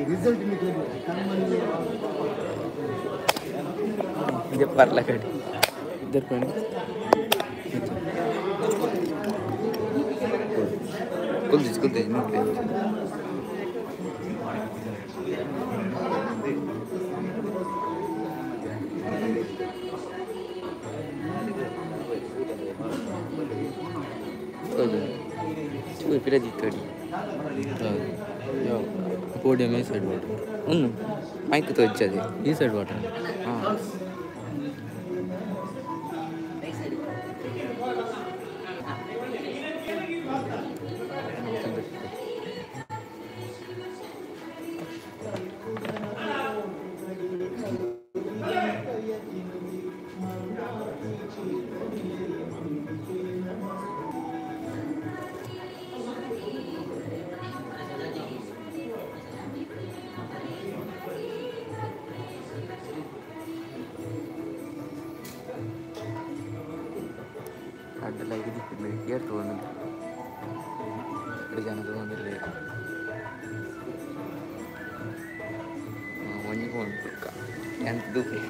Result निकले इधर पर लगा इधर पर कुल दे निकले चूर पिरा जीतड़ी podium ಈ ಸೈಡ್ ವಾಟರ್ ಒಂದು ಮೈಕ್ ತೋಜ್ಜದೆ ಈ ಸೈಡ್ ವಾಟರ್. ಹಾಂ. ಅಡ್ಡಲಾಗಿ ದಿಕ್ಕಿಲ್ಲ ಏರ್ ತಗೊಂಡು ಎರಡು ಜನ ತಗೊಂಡಿಲ್ಲ ಒಂಜಿ ಫೋನ್ ಎಂತ ದೂಪೆ.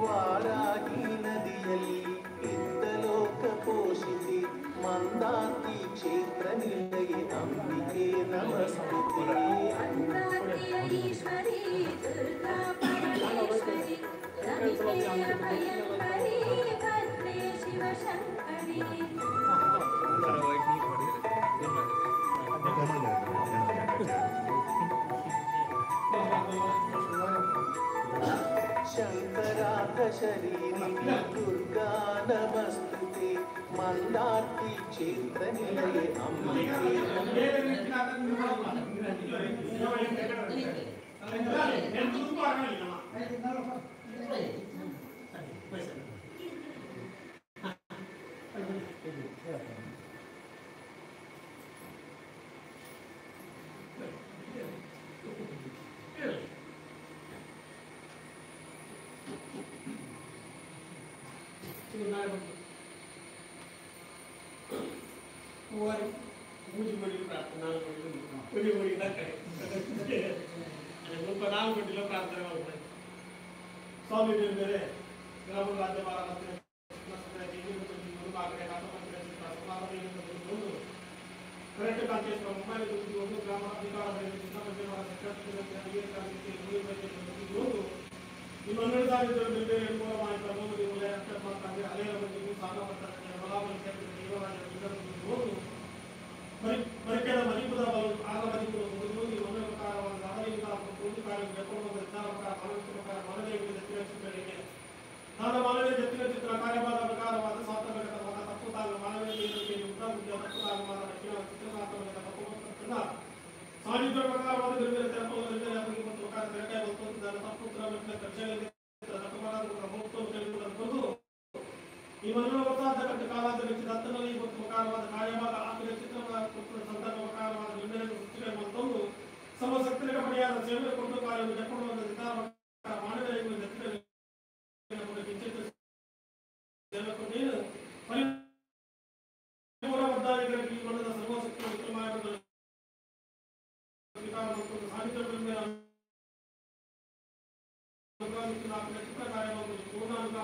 ವಾರಾಹಿ ನದಿಯಲ್ಲಿ ಇದ್ದ ಲೋಕ ಪೋಷಿಸಿ ಮಂದಾರ್ತಿ ಕ್ಷೇತ್ರ ನಿಲಯೆ ಅಂಬಿಕೆ ನಮಸ್ತುತೆ. ಶಂಕರಾರ್ಧ ಶರೀರಿ ದುರ್ಗಾ ನಮಸ್ತುತೆ ಮಂದಾರ್ತಿ ಕ್ಷೇತ್ರ ನಿಲಯೆ ಅಂಬಿಕೆ. ಮೂವರು ಮೂಜಿ ಮಡಿಲು ಪ್ರಾರ್ಥನೆ, ನಾಲ್ಕು ಮಡಿಲು ಒಂಜಿ ಮಡಿ ಕಡೆ ಮುಲ್ಪ ನಾಲ್ಕು ಗಂಟೆಲ ಪ್ರಾರ್ಥನೆ ಮಾಡ್ತಾರೆ. ಸ್ವಾಮಿ ಬೇರೆ ಗ್ರಾಮ ರಾಜ್ಯಪಾಲ ಕರೆಕ್ಟ್ ಮೊಬೈಲ್ ಗ್ರಾಮ ಅಧಿಕಾರ. ಈ ಮಂಗಳದಾರಿದ್ದ ಬೇರೆ ಮೂಲವಾಗಿ ಪ್ರಮೋದಿ ಮೂಲೆ ಅತ್ಯಂತ ಅಲೆಯ ಬಂದಿದ್ದು ಸಾಲ ಮರಿಕೆದ ಮರಿಪುದ ಆಗ ಮರಿಪುದ ಮುಗಿದು ಈ ಮಂಗಳ ಪ್ರಕಾರವಾದ ಅವರಿಂದ ಪೂರ್ತಿ ಕಾರ್ಯ ಜಪವನ್ನು ಪ್ರಕಾರ ಮಾನವ ಮಾನವೀಯ ದತ್ತಿನ ಚಿತ್ರಗಳಿಗೆ ನಾನು ಮಾನವೀಯ ದತ್ತಿನ ಚಿತ್ರ ಕಾರ್ಯವಾದ ಪ್ರಕಾರವಾದ ಸ್ವಾತಂತ್ರ್ಯವಾದ ತಪ್ಪು ತಾನು ಮಾನವೀಯ ಉದ್ದ ತಪ್ಪು ತಾನು ದಕ್ಷಿಣ ಚಿತ್ರನಾಥವಾದ ತಪ್ಪು ಸಾನ್ನಿಧ್ಯ ಪ್ರಕಾರವಾದ ಬೇರೆ ಬೇರೆ ತೆರಪು ಮತ್ತು ಪ್ರಕಾರ ತೆರಕಾಯಿ ತಪ್ಪು ಈ ಮನೋವತ್ತಾದ ಕಾಲಾದ ದತ್ತನಲ್ಲಿ ಮತ್ತು ಪ್ರಕಾರವಾದ ಕಾರ್ಯವಾದ ಆಪಿನ ಚಿತ್ರವಾದ ಸಂದರ್ಭ ಪ್ರಕಾರವಾದ ನಿರ್ಣಯ ಸೂಚನೆ ಮತ್ತೊಂದು ಸಮಸಕ್ತರಿಗೆ ಪಡೆಯಾದ ಸೇವೆ ಕೊಟ್ಟು ಕಾರ್ಯವನ್ನು ಜಪಡುವಂತ ಮಾನವೀಯ ದತ್ತಿನ ಸೇವೆ ಕೊಟ್ಟೇನು ಪರಿಪೂರ್ಣ ಬದ್ಧಾಧಿಕಾರಿಗೆ ಈ ಮನದ ಸರ್ವಶಕ್ತಿ ವಿಕ್ರಮಾಯವನ್ನು ಸ್ವೀಕಾರ ಮತ್ತು ಸಾನ್ನಿಧ್ಯದ ಚಿತ್ರ ಕಾರ್ಯವನ್ನು ಪೂರ್ಣಾಂಗ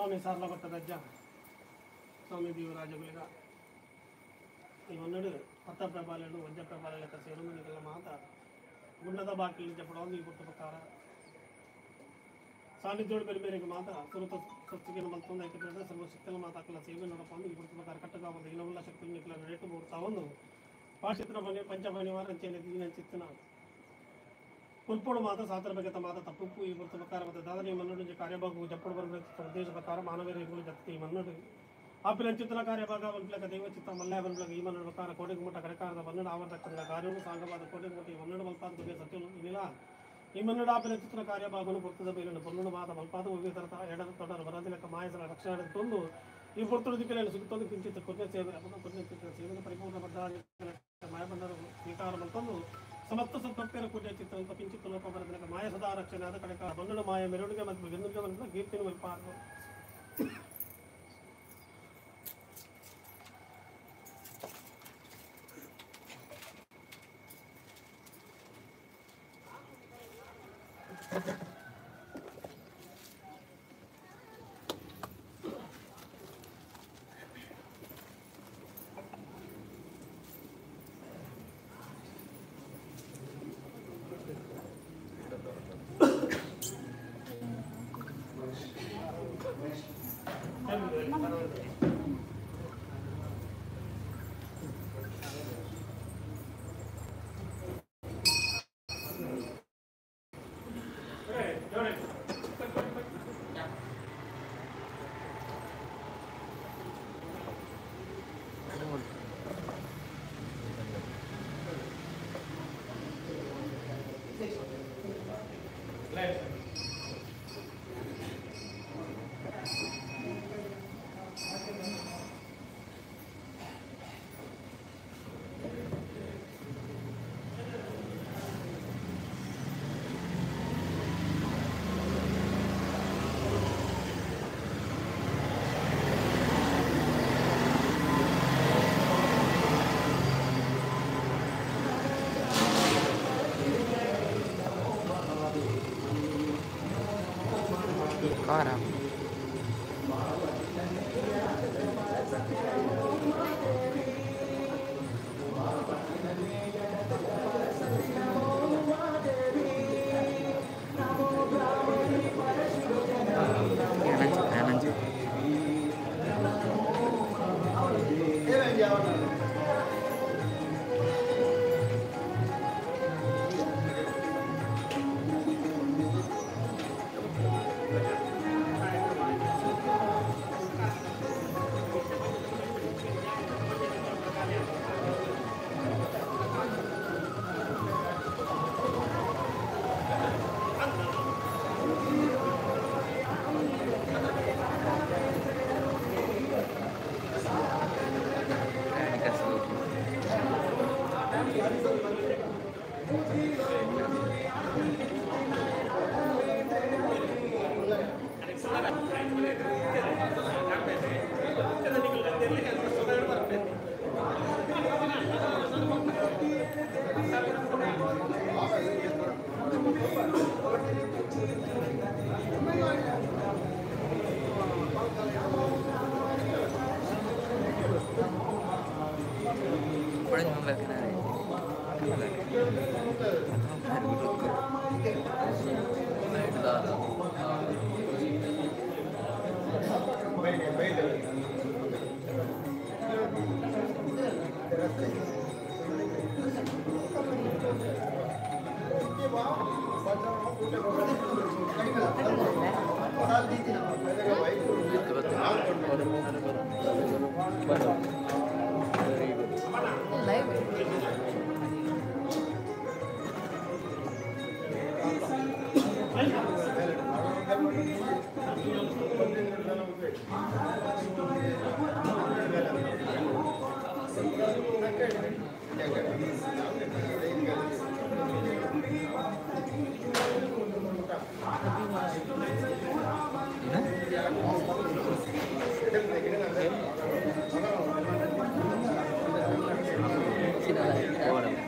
ಸ್ವಾಮಿ ಸಾರ್ಲ ಭಟ್ಟದಜ್ಜ ಸ್ವಾಮಿ ದೇವರಾಜಗುಲಿಗ ಈ ಒನ್ನಡು ಪತ್ತ ಪ್ರಬಾಲೆಡು ವಜ್ಜ ಪ್ರಬಾಲೆಲ್ಲ ಸೇರು ಮಾತ ಗುಂಡದ ಬಾಕಿ ಜಪಡೊಂದು ಈ ಪುಟ್ಟ ಪ್ರಕಾರ ಸಾನ್ನಿಧ್ಯೋಡು ಬೇರೆ ಮೇರೆಗೆ ಮಾತ ಸುರತ ಸ್ವಸ್ತಿಗೆ ಮಲ್ತೊಂದು ಐಕತ್ರದ ಸರ್ವಶಕ್ತಿಗಳ ಮಾತಾಕಲ ಸೇವೆ ನೋಡಪ್ಪ ಈ ಪುಟ್ಟ ಪ್ರಕಾರ ಕಟ್ಟಗಾವಂದು ಇನವುಲ್ಲ ಶಕ್ತಿ ನಿಖಲ ನಡೆಟು ಮೂರ್ತಾವೊಂದು ಪಾಠಿತ್ರ ಬನ್ನಿ ಪಂಚಬನಿವಾರ ಅಂಚೆನೆ ದಿನ ಕುಲ್ಪೋಡು ಮಾತ ಸಾತ್ರ ಬಗೆತ ಮಾತ ತಪ್ಪು ಈ ಪುರ್ತ ಪ್ರಕಾರ ಮತ್ತು ದಾದನಿ ಮನ್ನಡು ಕಾರ್ಯಭಾಗವು ಜಪ್ಪಡು ಬರಬೇಕು ಉದ್ದೇಶ ಪ್ರಕಾರ ಮಾನವೀಯಗಳು ಜಪ್ತಿ ಮನ್ನಡು ಆಪಿನ ಚಿತ್ರ ಕಾರ್ಯಭಾಗ ಬನ್ಪ್ಲಕ ದೈವಚಿತ್ತ ಮಲ್ಲಾಯ ಬನ್ಪ್ಲಕ ಈ ಮನ್ನಡು ಪ್ರಕಾರ ಕೋಟೆಗೆ ಮುಟ್ಟ ಕಡೆಕಾರದ ಬನ್ನಡ ಆವರ್ತಕ್ಕಂಥ ಕಾರ್ಯವು ಸಾಂಗವಾದ ಕೋಟೆಗೆ ಮುಟ್ಟ ಈ ಮನ್ನಡು ಮಲ್ಪಾದ ಬಗ್ಗೆ ಸತ್ಯನು ಇಲ್ಲ ಈ ಮನ್ನಡ ಆಪಿನ ಚಿತ್ರ ಕಾರ್ಯಭಾಗನು ಪುರ್ತದ ಬೇಲನ್ನು ಪೊನ್ನಡು ಮಾತ ಮಲ್ಪಾದ ಉವ್ಯ ತರತ ಎಡದ ತೊಡರು ಬರದಿಲಕ್ಕ ಮಾಯಸನ ರಕ್ಷಣೆ ತಂದು ಈ ಪುರ್ತದ ದಿಕ್ಕಿನಲ್ಲಿ ಸುತ್ತೊಂದು ಕಿಂಚಿತ್ ಕೊನೆ ಸೇವೆ ಕೊನೆ ಚಿತ್ರ ಸೇವೆ ಪರಿಪೂರ್ಣ ಬದ್ಧ ಮಾಯಬಂಧರು ಸ್ವೀಕಾರ ಮಲ್ತಂದು ಸಮಸ್ತ ಸದ್ಭಕ್ತರ ಪೂಜೆ ಚಿತ್ರ ಕಿಂಚಿತ್ ಲೋಪ ಬರದಿಲಕ್ಕ ಮಾಯ ಸದಾ ರಕ್ಷಣೆ ಆದ ಕಡೆಕ ಬಂದಡು ಮಾಯ ಮೆರವಣಿಗೆ ಮತ್ತು ಗೆಂದುಗೆ ಮತ್ತು ಕೀರ್ತಿನ ಮಲ್ಪಾರು. Cara.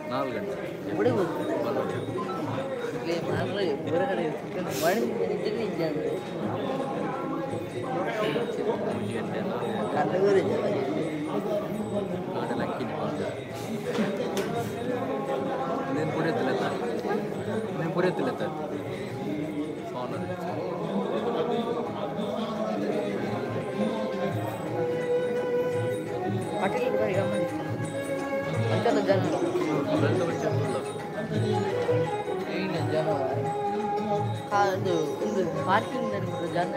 4 ಗಂಟೆ. ಪಾರ್ಕಿಂಗ್ ಜನ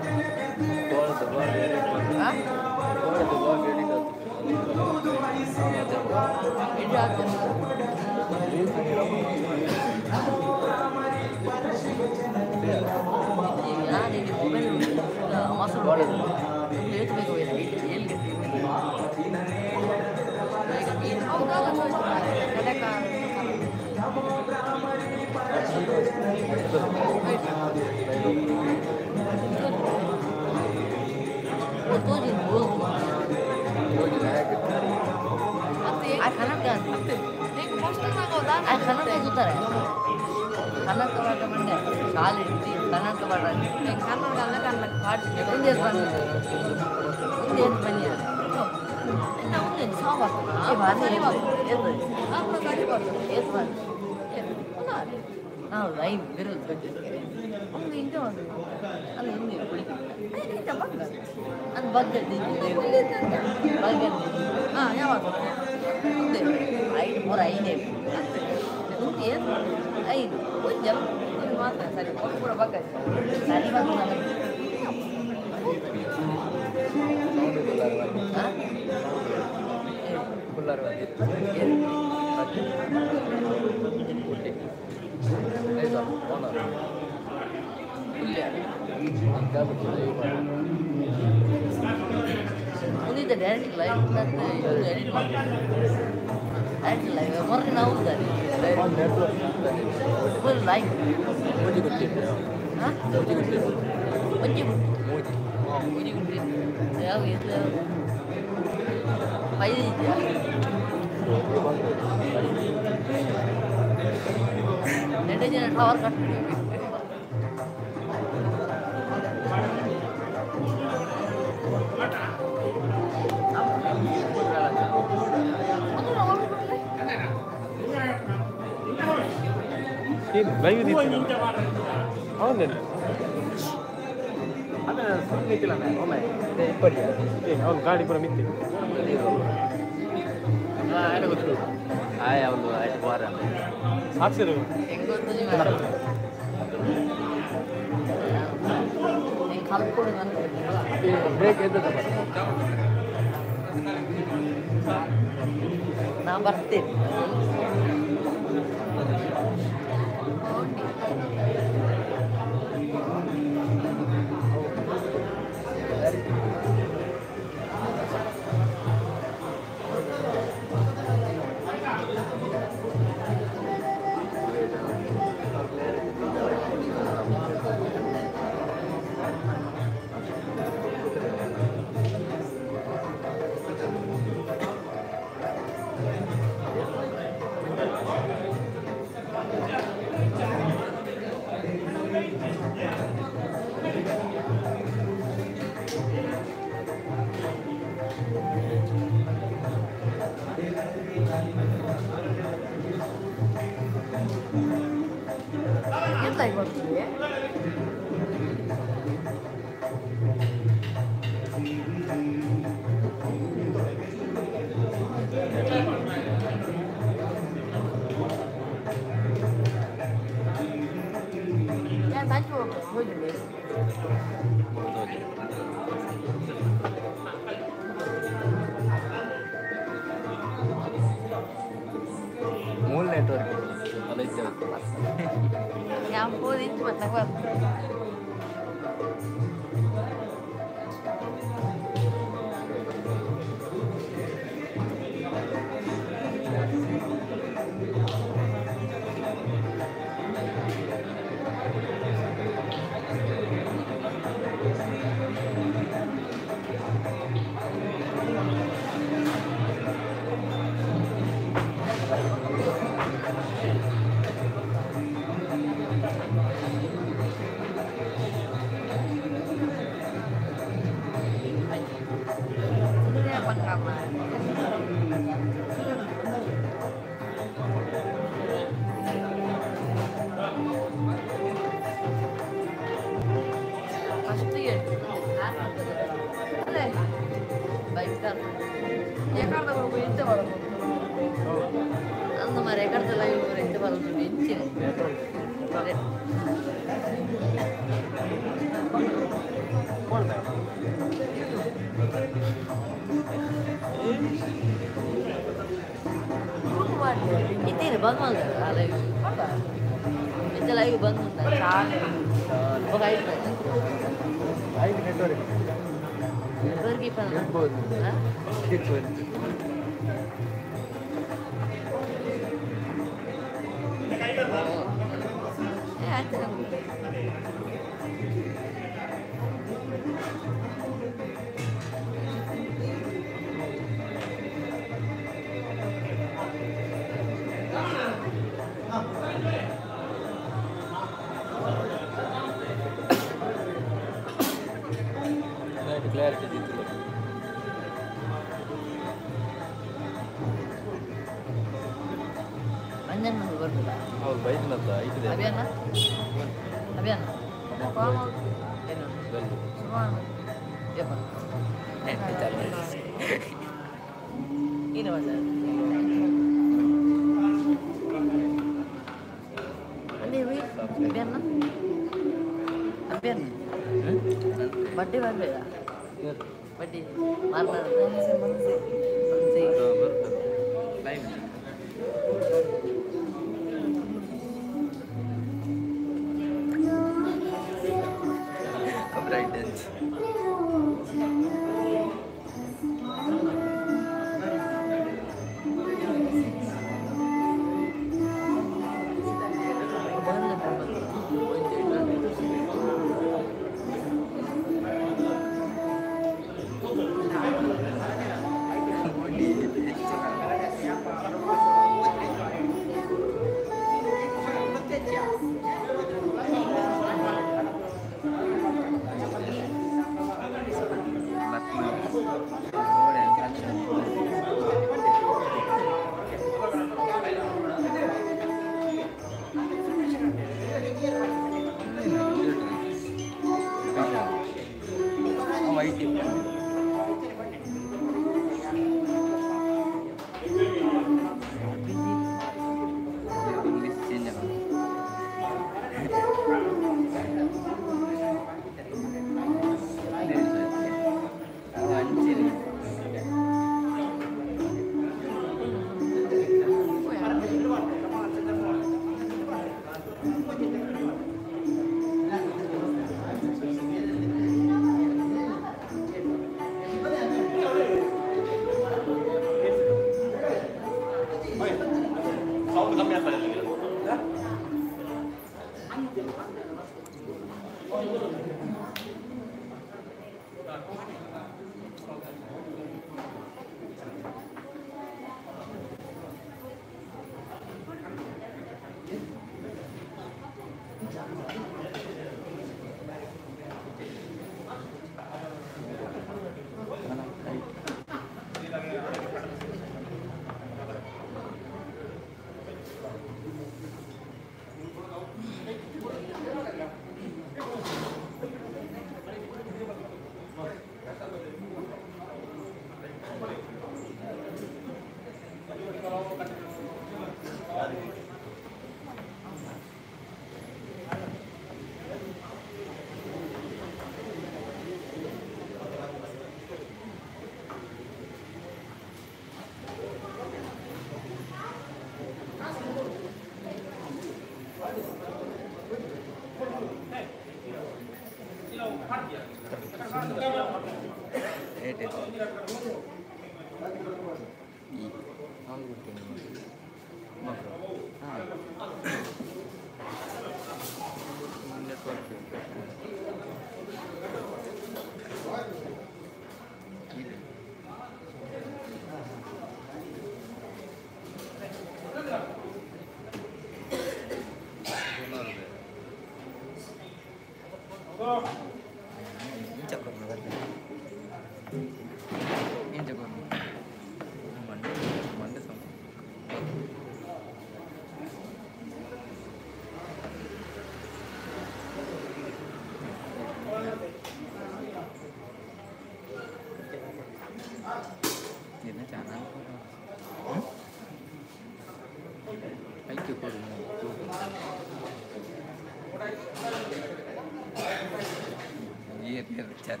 ವಿಚಾರ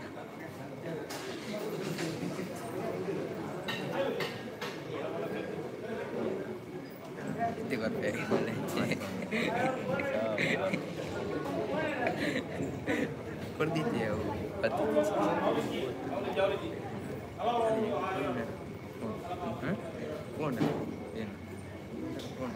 ಕೊಡ್ತಿದ್ದೆ ಫೋನ್ ಏನು ಫೋನ್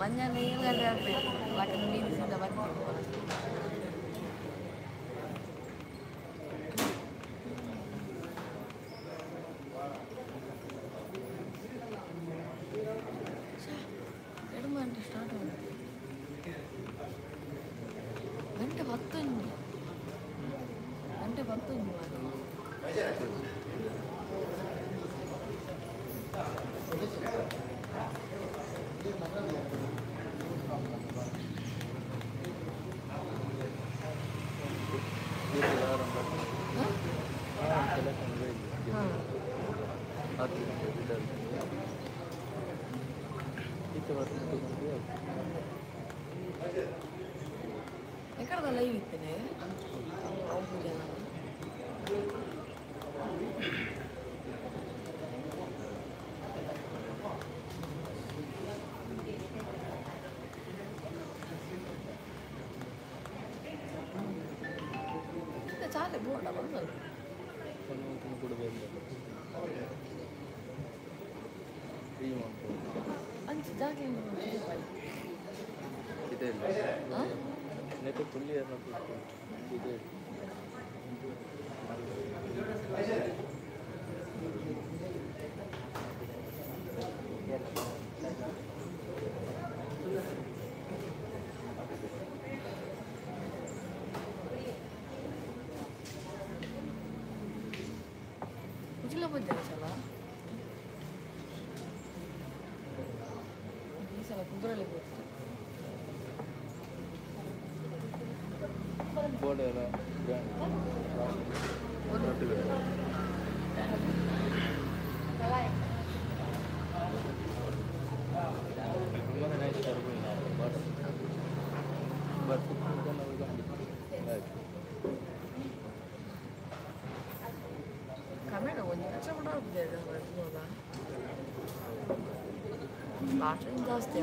ಮಧ್ಯಾಹ್ನ 7 ಗಂಟೆ ಆಗಬೇಕು ಯಾಕಂದ್ರೆ ಮೀನು ಸೀದಾ ಬರ್ತೇವೆ. ಎರಡು ಗಂಟೆ ಸ್ಟಾರ್ಟ್ ಆಗುತ್ತೆ, ಗಂಟೆ 10 ಗಂಟೆ 10. ಎಕಡದ ಲೈವ್ ಇತ್ತೇನೆ ಪೂಜೆ. ಚಾಲೆ ಬೋರ್ಡ ಬಂದಲ್ಲ ಅಂಚೆ ಜಾಗೆ ಉಜ್ಜಲ ಬಂದಿದೆ ಸಲ ಈ ಸಲ ಕುದುರೆಲಿ ಗೊತ್ತು ಕನ್ನಡ ಒಂದು ಲಕ್ಷ ಭಾಷೆ ಜಾಸ್ತಿ.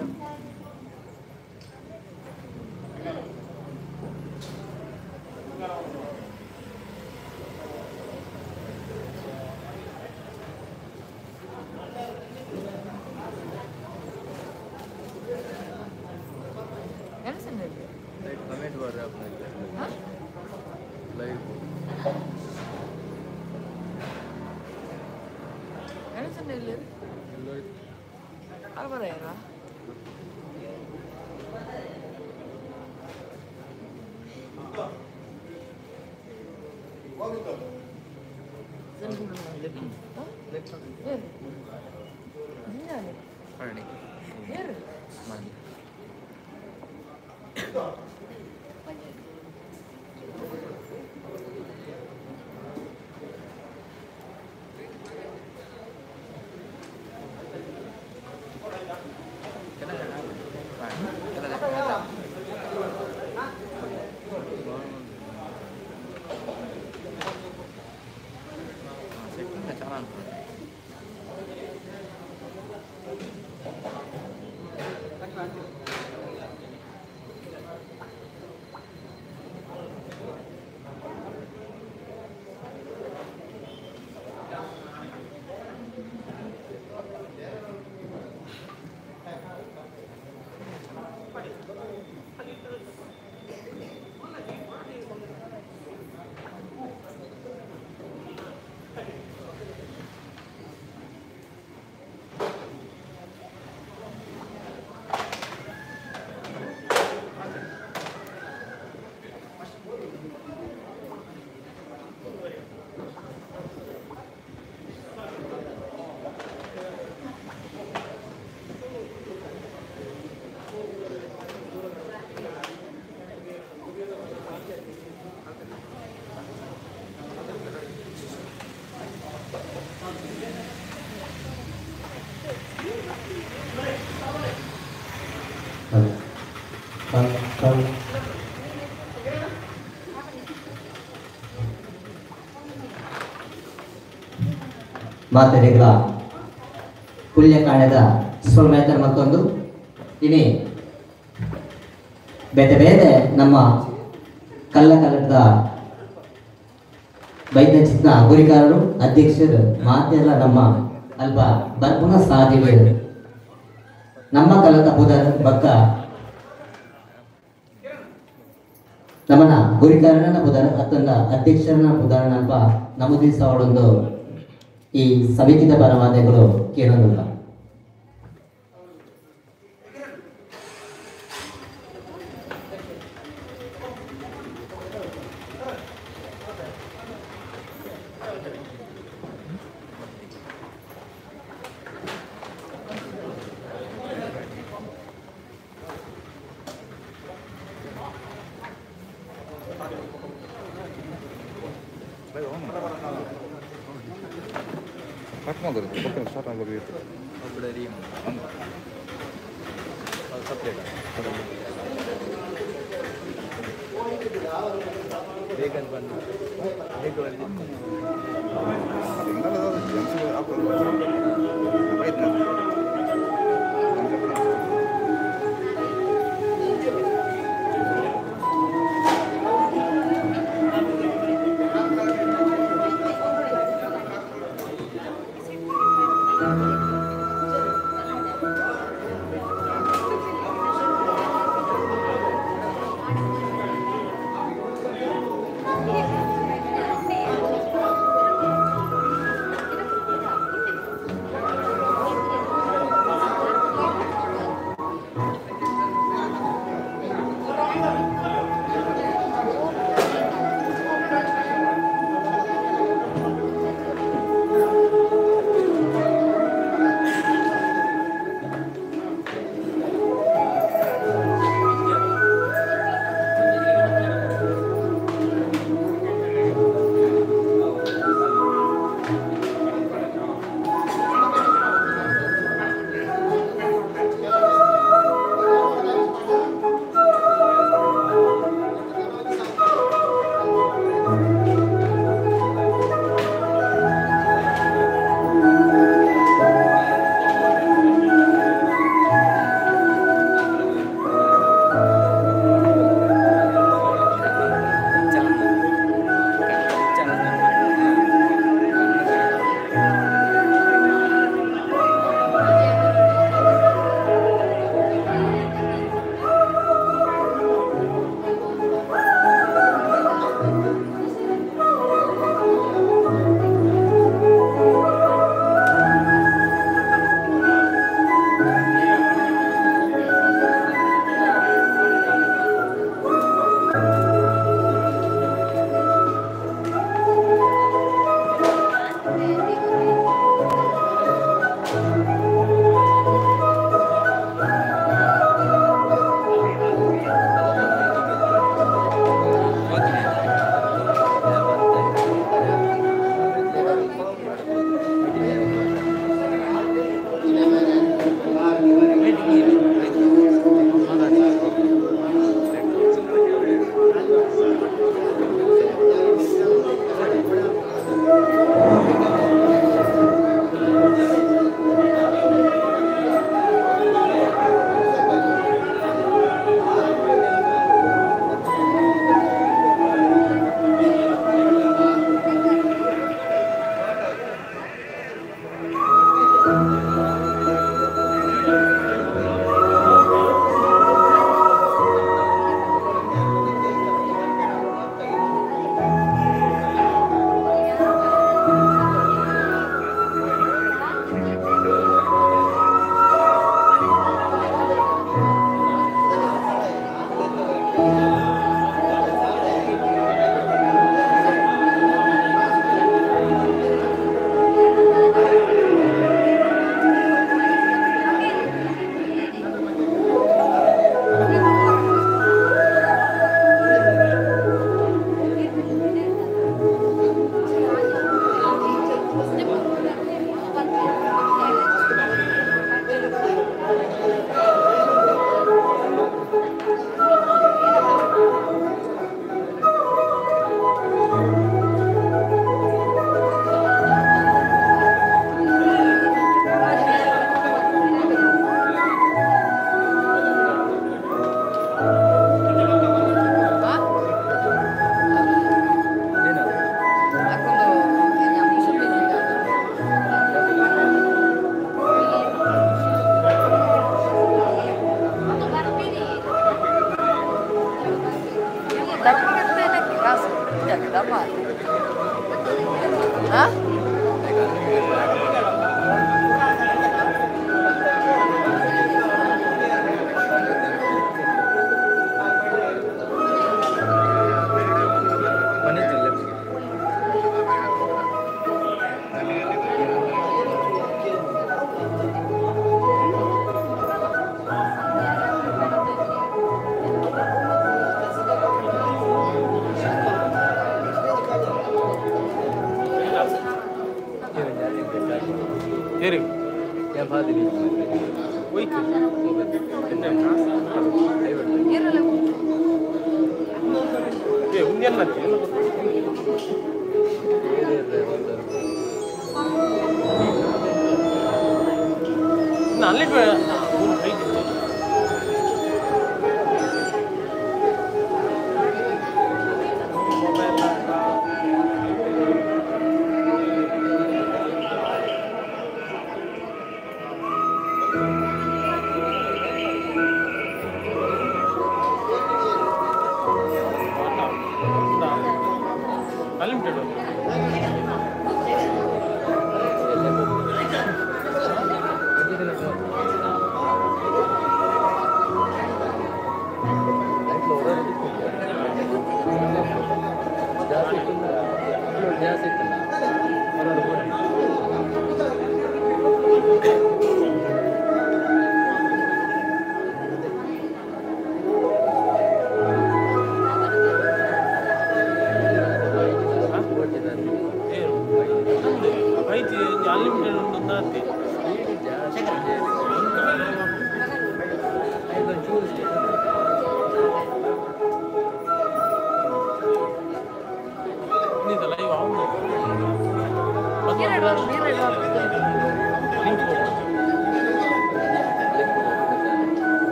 ಅರಬರ ಮಾತೆರೆಗಳ ಪುಣ್ಯಕಾಂಡದ ಸೊಲ್ಮೆತನ ಮತ್ತೊಂದು ಇನಿ ಬೇತೆ ಬೇತೆ ನಮ್ಮ ಕಲ್ಲ ಕಲ್ಲದ ವೈದ್ಯಚಿತ್ನ ಗುರಿಕಾರರು ಅಧ್ಯಕ್ಷರು ಮಾತೆಲ್ಲ ನಮ್ಮ ಅಲ್ಪ ಬರ್ಪುನ ಸಾಧಿವೆ ನಮ್ಮ ಕಲ್ಲದ ಬುಧರ್ ಬಕ್ಕ ನಮ್ಮನ ಗುರಿಕಾರನ ಬುಧರ್ ಅತ್ತಂದ ಅಧ್ಯಕ್ಷರನ ಬುಧರನ ಅಲ್ಪ ನಮೂದಿಸವಳೊಂದು ಈ ಸಮಿತಿದ ಪರವಾದಗಳು ಕೇಳೋದಿಲ್ಲ.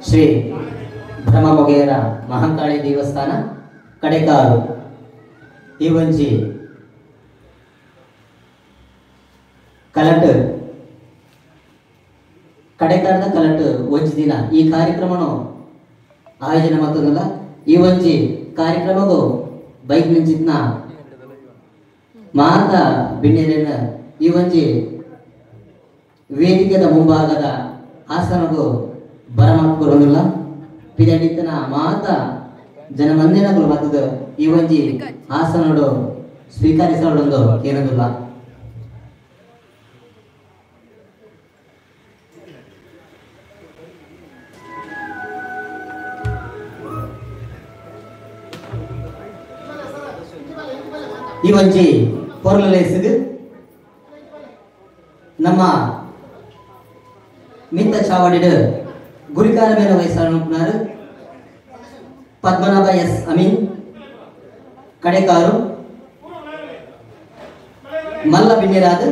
ಶ್ರೀ ಬ್ರಹ್ಮಮೊಗೇರ ಮಹಾಂಕಾಳಿ ದೇವಸ್ಥಾನ ಕಡೆಕಾರು ಈ ಒಂಜಿ ಕಲಟ್ ಕಡೆಕಾರದ ಕಲಟ್ ಒಂಜಿ ದಿನ ಈ ಕಾರ್ಯಕ್ರಮನು ಆಯೋಜನೆ ಮತ್ತೊಂದಲ್ಲ. ಈ ಒಂಜಿ ಕಾರ್ಯಕ್ರಮಗೂ ಬೈಕ್ ನಿಂಚಿತ್ನ ಮಾತಾ ಬಿನ್ನೆರೆನ ಈ ಒಂಜಿ ವೇದಿಕೆದ ಮುಂಭಾಗದ ಆಸನಗೂ ಬರಮಾಡ್ಕೊರೊಂದಿಲ್ಲ. ಪಿದಡಿತನ ಮಾತಾ ಜನಮಂದಿರಗಳು ಬತ್ತದ ಈ ಒಂಜಿ ಆಸನಡು ಸ್ವೀಕರಿಸೋಡೊಂದು ಏನೊಂದಿಲ್ಲ. ಈ ಒಂಜಿ ಪೊರ್ಲಲೇಸಿಗೆ ನಮ್ಮ ಮಿತ್ತ ಚಾವಡಿಡು ಗುರಿಕಾರ ಮೇಲೆ ವಹಿಸಾರು ಪದ್ಮನಾಭ ಎಸ್ ಅಮೀನ್ ಕಡೆಕಾರು, ಮಲ್ಲ ಬಿನ್ನಿರಾದ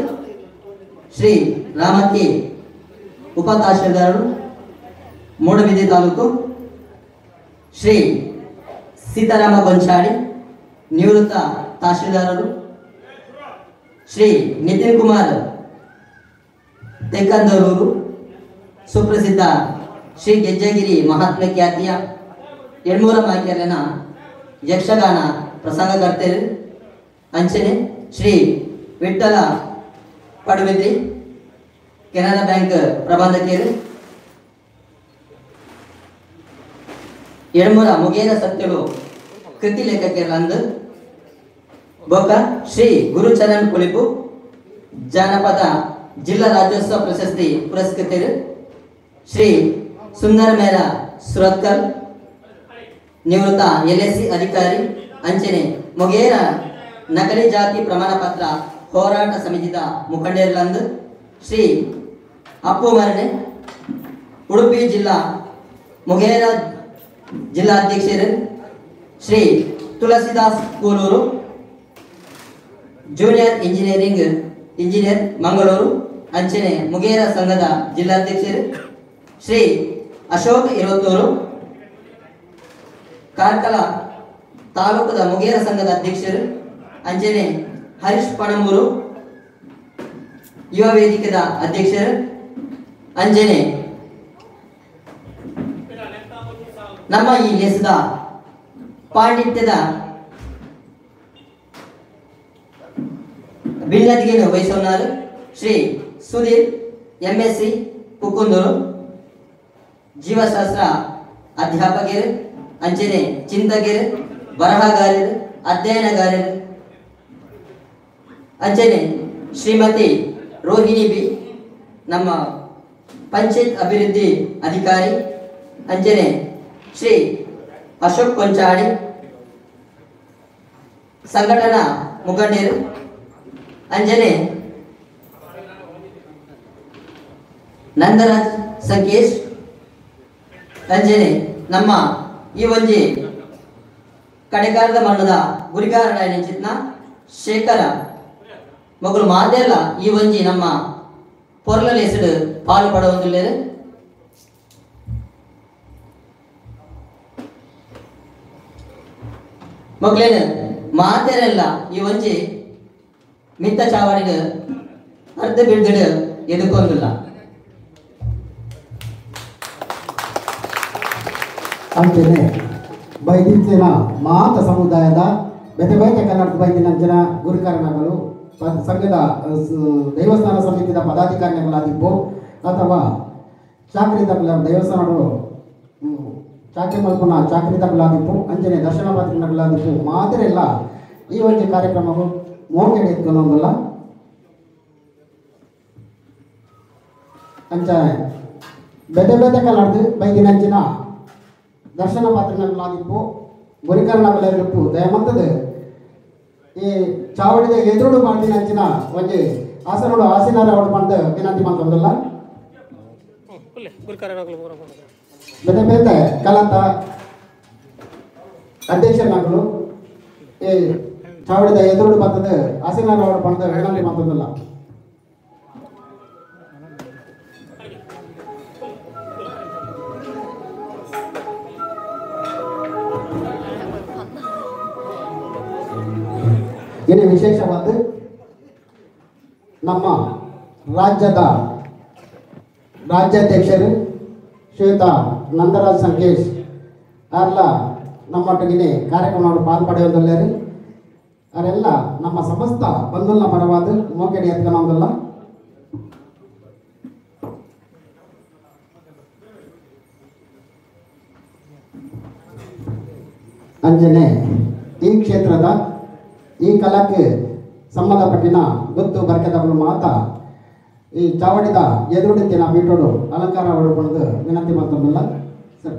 ಶ್ರೀ ರಾಮಕ್ಕಿ ಉಪ ತಹಶೀಲ್ದಾರರು ಮೂಡಬಿದಿ ತಾಲೂಕು, ಶ್ರೀ ಸೀತಾರಾಮ ಗೊಂಚಾಡಿ ನಿವೃತ್ತ ತಹಶೀಲ್ದಾರರು, ಶ್ರೀ ನಿತಿನ್ ಕುಮಾರ್ ತೆಕ್ಕಂದರೂರು ಸುಪ್ರಸಿದ್ಧ ಶ್ರೀ ಗೆಜ್ಜೆಗಿರಿ ಮಹಾತ್ಮೆ ಖ್ಯಾತಿಯ ಎಳ್ಮೂರ ಮಾಕೆರೆನ ಯಕ್ಷಗಾನ ಪ್ರಸಂಗಕರ್ತರು, ಅಂಚನೆ ಶ್ರೀ ವಿಠ್ಠಲ ಪಡುಬಿದ್ರಿ ಕೆನರಾ ಬ್ಯಾಂಕ್ ಪ್ರಬಂಧಕರು, ಎಳ್ಮೂರ ಮುಗೇರ ಸತ್ಯಲು ಕೃತಿ ಲೇಖಕರಂದು ಬೊಕ್ಕ ಶ್ರೀ ಗುರುಚರಣ್ ಕುಲಿಪು ಜಾನಪದ ಜಿಲ್ಲಾ ರಾಜ್ಯೋತ್ಸವ ಪ್ರಶಸ್ತಿ ಪುರಸ್ಕೃತರು, ಶ್ರೀ ಸುಂದರ ಮೇರ ಸುರತ್ಕಲ್ ನಿವೃತ್ತ ಎಲ್ಎಸ್ಸಿ ಅಧಿಕಾರಿ, ಅಂಚನೆ ಮೊಗೇರ ನಕಲಿ ಜಾತಿ ಪ್ರಮಾಣ ಪತ್ರ ಹೋರಾಟ ಸಮಿತಿದ ಮುಖಂಡರಲಂದು ಶ್ರೀ ಅಪ್ಪು ಮರಣೆ ಉಡುಪಿ ಜಿಲ್ಲಾ Mogera ಜಿಲ್ಲಾಧ್ಯಕ್ಷರು, Shri Tulasidas Koluru, junior engineering engineer Mangaluru ಅಂಚನೆ ಮುಗೇರ ಸಂಘದ ಜಿಲ್ಲಾಧ್ಯಕ್ಷರು ಶ್ರೀ ಅಶೋಕ್ ಇರುವತ್ತೂರು, ಕಾರ್ಕಳ ತಾಲೂಕದ ಮುಗೇರ ಸಂಘದ ಅಧ್ಯಕ್ಷರು ಅಂಚನೆ ಹರೀಶ್ ಪಣಂಬೂರು ಯುವ ವೇದಿಕೆದ ಅಧ್ಯಕ್ಷರು ಅಂಜನೆ ನಮ್ಮ ಈ ಲೇಸದ ಪಾಂಡಿತ್ಯದ ಬಿನ್ನದಿಗೆನು ವಹಿಸುన్నారు ಶ್ರೀ ಸುಧೀರ್ ಎಂಎಸ್ಸಿ ಕುಕ್ಕುಂದೂರು, ಜೀವಶಾಸ್ತ್ರ ಅಧ್ಯಾಪಕರು ಅಂಚನೆ ಚಿಂತಕರು, ಬರಹಗಾರರು, ಅಧ್ಯಯನಗಾರರು ಅಂಚನೆ ಶ್ರೀಮತಿ ರೋಹಿಣಿ ಬಿ ನಮ್ಮ ಪಂಚಾಯತ್ ಅಭಿವೃದ್ಧಿ ಅಧಿಕಾರಿ ಅಂಚನೆ ಶ್ರೀ ಅಶೋಕ್ ಕೊಂಚಾಡಿ ಸಂಘಟನಾ ಮುಖಂಡರು ಅಂಜನೆ ನಂದರಾಜ್ ಸಂಕೇಶ್ ಅಂಜನೆ ನಮ್ಮ ಈ ಒಂಜಿ ಕಡೆಗಾರದ ಮಣ್ಣದ ಗುರಿಗಾರನ ಚಿತ್ನ ಶೇಖರ ಮಗಳು ಮಾದೆಲ್ಲ ಈ ಒಂಜಿ ನಮ್ಮ ಪೊರ್ಲಲ್ ಹೆಸರು ಪಾಲು ಪಡವೊಂದುಲ್ಲೆರ್. ಮಕ್ಕಳೇನು ಮಾತೆರೆಲ್ಲ ಈ ಒಂಜಿ ಮಿತ್ತ ಚಾವಡಿಡ್ ಅರ್ಧ ಬಿಡ್ದಿಡ್ ಎದುಕೊಂದಿಲ್ಲ. ಅಂಚನೆ ಬೈದಿನ ಮಾತ ಸಮುದಾಯದ ಬೇತೆ ಬೇತೆ ಕನ್ನಡ ಬೈದಿನ ಜನ ಗುರುಕರಣಗಳು ಸಂಘದ ದೇವಸ್ಥಾನ ಸಮಿತಿಯ ಪದಾಧಿಕಾರಿಗಳಾದಿಪ್ಪು ಅಥವಾ ಚಾಕ್ರಿ ತಪ್ಪಲ ದೇವಸ್ಥಾನಗಳು ಚಾಕ್ರಿ ಮಲ್ಪುನ ಚಾಕ್ರಿ ತಪ್ಪಲಾದಿಪ್ಪು ಅಂಚನೆ ದರ್ಶನ ಪಾತ್ರಿಗಳಾದಿಪ್ಪು ಮಾತ್ರೆಲ್ಲ ಈ ಒಂದು ಕಾರ್ಯಕ್ರಮವು ಮೋಕೆಡೆ ಎತ್ಕೊಂಡೊಂದಲ್ಲ. ಅಂಚ ಬೇತೆ ಬೇತೆ ಕಲಾಡ್ದು ಬೈದಿನಂಚಿನ ದರ್ಶನ ಪಾತ್ರಿಗಳಾದಿಪ್ಪು ಗುರಿಕರಣಗಳಿಪ್ಪು ದಯಮಂತದ ಈ ಚಾವಡಿದ ಎದುರುಡು ಮಾಡ್ತೀನಿ ಅಂಚಿನ ಒಂಜಿ ಆಸನೋಡು ಆಸೀನರ ಅವಡು ಪಂಡ ವಿನಂತಿ ಮಂತೊಂದಲ್ಲ. ಬೇತೆ ಬೇತೆ ಕಲತ ಅಧ್ಯಕ್ಷನಾಗಲು ಈ ಚಾವಡಿದ ಎದುರುಡು ಬರ್ತದೆ ಆಸೀನರ ಅವಡು ಪಂಡ ವಿನಂತಿ ಮಂತೊಂದಲ್ಲ. ಇನ್ನು ವಿಶೇಷವಾದ ನಮ್ಮ ರಾಜ್ಯದ ರಾಜ್ಯಾಧ್ಯಕ್ಷರು ಶ್ರೀಯುತ ನಂದರಾಜ್ ಸಂಕೇಶ್ ಅವರೆಲ್ಲ ನಮ್ಮೊಟ್ಟಿಗೆ ಕಾರ್ಯಕ್ರಮವನ್ನು ಪಾಲು ಪಡೆಯುವುದಲ್ಲರಿ. ಅವರೆಲ್ಲ ನಮ್ಮ ಸಮಸ್ತ ಬಂಧುಲ್ನ ಪರವಾದ ಮೋಕೆಡಿ ಎತ್ಕೊಂಡಲ್ಲ. ಅಂಜನೆ ಈ ಕ್ಷೇತ್ರದ ಈ ಕಲಕ್ಕೆ ಸಂಬಂಧಪಟ್ಟಿನ ಗೊತ್ತು ಬರ್ಕೆದವರು ಮಾತ ಈ ಚಾವಡಿದ ಎದುರುಡಿತ್ತಿನ ಪೀಠೋಡು ಅಲಂಕಾರ ಹೊಡ್ಕೊಂಡು ವಿನಂತಿ ಮಾಡ್ತಂದಲ್ಲ ಸರ್.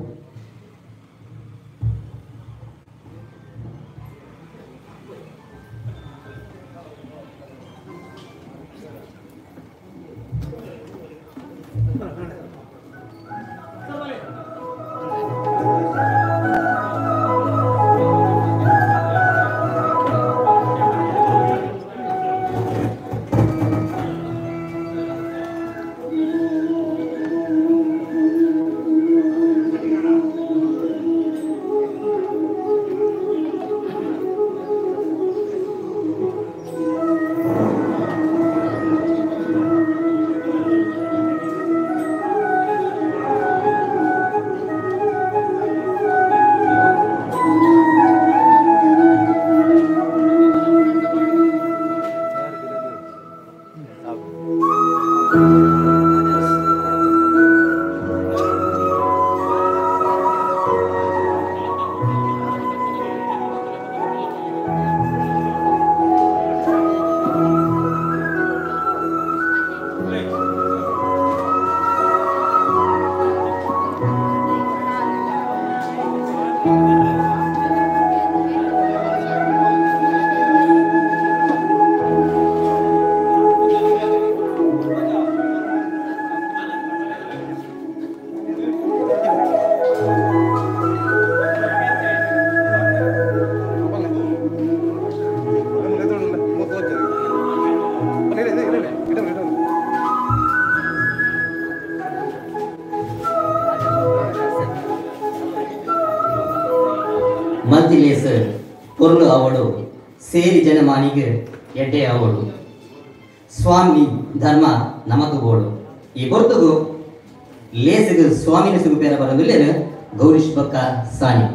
ಅವಳು ಸೇರಿ ಜನಮಾನಿಗೆ ಎಡ್ಡೆ ಅವಳು ಸ್ವಾಮಿ ಧರ್ಮ ನಮಕು ಬೋಡು ಈ ಬೊರ್ತುಗು ಲೇಸಿಗೆ ಸ್ವಾಮಿನ ಸುಗುಪೇರ ಬರಂದುಲ್ಲೇನು ಗೌರೀಶ್ ಬೊಕ್ಕ ಸಾನಿ.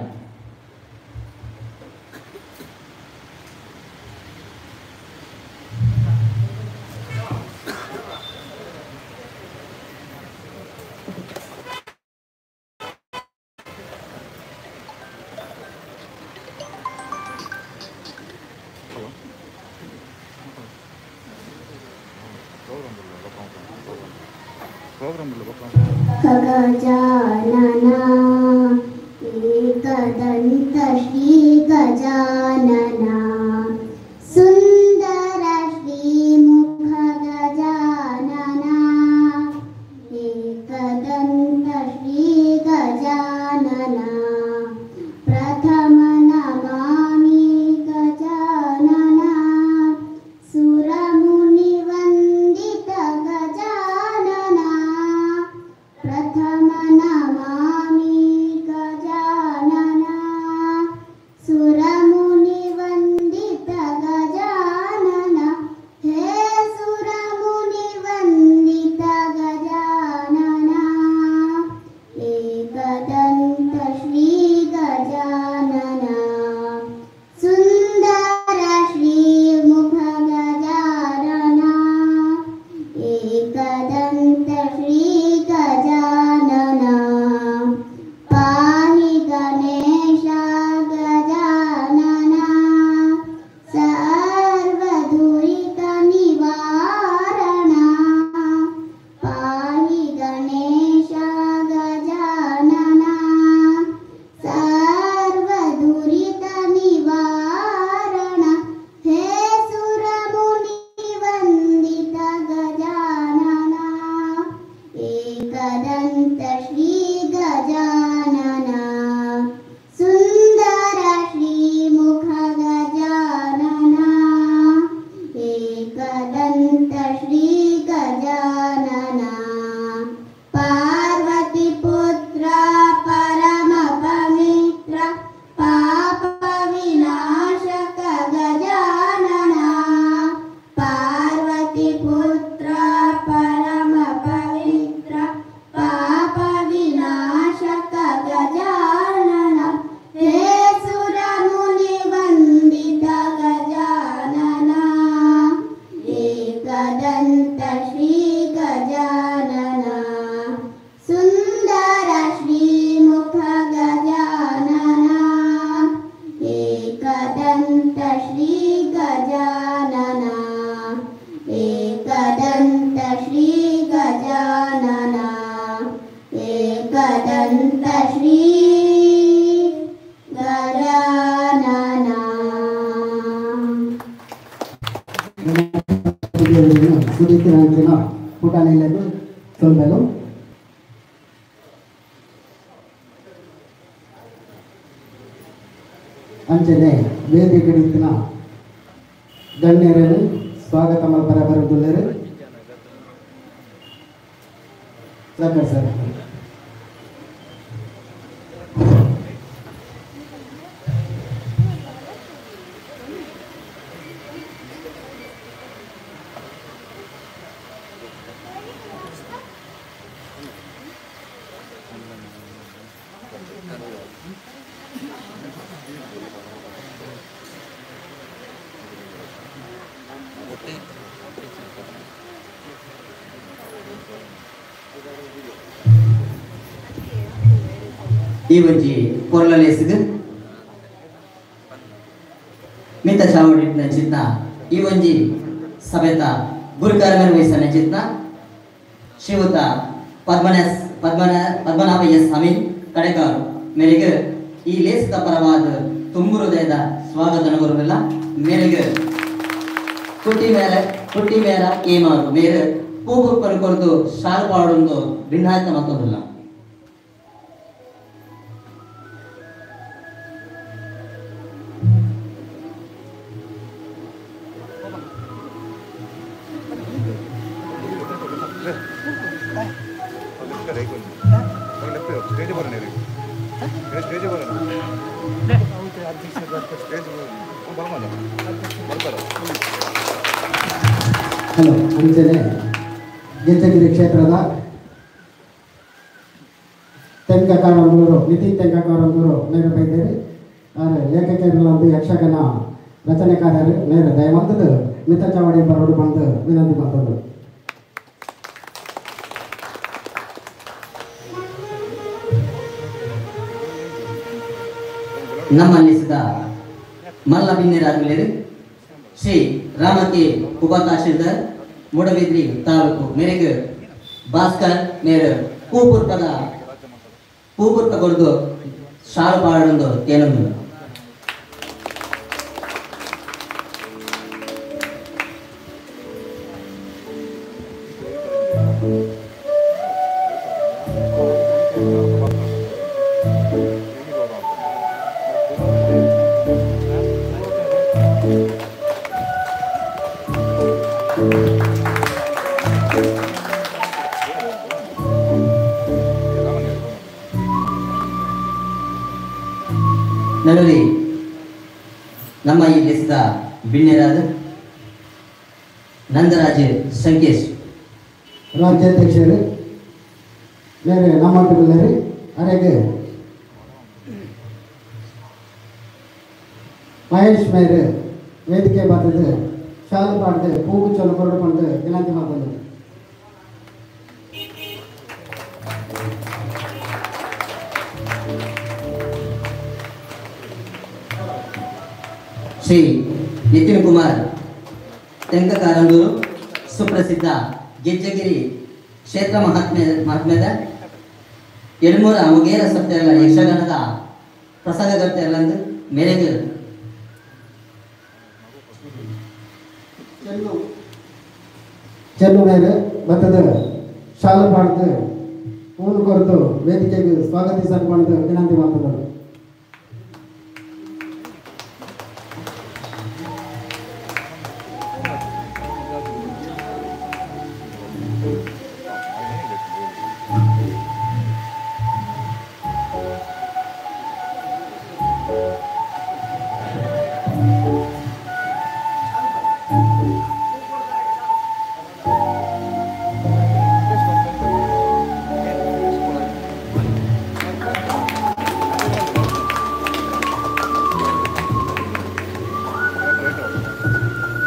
ಗಜಾನನ ಏಕದಂತ ಶ್ರೀ ಗಜಾನನ ಸುಂದರ ಶ್ರೀಮುಖ ಗಜಾನನ ಏಕದಂತ ಶ್ರೀ ಗಜಾನನ ಪ್ರಥಮ ನಮಾಮಿ ಗಜಾನನ ಸುರಮುನಿ ವಂದಿತ ಗಜಾನನ ಪ್ರಥಮ ನಮಾಮಿ ಗಜಾನನ ಸುರಮುನಿ ವಂದಿತ ಗಜಾನನ ಹೇ ಸುರಮುನಿ ವಂದಿತ ಗಜಾನನ ಏಕದಂತ ಶ್ರೀ ಗಜಾನನ ಸುಂದರ ಶ್ರೀಮುಖ ಗಜಾನನ ಏಕದಂತ ಶ್ರೀ ಗಜಾನನ ಪಾಹಿ ಗಣೇಶ ಗಜಾನನ ಸರ್ವದುರಿತ ನಿವಾರಣ ಪಾಹಿ ಗಣೇಶ ಗಜಾನನ ಸರ್ವದುರಿತ ನಿವಾರಣ ಹೇ ಸುರಮುನಿ ವಂದಿತ ಗಜಾನನ ಏಕದಂತ ಶ್ರೀ ಗಜಾನನ ಸುಂದರ ಶ್ರೀಮುಖ ಗಜಾನನ ಏಕದಂತ ಶ್ರೀ ಗಜಾನನ ಪಾರ್ವತಿ ಪುತ್ರ ಪರಮ ಪವಿತ್ರ ಪಾಪ ವಿನಾಶಕ ಗಜಾನನ ಪಾರ್ವತಿ ಪುತ್ರ ಪರಮ ಪವಿತ್ರ ಪಾಪ ವಿನಾಶಕ ಗಜಾನನ ಹೇ ಸುರಮುನಿ ವಂದಿತ ಗಜಾನನ ಏಕದಂತ ಶ್ರೀ ಗಜಾನನ ಸುಂದರ ಶ್ರೀಮುಖ ಗಜಾನನ ಏಕದಂತ ಶ್ರೀ ಗಜಾನನ ಏಕದಂತ ಶ್ರೀ ಗಜಾನನ ಏಕದಂತ ಶ್ರೀ ಗಜಾನನ. ಸುದೀತಿನ ಪುಟಾಣಿಲೆದು ಸೊಲ್ಬೆಲು ಅಂಚನೆ ವೇದಿಕೆಡಿತ್ತಿನ ಗಣ್ಯರನ್ನು ಸ್ವಾಗತ ಮಲ್ಪರ ಬರುದುಲ್ಲೆರು ಸರ್ ಸರ್. ಈ ಒಂಜಿ ಪೊರ್ಲಲೇಸಿಗ್ ಮಿತ್ತ ಚಾವಡಿಟ್ನ ಚಿತ್ನ ಈ ಒಂಜಿ ಸಭೆತ ಗುರುಕಾರ್ಮನ್ ವಯಸ್ಸನ ಚಿತ್ನ ಶ್ರೀಯುತ ಪದ್ಮನಾಭ ಎಸ್ ಅಮೀನ್ ಕಡೆಕಾರು ಮೇರೆಗೆ ಈ ಲೇಸಿದ ಪರವಾದ ತುಂಬು ಹೃದಯದ ಸ್ವಾಗತ ಗುರುವೆಲ್ಲ ಮೇರೆಗೆ ಕುಟ್ಟಿ ಮೇರ ಏಮಾರು ಮೇರೆ ಪೂಪುಪ್ಪನ ಕೊರತು ಶಾಲು ಪಾಡೊಂದು ಭಿನ್ನಾಯ್ತ ಮತ್ತೊಂದಿಲ್ಲ. ಸ್ಟೇಜ್. Hello ಅಂಚನೆ ಗೆಜ್ಜೆಗಿರಿ ಕ್ಷೇತ್ರದ ತೆಂಕಕಾರಂದೂರು ನಿತಿನ್ ತೆಂಕಕಾರಂದೂರು ನೇರ ಬೈದೇರಿ ಲೇಖಕರಲ್ಲಿ ಯಕ್ಷಗಾನ ರಚನೆಕಾರರು ನೇರ ದಯವಂತದ್ದು ಮಿತ ಚಾವಡಿ ಬರೋಡು ಬಂದು ವಿನಂತಿ ಮಾಡ್ತದ್ದು. ನಮ್ಮಲ್ಲಿಸಿದ ಮಲ್ಲ ಬಿನ್ನೆರಾಗಲೇರು ಶ್ರೀ ರಾಮಕಿ ಉಪ ತಹಶೀಲ್ದಾರ್ ಮೂಡಬಿದ್ರಿ ತಾಲೂಕು ಮೇರೆಗೆ ಭಾಸ್ಕರ್ ಮೇರು ಪೂಪುರ್ಪದ ಪೂಪುರ್ಪ ಕೊಡ್ದು ಶಾಲು ಪಾಡೊಂದು ಏನೊಂದು ನಡುವೆ ನಮ್ಮ ಈ ದೇಶದ ಬಿಣ್ಯರಾದ ನಂದರಾಜ್ ಸಂಕೇಶ್ ರಾಜ್ಯಾಧ್ಯಕ್ಷರು ಬೇರೆ ನಮ್ಮ ಅರೆಗೆ ಮಹೇಶ್ ಮೇರೆ ವೇದಿಕೆ ಬರ್ತದೆ ಶಾಲು ಪಾಡ್ದು ಹೂಗುಚ್ಚಲು ಕೊರಡು ಬಂದು ವಿನಂತಿ ಮಾಡ್ತದೆ. ಶ್ರೀ ನಿತಿನ್ ಕುಮಾರ್ ತೆಂಕಕಾರಂದೂರು ಸುಪ್ರಸಿದ್ಧ ಗೆಜ್ಜೆಗಿರಿ ಕ್ಷೇತ್ರ ಮಹಾತ್ಮ್ಯದ ಎಡ್ಮೂರ ಮುಗೇರ ಸಪ್ತಗಳ ಯಕ್ಷಗಾನದ ಪ್ರಸಂಗಕರ್ತೆಯಲ್ಲಂದು ಮೇರೆಗೆ ಚೆನ್ನು ಮೇಲೆ ಬರ್ತದ ಶಾಲು ಪಾಡ್ದು ಹೂನು ಕೊರತು ವೇದಿಕೆಗೆ ಸ್ವಾಗತಿಸಲು ವಿನಂತಿ ಮಾಡ್ತದೆ.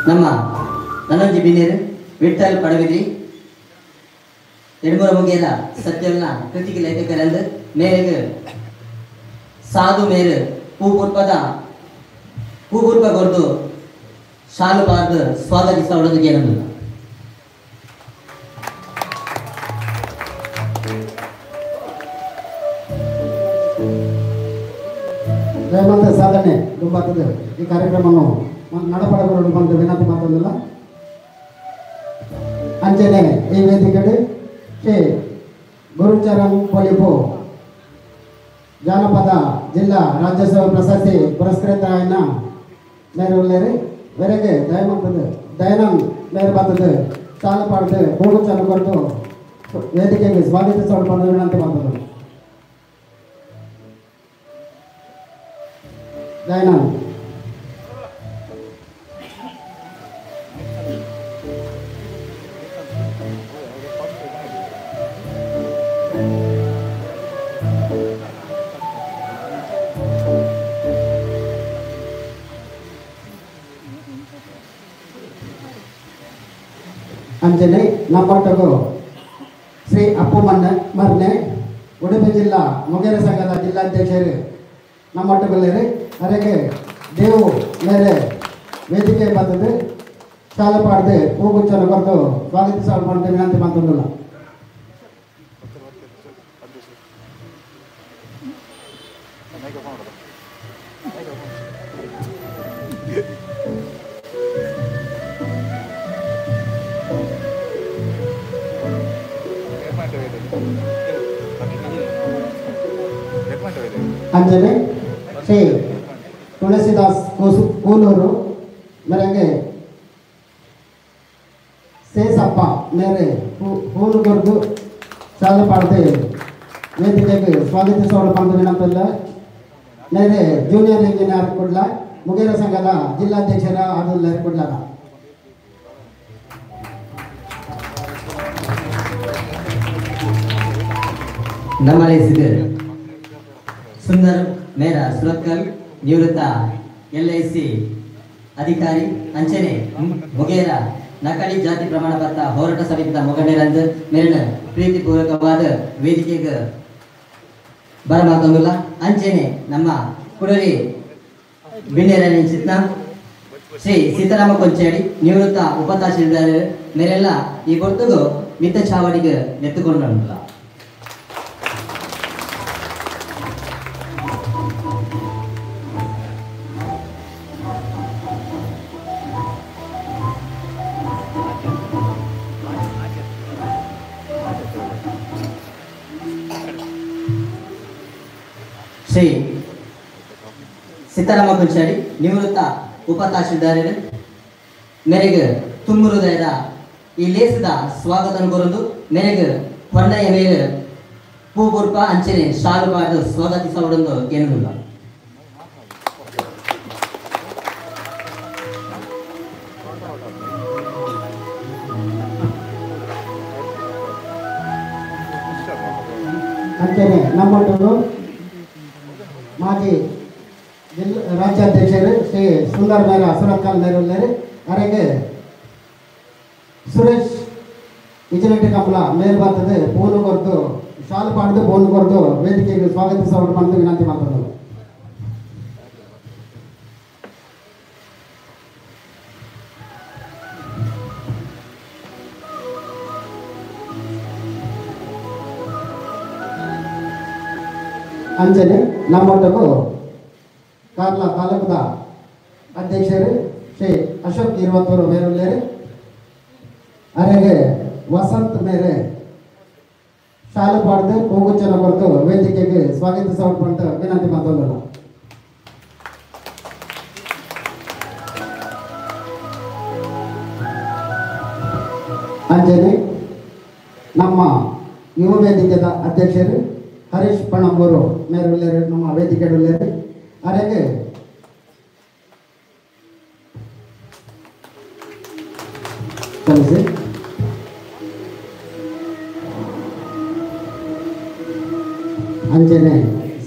ನಮ್ಮ ನನ್ನೊಂಜಿ ಬಿನ್ನೇರು ವಿಠಲ್ ಪಡವಿದ್ರಿ ಎಡ್ಮೂರ ಮುಗಿಯರ ಸತ್ಯವನ್ನ ಕೃತಿಗೆ ಲೇಖಕರಂದು ಮೇರೆಗೆ ಸಾಧು ಮೇರು ಪೂಪುರ್ಪದ ಪೂಪುರ್ಪ ಕೊರ್ದು ಶಾಲು ಪಾರ್ದು ಸ್ವಾಗತಿಸ ಏನೊಂದು ದಯಮಾಡಿ ಸಾಧನೆ ದುಂಬಾತದೆ ಈ ಕಾರ್ಯಕ್ರಮವನ್ನು ನಡಪಡಬರಲು ಬಂದು ವಿನಂತಿ ಮಾತೊಂದಿಲ್ಲ. ಅಂಚನೆ ಈ ವೇದಿಕೆಡೆ ಶ್ರೀ ಗುರುಚರಣ್ ಪೊಲಿಪು ಜಾನಪದ ಜಿಲ್ಲಾ ರಾಜ್ಯೋತ್ಸವ ಪ್ರಶಸ್ತಿ ಪುರಸ್ಕೃತ ಮೇರೆ ವೆರೆಗೆ ದಯಮಂತದ್ದು ದಯಾನಂದ್ ಮೇರೆ ಬರ್ತದೆ ಚಾಲು ಪಾಡ್ದು ಹೂಗುಚ್ಚನ್ನು ಕೊಟ್ಟು ವೇದಿಕೆಗೆ ಸ್ವಾಗತಿಸಲು ಬಂದು ವಿನಂತಿ ಮಾಡ್ತದೆ. ದಯಾನಂದ್ ಅಂಜನೆ ನಮ್ಮೊಟ್ಟಿಗೂ ಶ್ರೀ ಅಪ್ಪು ಮರ್ನೆ ಉಡುಪಿ ಜಿಲ್ಲಾ ಮೊಗೇರ ಸಂಘದ ಜಿಲ್ಲಾಧ್ಯಕ್ಷರು ನಮ್ಮೊಟ್ಟಿಗುಳ್ಳೇರಿ ಅರೆಗೆ ದೇವು ಮೇರೆ ವೇದಿಕೆ ಬರ್ತದೆ ಶಾಲೆ ಪಾಡ್ದು ಹೂಗುಚ್ಚನ್ನು ಕೊಟ್ಟು ಸ್ವಾಗತಿಸಲು ವಿನಂತಿ ಮಾಡ್ತೊಂದಿಲ್ಲ. ಅಂಜನೆ ಶ್ರೀ ತುಳಸಿದಾಸ್ ಕೂಲೂರು ಮೇರೆಗೆ ಸೇಸಪ್ಪ ಮೇರೆ ಹೂನು ಕೊರ್ದು ಶಾಲೆ ಪಾಡ್ದು ವೇದಿಕೆಗೆ ಸ್ವಾಗತಿಸೋಣ ಬಂದು ವಿನಂತಿಲ್ಲ. ಮೇರೆ ಜೂನಿಯರ್ ಇಂಜಿನಿಯರ್ ಕುಡ್ಲ Mugera ಸಂಘದ ಜಿಲ್ಲಾಧ್ಯಕ್ಷರ ಆದುಲ್ಲೇರು ಕುಡ್ಲದ. ನಮ್ಮಲೇಸಿದ ಸುಂದರ್ ಮೇರ ಸುರತ್ಕಲ್ ನಿವೃತ್ತ LIC ಅಧಿಕಾರಿ ಅಂಚನೆ ಮುಗೇರ ನಕಲಿ ಜಾತಿ ಪ್ರಮಾಣ ಪತ್ರ ಹೋರಾಟ ಸಮಿತಿಯ ಮುಖಂಡರಂದು ಮೇರಿನ ಪ್ರೀತಿಪೂರ್ವಕವಾದ ವೇದಿಕೆಗೆ ಬರಮಾತೊಂದುಲ್ಲ. ಅಂಚನೆ ನಮ್ಮ ಕುಡರಿ ಬಿನ್ನೇರ ಶ್ರೀ ಸೀತಾರಾಮ ಕೊಂಚೇಡಿ ನಿವೃತ್ತ ಉಪ ತಹಶೀಲ್ದಾರ್ ಮೇರೆಲ್ಲ ಈ ಹೊರತುಗು ಮಿತ್ತ ಚಾವಡಿಗೆ ನೆತ್ತುಕೊಂಡ. ಶ್ರೀ ಸೀತಾರಾಮ ಕೊಂಚಾಡಿ ನಿವೃತ್ತ ಉಪ ತಹಶೀಲ್ದಾರರು ಮೇರೆಗೆ ತುಮ್ಮುರುದಯದ ಈ ಲೇಸದ ಸ್ವಾಗತ ಕೊರದು ಮೇರೆಗೆ ಹೊನ್ನಯ ಮೇರೆ ಪೂಪುರ್ಪ ಅಂಚನೆ ಶಾಲು ಪಾಡ್ದು ಸ್ವಾಗತಿಸವಡೊಂದು ಕೇಂದ್ರ. ಅಂಚನೆ ನಮ್ಮೊಟ್ಟರು ಮಾಜಿ ಜಿಲ್ಲಾ ರಾಜ್ಯಾಧ್ಯಕ್ಷರು ಶ್ರೀ ಸುಂದರ್ ಮೇರ ಸುರತ್ಕಲ್ ಮೇರುಲ್ಲೇರು ಅರೆಗೆ ಸುರೇಶ್ ಇಜಲಟ್ಟಿ ಕಂಬಳ ಮೇಲ್ ಬರ್ತದೆ ಫೋನ್ ಕೊರತು ಶಾಲು ಪಾಡ್ದು ಫೋನ್ ಕೊರತು ವೇದಿಕೆಗೆ ಸ್ವಾಗತಿಸೋಡು ಬಂದು ವಿನಂತಿ ಮಾಡ್ತದೆ. ಅಂಚನೆ ನಮ್ಮೊಟ್ಟಗೂ ಕಾರ್ಲ ತಾಲೂಕದ ಅಧ್ಯಕ್ಷರು ಶ್ರೀ ಅಶೋಕ್ ಇರುವತ್ತೂರು ಮೇರುಲ್ಲೇರು ಅರೆಗೆ ವಸಂತ್ ಮೇರೆ ಶಾಲು ಪಾಡ್ದು ಹೂಗುಚ್ಚನ ಕೊರತು ವೇದಿಕೆಗೆ ಸ್ವಾಗತಿಸೋಡು ವಿನಂತಿ ಮಾಡ್ತೊಂದಲ್ಲ. ಅಂಜನೆ ನಮ್ಮ ಯುವ ವೇದಿಕೆದ ಅಧ್ಯಕ್ಷರು ಹರೀಶ್ ಪಣಂಬೂರು ಮೇರುಲ್ಲೇರು ನಮ್ಮ ವೇದಿಕೆ ಅರೆಗೆ ಕಲಿಸಿ ಅಂಚನೆ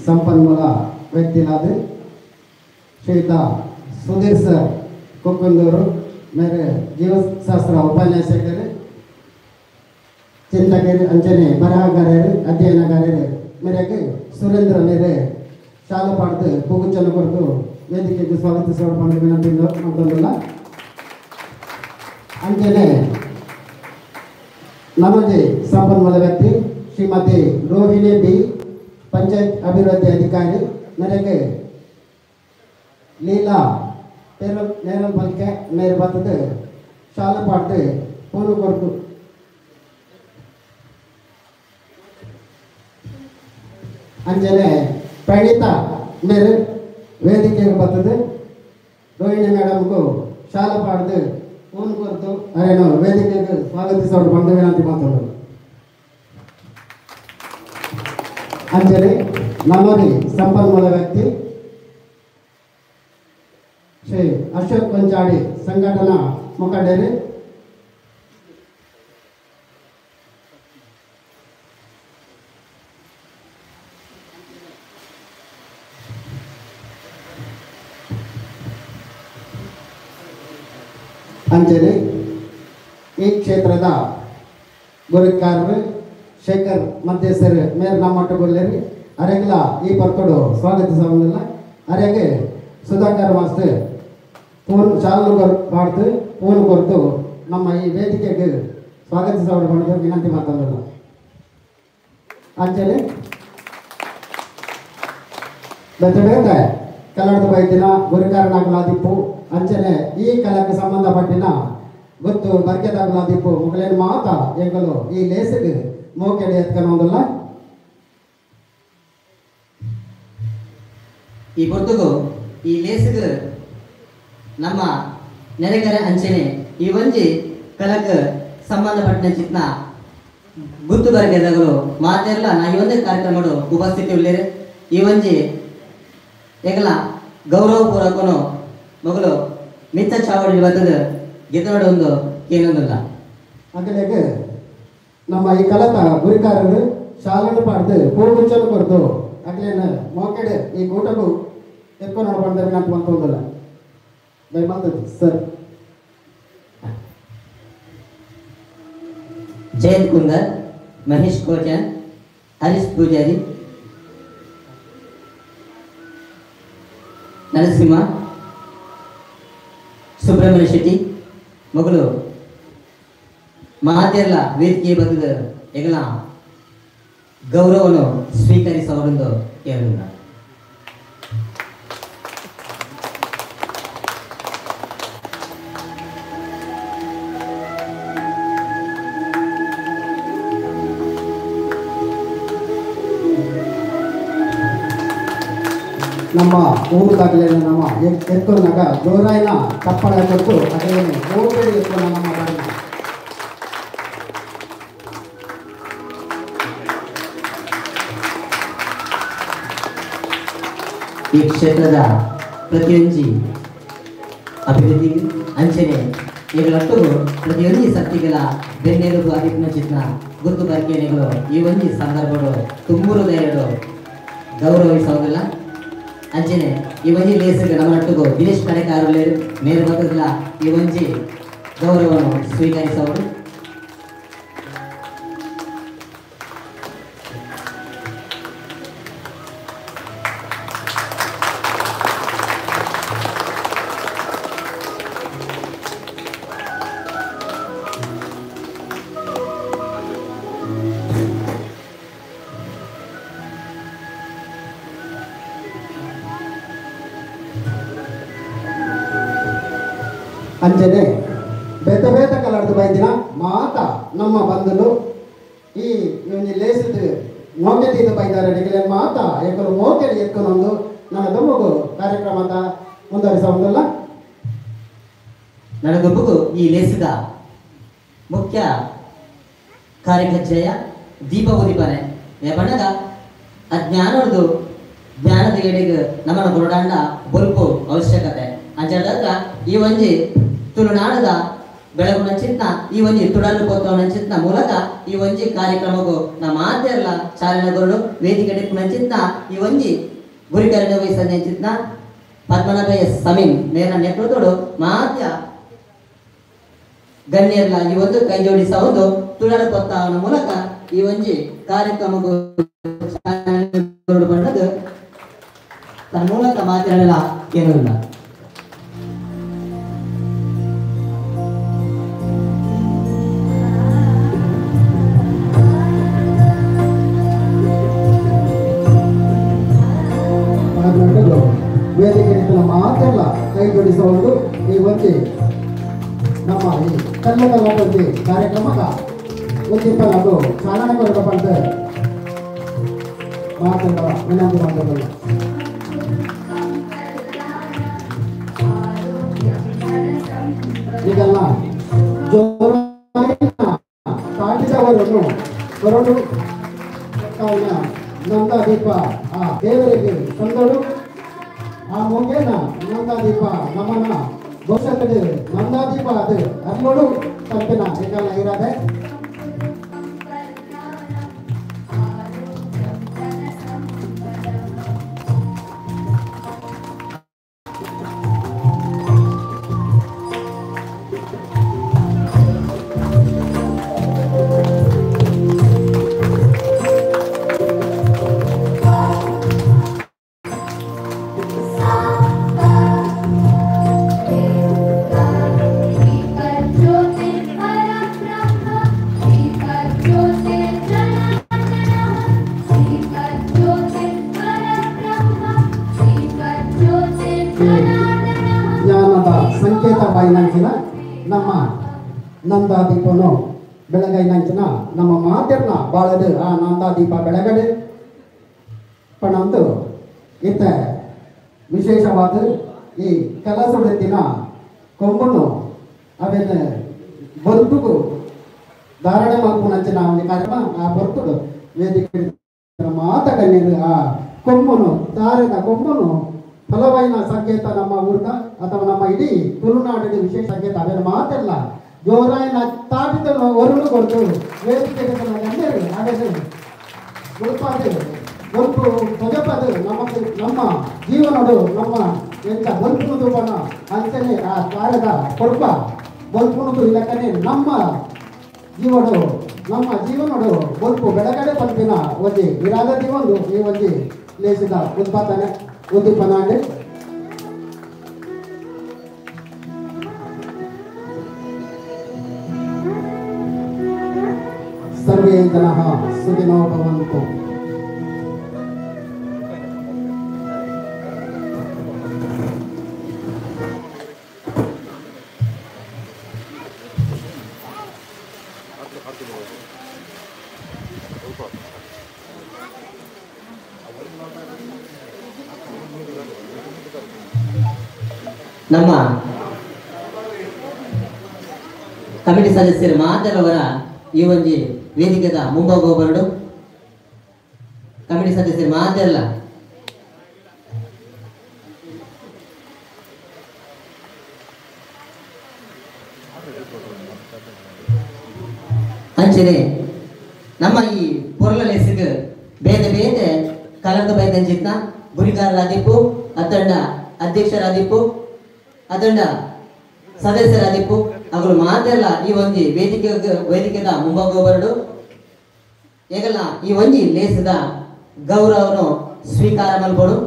ಸಂಪನ್ಮೂಲ ವ್ಯಕ್ತಿಲಾದ ಶ್ರೀಯುತ ಸುಧೀರ್ ಸರ್ ಕೊಕ್ಕಂದೂರು ಮೇರೆ ಜೀವಶಾಸ್ತ್ರ ಉಪನ್ಯಾಸಕರು ಚಿಂತಕರು ಅಂಚನೆ ಬರಹಗಾರರು ಅಧ್ಯಯನಗಾರರು ಮೇರೆಗೆ ಸುರೇಂದ್ರ ಮೇರೆ ಶಾಲು ಪಾಡ್ದು ಪೂಗುಚ್ಚನ್ನು ಕೊರತು ವೇದಿಕೆಗೆ ಸ್ವಾಗತಿಸುವ ವಿನಂತಿ ಮಾಡ್ತೊಂದಿಲ್ಲ. ಅಂಚನೆ ನಮಗೆ ಸಂಪನ್ಮೂಲ ವ್ಯಕ್ತಿ ಶ್ರೀಮತಿ ರೋಹಿಣಿ ಬಿ ಪಂಚಾಯತ್ ಅಭಿವೃದ್ಧಿ ಅಧಿಕಾರಿ ಮೇರೆಗೆ ಲೀಲಾ ನೇರಲ್ ಬಲ್ಕೆ ಮೇರೆ ಬರ್ತದೆ ಶಾಲು ಪಾಡ್ದು ಪೂನು ಕೊರತು ಅಂಚನೆ ಪ್ರಣೀತಾ ಮೇರೆ ವೇದಿಕೆಗೆ ಬರ್ತದೆ ರೋಹಿಣಿ ಮೇಡಮ್ಗೂ ಶಾಲು ಪಾಡ್ದು ಫೋನ್ ಕೊರತು ಅರೇನು ವೇದಿಕೆಗೆ ಸ್ವಾಗತಿಸೋಡು ಬಂದು ವಿನಂತಿ ಮಾತಾಡೋದು. ಅಂಚನೆ ನಮ್ಮಲ್ಲಿ ಸಂಪನ್ಮೂಲ ವ್ಯಕ್ತಿ ಶ್ರೀ ಅಶೋಕ್ ಕೊಂಚಾಡಿ ಸಂಘಟನಾ ಮುಖಂಡರು ಅಂಚನೆ ಈ ಕ್ಷೇತ್ರದ ಗುರುಕಾರರು ಶೇಖರ್ ಮಧ್ಯಸ್ಥರು ಮೇರೆ ನಮ್ಮೊಟ್ಟುಗೊಳ್ಳೇರಿ ಅರೆಗ್ಲ ಈ ಪರ್ತೋಡು ಸ್ವಾಗತಿಸೋದಿಲ್ಲ. ಅರೆಗೆ ಸುಧಾಕರ್ ಮಾಸ್ಟರ್ ಫೋನ್ ಶಾಲು ಪಾಡ್ದು ಫೋನ್ ಕೊರತು ನಮ್ಮ ಈ ವೇದಿಕೆಗೆ ಸ್ವಾಗತಿಸೋಡು ಬಂದು ವಿನಂತಿ ಮಾಡ್ತೊಂದಿಲ್ಲ. ಅಂಚನೆ ಬೇತೆ ಬೇತೆ ಕನ್ನಡದ ಬೈದಿನ ಗುರುಕಾರನಾಗಲಾದಿಪ್ಪು ಅಂಚನೆ ಈ ಕಲಕ್ಕೆ ಸಂಬಂಧಪಟ್ಟಿನ ಗೊತ್ತು ಬರ್ಕೆದಾಗಲಾದಿಪ್ಪು ಮೊಗಲೇನು ಮಾತ ಎಂಗಲು ಈ ಲೇಸಿಗೆ ಮೋಕೆಡೆ ಎತ್ಕೊಳೋದಿಲ್ಲ. ಈ ಹೊರತುಗು ಈ ಲೇಸಿಗೆ ನಮ್ಮ ನೆರೆಕರೆ ಅಂಚನೆ ಈ ಒಂಜಿ ಕಲಕ್ಕೆ ಸಂಬಂಧಪಟ್ಟಿನ ಚಿತ್ನ ಗುತ್ತು ಬರಕೆದಾಗಲು ಮಾತೆಲ್ಲ ನಾ ಈ ಒಂದೇ ಕಾರ್ಯಕ್ರಮಡು ಉಪಸ್ಥಿತಿ ಉಳ್ಳೇರು ಈ ಒಂಜಿ ಎಂಗಲ ಗೌರವಪೂರ್ವಕನು ಮೊಗಲು ಮಿತ್ತ ಚಾವಡಿ ಬತ್ತದ ಗೆದ್ದನೋಡು ಒಂದು ಏನೊಂದಿಲ್ಲ. ಅಗಲೆಗೆ ನಮ್ಮ ಈ ಕಲತ ಗುರಿಕಾರರು ಶಾಲೆಯನ್ನು ಪಾಡ್ದು ಹೂಗುಚ್ಚಲು ಕೊರ್ದು ಅಗಲೇನ ಮೋಕೆಡೆ ಈ ಕೂಟಗೂ ಎತ್ಕೊಂಡು ನೋಡ್ಕೊಂಡ್ರೆ ನಾನು ಮಂತೊಂದಿಲ್ಲ. ದಯಮಾಡ್ತದೆ ಸರ್. ಜಯಂತ್ ಕುಂದರ್, ಮಹೇಶ್ ಕೋಟ್ಯಾನ್, ಹರೀಶ್ ಪೂಜಾರಿ, ನರಸಿಂಹ, ಸುಬ್ರಹ್ಮಣ್ಯ ಶೆಟ್ಟಿ ಮಗಳು ಮಾತೆಲ್ಲ ವೇದಿಕೆ ಬಂದ ಎಗಲ ಗೌರವವನ್ನು ಸ್ವೀಕರಿಸುವವರೆಂದು ಕೇಳಿಲ್ಲ. ನಮ್ಮ ಊರುದಾಗಲೇ ನಮ್ಮ ಎತ್ಕೊಂಡಾಗ ಜೋರಾಯಿನ ತಪ್ಪಳ ಕೊಟ್ಟು ಅದೇನು ಹೋಗಬೇಡಿ ಎತ್ಕೊಂಡ ನಮ್ಮ ಬಾರಿನ. ಈ ಕ್ಷೇತ್ರದ ಪ್ರತಿಯೊಂಜಿ ಅಭಿವೃದ್ಧಿ ಅಂಚನೆ ಈಗಲಟ್ಟು ಪ್ರತಿಯೊಂದು ಶಕ್ತಿಗಳ ಬೆನ್ನೆಲುಬು ಅಭಿಪ್ನ ಚಿತ್ರ ಗುರುತು ಬರಿಕೆಗಳು ಈ ಒಂಜಿ ಸಂದರ್ಭಗಳು ತುಂಬುರುದೆರಡು ಗೌರವಿಸುವುದಿಲ್ಲ. ಅಂಚನೆ ಈ ಒಂಜಿ ಲೇಸಿಗೆ ನಮ್ಮನೊಟ್ಟಿಗೂ ದಿನೇಶ್ ಕಡೆಕಾರರು ಮೇರು ಬದಲ ಈ ಒಂಜಿ ಗೌರವವನ್ನು ಸ್ವೀಕರಿಸುವರು. ಅಂಚನೆ ಬೇತೆ ಬೇತೆ ಕಲರ್ದು ಬೈದಿನ ಮಾತ ನಮ್ಮ ಬಂಧುಲು ಈ ಒಂಜಿ ಲೇಸಿದ ಮೋಕೆದೀದ ಬೈದಾರೆ ಡಿಗಲೆ ಮಾತ ಎಕ್ಕಲು ಮೋಕೆಡಿ ಎಕ್ಕನೊಂದು ನನ್ನ ದೊಮ್ಮಗು ಕಾರ್ಯಕ್ರಮದ ಮುಂದುವರಿಸೊಂದಲ್ಲ. ನನ್ನ ದೊಮ್ಮಗು ಈ ಲೇಸಿದ ಮುಖ್ಯ ಕಾರ್ಯಕರ್ಜೆಯ ದೀಪ ಉದಿಪನೆ ಬಣ್ಣದ ಅಜ್ಞಾನದ್ದು ಜ್ಞಾನದ ಎಡೆಗೆ ನಮ್ಮನ ಕೊರಡಾಂಡ ಬೊಲ್ಪು ಅವಶ್ಯಕತೆ ಅಂಚಾಡ ಈ ಒಂಜಿ ತುಳುನಾಡದ ಬೆಳಗುನ ಚಿತ್ನ ಈ ಒಂಜಿ ತುಡಲು ಕೊತ್ತವನ ಚಿತ್ನ ಮೂಲಕ ಈ ಒಂಜಿ ಕಾರ್ಯಕ್ರಮಕ್ಕೂ ನಮ್ಮ ಮಾತೆಲ್ಲ ಚಾಲನೆಗೊಂಡು ವೇದಿಕೆ ಚಿತ್ನ ಈ ಒಂಜಿ ಗುರಿಕರಣ ವಹಿಸನೆ ಚಿತ್ನ ಪದ್ಮನಾಭ ಎಸ್ ಸಮೀನ್ ನೇರ ನೇತೃತ್ವದೋಡು ಮಾತ್ಯ ಗಣ್ಯರ್ಲ ಈ ಒಂದು ಕೈ ಜೋಡಿಸಬಹುದು ತುಳಲು ಕೊತ್ತವನ ಮೂಲಕ ಈ ಒಂಜಿ ಕಾರ್ಯಕ್ರಮಕ್ಕೂ ಚಾಲನೆಗೊಂಡು ಬಂದದ್ದು ತನ್ನ ಮೂಲಕ ಮಾತಾಡಲ್ಲ ಏನೂ ಇಲ್ಲ. ವೇದಿಕೆ ಮಾತೆಲ್ಲ ಕೈ ಜೋಡಿಸುವುದು ಈ ಒಂಜಿ ನಮ್ಮ ಈ ಕಲ್ಲಕಲ್ಲ ಒಂಜಿ ಕಾರ್ಯಕ್ರಮದ ಉದ್ದೀಪನದು ಚಾಲನೆ ಕೊರಗ ಪಂಡ ಮಾತೆಲ್ಲ ವಿನಂತಿ ಮಾಡಿಲ್ಲ. ಈಗೆಲ್ಲ ಜೋರಾಗಿನ ತಾಟಿದವರನ್ನು ಹೊರಡು ನಂದಾದೀಪ ಆ ದೇವರಿಗೆ ತಂದಳು. ಆ ಮೊಗ್ಗೇನ ನಂದಾದೀಪ ನಮ್ಮನ ಭವಿಷ್ಯದಲ್ಲಿ ನಂದಾದೀಪ ಅದು ಅಲ್ಲೋಡು ತಪ್ಪಿನ ಈಗೆಲ್ಲ ಇರದೆ. ಜ್ಞಾನದ ಸಂಕೇತವಾಯಿನಂಚಿನ ನಮ್ಮ ನಂದಾದೀಪನು ಬೆಳಗೈನಂಚಿನ ನಮ್ಮ ಮಾತೆರ್ನ ಬಾಳದು ಆ ನಂದಾದೀಪ ಬೆಳಗಡೆ ಪಣಂದು ಇತ್ತ ವಿಶೇಷವಾದ ಈ ಕಲಸುಡತ್ತಿನ ಕೊಂಬನು ಅವೆಲ್ಲ ಬದುಕುಗು ಧಾರಣೆ ಮಲ್ಪುನಂಚಿನ ಒಂದು ಕಾರ್ಯಕ್ರಮ ಆ ಬರ್ತುಡು ವೇದಿಕೆ ಮಾತ ಕಣ್ಣೀರು ಆ ಕೊಂಬನು ತಾರೆದ ಕೊಂಬನು ಫಲವಾಯಿನ ಸಂಕೇತ ನಮ್ಮ ಊರ್ದ ಅಥವಾ ನಮ್ಮ ಇಡೀ ತುಳುನಾಡಿನ ವಿಶೇಷ ಸಂಕೇತ ಅವೇನು ಮಾತೆಲ್ಲ ಜೋರಾಯಿನ ತಾಟಿದ ಒರುಳು ಕೊಡ್ತು ವೇದಿಕೆ ಗಣ್ಯರು ಹಾಗಾದ್ರೆ ಗುಲ್ಪಾದು ಬೊಲ್ಪು ತೊಜಪದು ನಮ್ಮ ನಮ್ಮ ಜೀವನಡು ನಮ್ಮ ಎಂತ ಬೊಲ್ಪುನು ತೂಪನ ಅಂಚನೆ ಆ ಕಾರ್ಯದ ಕೊರ್ಪ ಬೊಲ್ಪುನು ಇಲಕನೆ ನಮ್ಮ ಜೀವಡು ನಮ್ಮ ಜೀವನಡು ಬೊಲ್ಪು ಬೆಳಗಡೆ ಪಂಪಿನ ಒಂಜಿ ಇರಾದತಿ ಒಂದು ಈ ಒಂಜಿ ಲೇಸಿದ ಉತ್ಪಾದನೆ ಉದ್ದೀಪನ ಅಂಡ್ ಸರ್ವೇ ಜನಃ ಸುಖಿನೋ ಭವಂತು. ನಮ್ಮ ಕಮಿಟಿ ಸದಸ್ಯರು ಮಾತರವರ ಈ ಒಂಜಿ ವೇದಿಕೆದ ಮುಂಭಾಗ ಬರಡು ಕಮಿಟಿ ಸದಸ್ಯರು ಮಾತೆಲ್ಲ ಅಂಚನೆ ನಮ್ಮ ಈ ಪೊರ್ಲ ಲೇಸಿಗೆ ಬೇರೆ ಬೇರೆ ಕಲಂಕ ಬೈದಂಚಿತ್ನ ಗುರಿಕಾರರಾದಿಪ್ಪು ಅತ್ತಂಡ ಅಧ್ಯಕ್ಷರಾದಿಪ್ಪು ಅದಂಡ ಸದಸ್ಯರಾದಿಪ್ಪು ಅಗಳು ಮಾತೆಲ್ಲ ಈ ಒಂಜಿ ವೇದಿಕೆ ವೇದಿಕೆದ ಮುಂಭಾಗ ಬರಡು ಏಗಲ್ಲ ಈ ಒಂಜಿ ಲೇಸದ ಗೌರವನು ಸ್ವೀಕಾರ ಮಲ್ಪಡು.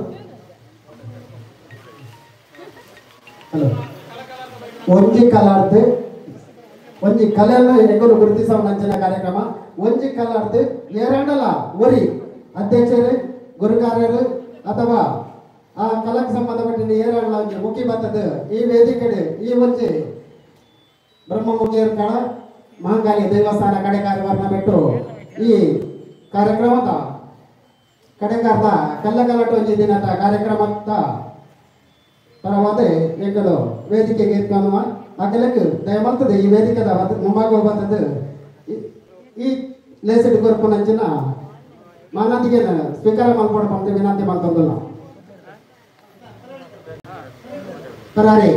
ಹಲೋ ಒಂಜಿ ಕಲಾರ್ದು ಒಂಜಿ ಕಲೆಯನ್ನು ಹೆಂಗಲು ಗುರುತಿಸುವ ನಂಚಿನ ಕಾರ್ಯಕ್ರಮ ಒಂಜಿ ಕಲಾರ್ದು ಏರಾಂಡಲ ಒರಿ ಅಧ್ಯಕ್ಷರು ಗುರುಕಾರ್ಯರು ಅಥವಾ ಆ ಕಲಕ್ಕೆ ಸಂಬಂಧಪಟ್ಟಿನ ಏರಾಂಡಲ ಒಂಜಿ ಮುಖಿ ಬರ್ತದೆ ಈ ವೇದಿಕೆ ಈ ಒಂಜಿ ಬ್ರಹ್ಮಮುಖಿಯರ ಕಣ ಮಹಾಂಕಾಳಿ ದೇವಸ್ಥಾನ ಕಡೆಕಾರವನ್ನ ಬಿಟ್ಟು ಈ ಕಾರ್ಯಕ್ರಮದ ಕಡೆಕಾರದ ಕಲ್ಲಗಲಾಟ ಒಂಜಿ ದಿನದ ಕಾರ್ಯಕ್ರಮದ ಪರವಾದ ಎಂಗಳು ವೇದಿಕೆಗೆ ಎತ್ಕೊನುವ ಅಗಲಕ್ಕೆ ದಯಮಲ್ತದೆ ಈ ವೇದಿಕೆದ ಮುಂಭಾಗ ಬರ್ತದೆ ಈ ಲೇಸಿಡ್ ಕೊರ್ಪುನಂಚಿನ ಮಾನದಿಗೆ ಸ್ವೀಕಾರ ಮಲ್ಪಡ ಪಂತ ವಿನಂತಿ ಮಲ್ತೊಂದುಲ್ಲ. ಪರಾರಿ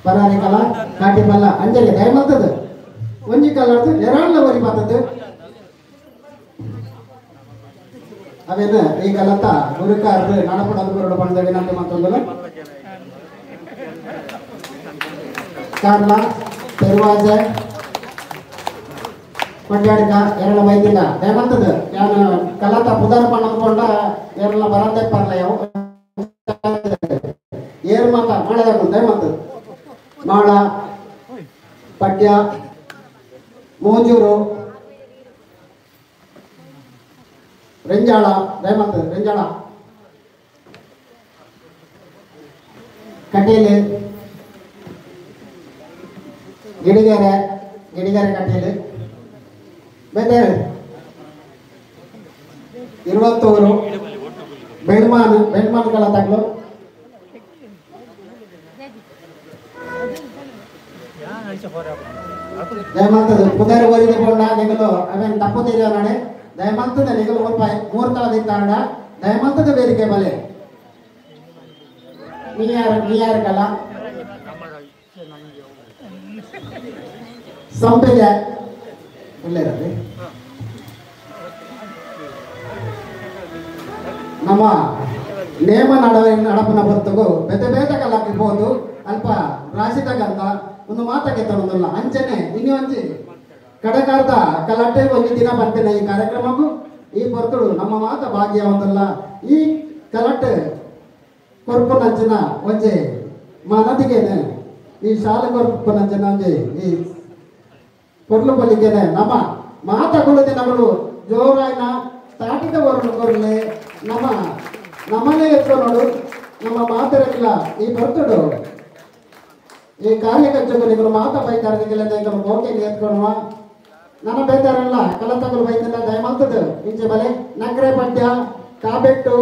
ಪರಾರಿ ಕಲಾ ಕಾಟಿ ಬಲ್ಲ ಅಂಜಲಿ ದಯಮಲ್ತದೆ ಒಂಜಿ ಕಲಾರ್ದು ಎರಡ್ಲ ಒರಿ ಬರ್ತದೆ ಅವೇನು ಈ ಕಲತ್ತ ಗುರುಕಾರರು ನಡಪಡದು ಬರೋಡು ಪಂಡ ವಿನಂತಿ ಮಲ್ತೊಂದುಲ್ಲ. ಕಾರ್ಲ ಪೆರುವಾಜೆ ಕೊಟ್ಯಾಡ್ಕ ಎರಳ ವೈದ್ಯನ ದಯಮಲ್ತದೆ ಯಾನು ಕಲತ ಪುದರ್ ಪಣ್ಣಕೊಂಡ ಎರಳ ಬರಂದೆ ಪರ್ಲ ಯಾವ ಏರು ಮಾತ ಮಾಡದ ದಯಮಲ್ತದೆ ಮಾಳ ಪಡ್ಯ ಮೋಜೂರು ರೆಂಜಾಳ ದಯಮಲ್ತದೆ ರೆಂಜಾಳ ಕಟೀಲು ಗಿಡಿಗೆರೆ ಗಿಡಿಗೆರೆ ಕಟೀಲು ಬೇರೆ ಇರುವತ್ತೂರು ಬೆಳ್ಮಾನ್ ಬೆಳ್ಮಾನ್ ಕಲ ತಗ್ಲು ದಯಮಲ್ತದೆ ಪುದರ್ ಒರಿದು ಕೊಂಡ ನಿಗಲು ಅವೇನು ತಪ್ಪು ತೀರೋ ನಾಡೆ ದಯಮಲ್ತದೆ ನಿಗಲು ಮೂರ್ತಳ ದಿತ್ತಾಂಡ ದಯಮಲ್ತದೆ ವೇದಿಕೆ ಬಲೆ ನೀಯಾರು ನೀಯಾರು ಕಲ ಸಂಪಿಗೆ ಒಳ್ಳೆಯದ್ರಿ. ನಮ್ಮ ನೇಮ ನಡವ ನಡಪನ ಬರ್ತಗು ಬೇತೆ ಬೇತೆ ಕಲಾಕಿರ್ಬೋದು ಅಲ್ಪ ರಾಶಿತಗಂತ ಒಂದು ಮಾತಕ್ಕೆ ತಗೊಂಡಿಲ್ಲ ಅಂಚನೆ ಇನ್ನು ಒಂಜಿ ಕಡಕಾರ್ದ ಕಲಾಟೆ ಒಂದು ದಿನ ಬರ್ತೇನೆ ಈ ಕಾರ್ಯಕ್ರಮಕ್ಕೂ ಈ ಬರ್ತಡು ನಮ್ಮ ಮಾತ ಭಾಗ್ಯ ಒಂದಲ್ಲ ಈ ಕಲಾಟೆ ಕೊರ್ಪುನಂಚಿನ ಒಂಜಿ ಮಾನದಿಗೇನೆ ಈ ಶಾಲೆ ಕೊರ್ಪುನಂಚಿನ ಒಂಜಿ ಈ ಕೊರ್ಲು ಬಲಿಗೆನೆ ನಮ್ಮ ಮಾತ ಕುಳಿತು ನಮ್ಮಳು ಜೋರಾಯಿನ ತಾಟಿದ ಹೊರಲು ಕೊರ್ಲೆ ನಮ್ಮ ನಮ್ಮನೆ ಎತ್ಕೊನೋಡು ನಮ್ಮ ಮಾತಿರಲಿಲ್ಲ ಈ ಬರ್ತಡು ಈ ಕಾರ್ಯಕರ್ಜಗಳು ನಿಗಳು ಮಾತ ಬೈತಾರದಿಲ್ಲ ನಿಗಳು ಮೋಕೆ ಎತ್ಕೊಳುವ ನನ್ನ ಬೇತಾರಲ್ಲ ಕಲತಗಳು ಬೈತಿಲ್ಲ ದಯಮಲ್ತದು ಇಂಚೆ ಬಲೆ ನಕ್ರೆ ಪಡ್ಯ ಕಾಬೆಟ್ಟು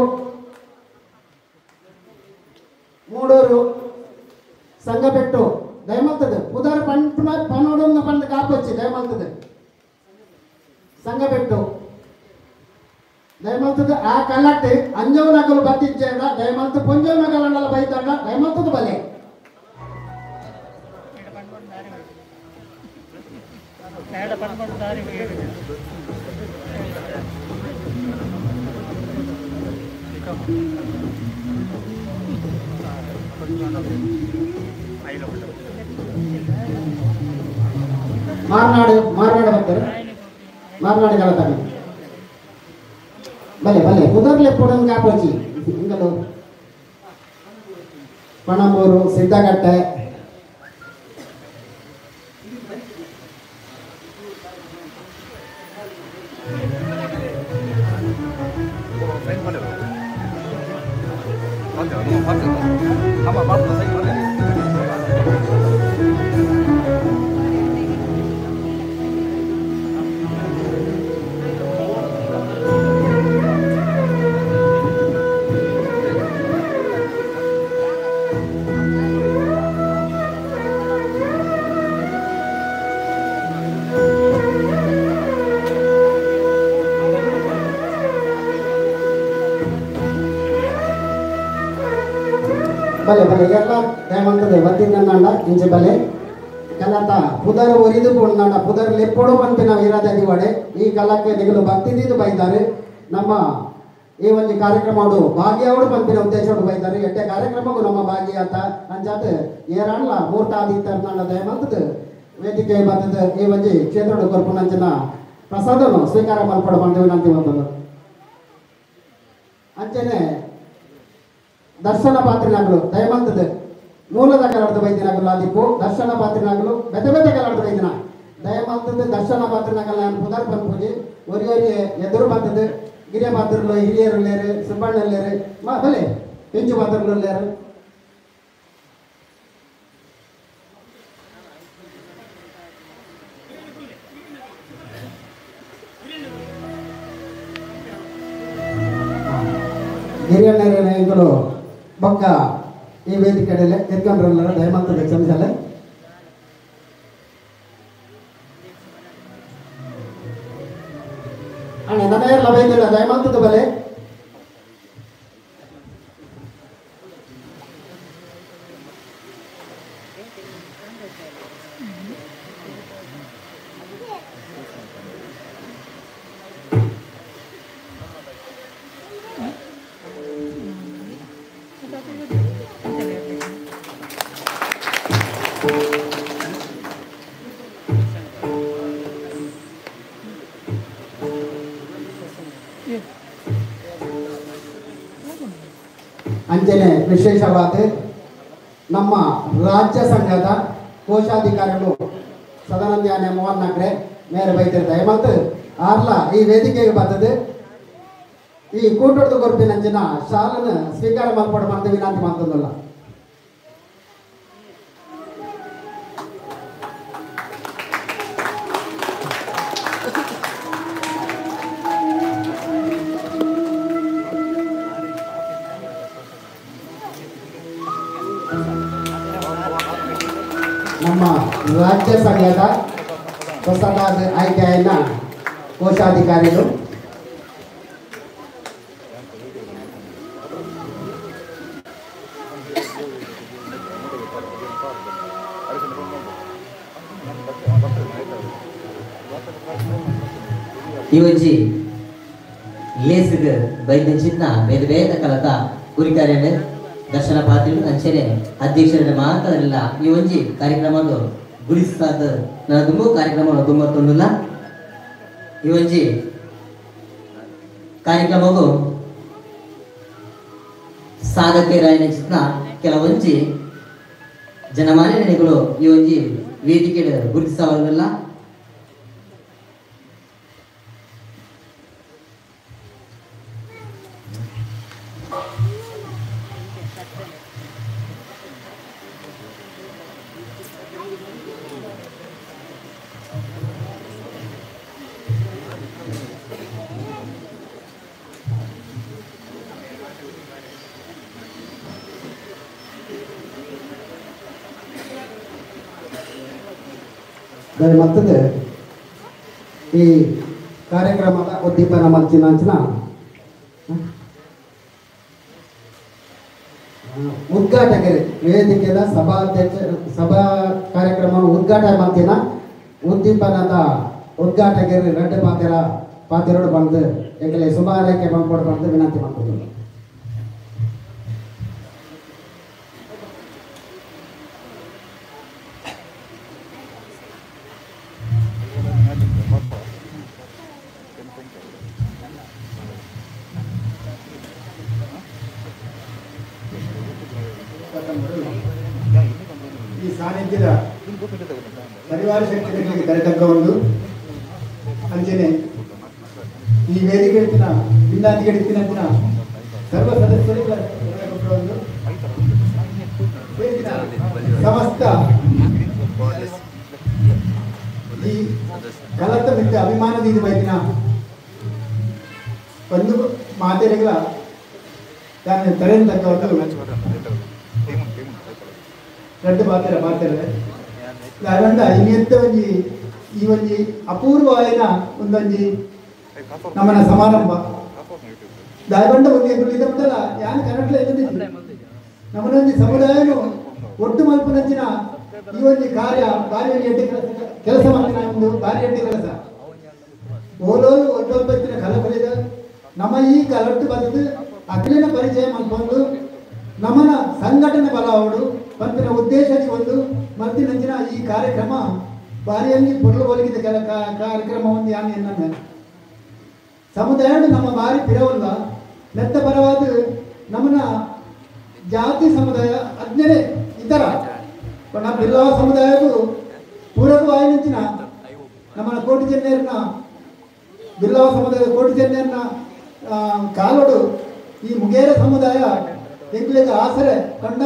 ಮೂಡೂರು ಸಂಗಬೆಟ್ಟು ದಯಮಲ್ತದು ಪುದಾರ ಪಂಪುನ ಪನ್ನೋಡು ಪಂಡ ಕಾಪೊಚ್ಚಿ ದಯಮಲ್ತದು ಸಂಗಬೆಟ್ಟು ದಯಮಲ್ತದು ಆ ಕಲ್ಲಟ್ಟೆ ಅಂಜವನಗಲು ಬತ್ತಿಜ್ಜೇಡ ದಯಮಲ್ತು ಪೊಂಜವನಗಲಂಡಲ ಬೈತಾಡ ದಯಮಲ್ತದ ಬಲೆ ಮಾರ್ನಾಡು ಮಾರ್ನಾಡು ಬರ್ತಾರೆ ಮಾರ್ನಾಡು ಕಲತಾನೆ ಬಲೆ ಬಲೆ ಕುದರ್ಲೆ ಪುಡನ್ ಕಾಪೋಚಿ ಇಂಗಲು ಪಣಂಬೂರು ಸಿದ್ದಗಟ್ಟೆ ಬಲೆ ಬಲೆ ಎಲ್ಲ ದಯಮಂತದೆ ಬತ್ತಿಂದ ಇಂಚೆ ಬಲೆ ಕಲತ ಪುದರ್ ಒರಿದು ಪುಣ್ಣಾಂಡ ಪುದರ್ ಲೆಪ್ಪೊಡು ಪನ್ಪಿನ ಇರಾದೆ ದಿವಡೆ ಈ ಕಲಕ್ಕೆ ನಿಗಲು ಭಕ್ತಿದಿದ್ದು ಬೈತಾರೆ ನಮ್ಮ ಈ ಒಂದು ಕಾರ್ಯಕ್ರಮ ಭಾಗ್ಯವರು ಪನ್ಪಿನ ಉದ್ದೇಶೋಡು ಬೈತಾರೆ ಎಟ್ಟೆ ಕಾರ್ಯಕ್ರಮಕ್ಕೂ ನಮ್ಮ ಭಾಗ್ಯ ಅಂತ ಅಂಚಾತ ಏರಾಣ್ಲ ಮೂರ್ತಾದಿತ್ತರ್ನಾಂಡ ದಯಮಂತದ ವೇದಿಕೆ ಬತ್ತದ ಈ ಒಂಜಿ ಕ್ಷೇತ್ರದ ಕೊರ್ಪುನಂಚಿನ ಪ್ರಸಾದನು ಸ್ವೀಕಾರ ಮಲ್ಪಡ ಬಂದೇವು ನಂತಿ ಬಂದನು ಅಂಚನೆ ದರ್ಶನ ಪಾತ್ರಿನಾಗಲು ದಯಮಂತದ ಮೂಲದ ಕಲಾಡ್ದು ಬೈದಿನಾಗಲು ಆದಿಪ್ಪು ದರ್ಶನ ಪಾತ್ರಿನಾಗಲು ಬೆತೆ ಬೆತೆ ಕಲಾಡ್ದು ಬೈದಿನ ದಯಮಂತದ ದರ್ಶನ ಪಾತ್ರಿನಾಗಲ್ ನಾನು ಪುದರ್ ಪನ್ಪುಜಿ ಒರಿ ಒರಿ ಎದುರು ಬರ್ತದೆ ಗಿರಿಯ ಪಾತ್ರಲು ಹಿರಿಯರು ಲೇರು ಸುಬ್ಬಣ್ಣ ಲೇರು ಮಾ ಬಲೆ ಪಿಂಚು ಪಾತ್ರಲು ಲೇರು ಹಿರಿಯಣ್ಣರು ಬೊಕ್ಕ ಈ ವೇದಿಕೆಡೆಲೆ ಎತ್ಕೊಂಡ್ರಲ್ಲ ದಯಮಂತದ ಕ್ಷಮಿಸಲೆ ಅಣ್ಣ ನನ್ನ ಬೈದಿಲ್ಲ ದಯಮಂತದ ಬಲೆ ಅಂಚನೆ ವಿಶೇಷವಾದ ನಮ್ಮ ರಾಜ್ಯ ಸಂಘದ ಕೋಶಾಧಿಕಾರಿಗಳು ಸದಾನಂದ ಮೋಹನ್ ನಾಕ್ರೆ ಮೇರೆ ಬೈತಿರ್ತಾರೆ ಮತ್ತು ಆರ್ಲ ಈ ವೇದಿಕೆಗೆ ಬರ್ತದೆ ಈ ಕೂಟದ ಕೊರ್ಪಿನಂಚಿನ ಶಾಲನ್ನು ಸ್ವೀಕಾರ ಮಲ್ಪಡ ಅಂತ ವಿನಂತಿ ಮಾಡ್ತದಲ್ಲ. ನಮ್ಮ ರಾಜ್ಯ ಸಂಘದ ಹೊಸದಾದ ಆಯ್ಕೆಯನ್ನ ಕೋಶಾಧಿಕಾರಿಗಳು ಈ ಒಂಜಿ ಲೇಸ್ಗ್ ಬೈದಂಚಿನ ಬೇರೆ ಬೇರೆ ಕಲತ ಗುರಿಕಾರ್ಯನ ದರ್ಶನ ಪಾತ್ರಿಲು ಅಂಚನೆ ಅಧ್ಯಕ್ಷರ ಮಾತಾಡಲಿಲ್ಲ. ಈ ಒಂಜಿ ಕಾರ್ಯಕ್ರಮ ಗುರಿಸಾದ ನನ್ನ ತುಂಬ ಕಾರ್ಯಕ್ರಮ ತುಂಬ ತೊಂದಿಲ್ಲ. ಈ ಒಂಜಿ ಕಾರ್ಯಕ್ರಮವು ಸಾಧಕರಾಯನ ಚಿತ್ರ ಕೆಲವೊಂಜಿ ಜನಮಾನ್ಯಗಳು ಈ ಒಂಜಿ ವೇದಿಕೆ ಗುರುತಿಸವಲ್ಲ. ಮತ್ತದೇ ಈ ಕಾರ್ಯಕ್ರಮದ ಉದ್ದೀಪನ ಮಲ್ಚಿನಾಂಚಿನ ಉದ್ಘಾಟಕರು ವೇದಿಕೆದ ಸಭಾಧ್ಯಕ್ಷ ಸಭಾ ಕಾರ್ಯಕ್ರಮ ಉದ್ಘಾಟನೆ ಮಾಡ್ತೀನ ಉದ್ದೀಪನದ ಉದ್ಘಾಟಕರು ರಡ್ಡು ಪಾತ್ರ ಪಾತಿರೋಡು ಬಂದು ಎಂಗಲೇ ಸುಮಾರಕ್ಕೆ ಬಂದ್ಕೊಡು ಬಂದು ವಿನಂತಿ ಮಾಡ್ತೀನಿ. ಈ ಸಾನ್ನಿಧ್ಯದ ಪರಿವಾರ ಶಕ್ತಿಗಳಿಗೆ ಕರೆತಕ್ಕ ಒಂದು ಅಂಚನೆ ಈ ವೇದಿಕೆ ಭಿನ್ನಾದಿಗೆ ಸರ್ವ ಸದಸ್ಯರಿಗೆ ಒಂದು ಸಮಸ್ತ ಈ ಕಲತ್ತ ಮಿತ್ತ ಅಭಿಮಾನದ ಬೈದಿನ ಒಂದು ಮಾತೆಗಳ ತಾನು ತರೆಯತಕ್ಕ ಒಂದು ರಡ್ಡು ಪಾತ್ರ ಪಾತ್ರ ದಾರಂಡ ಇನ್ನೆತ್ತ ಒಂಜಿ ಈ ಒಂಜಿ ಅಪೂರ್ವವಾಯಿನ ಒಂದೊಂಜಿ ನಮ್ಮನ ಸಮಾರಂಭ ದಾಯಬಂಡ ಒಂದು ಎದುರು ಉಂಟಲ್ಲ ಯಾನ್ ಕನ್ನಡಲ ಎದುರು ನಮ್ಮನೊಂಜಿ ಸಮುದಾಯನು ಒಟ್ಟು ಮಲ್ಪನಂಚಿನ ಈ ಒಂಜಿ ಕಾರ್ಯ ಭಾರಿ ಒಂಜಿ ಎಡ್ಡೆ ಕೆಲಸ ಮಾಡ್ತಿನ ಒಂದು ಭಾರಿ ಎಡ್ಡೆ ಕೆಲಸ ಓಲೋಲು ಒಟ್ಟೊಲ್ಪತ್ತಿನ ಕಲಕಲಿದ ನಮ್ಮ ಈ ಕಲಟ್ಟು ಬದಲು ಅಖಿಲನ ಪರಿಚಯ ಮಲ್ಪೊಂದು ನಮ್ಮನ ಸಂಘಟನೆ ಬಲ ಅವಳು ಪಂಪಿನ ಉದ್ದೇಶದ ಒಂದು ಮಲ್ತಿನಂಚಿನ ಈ ಕಾರ್ಯಕ್ರಮ ಬಾರಿಯಲ್ಲಿ ಪೊರ್ಲು ಒಲಗಿದ ಕೆಲ ಕಾರ್ಯಕ್ರಮ ಒಂದು ಯಾನ್ ಎನ್ನ ಸಮುದಾಯ ನಮ್ಮ ಬಾರಿ ಪಿರವಲ್ಲ ನೆತ್ತ ಪರವಾದ ನಮ್ಮನ ಜಾತಿ ಸಮುದಾಯ ಅಜ್ಞನೇ ಇತರ ನಮ್ಮ ಬಿಲ್ಲವ ಸಮುದಾಯಕ್ಕೂ ಪೂರಕವಾಯಿನಂಚಿನ ನಮ್ಮನ ಕೋಟಿ ಚೆನ್ನೇರನ ಬಿಲ್ಲವ ಸಮುದಾಯದ ಕೋಟಿ ಚೆನ್ನೇರನ ಕಾಲೋಡು ಈ ಮುಗೇರ ಸಮುದಾಯ ಎಂಕ್ಲೆಗ್ ಆಸರೆ ಕಂಡ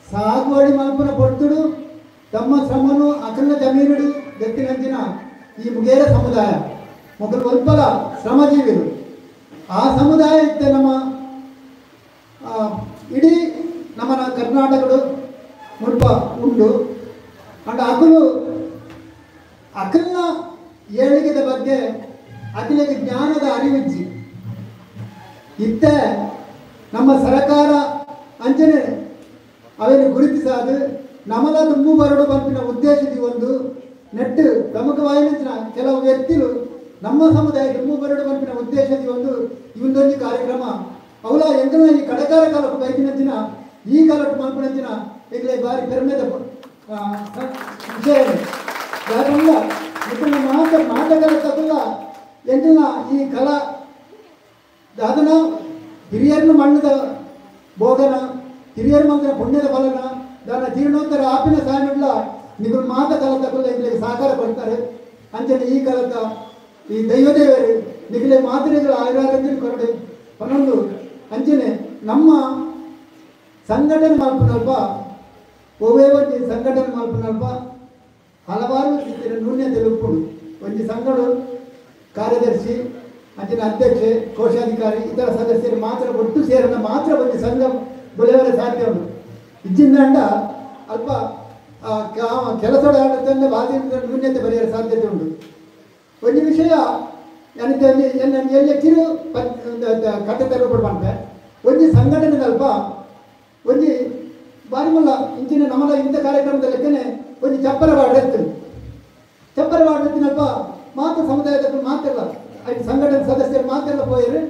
ಸಾಗುವಳಿ ಮಲ್ಪನ ಪೊರ್ತುಡು ತಮ್ಮ ಶ್ರಮನು ಅಖಂಡ ಜಮೀನುಡು ದೆತ್ತಿನಂಚಿನ ಈ ಮುಗೇರ ಸಮುದಾಯ ಮೊದಲು ಒಲ್ಪಲ ಶ್ರಮಜೀವಿರು ಆ ಸಮುದಾಯ ಇತ್ತೆ ನಮ್ಮ ಇಡೀ ನಮ್ಮನ ಕರ್ನಾಟಕಡು ಮುಲ್ಪ ಉಂಡು ಅಂಡ್ ಅಕಲು ಅಖಲ್ನ ಏಳಿಗೆದ ಬಗ್ಗೆ ಅಖಿಲಿಗೆ ಜ್ಞಾನದ ಅರಿವಿಜ್ಜಿ ಇತ್ತೆ ನಮ್ಮ ಸರಕಾರ ಅಂಚನೆ ಅವೆನ್ನು ಗುರುತಿಸಾದು ನಮಲ ತುಂಬು ಬರಡು ಪನ್ಪಿನ ಉದ್ದೇಶದ ಒಂದು ನೆಟ್ಟು ಪ್ರಮುಖವಾಯಿನ ಕೆಲವು ವ್ಯಕ್ತಿಗಳು ನಮ್ಮ ಸಮುದಾಯ ತುಂಬು ಬರಡು ಪನ್ಪಿನ ಉದ್ದೇಶದ ಒಂದು ಇವೊಂದೊಂದು ಕಾರ್ಯಕ್ರಮ ಅವಲ ಎಂಕಲ್ನ ಈ ಕಡಕಾರ ಕಾಲಕ್ಕೆ ಬೈಕಿನಂಚಿನ ಈ ಕಾಲಕ್ಕೆ ಮಲ್ಪನಂಚಿನ ಈಗಲೇ ಬಾರಿ ಪೆರ್ಮೆದ ವಿಷಯ ಯಾಕಂದ್ರೆ ಇತನ ಮಾತ ಮಾತಗಳ ತಪ್ಪಲ್ಲ ಎಂಕಲ್ನ ಈ ಕಲಾ ದಾದನ ಹಿರಿಯರನ್ನು ಮಣ್ಣದ ಭೋಗನ ಹಿರಿಯರ ಮಂತ್ರ ಪುಣ್ಯದ ಫಲನ ದಾನ ಜೀರ್ಣೋತ್ತರ ಆಪಿನ ಸಾಯಮಿಡ್ಲ ನಿಗುಲ್ ಮಾತ ಕಲ ತಪ್ಪಲ್ಲ ಎಂಕಲಿಗೆ ಸಹಕಾರ ಕೊಡ್ತಾರೆ ಅಂಚನೆ ಈ ಕಲತ ಈ ದೈವದೇವರು ನಿಗಲೆ ಮಾತ್ರೆಗಳ ಆಯುರಾರೋಗ್ಯ ಕೊರಡೆ ಪನ್ನೊಂದು ಅಂಚನೆ ನಮ್ಮ ಸಂಘಟನೆ ಮಲ್ಪನಲ್ಪ ಒವ್ವೇ ಒಂಜಿ ಸಂಘಟನೆ ಮಲ್ಪನಲ್ಪ ಹಲವಾರು ರೀತಿಯ ನ್ಯೂನ್ಯತೆ ಉಪ್ಪುಡು ಒಂಜಿ ಸಂಘಡು ಕಾರ್ಯದರ್ಶಿ ಅಂಚಿನ ಅಧ್ಯಕ್ಷೆ ಕೋಶಾಧಿಕಾರಿ ಇತರ ಸದಸ್ಯರು ಮಾತ್ರ ಒಟ್ಟು ಸೇರನ ಮಾತ್ರ ಒಂದು ಸಂಘ ಬುಲೆವರೆ ಸಾಧ್ಯ ಉಂಟು ಇಜ್ಜಿಂದಂಡ ಅಲ್ಪ ಕೆಲಸದ ಬಾಧೆ ನ್ಯೂನ್ಯತೆ ಬರೆಯಲು ಸಾಧ್ಯತೆ ಉಂಟು. ಒಂದು ವಿಷಯ ಎನ್ನ ಕಿರು ಕತೆ ತರಪಡು ಮಾಡ್ತೆ ಒಂಜಿ ಸಂಘಟನೆದಲ್ಪ ಒಂಜಿ ಬಾರಿ ಮಲ್ಲ ಇಂಚಿನ ನಮ್ಮಲ ಇಂಥ ಕಾರ್ಯಕ್ರಮದ ಲೆಕ್ಕನೆ ಒಂಜಿ ಚಪ್ಪರ ಬಾಡ್ರೆತ್ತು ಚಪ್ಪರ ಬಾಡ್ರೆತ್ತಿನಲ್ಪ ಮಾತ್ರ ಸಮುದಾಯದ ಮಾತೆಲ್ಲ ಐದು ಸಂಘಟನೆ ಸದಸ್ಯರು ಮಾತೆಲ್ಲ ಪೋಯರು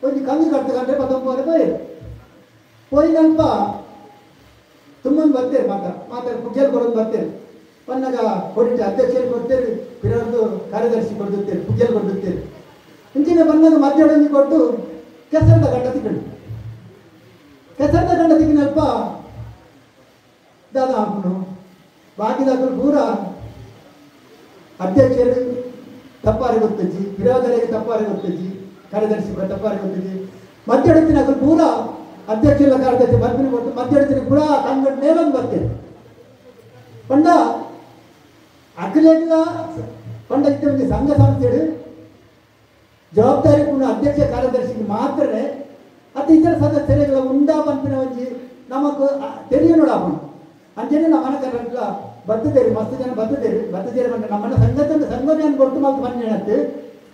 ಒಂಜಿ ಕಂಗು ಕಟ್ತಕಂಡ್ರೆ ಪತ್ತೊಂಬರೆ ಪೋಯರು ಪೋಯಿನಲ್ಪ ತುಂಬೊಂದು ಬರ್ತೇವೆ ಮಾತ ಮಾತಾಡಿ ಪುಗ್ಗೆಲ್ ಕೊಡೋದು ಬರ್ತೇವೆ ಪನ್ನಾಗ ಕೊಡಿಟ್ಟು ಅಧ್ಯಕ್ಷರು ಕೊಡ್ತೇವೆ ಪಿರರ್ದು ಕಾರ್ಯದರ್ಶಿ ಕೊಡ್ತಿರ್ತೇವೆ ಪುಗ್ಗೆಲ್ ಕೊಡ್ತಿರ್ತೇವೆ ಇಂಚಿನ ಬಂದಾಗ ಮಧ್ಯಾಹ್ನ ಕೊಟ್ಟು ಕೆಸರದ ಗಂಡ ತಿಕ್ಕಂಡು ಕೆಸರದ ಗಂಡ ತಿಕ್ಕಿನಲ್ಪ ದಾದ ಹಾಕುನು ಬಾಕಿದಾಕಲು ಪೂರ ಅಧ್ಯಕ್ಷರು ತಪ್ಪಾರಿ ಗೊತ್ತಜ್ಜಿ ಬಿರಾದರಿಗೆ ತಪ್ಪಾರಿ ಗೊತ್ತಜ್ಜಿ ಕಾರ್ಯದರ್ಶಿ ತಪ್ಪಾರಿ ಗೊತ್ತಜ್ಜಿ ಮಧ್ಯಾಹ್ನ ಪೂರ ಅಧ್ಯಕ್ಷರ ಕಾರ್ಯದರ್ಶಿ ಬರ್ಪಿನ ಕೊಟ್ಟು ಮಧ್ಯಾಹ್ನ ಪೂರ ಕಂಗಡ್ ಮೇಲೊಂದು ಬರ್ತೇವೆ ಪಂಡ ಅಖಿಲೇಗ ಪಂಡ ಇತ್ತ ಒಂದು ಸಂಘ ಸಂಸ್ಥೆ ಜವಾಬ್ದಾರಿ ಪೂರ್ಣ ಅಧ್ಯಕ್ಷ ಕಾರ್ಯದರ್ಶಿಗೆ ಮಾತ್ರನೇ ಅತಿ ಇತರ ಸದಸ್ಯರುಗಳ ಉಂಡಾ ಪಂಪಿನ ಒಂಜಿ ನಮಕ್ ತೆರಿಯ ನೋಡಾಪುಂಡು ಅಂಚನೆ ನಮ್ಮನ ಕರ್ನಾಟಕ ಬತ್ತದೇರಿ ಮಸ್ತ್ ಜನ ಬತ್ತದೇರಿ ಬತ್ತದೇರಿ ಬಂದ ನಮ್ಮನ್ನ ಸಂಘದ ಸಂಘ ಕೊಟ್ಟು ಮಾತು ಬಂದ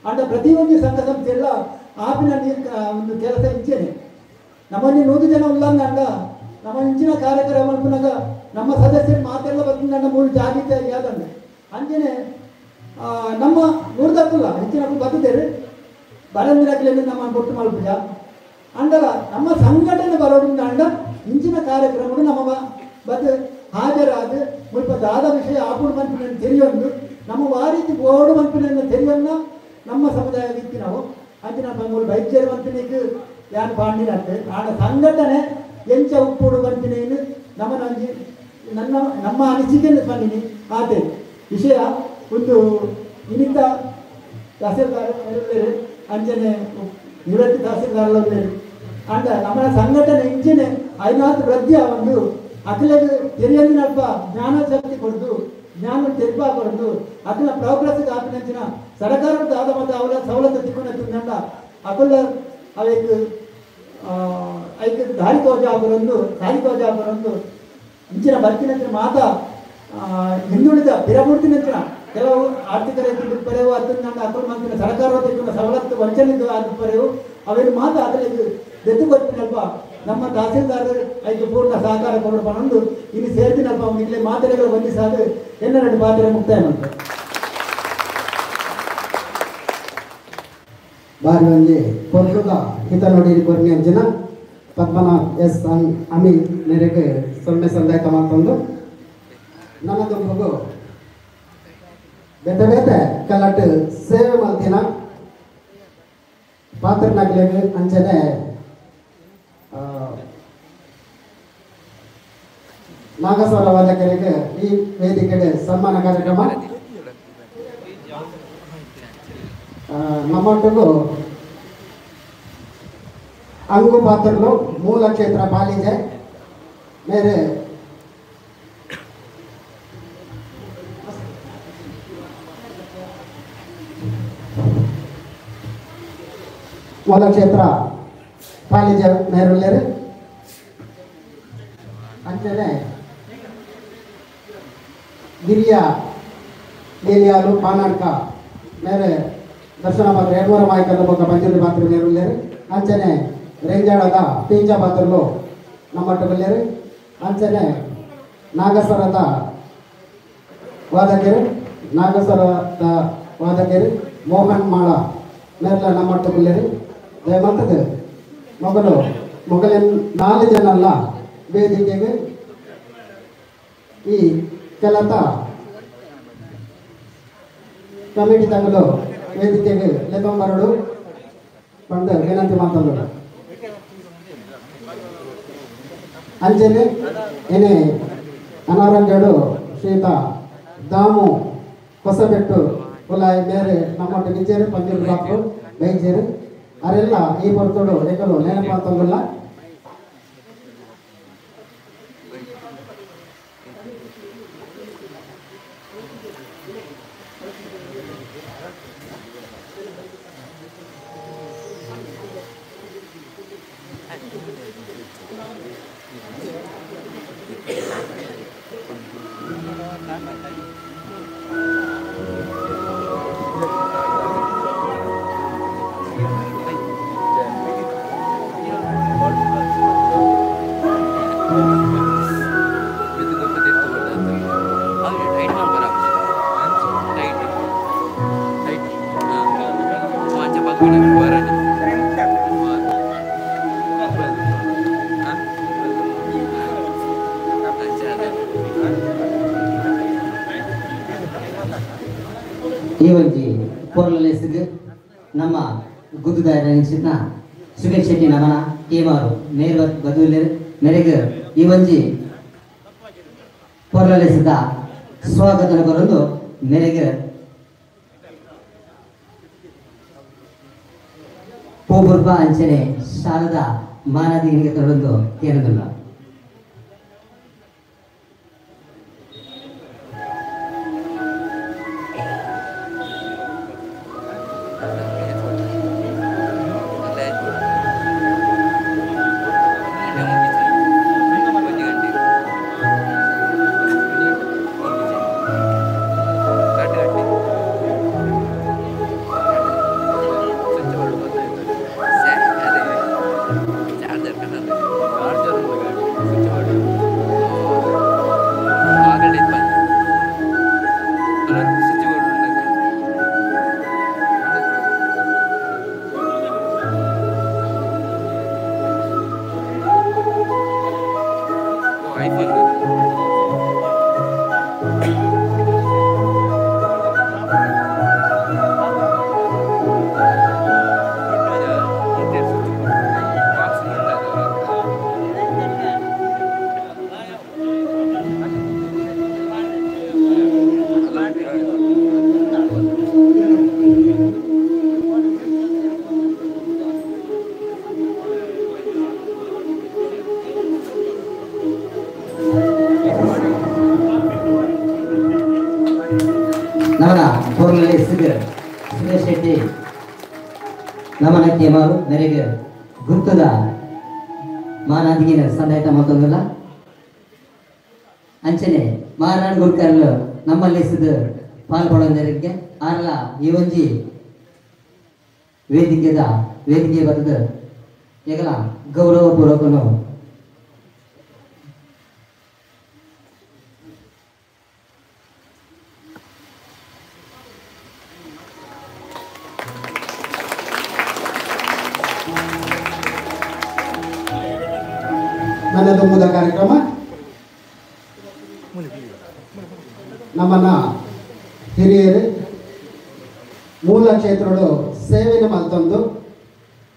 ಅಂಡ ಪ್ರತಿಯೊಂದು ಸಂಘ ಸಂಸ್ಥೆ ಎಲ್ಲ ಆಪಿನ ನೀರು ಒಂದು ಕೆಲಸ ಇಚ್ಛೆನೆ ನಮ್ಮಲ್ಲಿ 100 ಜನ ಉಲ್ಲಂದ ಅಂಡ ನಮ್ಮ ಇಂಚಿನ ಕಾರ್ಯಕ್ರಮ ಮಲ್ಪುನಗ ನಮ್ಮ ಸದಸ್ಯರು ಮಾತೆಲ್ಲ ಬತ್ತಿನ ಮೂರು ಜಾಗೃತಿ ಯಾದಂಡೆ ಅಂಚನೆ ನಮ್ಮ ನೂರ್ದಕ್ಕಲ್ಲ ಹೆಚ್ಚಿನ ಬತ್ತಿದ್ದೇವೆ ಬರಂದಿರಕ್ಲೆಂದು ನಮ್ಮ ಬೊಟ್ಟು ಮಲ್ಪುಜ ಅಂಡಲ ನಮ್ಮ ಸಂಘಟನೆ ಬರೋದ್ರಿಂದ ಅಂಡ ಇಂಚಿನ ಕಾರ್ಯಕ್ರಮಗಳು ನಮ್ಮ ಬದ್ ಹಾಜರಾದ ಮುಲ್ಪ ದಾದ ವಿಷಯ ಆಪುಡು ಮನ್ಪಿನ ತೆರಿಯೊಂದು ನಮ್ಮ ವಾರೀತಿ ಬೋಡು ಮನ್ಪಿನ ತೆರಿಯೊನ್ನ ನಮ್ಮ ಸಮುದಾಯ ಇತ್ತು ನಾವು ಅಂಚಿನ ಮೂಲ ಬೈದ್ಯರು ಮನ್ಪಿನಿಗೆ ಯಾನ್ ಪಾಂಡಿನತ್ತೆ ಆಡ ಸಂಘಟನೆ ಎಂಚ ಉಪ್ಪುಡು ಮನ್ಪಿನೇನು ನಮ್ಮ ನಂಜಿ ನನ್ನ ನಮ್ಮ ಅನಿಸಿಕೆಯನ್ನು ಪಂಡಿನಿ ಆತೆ ವಿಷಯ ಒಂದು ಇನ್ನಿತ ತಹಸೀಲ್ದಾರ್ ಅಂಚನೆ ನಿವೃತ್ತಿ ತಹಸೀಲ್ದಾರ್ ಅಂಡ ನಮ್ಮ ಸಂಘಟನೆ ಇಂಚಿನ ಐನಾತ್ ವೃದ್ಧಿಯ ಒಂದು ಅಖಿಲಗೆ ತೆರಿಯಂದಿನಲ್ಪ ಜ್ಞಾನ ಶಕ್ತಿ ಕೊಡ್ದು ಜ್ಞಾನ ತೆರಿಪಾ ಕೊಡ್ದು ಅಖಿಲ ಪ್ರೋಗ್ರೆಸ್ ಆಪಿನಂಚಿನ ಸರ್ಕಾರದ ಆದ ಮತ್ತು ಅವಲ ಸವಲತ್ತು ತಿಕ್ಕೊಂಡ ತಿಂದಂಡ ಅಕುಲ ಅವೆಕ್ ಐಕ್ ದಾರಿ ತೋಜಾಬರೊಂದು ಸಾರಿ ತೋಜಾಬರೊಂದು ಇಂಚಿನ ಬರ್ಕಿನಂಚಿನ ಮಾತಾ ಹಿಂದುಳಿದ ಪಿರಮೂರ್ತಿನಂಚಿನ ಕೆಲವು ಆರ್ಥಿಕ ರೈತರು ಪರೆವು ಅತ್ತಂದ ಅಕುಲ ಮಂತಿನ ಸರ್ಕಾರ ತಿಕ್ಕೊಂಡ ಸವಲತ್ತು ವಂಚನೆ ಪರೆವು ಅವೆಲ್ಲ ಮಾತಾ ಅಕಲಿಗೆ ದತ್ತು ಕೊಟ್ಟಿನಲ್ಪ ನಮ್ಮ ತಹಸೀಲ್ದಾರರು ಐದು ಪೂರ್ಣ ಸಹಕಾರ ಕೊಡಬಂದು ಇಲ್ಲಿ ಸೇರ್ತಿನಲ್ಪ ಇಲ್ಲಿ ಮಾತ್ರೆಗಳು ಬಂಧಿಸಾದ ಎನ್ನ ಎರಡು ಪಾತ್ರೆ ಮುಕ್ತಾಯ ಮಾಡ್ತಾರೆ. ಬಾರಿ ಒಂಜಿ ಪೊರ್ಲುದ ಹಿತ ನೋಡಿ ಕೊರ್ನಿ ಅಂಚಿನ ಪದ್ಮನಾಭ್ ಎಸ್ ಅಮೀನ್ ಮೇರೆಗೆ ಸೊನ್ನೆ ಸಂದಾಯ್ತ ಮಾತೊಂದು ನನ್ನ ದುಂಬುಗು ಬೇತೆ ಬೇತೆ ಕಲ್ಲಟ್ಟು ಸೇವೆ ಮಲ್ತಿನ ಪಾತ್ರನಾಗ್ಲೇಗೆ ಅಂಚನೆ ನಾಗಸ್ವರ ವಾದಕರಿಗೆ ಈ ವೇದಿಕೆಗೆ ಸನ್ಮಾನ ಕಾರ್ಯಕ್ರಮ ನಮ್ಮೊಟ್ಟಿಗೂ ಅಂಗು ಪಾತ್ರಲು ಮೂಲ ಕ್ಷೇತ್ರ ಪಾಲಿಜೆ ಮೇರೆ ಮೂಲ ಕ್ಷೇತ್ರ ಪಾಲಿಜೆ ಮೇರುಲ್ಲೇರು ಅಂಚನೆ ಗಿರಿಯ ಲೇಲಿಯಾಲು ಪಾನಾಡ್ಕ ಮೇರೆ ದರ್ಶನ ಪಾತ್ರ ಎರಡ್ನೂರ ಮಾಯಿಕಲ್ಲು ಬೊಕ್ಕ ಪಂಚುರ್ಲಿ ಪಾತ್ರ ಮೇರುಲ್ಲೇರು ಅಂಚನೆ ರೇಂಜಾಳದ ಪೀಂಜ ಪಾತ್ರಲು ನಮ್ಮಟ್ಟುಲ್ಲೇರು ಅಂಚನೆ ನಾಗಸ್ವರದ ವಾದಕರು ನಾಗಸ್ವರದ ವಾದಕರು ಮೋಹನ್ ಮಾಳ ಮೇರ್ಲ ನಮ್ಮಟ್ಟುಲ್ಲೇರು ದಯಮಂತದ ಮೊಗಲು ಮೊಗಲಿನ 4 ಜನಲ್ಲ ವೇದಿಕೆಗೆ ಈ ಕೆಲತ ಕಮಿಟಿ ತಗಲು ವೇದಿಕೆಗೆ ಲೆತ್ತೊಂಬರಡು ಬಂದು ವಿನಂತಿ ಮಾತಂದರು. ಅಂಚನೆ ಏನೇ ಅನಾರೋಗ್ಯಡು ಶ್ರೀತ ದಾಮು ಹೊಸಬೆಟ್ಟು ಕುಲಾಯಿ ಮೇರೆ ನಮ್ಮೊಟ್ಟಿಗೆ ಇಚ್ಚೇರು ಪಂಜುರ್ಲಿ ಬಾಪು ಬೈಜೇರು ಅರೆಲ್ಲ ಈ ಪೊರ್ತುಡು ಎಕಲು ನೆನಪಾತಂಗುಲ್ಲ. ಈ ಒಂಜಿ ಪೊರ್ಲಲೇಸಿಗ್ ನಮ್ಮ ಗುದ್ದುದಾರ ನಿಂಚಿನ ಸುರೇಶ್ ಶೆಟ್ಟಿ ನಮನ ಕೇಮಾರು ಮೇರ್ ಬದುಲೇರ್ ಮೇರೆಗ್ ಈ ಒಂಜಿ ಪೊರ್ಲಲೇಸಿದ ಸ್ವಾಗತ ಬರೊಂದು ಮೇರೆಗ್ ಪೂಬುರ್ಬ ಅಂಚನೆ ಶಾಲದ ಮಾನದಿಗೆ ತರೊಂದು ಕೇಳದಿಲ್ಲ. ಚಾರ್ಜರ್. ನಮನ ಪೊರ್ಲಲ್ಲಿ ಸಿಗರ್ ಸುರೇಶ್ ಶೆಟ್ಟಿ ನಮನ ಕೇಮಾರು ಮೇರೆಗೆ ಗುರ್ತದ ಮಾನಾದಿಗಿನ ಸಂದಾಯತ ಮತ್ತೊಂದಲ್ಲ ಅಂಚನೆ ಮಾರನಾಡ್ ಗುರ್ಕರ್ಲು ನಮ್ಮಲ್ಲಿ ಸಿದ ಪಾಲ್ಪಡೊಂದರಿಗೆ ಆರ್ಲ ಈ ಒಂಜಿ ವೇದಿಕೆದ ವೇದಿಕೆ ಬರ್ತದ ಏಕಲ ಗೌರವ ಪೂರ್ವಕನು ನನ್ನ ತುಂಬುದ ಕಾರ್ಯಕ್ರಮ ನಮ್ಮನ್ನ ಹಿರಿಯರು ಮೂಲ ಕ್ಷೇತ್ರಡು ಸೇವೆನ ಮಲ್ತೊಂದು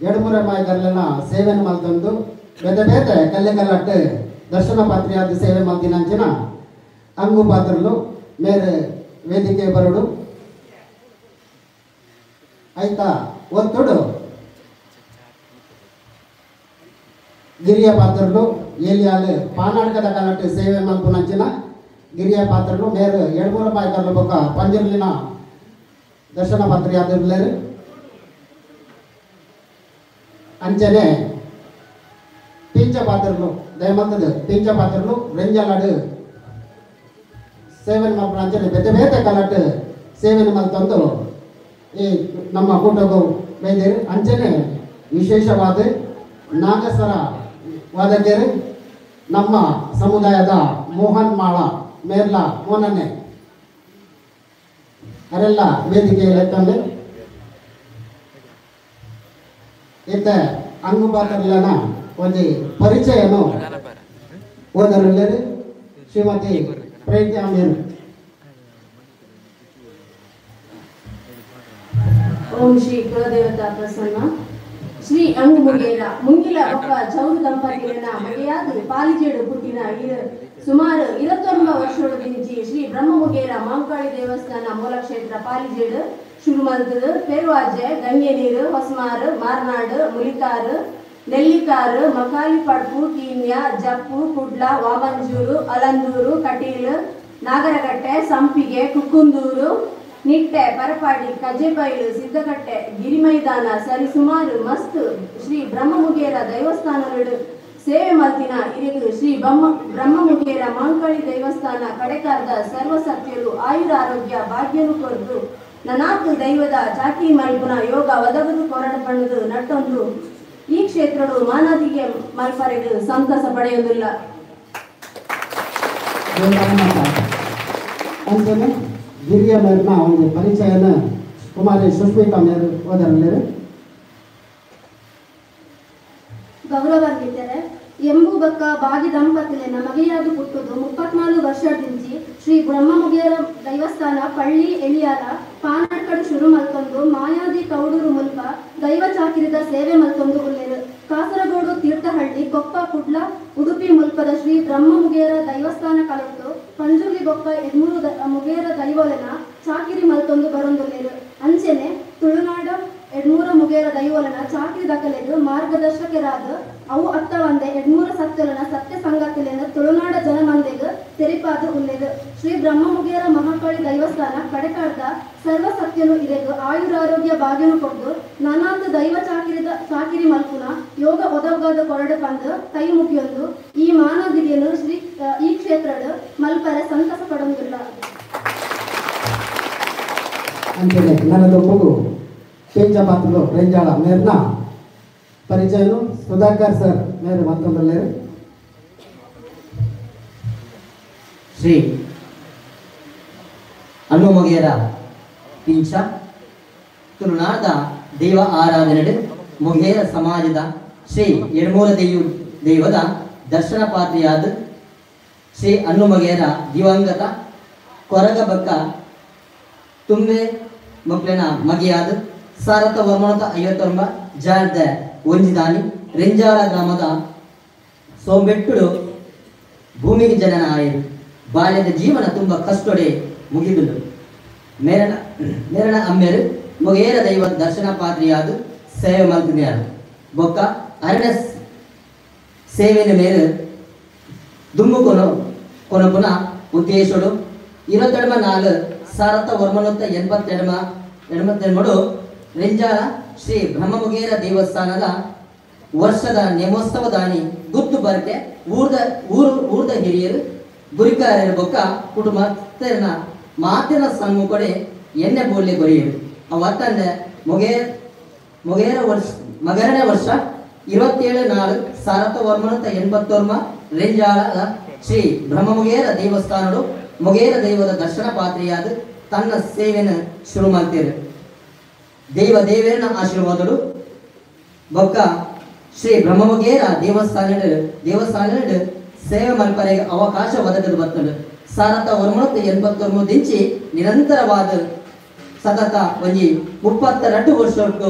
ಎಡಮುರ ಮಾಯಗರ್ಲನ ಸೇವೆನ ಮಲ್ತೊಂದು ಬೇತೆ ಬೇತೆ ಕಲ್ಲೆ ಕಲ್ಲಟ್ಟು ದರ್ಶನ ಪಾತ್ರೆಯಾದ ಸೇವೆ ಮಲ್ತಿನಂಚಿನ ಅಂಗು ಪಾತ್ರಲು ಮೇರೆ ವೇದಿಕೆ ಬರಡು ಆಯ್ತಾ ಒತ್ತುಡು ಗಿರಿಯ ಪಾತ್ರಲು ಏಲಿಯಾಲು ಪಾನಾಡ್ಕದ ಕಲ್ಲಟ್ಟು ಸೇವೆ ಮಲ್ಪುನಂಚಿನ ಗಿರಿಯ ಪಾತ್ರಲು ಮೇರು ಎಡಮೂರ ಪಾಯ್ಕರ್ಲು ಬೊಕ್ಕ ಪಂಜುರ್ಲಿನ ದರ್ಶನ ಪಾತ್ರೆಯಾದಿರ್ಲೇರು ಅಂಚನೆ ಪಿಂಚ ಪಾತ್ರಲು ದಯಮಂತದ ಪಿಂಚ ಪಾತ್ರಲು ರೆಂಜಲಾಡು ಸೇವೆನ ಮಲ್ಪುನ ಅಂಚನೆ ಬೇತೆ ಬೇತೆ ಕಲ್ಲಟ್ಟು ಸೇವೆನ ಮಲ್ತೊಂದು ಈ ನಮ್ಮ ಕೂಟಗೂ ಬೈದೇರು. ಅಂಚನೆ ವಿಶೇಷವಾದ ನಾಗಸ್ವರ ವಾದಕರು ನಮ್ಮ ಸಮುದಾಯದ ಮೋಹನ್ ಮಾಳ ಮೇರ್ಲಾ ಮೋನನ್ನೇ ಅವರೆಲ್ಲ ವೇದಿಕೆಯಲ್ಲಿ ತಂದೆ ಇತ್ತ ಅಂಗುಪಾತ್ರಲನ ಒಂದು ಪರಿಚಯನು ಓದರಲ್ಲೇ ಶ್ರೀಮತಿ ಪ್ರೀತಿ ಅಮೀರ್. ಓಂ ಶ್ರೀ ಕುಲದೇವತಾ ಪ್ರಸನ್ನ ಶ್ರೀ ಅಂಗು ಮುಗೇರ ಮುಂಗಿಲ ಒಕ್ಕ ಚೌರು ದಂಪತಿಗಳನ್ನ ಮಗೆಯಾದ ಪಾಲಿಜೇಡು ಪುಟ್ಟಿನ ಸುಮಾರು 29 ವರ್ಷಗಳು ದಿಂಚಿ ಶ್ರೀ ಬ್ರಹ್ಮ ಮುಗೇರ ಮಾಂಕಾಳಿ ದೇವಸ್ಥಾನ ಮೂಲಕ್ಷೇತ್ರ ಪಾಲಿಜೇಡು ಶುರು ಮಲ್ತದು. ಪೆರುವಾಜೆ ಗಂಗೆ ನೀರು ಹೊಸಮಾರು ಮಾರ್ನಾಡು ಮುಲಿಕಾರು ನೆಲ್ಲಿಕಾರು ಮಕಾಲಿಪಡ್ಪು ಕೀನ್ಯಾ ಜಪ್ಪು ಕುಡ್ಲ ವಾಮಂಜೂರು ಅಲಂದೂರು ಕಟೀಲು ನಾಗರಗಟ್ಟೆ ಸಂಪಿಗೆ ಕುಕ್ಕುಂದೂರು ನಿಟ್ಟೆ ಪರಪಾಡಿ ಕಜೆಬೈಲು ಸಿದ್ದಕಟ್ಟೆ ಗಿರಿಮೈದಾನ ಸರಿಸುಮಾರು ಮಸ್ತ್ ಶ್ರೀ ಬ್ರಹ್ಮಮುಗೇರ ದೇವಸ್ಥಾನಗಳು ಸೇವೆ ಮಲ್ತಿನ ಇರಿಗು ಶ್ರೀ ಬ್ರಹ್ಮಮುಗೇರ ಮಾಂಕಾಳಿ ದೇವಸ್ಥಾನ ಕಡೆಕಾರದ ಸರ್ವಸತ್ಯರು ಆಯುರಾರೋಗ್ಯ ಭಾಗ್ಯನು ಕೊರ್ದು ನನಾತು ದೈವದ ಚಾಕಿ ಮಲ್ಪುನ ಯೋಗ ಒದಗದು ಕೊರಡಪಣ್ಣದು ನಟ್ಟೊಂದು ಈ ಕ್ಷೇತ್ರಡು ಮಾನಾದಿಗೆ ಮಲ್ಪರೆಗು ಸಂತಸ ಪಡೆಯುವುದಿಲ್ಲ. ಅಂಚನೆ ಗಿರಿಯ ಮೇರ್ನ ಒಂದು ಪರಿಚಯನ ಕುಮಾರಿ ಸುಷ್ಮಿತಾ ಮೇರು ಓದರಲ್ಲಿರು. ಗೌರವಾನ್ವಿತರೆ ಎಂಬು ಬಕ್ಕ ಬಾಗಿ ದಂಪತಿಲೆನ ಮಗೆಯಾಗಿ ಪುಟ್ಟುದು 34 ವರ್ಷದಿಂಚಿ ಶ್ರೀ ಬ್ರಹ್ಮಮುಗೇರ ದೈವಸ್ಥಾನ ಪಳ್ಳಿ ಎಳಿಯಾಲ ಪಾನಡ್ಕಡು ಶುರು ಮಲ್ತೊಂದು ಮಾಯಾದಿ ಕೌಡೂರು ಮುಲ್ಪ ದೈವ ಚಾಕಿರಿದ ಸೇವೆ ಮಲ್ತೊಂದು ಉಲ್ಲೇರು. ಕಾಸರಗೋಡು ತೀರ್ಥಹಳ್ಳಿ ಕೊಪ್ಪ ಕುಡ್ಲ ಉಡುಪಿ ಮುಲ್ಪದ ಶ್ರೀ ಬ್ರಹ್ಮಮುಗೇರ ದೈವಸ್ಥಾನ ಕಲಟ್ಟು ಪಂಜುರ್ಲಿ ಬೊಕ್ಕ ಎಡ್ಮೂರು ಮುಗೇರ ದೈವೋಲೆನ ಚಾಕಿರಿ ಮಲ್ತೊಂದು ಬರೊಂದುಲ್ಲೇರು. ಅಂಚೆನೆ ತುಳುನಾಡ ಎಡ್ಮೂರ ಮುಗೇರ ದೈವೋಲನ ಚಾಕಿರಿ ದಕಲೆದು ಮಾರ್ಗದರ್ಶಕರಾದ ಅವು ಅತ್ತವಂದೆ ಎಡ್ಮೂರ ಸತ್ಯಲನ ಸತ್ಯ ಸಂಗತಿಲೆನ ತುಳುನಾಡ ಜನಮಂದೆಗ್ ತೆರಿಪಾದ ಉಲ್ಲೇದು. ಶ್ರೀ ಬ್ರಹ್ಮಮುಗೇರ ಮಹಾಕಾಳಿ ದೈವಸ್ಥಾನ ಕಡೆಕಾಡ್ದ ಸರ್ವ ಸತ್ಯನು ಇರೆಗು ಆಯುರಾರೋಗ್ಯ ಭಾಗ್ಯನು ಕೊಡ್ದು ನಾನಾಂತ ದೈವ ಚಾಕಿರಿ ಮಲ್ಪುನ ಯೋಗ ಒದಗಾದ ಕೊರಡು ಪಂದು ಕೈ ಮುಗಿಯೊಂದು ಈ ಮಾನದಿಗೆನು ಶ್ರೀ ಈ ಕ್ಷೇತ್ರದ ಮಲ್ಪರೆ ಸಂತಸ ಪಡೊಂದಿಲ್ಲ. ಅಂಚನೆ ನನ್ನದು ಮಗು ಪೇಂಜ ಪಾತ್ರಲು ರೇಂಜಾಳ ಮೇರ್ನ ಪರಿಚಯನು ಸುಧಾಕರ್ ಸರ್ ಮೇರು ಮತ್ತೊಂದರಲ್ಲೇರು. ಶ್ರೀ ಅನ್ನುಮಗೇರ ಪಿಂಚ ತುಳುನಾಡ ದೈವ ಆರಾಧನೆ ಮೊಗೇರ ಸಮಾಜದ ಶ್ರೀ ಎಡ್ಮೂರ ದೈವದ ದರ್ಶನ ಪಾತ್ರೆಯಾದ ಶ್ರೀ ಅನ್ನುಮಗೇರ ದಿವಂಗತ ಕೊರಗ ಬಕ್ಕ ತುಂಬೆ ಮಕ್ಕಳಿನ ಮಗೆಯಾದ 1959 ಜಾರ್ದ ಒಂಜಿದಾನಿ ರೆಂಜಾಳ ಗ್ರಾಮದ ಸೋಂಬೆಟ್ಟುಡು ಭೂಮಿಗೆ ಜನನ ಆಯಿರು. ಬಾಲ್ಯದ ಜೀವನ ತುಂಬ ಕಷ್ಟೊಡೆ ಮುಗಿದುಳು. ಮೇರನ ಅಮ್ಮೆರು ಮೊಗೇರ ದೈವ ದರ್ಶನ ಪಾತ್ರೆಯಾದ ಸೇವೆ ಮಲ್ತಿದ್ಯಾರು. ಬೊಕ್ಕ ಅರಣ್ಯ ಸೇವೆಯ ಮೇರೆ ದುಮ್ಮು ಕೊನಪುನ ಉದ್ದೇಶಡು 24 1982 ರೆಂಜಾಳ ಶ್ರೀ ಬ್ರಹ್ಮಮುಗೇರ ದೇವಸ್ಥಾನದ ವರ್ಷದ ನೇಮೋತ್ಸವದಾನಿ ಗುತ್ತು ಬರ್ಕೆ ಊರ್ದ ಹಿರಿಯರು ಗುರಿಕಾರರ ಬೊಕ್ಕ ಕುಟುಂಬಸ್ಥರನ ಮಾತಿನ ಸಮ್ಮುಖಡೆ ಎಣ್ಣೆ ಬೋಲ್ಲೆ ಗೊರಿಯರು. ಅವತ್ತಂದೆ ಮೊಗೇರ ವರ್ಷ ಮಗರನೇ ವರ್ಷ 27/4/1981 ರೆಂಜಾಳದ ಶ್ರೀ ಬ್ರಹ್ಮಮುಗೇರ ದೇವಸ್ಥಾನಡು ಮೊಗೇರ ದೈವದ ದರ್ಶನ ಪಾತ್ರೆಯಾದ ತನ್ನ ಸೇವೆಯನ್ನು ಶುರು ಮಾಡ್ತೀರು. ದೈವ ದೇವರನ ಆಶೀರ್ವಾದಡು ಬೊಕ್ಕ ಶ್ರೀ ಬ್ರಹ್ಮಮುಗೇರ ದೇವಸ್ಥಾನದ ಸೇವೆ ಮಲ್ಪರೆಗೆ ಅವಕಾಶ ಒದಗದು ಬರ್ತದೆ. 1989 ದಿಂಚಿ ನಿರಂತರವಾದ ಸತತ ಒಂಜಿ 32 ವರ್ಷ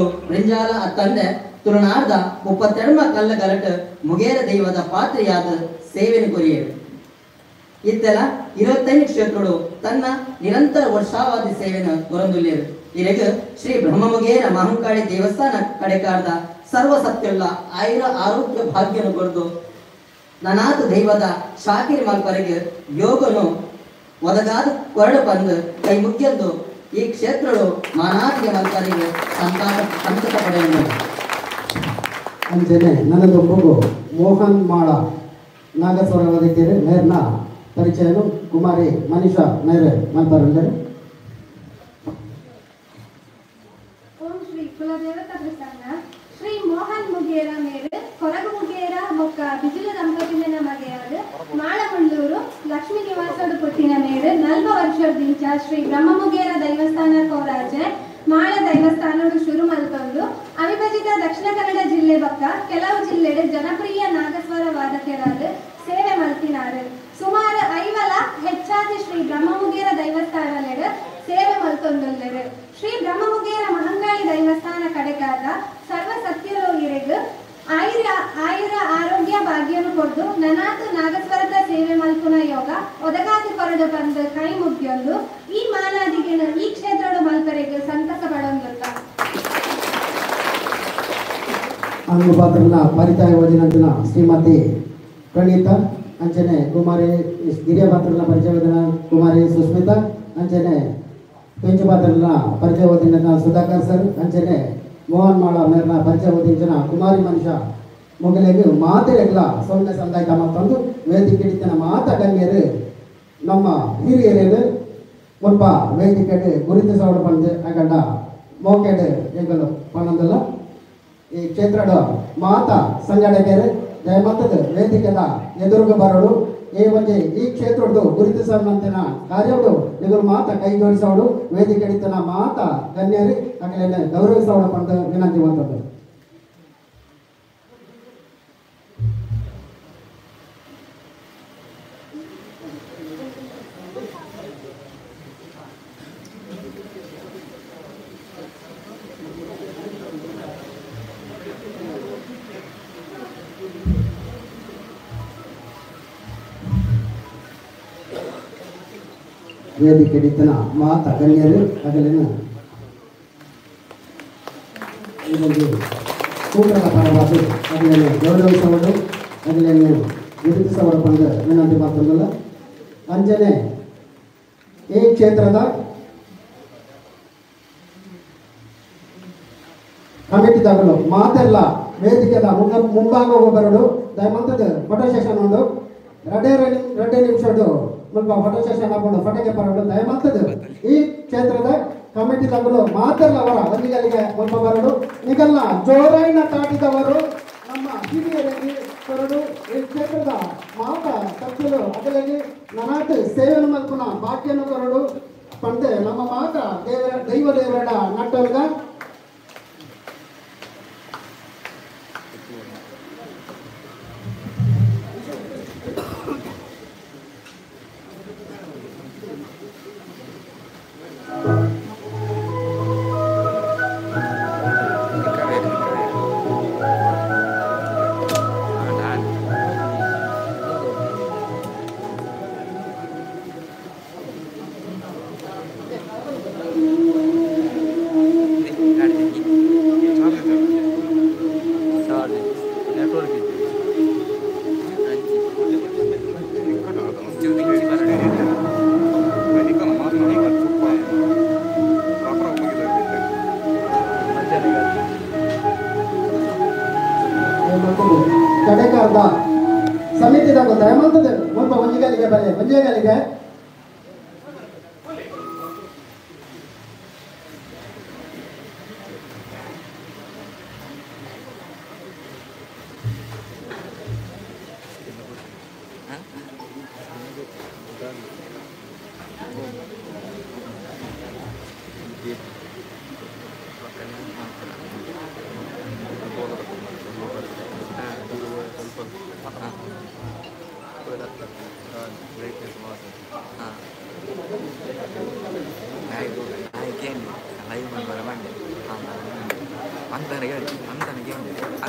ರೆಂಜಾಲ ಅತ್ತಂದೆ ತುಳುನಾಡ್ದ 32 ಕಲ್ಲ ಗಲಟ ಮುಗೇರ ದೈವದ ಪಾತ್ರೆಯಾದ ಸೇವೆಯನ್ನು ಕೊರಿಯರು. ಇತ್ತೆಲ್ಲ 25 ಕ್ಷೇತ್ರಗಳು ತನ್ನ ನಿರಂತರ ವರ್ಷಾವಾದಿ ಸೇವೆಯನ್ನು ಹೊರದುಲ್ಲೇರು. ಇರೆಗ್ ಶ್ರೀ ಬ್ರಹ್ಮಮುಗೇರ ಮಹಂಕಾಳಿ ದೇವಸ್ಥಾನ ಕಡೆಕಾರ್ದ ಸರ್ವ ಸತ್ಯುಳ್ಳ ಆಯುರ ಆರೋಗ್ಯ ಭಾಗ್ಯನು ಕೊರದು ನನಾಥ ದೈವದ ಶಾಕಿರಿ ಮಲ್ಪರೆಗೆ ಯೋಗನು ಒದಗಾದ ಕೊರಡು ಬಂದು ಕೈ ಮುಖ್ಯಂದು ಈ ಕ್ಷೇತ್ರಗಳು ಮಾನಾದಿಗೆ ಮಲ್ಪರಿಗೆ ಸಂತತ ಪಡೆಯನ್ನು. ಅಂಚನೆ ನನ್ನದೊಬ್ಬರು ಮೋಹನ್ ಮಾಳ ನಾಗಸ್ವರ ವೈದ್ಯರು ಮೇರ್ನ ಪರಿಚಯನು ಕುಮಾರಿ ಮನೀಷಾ ಮೇರೆ ಮಲ್ಪರುಂಡರು. ಓಂ ಶ್ರೀ ಕುಲದೇವತಾ ಪ್ರಸನ್ನ ಶ್ರೀ ಮೋಹನ್ ಮುಗೇರ ಮೇರೆ ಕೊರಗು ಮುಗೇರ ಬೊಕ್ಕ ಬಿಜಿಲು ದಂಪತಿನ ಮಗೆಯಾದ ಮಾಳಮುಳ್ಳೂರು ಲಕ್ಷ್ಮೀ ನಿವಾಸಡು ಪುಟ್ಟಿನ ಮೇರೆ 40 ವರ್ಷದಿಂಚ ಶ್ರೀ ಬ್ರಹ್ಮಮುಗೇರ ದೈವಸ್ಥಾನ ಕೋರಾಜೆ ಮಾಳ ದೈವಸ್ಥಾನಡು ಶುರು ಮಲ್ತೊಂದು ಅವಿಭಜಿತ ದಕ್ಷಿಣ ಕನ್ನಡ ಜಿಲ್ಲೆ ಬೊಕ್ಕ ಕೆಲವು ಜಿಲ್ಲೆಡೆ ಜನಪ್ರಿಯ ನಾಗಸ್ವರ ವಾದಕರಾದ ಸೇವೆ ಮಲ್ತಿನಾರು. ಸುಮಾರು 50 ಹೆಚ್ಚಾಗಿ ಶ್ರೀ ಬ್ರಹ್ಮಮುಗೇರ ದೈವಸ್ಥಾನಲೆಡು ಸೇವೆ ಮಲ್ತೊಂದುಲ್ಲೆರು. ಶ್ರೀ ಬ್ರಹ್ಮಮುಗೇರ ಮಹಂಗಾಳಿ ದೈವಸ್ಥಾನ ಕಡೆಕಾದ ಸರ್ವ ಸತ್ಯಲೋ ಇರೆಗ್ ಆಯುರ ಆಯುರ ಆರೋಗ್ಯ ಭಾಗ್ಯನು ಕೊಡ್ದು ನನಾತು ನಾಗಸ್ವರದ ಸೇವೆ ಮಲ್ಪುನ ಯೋಗ ಒದಗಾದು ಕೊರಡು ಬಂದು ಕೈ ಮುಗ್ಯೊಂದು ಈ ಮಾನಾದಿಗೆನ ಈ ಕ್ಷೇತ್ರಡು ಮಲ್ಪರೆಗೆ ಸಂತಸ ಪಡೊಂದುಲ್ಲ. ಅಂಗುಪಾತ್ರನ ಪರಿಚಯ ಓದಿನಂತಿನ ಶ್ರೀಮತಿ ಪ್ರಣೀತಾ ಅಂಚನೆ ಕುಮಾರಿ ಹಿರಿಯ ಪಾತ್ರನ ಪರಿಚಯ ಓದಿನ ಕುಮಾರಿ ಸುಸ್ಮಿತಾ ಅಂಚನೆ ಪೆಂಚು ಪಾತ್ರನ ಪರಿಚಯ ಓದಿನ ಸುಧಾಕರ್ ಸರ್ ಅಂಚನೆ ಮೋಹನ್ ಮಾಳ ಮೇರ್ನ ಪರಿಚಯ ಓದಿನ ಕುಮಾರಿ ಮನುಷ್ಯ ಮೊಗಲಿಗೆ ಮಾತೆರೆಗ್ಲ ಸೊನ್ನೆ ಸಂದಾಯ್ತ ಮತ್ತೊಂದು ವೇದಿಕೆ ಹಿಡಿತನ ಮಾತ ಗಣ್ಯರು ನಮ್ಮ ಹಿರಿಯರು ಮುಲ್ಪ ವೇದಿಕೆ ಗುರುತಿಸೋಡು ಬಂದು ಅಗಂಡ ಮೋಕೆಡು ಎಂಗಲು ಪನ್ನೊಂದಲ್ಲ ಈ ಕ್ಷೇತ್ರದ ಮಾತ ಸಂಘಟಕರು ದಯಮತ್ತದ ವೇದಿಕೆದ ಎದುರುಗ ಬರೋಡು ಈ ಒಂಜಿ ಈ ಕ್ಷೇತ್ರದ ಗುರುತಿಸೋಣಂತಿನ ಕಾರ್ಯಡು ಎದುರು ಮಾತ ಕೈ ಜೋಡಿಸೋಡು ವೇದಿಕೆ ಹಿಡಿತನ ಮಾತ ಗಣ್ಯರು ಅಗಲೇನೆ ಗೌರವಿಸೋಡು ಬಂದು ವಿನಂತಿ ಮಾಡ್ತದೆ. ವೇದಿಕೆ ಹಿಡಿತನ ಮಾತ ಗಣ್ಯರು ಅಗಲಿನ ಈ ಒಂದು ಕೂಟದ ಪರವಾಗಿ ಅಗಲನ್ನು ಗೌರವಿಸೋಡು ಅಗಲನ್ನು ಗುರುತಿಸೋಡು ಬಂದು ವಿನಂತಿ ಮಾಡ್ತದಲ್ಲ. ಅಂಜನೆ ಈ ಕ್ಷೇತ್ರದ ಕಮಿಟಿದಾಗಲು ಮಾತೆಲ್ಲ ವೇದಿಕೆದ ಮುಂಭಾಗ ಬರಡು ದಯಮಂತದ ಫೋಟೋ ಸೆಷನ್ ಉಂಡು ರಡ್ಡೆ ನಿಮಿಷಡು ಮುಲ್ಪ ಫೋಟೋ ಸೆಷನ್ ಹಾಕೊಂಡು ಫೋಟೋಗೆ ಬರೋಡು ದಯಮಂತದ ಈ ಕ್ಷೇತ್ರದ ಕಮಿಟಿದಾಗಲು ಮಾತೆಲ್ಲ ಅವರ ಒಂದಿಗಲಿಗೆ ಮುಲ್ಪ ಬರಡು ನಿಗಲ್ಲ ಜೋರೈನ ತಾಟಿದವರು ನಮ್ಮ ಹಿರಿಯರಿಗೆ ಕೊರಡು ಈ ಕ್ಷೇತ್ರದ ಮಾತ ತಪ್ಪಲು ಅಗಲಿಗೆ ನನಾಟ ಸೇವೆಯನ್ನು ಮಲ್ಪುನ ಭಾಗ್ಯನು ಕೊರಡು ಪಂಡೆ ನಮ್ಮ ಮಾತ ದೇವರ ದೈವ ದೇವರ ನಟ್ಟಲ್ಗ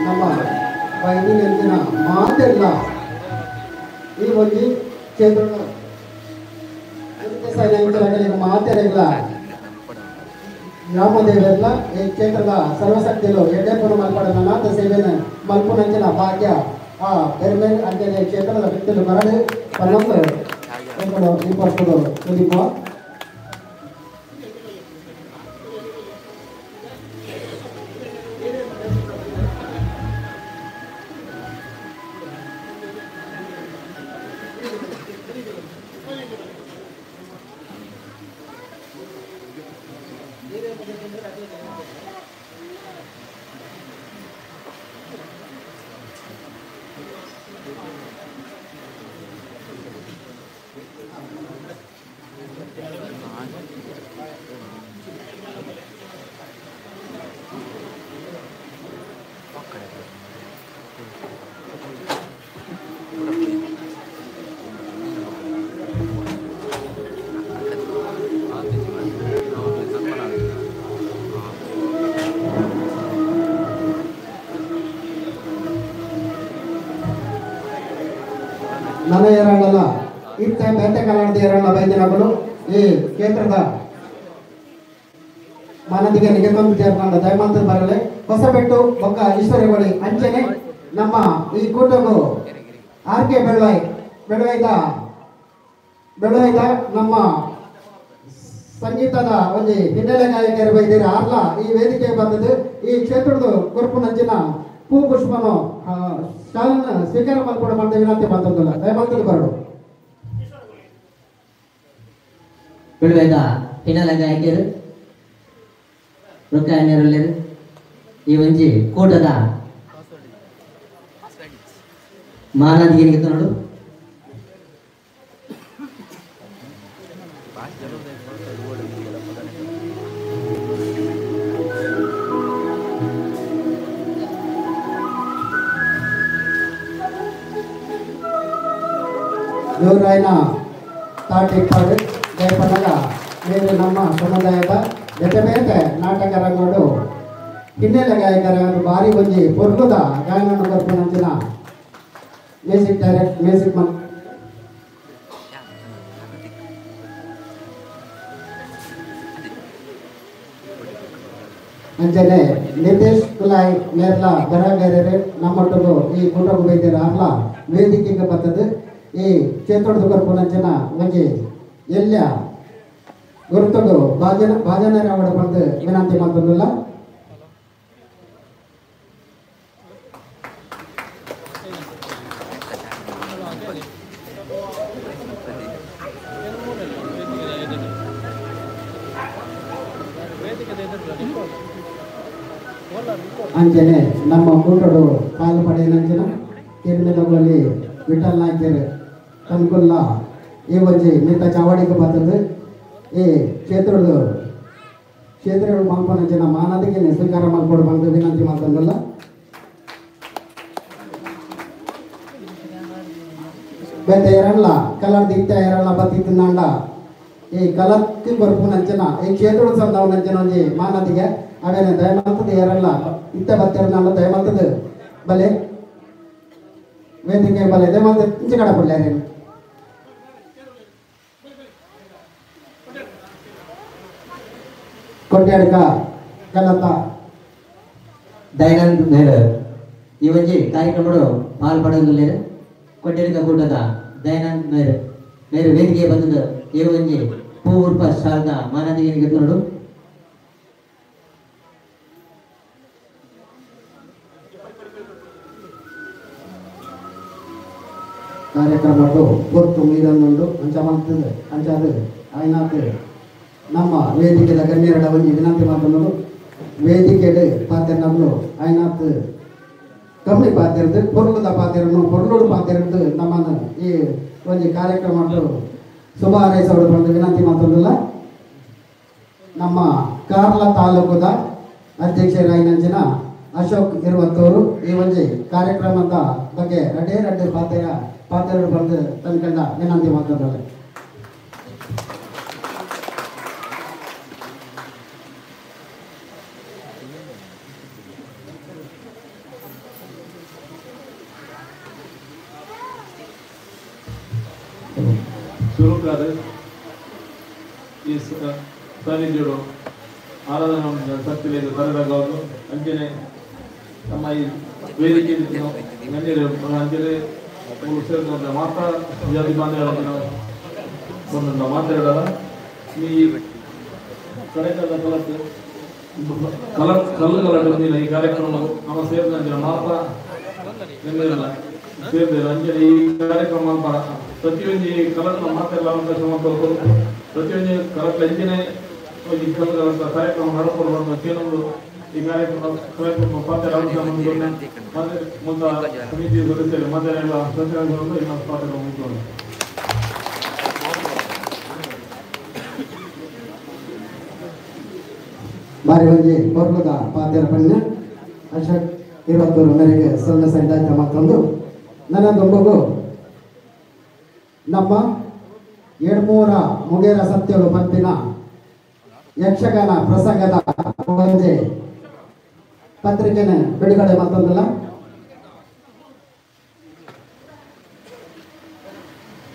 ನಮ್ಮ ಬೈದಿನ ಮಾತೆಲ್ಲ ಈ ಒಂದು ಕ್ಷೇತ್ರದ ಮಾತೆಲ್ಲ ಗ್ರಾಮದೇವರೆಲ್ಲ ಈ ಕ್ಷೇತ್ರದ ಸರ್ವಶಕ್ತಿಲು ಎಡ್ಡೆಪ್ಪನ ಮಲ್ಪಡ ನಾಥ ಸೇವೆನ ಮಲ್ಪುನಂಚಿನ ಭಾಗ್ಯ ಆ ಬೇರೆ ಬೇರೆ ಅಂಚನೆ ಕ್ಷೇತ್ರದ ವ್ಯಕ್ತಿಲು ಮರಳು ಪನ್ನೊಂದು ಈ ಪರ್ತುಡು ತುದಿಪ. ನನ್ನ ಏರಲ್ಲ ಇತ್ತ ಬೇತೆ ಕಲಾಡದ ಏರಲ್ಲ ಬೈದಿನಗಳು ಈ ಕ್ಷೇತ್ರದ ಮಾನದಿಗೆ ನಿಗಮ ಸೇರ್ಕೊಂಡ ದಯಮಾಂತ ಬರಲೆ ಹೊಸಬೆಟ್ಟು ಬೊಕ್ಕ ಈಶ್ವರಗೊಳಿ ಅಂಚನೆ ನಮ್ಮ ಈ ಕೂಟವು ಆರ್ ಕೆ ಬೆಳವೈ ಬೆಳವೈದ ಬೆಳವೈದ ನಮ್ಮ ಸಂಗೀತದ ಒಂದು ಹಿನ್ನೆಲೆ ಗಾಯಕರು ಬೈದಿರ ಆರ್ಲ ಈ ವೇದಿಕೆ ಬಂದದ್ದು ಈ ಕ್ಷೇತ್ರದ ಕೊರ್ಪುನಂಚಿನ ಪೂ ಪುಷ್ಪನು ಶಾಲನ ಸ್ವೀಕಾರ ಮಲ್ಪಡ ಬಂದ ವಿನಂತಿ ಬಂತಂದಲ್ಲ ದಯಮಾಂತದ ಬರಡು. ಬೆಳವೈದ ಹಿನ್ನೆಲೆ ಗಾಯಕರು ರುಕ್ಕಾಯಣ್ಯರುಳ್ಳೇರು ಈ ಒಂಜಿ ಕೂಟದ ಮಾನಾದಿಗೆ ನೋಡು. ದೇವರಾಯನ ತಾಟಿಪ್ಪಾಡು ಜಯಪನಗ ಬೇರೆ ನಮ್ಮ ಸಮುದಾಯದ ಬೇತೆ ಬೇತೆ ನಾಟಕ ರಂಗೋಡು ಹಿನ್ನೆಲೆ ಗಾಯಕರ ಭಾರಿ ಒಂಜಿ ಪೊರ್ಲುದ ಗಾಯನ ಕೊರ್ಪುನಂಚಿನ ಮ್ಯೂಸಿಕ್ ಡೈರೆಕ್ಟ್ ಮ್ಯೂಸಿಕ್ ಮನ್ ಅಂಚನೆ ನಿತೇಶ್ ಕುಲಾಯ್ ನೇರ್ಲ ಬರಗಾರರು ನಮ್ಮೊಟ್ಟಿಗೆ ಈ ಕೂಟಕ್ಕೆ ಬೈದಿರ ಅರ್ಲ ವೇದಿಕೆಗೆ ಬರ್ತದೆ ಈ ಕ್ಷೇತ್ರದ ಕೊರ್ಪುನಂಚಿನ ಒಂಜಿ ಎಲ್ಲ ಗುರುತುಗು ಭಾಜನ ಭಾಜನರ ಅವಡ ಬಂದು ವಿನಂತಿ ಮಾಡ್ತದಲ್ಲ. ಅಂಚನೆ ನಮ್ಮ ಕೂಟಡು ಪಾಲು ಪಡೆಯನಂಚಿನ ತಿರುಮಲದಲ್ಲಿ ವಿಠಲ್ ನಾಯ್ಕರ್ ತನ್ಕುಲ್ಲ ಈ ಒಂಜಿ ಮಿತ್ತ ಚಾವಡಿಗೆ ಬರ್ತದೆ ಈ ಕ್ಷೇತ್ರದ ಕ್ಷೇತ್ರಗಳು ಮಲ್ಪನಂಚಿನ ಮಾನದಿಗೆ ಸ್ವೀಕಾರ ಮಲ್ಪಡು ಬಂದು ವಿನಂತಿ ಮಾಡ್ತಂದಲ್ಲ. ಬೇತೆ ಎರಲ್ಲ ಕಲರ್ ದಿಕ್ತ ಎರಲ್ಲ ಬತ್ತಿತ್ತಿಂದಾಂಡ ಈ ಕಲರ್కి ಕೊರ್ಪುನಂಚಿನ ಈ ಕ್ಷೇತ್ರದ ಸಂದವನಂಚಿನ ಒಂಜಿ ಮಾನದಿಗೆ ಅವೇನೆ ದಯಮಂತದ ಎರಲ್ಲ ಇತ್ತ ಬತ್ತಿರನಾಂಡ ದಯಮಂತದ ಬಲೆ ವೇದಿಕೆ ಬಲೆ ದಯಮಂತ ಇಂಚೆ ಕಡ ಪಡ್ಲೇರೇನು. ಕೊಟ್ಯಾಡ್ಕ ಕಲತ ದಯಾನಂದ್ ಮೇರ್ ಈ ಒಂಜಿ ಕಾರ್ಯಕ್ರಮಡು ಪಾಲ್ ಪಡೆಯೊಂದುಲ್ಲೆರ್. ಕೊಟ್ಯಾಡ್ಕ ಕೂಟದ ದಯಾನಂದ್ ಮೇರ್ ಮೇರ್ ವೇದಿಕೆ ಬಂದದ್ದು ಈ ಒಂಜಿ ಪೂ ಉರ್ಪ ಶಾಲದ ಮಾನದಿಗೆ ಗೆದ್ದೋಡು. ಕಾರ್ಯಕ್ರಮಟ್ಟು ಪೊರ್ತು ಮೀರನ್ನುಂಡು ಅಂಚ ಮಾಡ್ತದೆ ಅಂಚಾದ ಆಯ್ನಾತ್ ನಮ್ಮ ವೇದಿಕೆದ ಗಣ್ಯರಡ ಒಂಜಿ ವಿನಂತಿ ಮಾಡ್ತಂದು. ವೇದಿಕೆಡ್ ಪಾತೆರ್ನಗಳು ಆಯ್ನಾತ್ ಕಮ್ಮಿ ಪಾತಿರ್ದು ಪೊರ್ಲುದ ಪಾತಿರನು ಪೊರ್ಲುಡು ಪಾತಿರ್ದು ನಮ್ಮನ್ನು ಈ ಒಂಜಿ ಕಾರ್ಯಕ್ರಮ ಶುಭ ಹಾರೈಸೋಡು ಬಂದು ವಿನಂತಿ ಮಾತೊಂದಿಲ್ಲ. ನಮ್ಮ ಕಾರ್ಲ ತಾಲೂಕುದ ಅಧ್ಯಕ್ಷರಾಯಿನಂಚಿನ ಅಶೋಕ್ ಇರುವತ್ತವರು ಈ ಒಂಜಿ ಕಾರ್ಯಕ್ರಮದ ಬಗ್ಗೆ ರಡ್ಡೇ ರಡ್ಡು ಪಾತೆರ ಬಂದು ತನ್ಕಂಡ ವಿನಂತಿ ಮಾತೊಂದಿಲ್ಲ. ಸುರುಕಾದ ಈ ಸಾನ್ನಿಧ್ಯರು ಆರಾಧನಾ ಸತ್ತಿಲೇದು ತರದಾಗವರು ಅಂಚನೆ ನಮ್ಮ ಈ ವೇದಿಕೆ ಗಣ್ಯರು ಅಂಚನೆ ಸೇರಿದಂಥ ಮಾತಾ ಜಾತಿ ಬಾಂಧವರ ಒಂದು ಮಾತಾಡೋಣ. ಈ ಕಡೆಕಾದ ಕಲತ್ತು ಕಲ ಕಲ್ಲುಗಳ ಬಂದಿಲ್ಲ ಈ ಕಾರ್ಯಕ್ರಮ ನಮ್ಮ ಸೇರಿದಂತೆ ಮಾತಾ ಗಣ್ಯರಲ್ಲ ಸೇರಿದ ಅಂಚನೆ ಈ ಕಾರ್ಯಕ್ರಮ ಪ್ರತಿಯೊಂದು ಕಲರ್ನ ಮಾತೆಲ್ಲ ಅವಕಾಶ ಮಾಡ್ಕೊಳ್ಬೋದು. ಪ್ರತಿಯೊಂದು ಕಲರ್ ಅಂಚನೆ ಈ ಕಲ್ಲುಗಳ ಕಾರ್ಯಕ್ರಮ ನಡ್ಕೊಂಡು ಕೆಲವೊಂದು ಈ ಕಾರ್ಯಕ್ರಮ ಪಾತ್ರ ಮುಂದೆ ಸಮಿತಿ ಸದಸ್ಯರು ಮಾತೆಲ್ಲ ಸದಸ್ಯರು ಇನ್ನೊಂದು ಪಾತ್ರ ಮುಗಿಕೊಂಡು ಬಾರಿ ಒಂಜಿ ಪೊರ್ಲುದ ಪಾತೆರ ಪಣ್ಣ ಅಶೋಕ್ ಇರುವತ್ತೂರು ಮೇರೆಗೆ ಸೊನ್ನೆ ಸಂದಾಯ್ತ ಮತ್ತೊಂದು ನನ್ನ ದೊಂಬಗು ನಮ್ಮ ಎಡ್ಮೂರ ಮುಗೇರ ಸತ್ಯಲು ಪಂಪಿನ ಯಕ್ಷಗಾನ ಪ್ರಸಂಗದ ಒಂಜಿ ಪತ್ರಿಕೆನ ಬಿಡುಗಡೆ ಮತ್ತೊಂದಲ್ಲ.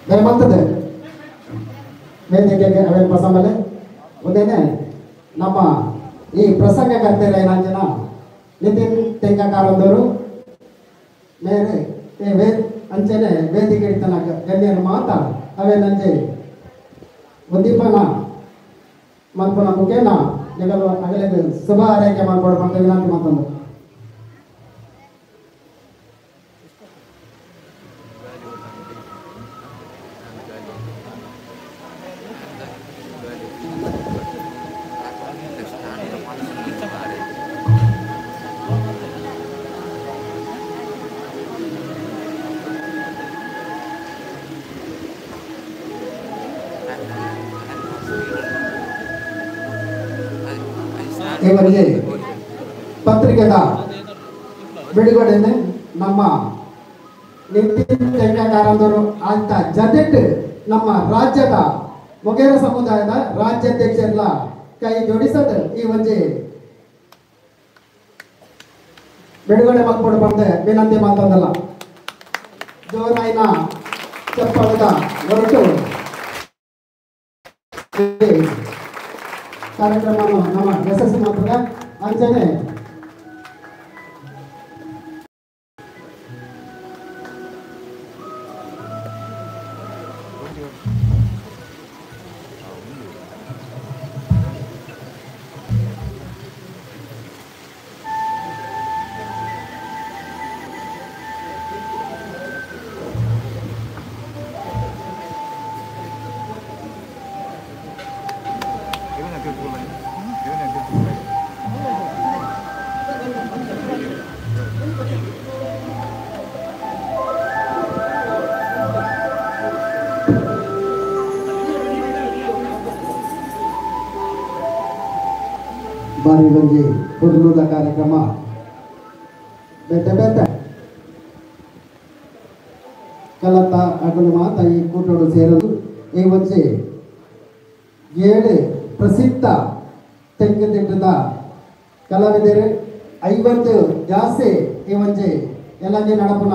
ದಯಮಾಡ್ತದೆ ವೇದಿಕೆಗೆ ಅವೇನು ಪ್ರಸಂಗಲೆ ಒಂದೇನೆ ನಮ್ಮ ಈ ಪ್ರಸಂಗಕರ್ತೇನ ನಿತಿನ್ ತೆಂಕಕಾರಂದವರು ಮೇರೆ ವೇ ಅಂಚನೆ ವೇದಿಕೆ ಇಡ್ತಾನ ಗಣ್ಯರು ಮಾತಾ ಅವೇನಂಜೆ ಉದ್ದೀಪನ ಮಲ್ಪನ ಮುಖೇನ ನಿಗಲು ಅಗಲಿಗೆ ಶುಭ ಆರೈಕೆ ಮಾಡ್ಕೊಡು ಅಂತ ವಿನಂತಿ ಮಾತೊಂದು. ಇವರಿಗೆ ಪತ್ರಿಕೆದ ಬಿಡುಗಡೆನೆ ನಮ್ಮ ನಿತಿನ್ ತೆಂಕಕಾರಂದವರು ಅಂತ ಜತೆಟ್ ನಮ್ಮ ರಾಜ್ಯದ ಮೊಗೇರ ಸಮುದಾಯದ ರಾಜ್ಯಾಧ್ಯಕ್ಷರೆಲ್ಲ ಕೈ ಜೋಡಿಸೋದು ಈ ಒಂಜಿ ಬಿಡುಗಡೆ ಮಾಡ್ಕೊಂಡು ಬಂದೆ ವಿನಂತಿ ಮಾತಂದಲ್ಲ. ಜೋರಾಯಿನ ಚಪ್ಪಳದ ಹೊರಟು ಕಾರ್ಯಕ್ರಮ ನಮ್ಮ ಯಶಸ್ಸು ಮಾತ್ರ ಅಂಚನೆ ಬಾರಿ ಒಂಜಿ ಪೊರ್ಲುದ ಕಾರ್ಯಕ್ರಮ ಬೇತೆ ಬೇತೆ ಕಲತ ಅಗಲು ಮಾತ ಈ ಕೂಟೋಡು ಸೇರಲು ಈ ಒಂಜಿ 7 ಪ್ರಸಿದ್ಧ ತೆಂಕುತಿಟ್ಟದ ಕಲಾವಿದರು 50 ಜಾಸ್ತಿ ಈ ಒಂಜಿ ಎಲ್ಲಂಜಿ ನಡಪುನ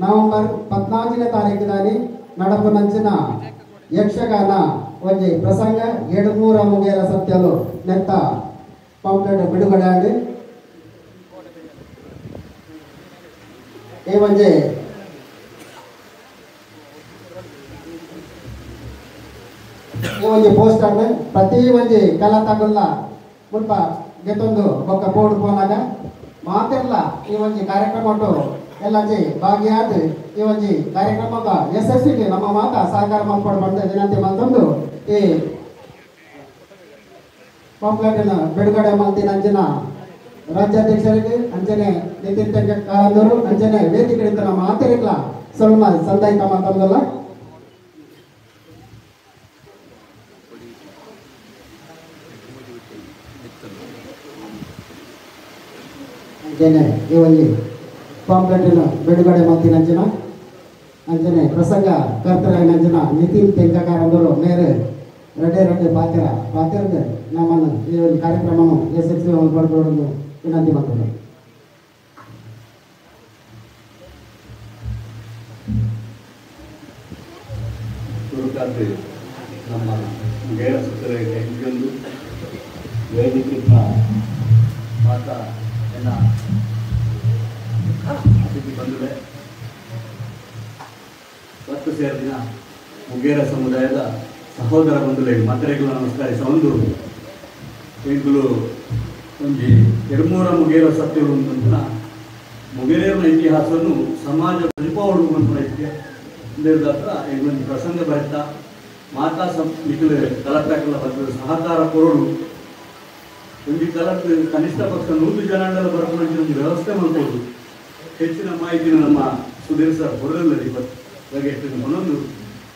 ನವೆಂಬರ್ 14ನೇ ತಾರೀಕಿನಲ್ಲಿ ನಡಪುನಂಚಿನ ಯಕ್ಷಗಾನ ಒಂಜಿ ಪ್ರಸಂಗ ಎಡ್ಮೂರ ಮುಗೇರ ಸತ್ಯಲು ನೆತ್ತ ಪಾಂಪ್ಲೆಟ್ ಬಿಡುಗಡೆ ಆಗಿ ಈ ಒಂಜಿ ಈ ಒಂಜಿ ಪೋಸ್ಟರ್ ಪ್ರತಿ ಒಂಜಿ ಕಲಾತಗುಲ್ಲ ಮುಲ್ಪ ಗೆತ್ತೊಂದು ಬೊಕ್ಕ ಬೋರ್ಡ್ ಪೋನಾಗ ಮಾತೆಲ್ಲ ಈ ಒಂಜಿ ಕಾರ್ಯಕ್ರಮ ಉಂಟು ಎಲ್ಲಂಜಿ ಭಾಗಿಯಾದ ಈ ಒಂಜಿ ಕಾರ್ಯಕ್ರಮದ ಯಶಸ್ವಿಗೆ ನಮ್ಮ ಮಾತ ಸಹಕಾರ ಮಲ್ಪಡು ಬಂದ ವಿನಂತಿ ಮಲ್ತೊಂದು ಈ ಪಾಂಪ್ಲೆಟ್ ಬಿಡುಗಡೆ ಮಲ್ತಿನಂಚಿನ ರಾಜ್ಯಾಧ್ಯಕ್ಷರಿಗೆ ಅಂಚನೆ ನಿತಿನ್ ತೆಂಕಕಾರಂದವರು ಅಂಚನೆ ವೇದಿಕೆ ನಮ್ಮ ಆತರಿಕ್ಲ ಸ್ವಲ್ಪ ಸಂದಾಯಿತ ಮಾತಾಡೋದಲ್ಲ. ಅಂಚನೆ ಈ ಒಂದು ಪಾಂಪ್ಲೆಟ್ ಬಿಡುಗಡೆ ಮಾಡ್ತೀನಿ ಅಂಚನ ಅಂಚನೆ ಪ್ರಸಂಗ ಕರ್ತರಾಯನ ಅಂಚನ ನಿತಿನ್ ತೆಂಕಕಾರಂದವರು ಮೇರೆ ರಡ್ಡೆ ರಡ್ಡೆ ಪಾತ್ರ ಪಾತ್ರದ ನಮ್ಮನ್ನು ಈ ಒಂದು ಕಾರ್ಯಕ್ರಮವನ್ನು ಯಶಸ್ವಿ ಪಡ್ಕೊಳ್ಳೋದು ವಿನಂತಿ ಮಾಡ್ತಾರೆ. ತುರುಕಾದ ನಮ್ಮ ಗೇರ ಸುತ್ತಲ ಎಂಟೊಂದು ವೇದಿಕೆ ಮಾತ ಎನ್ನ ಅತಿಥಿ ಬಂಧುಗಳೇ, 10 ಸೇರಿನ ಮುಗೇರ ಸಮುದಾಯದ ಸಹೋದರ ಬಂಧುಗಳಿಗೆ ಮಾತ್ರೆಗಳು ನಮಸ್ಕರಿಸ. ಒಂದು ಎಂಕುಲು ಒಂಜಿ ಎರ್ಮೂರ ಮುಗೇರ ಸತ್ಯಗಳು ಅಂತ ಮುಗೇರಿನ ಇತಿಹಾಸವನ್ನು ಸಮಾಜ ಪ್ರತಿಪಾವಡು ಹತ್ರ ಎಂಕೊಂಜಿ ಪ್ರಸಂಗ ಬರೆತ ಮಾತಾ ನಿಖಿಲ ಕಲತ್ತಾಕಲ ಬರ್ತದೆ ಸಹಕಾರ ಕೊರಡು ಒಂಜಿ ಕಲತ್ ಕನಿಷ್ಠ ಪಕ್ಷ 100 ಜನಾಂಗದ ಬರಪುನಂಚಿನ ಒಂದು ವ್ಯವಸ್ಥೆ ಮಾಡ್ಬೋದು. ಹೆಚ್ಚಿನ ಮಾಹಿತಿನ ನಮ್ಮ ಸುಧೀರ್ ಸರ್ ಕೊಡಲಿಲ್ಲ ಇವತ್ತು ಬಗ್ಗೆ ಒಂದೊಂದು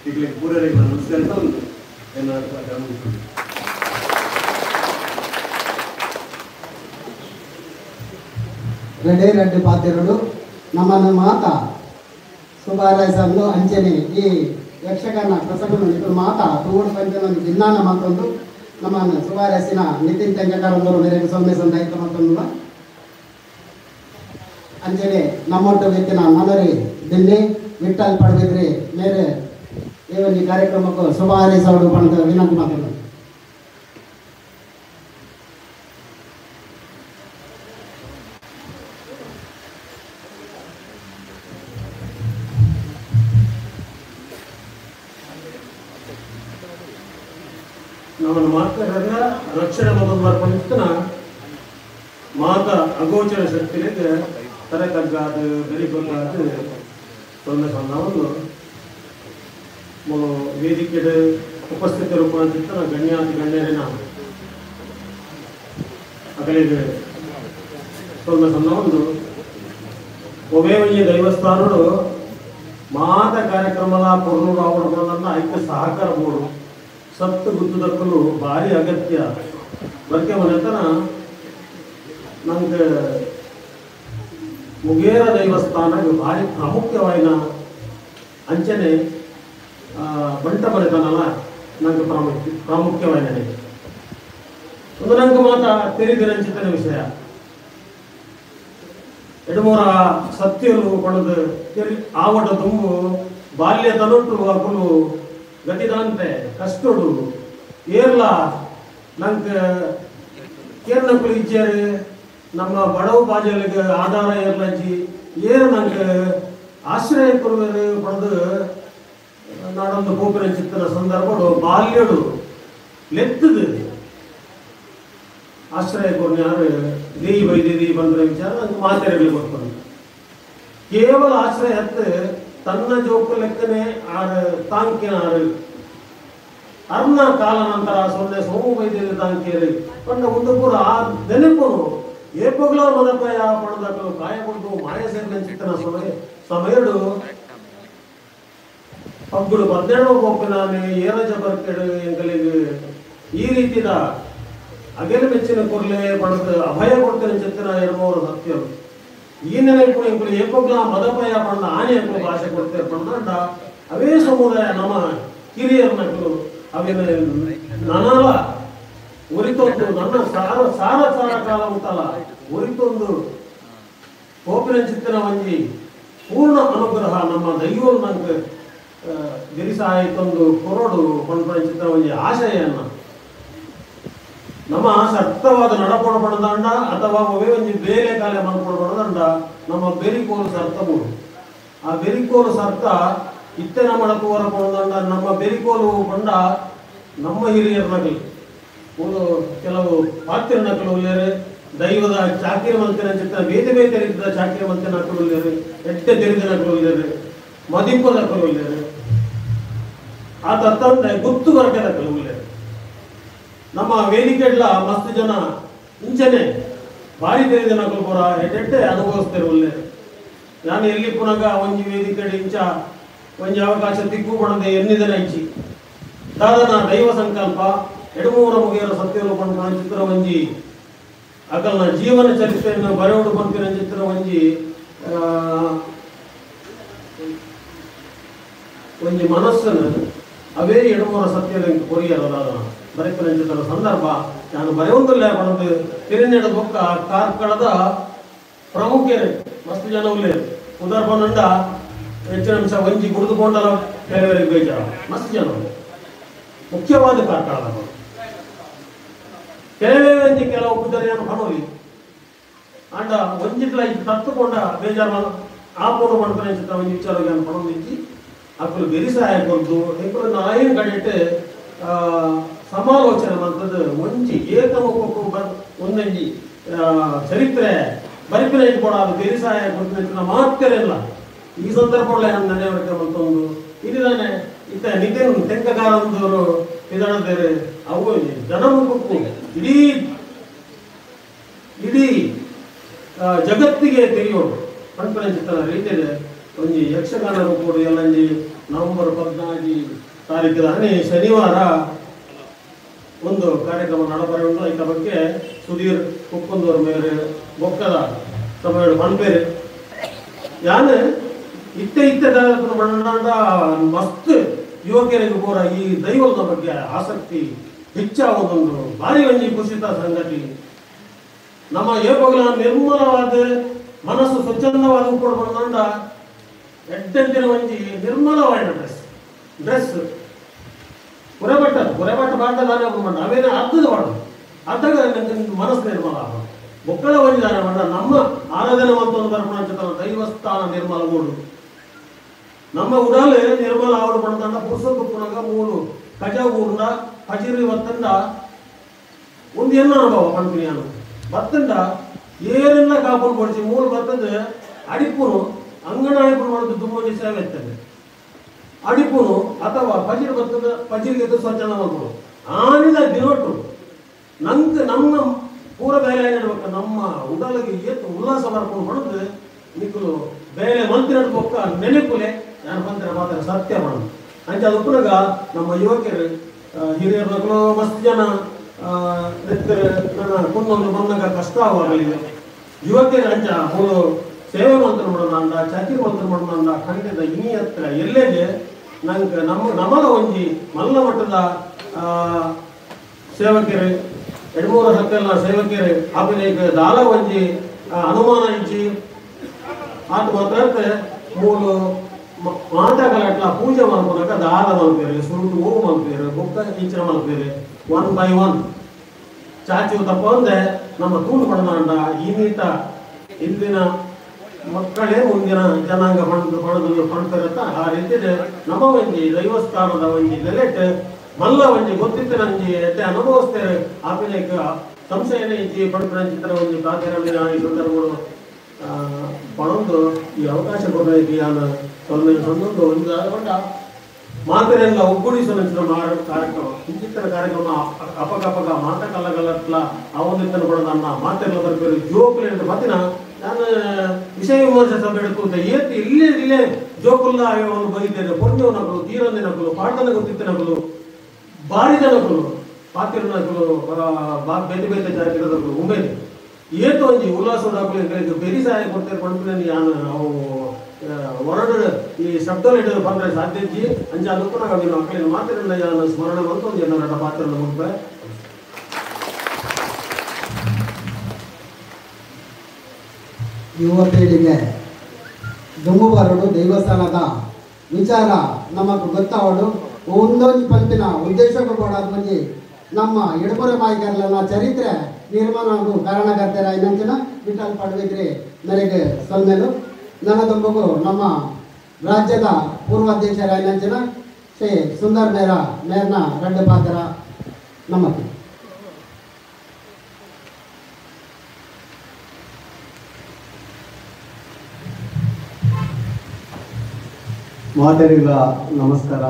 ಈಗಲೇ ಪೂರೈಕೆ ನಮಸ್ಕರಿಸ ಒಂದು ಎಲ್ಲರ ಮುಗಿಸ್ಕೊಂಡು. ರೆಡ್ಡೆ ರೆಡ್ಡಿ ಪಾತ್ರರು ನಮ್ಮನ್ನು ಮಾತಾ ಸುಬಾರಾಯಸನ್ನು ಅಂಚನೆ ಈ ಯಕ್ಷಗಾನ ಪ್ರಸಂಗವನ್ನು ಇಬ್ಬರು ಮಾತಾ ತೂಡು ಪಂಚನ ಭಿನ್ನಾನ ಮಾತೊಂದು ನಮ್ಮನ್ನು ಸುಬಾರಾಯಸಿನ ನಿತಿನ್ ತೆಂಕಕಾರಂದವರು ಮೇರೆ ಸೊನ್ನೆ ಸಂದಾಯಿತ ಮತ್ತೊಂದು ಅಂಚನೆ ನಮ್ಮೊಟ್ಟು ವ್ಯಕ್ತಿನ ನನರಿ ದಿಲ್ಲಿ ವಿಠಲ್ ಪಡೆದಿದ್ರಿ ಮೇರೆ ಈ ಒಂದು ಕಾರ್ಯಕ್ರಮಕ್ಕೂ ಶುಭ ಹಾರೈಸೋಡು ಅಂತ ವಿನಂತಿ ಮಾಡ್ತೀನಿ. ನಮ್ಮನ್ನು ಮಾತನಾಡಿದ ರಕ್ಷಣೆ ಮೊದಲು ಮಾತ ಅಗೋಚರ ಶಕ್ತಿಗೆ ತಲೆ ತಗ್ಗಾದ ಬೆರಿ ಬಂಗಾದ ತೊಂದರೆ ಒಂದು ವೇದಿಕೆ ಉಪಸ್ಥಿತರು ಗಣ್ಯಾತಿ ಗಣ್ಯರಿನ ಅಗಲಿಗೆ ತೊಂದರೆ ಸಣ್ಣ ಒಂದು ಒವೇ ಒಂಜಿ ದೈವಸ್ಥಾನಡು ಮಾತ ಕಾರ್ಯಕ್ರಮಲ ಪೊರ್ನೂರು ಆವಡನ್ನ ಐಕ್ಯ ಸಹಕಾರ ಬೋರ್ಡು ಸತ್ತು ಗುತ್ತುದಕ್ಕಲು ಭಾರಿ ಅಗತ್ಯ ಬರ್ಕೆ ಮನೆತನ ನಂಗೆ ಮುಗೇರ ದೈವಸ್ಥಾನ ಭಾರಿ ಪ್ರಾಮುಖ್ಯವಾಯಿನ ಅಂಚನೆ ಬಂಟ ಮನೆತನಲ್ಲ ನಂಗೆ ಪ್ರಾಮುಖ್ಯವಾಯಿನ ಒಂದು ನಂಗೆ ಮಾತ ತೆರಿದಿರಂಚಿತನ ವಿಷಯ ಎಡಮೂರ ಸತ್ಯಲು ಕೊಡದು ತೆರಿ ಆವಟ ತುಂಬು ಬಾಲ್ಯ ತನೊಟ್ಟು ಅಕುಲು ಗತಿದಾಂತೆ ಕಷ್ಟೋಡು ಏರ್ಲ ನಂಗೆ ಕೇರ್ನಕುಲು ಇಜ್ಜೇರು ನಮ್ಮ ಬಡವು ಬಾಜಲಿಗೆ ಆಧಾರ ಏರ್ಲಜ್ಜಿ ಏರು ನಂಗೆ ಆಶ್ರಯ ಕೊರುವರು ಪಡೆದು ನಾಡೊಂದು ಪೋಪಿನ ಚಿತ್ತನ ಸಂದರ್ಭಡು ಬಾಲ್ಯಡು ಲೆತ್ತದು ಆಶ್ರಯ ಕೊರ್ನ್ಯಾರು ದೇಯಿ ಬೈದೇದಿ ಬಂದ್ರ ವಿಚಾರ ನಂಗೆ ಮಾತೆರೆಗಳು ಕೊಡ್ಕೊಂಡು ಕೇವಲ ಆಶ್ರಯ ಹತ್ತು ತನ್ನ ಜೋಕು ಲೆಕ್ಕನೆ ಆರು ತಾಂಕಿನ ಆರು ಅರ್ಣ ಕಾಲ ನಂತರ ಸೊನ್ನೆ ಸೋಮು ವೈದ್ಯರು ತಾಂಕಿಯರು ಪಂಡ ಒಂದು ಪೂರ ಆ ನೆನಪುನು ಏಪೋಗ್ಲ ಮನಪಯ ಪಣದಕಲು ಕಾಯ ಕೊಡ್ದು ಮಾಯ ಸೇರಿದ ಚಿತ್ತನ ಸಮಯ ಸಮಯಡು ಪಗ್ಗುಡು 12 ಗೋಪಿನಾನೆ ಏರಜ ಬರ್ಕೆಡು ಎಂಕಲಿಗೆ ಈ ರೀತಿದ ಅಗೆಲ ಮೆಚ್ಚಿನ ಕೊರ್ಲೆ ಪಣದ ಅಭಯ ಕೊಡ್ತೇನೆ ಚಿತ್ತನ ಎರಮೂರು ಸತ್ಯರು ಈ ನೆನಪು ಎಂಕುಲು ಏಪೋಗ್ಲ ಮದಪಯ ಪಣದ ಆನೆ ಎಂಕುಲು ಭಾಷೆ ಕೊಡ್ತೇವೆ ಪಣದಂಡ ಅವೇ ಸಮುದಾಯ ನಮ್ಮ ಕಿರಿಯರ್ನಕಲು ಅವೇನ ನನಲ ಒರಿತೊಂದು ನನ್ನ ಸಾರ ಸಾರ ಸಾರ ಕಾಲ ಉಂಟಲ್ಲ ಒರಿತೊಂದು ಕೋಪಿನ ಚಿತ್ತನ ಒಂಜಿ ಪೂರ್ಣ ಅನುಗ್ರಹ ನಮ್ಮ ದೈವ ನಂಗೆ ಗಿರಿಸಾಯಿತೊಂದು ಕೊರಡು ಪಣಪಣ ಚಿತ್ತನ ಒಂಜಿ ಆಶಯನ್ನ ನಮ್ಮ ಸರ್ತವಾದ ನಡಪಡ ಪಣದಂಡ ಅಥವಾ ಒವೇ ಒಂಜಿ ಬೇರೆ ಕಾಲ ಮನ್ಪಡ ಪಣದಂಡ ನಮ್ಮ ಬೆರಿಕೋಲು ಸರ್ತ ಮೂಡು ಆ ಬೆರಿಕೋಲು ಸರ್ತ ಇತ್ತೆ ನಮ್ಮ ತೂವರ ಪಣದಂಡ ನಮ್ಮ ಬೆರಿಕೋಲು ಪಂಡ ನಮ್ಮ ಹಿರಿಯರ ನಕಲು ಒಂದು ಕೆಲವು ಪಾತ್ರ ನಕಲು ಉಲ್ಲೇರು ದೈವದ ಚಾಕಿರಿ ಮಂತಿನ ಚಿತ್ರ ಬೇತೆ ಬೇತೆ ರೀತಿಯ ಚಾಕಿರಿ ಮಂತಿನ ನಕಲು ಉಲ್ಲೇರು ಎಟ್ಟೆ ತೆರಿದ ನಕಲು ಉಲ್ಲೇರು ಮದಿಪ್ಪ ನಕಲು ಉಲ್ಲೇರು ಆ ತತ್ತಂದೆ ಗುತ್ತು ಬರಕೆ ನಕಲು ಉಲ್ಲೇರು ನಮ್ಮ ವೇದಿಕೆಡ್ಲ ಮಸ್ತ್ ಜನ ಇಂಚನೆ ಭಾರಿ ತೆರಿದ ಪೂರ ಎಡ್ಡೆ ಅನುಭವಿಸ್ತಾರೆ ಒಳ್ಳೆ. ನಾನು ಎಲ್ಲಿ ಪುನಗ ಒಂಜಿ ವೇದಿಕೆ ಇಂಚ ಒಂಜಿ ಅವಕಾಶ ತಿಕ್ಕು ಪಣದೆ ಎನ್ನಿದನ ಇಚ್ಚಿ ದಾದನ ದೈವ ಸಂಕಲ್ಪ ಎಡಮೂರ ಮುಗಿಯರ ಸತ್ಯರು ಪಂಪನ ಚಿತ್ರ ಒಂಜಿ ಅಕಲ್ನ ಜೀವನ ಚರಿತ್ರೆಯನ್ನು ಬರೆಯುವುದು ಪಂಪಿನ ಚಿತ್ರ ಒಂಜಿ ಒಂಜಿ ಮನಸ್ಸನ್ನು ಅವೇ ಎಡಮೂರ ಸತ್ಯದ ಕೊರಿಯರ ದಾದನ ಬರೆಪಿನ ಚಿತ್ರ ಸಂದರ್ಭ ನಾನು ಬರೆಯುವುದಿಲ್ಲ ಪಣದು ತಿರುನೆಡ ಬೊಕ್ಕ ಕಾರ್ಕಳದ ಪ್ರಮುಖರು ಮಸ್ತ್ ಜನ ಉಲ್ಲೇರು ಉದರ್ಪನಂಡ ಹೆಚ್ಚಿನ ಅಂಶ ಒಂಜಿ ಕುಡಿದುಕೊಂಡಲ ಬೇರೆ ಬೇಜಾರ ಮಸ್ತ್ ಜನ ಮುಖ್ಯವಾದ ಕಾರ್ಕಳದ ಕೆಲವೇ ಒಂಜಿ ಕೆಲವು ಕುದುರೆಯನ್ನು ಪಣೋಲಿ ಅಂಡ ಒಂಜಿಟ್ಲ ತತ್ತುಕೊಂಡ ಬೇಜಾರು ಆ ಪೋಡು ಪಣ್ಪನೆ ಚಿತ್ರ ಒಂಜಿ ವಿಚಾರ ಪಣೊಂದಿಜ್ಜಿ ಅಕ್ಕಲು ಬೆರಿಸಾಯ ಕೊರ್ದು ಎಂಕುಲು ನಾಯಿನ ಕಡೆಟ್ ಸಮಾಲೋಚನೆ ಮಂತದ್ದು ಒಂಜಿ ಏಕಮುಖಕ್ಕೂ ಒಂದೊಂಜಿ ಚರಿತ್ರೆ ಬರಿಪಿನ ಇಟ್ಕೊಡ ಅದು ಬೆರಿಸಾಯ ಕೊಡ್ತಿನ ಮಾತ್ರೆಲ್ಲ ಈ ಸಂದರ್ಭದಲ್ಲೇ ನನ್ನ ನೆನೆಯವರಿಗೆ ಮತ್ತೊಂದು ಇದಾನೆ ಇತ್ತ ನಿತಿನ್ ತೆಂಕಗಾರಂದವರು ಇದಾಣದೇರೆ ಅವು ಜನಮುಖಕ್ಕೂ ಇಡೀ ಇಡೀ ಜಗತ್ತಿಗೆ ತಿಳಿಯೋಡು ಪಂಪನ ಚಿತ್ರ ರೀತಿಯಲ್ಲಿ ಒಂಜಿ ಯಕ್ಷಗಾನ ರೂಪೋಡು ಎಲ್ಲಂಜಿ ನವೆಂಬರ್ 14 ತಾರೀಕು ಶನಿವಾರ ಒಂದು ಕಾರ್ಯಕ್ರಮ ನಡಪರೆ ಉಂಟು. ಐತ ಬಗ್ಗೆ ಸುಧೀರ್ ಕುಪ್ಪಂದೂರು ಮೇರೆ ಬೊಕ್ಕದ ಸಮಯ ಪನ್ಪೇರೆ ಯಾನ್ ಇತ್ತೆ ಇತ್ತೆ ಬಣ್ಣಾಂಡ ಮಸ್ತ್ ಯುವಕರಿಗೆ ಪೂರ ಈ ದೈವದ ಬಗ್ಗೆ ಆಸಕ್ತಿ ಹೆಚ್ಚಾಗೋದೊಂದು ಭಾರಿ ಒಂಜಿ ಖುಷಿತ ಸಂಗತಿ. ನಮ್ಮ ಏಪಗಲ ನಿರ್ಮಲವಾದ ಮನಸ್ಸು ಸ್ವಚ್ಛಂದವಾದ ಕೂಡ ಬಂದಂಡ ಎಡ್ಡೆಂತಿನ ಒಂಜಿ ನಿರ್ಮಲವಾದ ಡ್ರೆಸ್ ಡ್ರೆಸ್ ಹೊರಬಟ್ಟ ಹೊರಬಟ್ಟ ಬಾಂಡ ದಾನೆ ಬಂದ ಅವೇನೇ ಅರ್ಧದ ಬಾಡು ಅರ್ಧಗ ಮನಸ್ಸು ನಿರ್ಮಲ ಆಗೋದು ಬೊಕ್ಕಳ ಒಂಜಿ ದಾನೆ ಬಂದ ನಮ್ಮ ಆರಾಧನೆ ಮಂತೊಂದು ಬರ್ಪಣ ದೈವಸ್ಥಾನ ನಿರ್ಮಲ ಓಡು ನಮ್ಮ ಉಡಾಲೆ ನಿರ್ಮಲ ಆವಡು ಪಣದಂಡ ಪುರುಷ ಪುನಗ ಮೂಲು ಕಜ ಊರ್ನ ಪಜಿರಿ ಬತ್ತಂಡ ಒಂದು ಎನ್ನ ಅನುಭವ ಪಣ್ಪಿನಿ ನಾನು ಬತ್ತಂಡ ಏರೆಲ್ಲ ಕಾಪುಲು ಪಡಿಸಿ ಮೂಲು ಬತ್ತಂದ್ರೆ ಅಡಿಪುನು ಅಂಗನ ಅಡಿಪುನು ಮಾಡೋದು ದುಮ್ಮೊಂಜಿ ಸೇವೆ ಇರ್ತದೆ ಅಡಿಪುನು ಅಥವಾ ಪಜಿರು ಬತ್ತದ ಪಜಿರಿಗೆ ಸ್ವಚ್ಛಂದ ಮಾಡ್ಬೋದು ಆನಿದ ದಿನೊಟ್ಟು ನಂಗೆ ನಮ್ಮ ಪೂರ ಬೇಲೆ ನಡ್ಬೇಕು ನಮ್ಮ ಉಡಲಿಗೆ ಏತು ಉಲ್ಲಾಸ ಬರ್ಕೊಂಡು ಹೊಡೆದು ನಿಕ್ಕಲು ಬೇಲೆ ಮಂತ್ರಿ ನಡ್ಬೊಕ್ಕ ನೆನಪುಲೆ ನಾನು ಬಂದರೆ ಮಾತ್ರ ಸತ್ಯ ಮಾಡೋದು ಅಂಚ ಅದು ಪುನಗ ನಮ್ಮ ಯುವಕರು ಹಿರಿಯರು ಮಸ್ತ್ ಜನ ನನ್ನ ಕುಂದೊಂದು ಬಂದಾಗ ಕಷ್ಟ ಆಗಲಿ ಯುವಕರು ಅಂಚ ಮೂಲು ಸೇವೆ ಮಂತ್ರ ಮಾಡೋಣ ಚಾಕರಿ ಮಂತ್ರ ಮಾಡೋಣ ಖಂಡಿತ ಇನಿ ಹತ್ರ ಎಲ್ಲೆಗೆ ನಂಗೆ ನಮ್ಮ ನಮಗ ಒಂಜಿ ಮಲ್ಲ ಮಟ್ಟದ ಸೇವಕರು ಎಡ್ಮೂರು ಹತ್ತೆಲ್ಲ ಸೇವಕರು ಆಮೇಲೆ ದಾಲ ಒಂಜಿ ಅನುಮಾನ ಇಜ್ಜಿ ಆತ ಮಾತ್ರ ಮೂಲು ಮಾತಾಗಲಟ್ಲ ಪೂಜೆ ಮಾಡ್ಕೊಳಕ ದಾಲ ಮಲ್ಪೇರು ಸುರುಟು ಹೂವು ಮಲ್ಪೇರು ಬೊಕ್ಕ ಇಂಚಿನ ಮಲ್ಪೇರು ಒನ್ ಬೈ ಒನ್ ಚಾಚು ತಪ್ಪ ಅಂದ್ರೆ ನಮ್ಮ ತೂಲು ಪಡೆದ ಈ ನೀತ ಇಂದಿನ ಮಕ್ಕಳೇ ಮುಂದಿನ ಜನಾಂಗ ಪಡೆದು ಪಡೆದು ಪಡ್ತಾರತ್ತ ಆ ರೀತಿ ನಮ್ಮ ಒಂಜಿ ದೈವಸ್ಥಾನದ ಒಂಜಿ ನೆಲೆಟ್ ಮಲ್ಲ ಒಂಜಿ ಗೊತ್ತಿತ್ತು ನಂಜಿ ಎಡ್ಡೆ ಅನುಭವಿಸ್ತೇವೆ ಆಮೇಲೆ ಸಂಶಯನೇ ಇಜ್ಜಿ ಪಡ್ಪುನಂಚಿತರ ಒಂಜಿ ಪ್ರಾರ್ಥನೆ ಈ ಸಂದರ್ಭಗಳು ಪಣೊಂದು ಈ ಅವಕಾಶ ಕೊಡಬೇಕು ನಾನು ಸೊನ್ನೆ ಸೊನ್ನೊಂದು ಒಂದು ಆದ ಮಾತೆರೆಲ್ಲ ಒಗ್ಗೂಡಿಸೋ ಕಾರ್ಯಕ್ರಮ ಇಂಚಿತ್ತರ ಕಾರ್ಯಕ್ರಮ ಅಪಗಪಗ ಮಾತ ಕಲ್ಲಗಲ್ಲಟ್ಲ ಅವೊಂದಿತ್ತನ ಕೂಡ ನನ್ನ ಮಾತೆಲ್ಲ ಬರ್ಬೇಕು ಜೋಕುಲು ಬತ್ತಿನ ನಾನು ವಿಷಯ ವಿಮರ್ಶೆ ಸಭೆ ಹಿಡ್ಕೊಂತ ಏತಿ ಇಲ್ಲೇ ಇಲ್ಲೇ ಜೋಕುಲ್ಲ ಒಂದು ಬೈತೇನೆ ಪೊಣ್ಣವನಕಲು ತೀರಂದಿನಕಲು ಪಾಠನ ಗೊತ್ತಿತ್ತನಕಲು ಬಾರಿ ಜನಕಲು ಪಾತಿರನಕಲು ಬೇತೆ ಬೇತೆ ಜಾತಿರದಕಲು ಉಮೇದೆ ಏತು ಒಂಜಿ ಉಲ್ಲಾಸದಾಕಲು ಬೆರಿ ಸಹಾಯ ಕೊಡ್ತೇನೆ ಪಂಪಿನ ಯಾನು ಅವು ಹೊರಡು ಈ ಶಬ್ದలు ಹಿಡಿದು ಬಂದರೆ ಸಾಧ್ಯ ಇಜ್ಜಿ ಅಂಚ ಅದಕ್ಕೂ ನಾವು ಮಕ್ಕಳಿನ ಮಾತಿನ ಯಾನು ಸ್ಮರಣೆ ಬಂತು ಒಂದು ಜನರ ಪಾತ್ರ ಮುಗ್ಬೆ. ಯುವ ಪೀಳಿಗೆ ದುಂಬುಬರಡು ದೇವಸ್ಥಾನದ ವಿಚಾರ ನಮಗೆ ಗೊತ್ತಾವಡು ಒಂದೊಂದು ಪಂಪಿನ ಉದ್ದೇಶಕ್ಕೂ ಕೂಡ ಒಂಜಿ ನಮ್ಮ ಎಡಪುರ ಮಾಯಿಕರ್ಲನ ಚರಿತ್ರೆ ನಿರ್ಮಾಣ ಕಾರಣಕರ್ತರ ಇನ್ನಂಚಿನ ವಿಠಲ್ ಪಡುವಿದ್ರಿ ನನಗೆ ಸೊನ್ನೆಲು ನನ್ನ ದುಂಬಗು ನಮ್ಮ ರಾಜ್ಯದ ಪೂರ್ವಾಧ್ಯಕ್ಷರ ಇನ್ನಂಚಿನ ಶ್ರೀ ಸುಂದರ್ ಮೇರ ಮೇರ್ನ ರಡ್ಡು ಪಾತ್ರ ನಮ್ಮಕ್ಕೆ. ಮಾತರಿಗಳ ನಮಸ್ಕಾರ.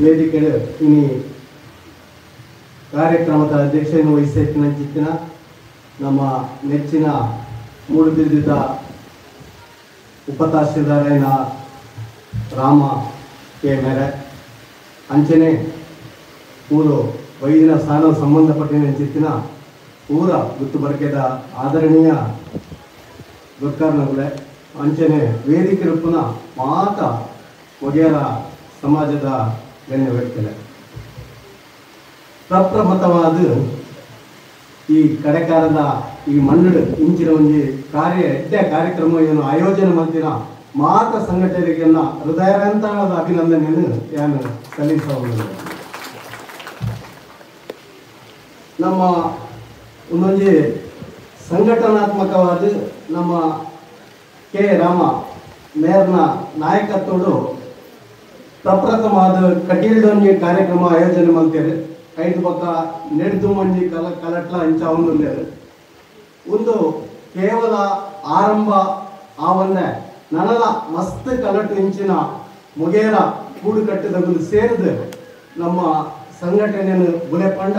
ವೇದಿಕೆ ಇನಿ ಕಾರ್ಯಕ್ರಮದ ಅಧ್ಯಕ್ಷತೆಯನ್ನು ವಹಿಸಿನ ಚಿತ್ತಿನ ನಮ್ಮ ನೆಚ್ಚಿನ ಮೂಡುಬಿದಿದ ಉಪತಹಶೀಲ್ದಾರೈನ ರಾಮ ಕೆ ಮೇರೆ ಅಂಚನೆ ಮೂರು ವೈದ್ಯನ ಸ್ಥಾನ ಸಂಬಂಧಪಟ್ಟಿನ ಚಿತ್ತಿನ ಊರ ಗುತ್ತು ಬರಕೆದ ಆದರಣೀಯ ಗುರ್ಕಾರ್ನಗುಲೆ ಅಂಚನೆ ವೇದಿಕೆ ರೂಪನ ಮಾತ ಮೊಗೇರ ಸಮಾಜದ ಗಣ್ಯ ವ್ಯಕ್ತಿಲೆ ಪ್ರಪ್ರಮತವಾದ ಈ ಕಡೆಕಾರದ ಈ ಮಣ್ಣು ಇಂಚಿನ ಒಂಜಿ ಕಾರ್ಯ ಎಡ್ಡೆ ಕಾರ್ಯಕ್ರಮ ಏನು ಆಯೋಜನೆ ಮಾಡ್ತಿನ ಮಾತ ಸಂಘಟನೆಗೆಲ್ಲ ಹೃದಯಾಂತರದ ಅಭಿನಂದನೆಯನ್ನು ನಾನು ಸಲ್ಲಿಸಬಹುದು. ನಮ್ಮ ಒಂದೊಂಜಿ ಸಂಘಟನಾತ್ಮಕವಾದ ನಮ್ಮ ಕೆ ರಾಮ ಮೇರ್ನ ನಾಯಕತ್ವಡು ಪ್ರಪ್ರಥಮವಾದ ಕಟೀಲ್ಡೊಂಜಿ ಕಾರ್ಯಕ್ರಮ ಆಯೋಜನೆ ಮಾಡ್ತೇವೆ. ಐದು ಪಕ್ಕ ನೆಡ್ದು ಮಂಜಿ ಕಲ ಕಲಟ್ಲ ಅಂಚ ಒಂದು ಒಂದು ಕೇವಲ ಆರಂಭ ಆವನ್ನೆ ನನಲ ಮಸ್ತ್ ಕಲಟು ಇಂಚಿನ ಮುಗೇರ ಕೂಡು ಕಟ್ಟಿದಗುಲು ಸೇರಿದು ನಮ್ಮ ಸಂಘಟನೆಯನ್ನು ಬುಲೆಪಂಡ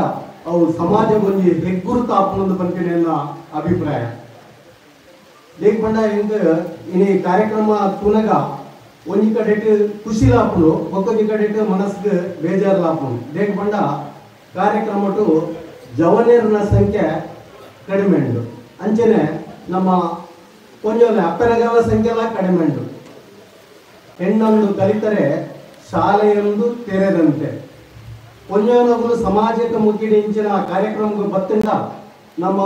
ಅವು ಸಮಾಜಗೊಂಜಿ ಹೆಗ್ಗುರುತು ಆಪುನೊಂದು ಪನ್ಪಿನ ಅಭಿಪ್ರಾಯ. ದೇಕ್ ಪಂಡ ಎಂಕ್ ಇನಿ ಕಾರ್ಯಕ್ರಮ ತೂನಗ ಒಂಜಿ ಕಡೆಟ್ ಖುಷಿ ಲಾಪುಂಡು, ಬೊಕ್ಕೊಂಜಿ ಕಡೆಟ್ ಮನಸ್ಸಿಗೆ ಬೇಜಾರು ಲಾಪುಂಡು. ದೇಕ್ ಪಂಡ ಕಾರ್ಯಕ್ರಮಟು ಜವನೇರ್ನ ಸಂಖ್ಯೆ ಕಡಿಮೆ ಉಂಡು, ಅಂಚನೆ ನಮ್ಮ ಒಂಜೊಂದು ಅಪ್ಪನಗಲ ಸಂಖ್ಯೆಲ್ಲ ಕಡಿಮೆ ಉಂಡು. ಹೆಣ್ಣೊಂದು ಕಲಿತರೆ ಶಾಲೆಯೊಂದು ತೆರೆದಂತೆ ಒಂಜೊನೊಗಲು ಸಮಾಜಕ್ಕೆ ಮುಗಿಡಿ ಇಂಚಿನ ಕಾರ್ಯಕ್ರಮಕ್ಕೆ ಬತ್ತಿಂದ ನಮ್ಮ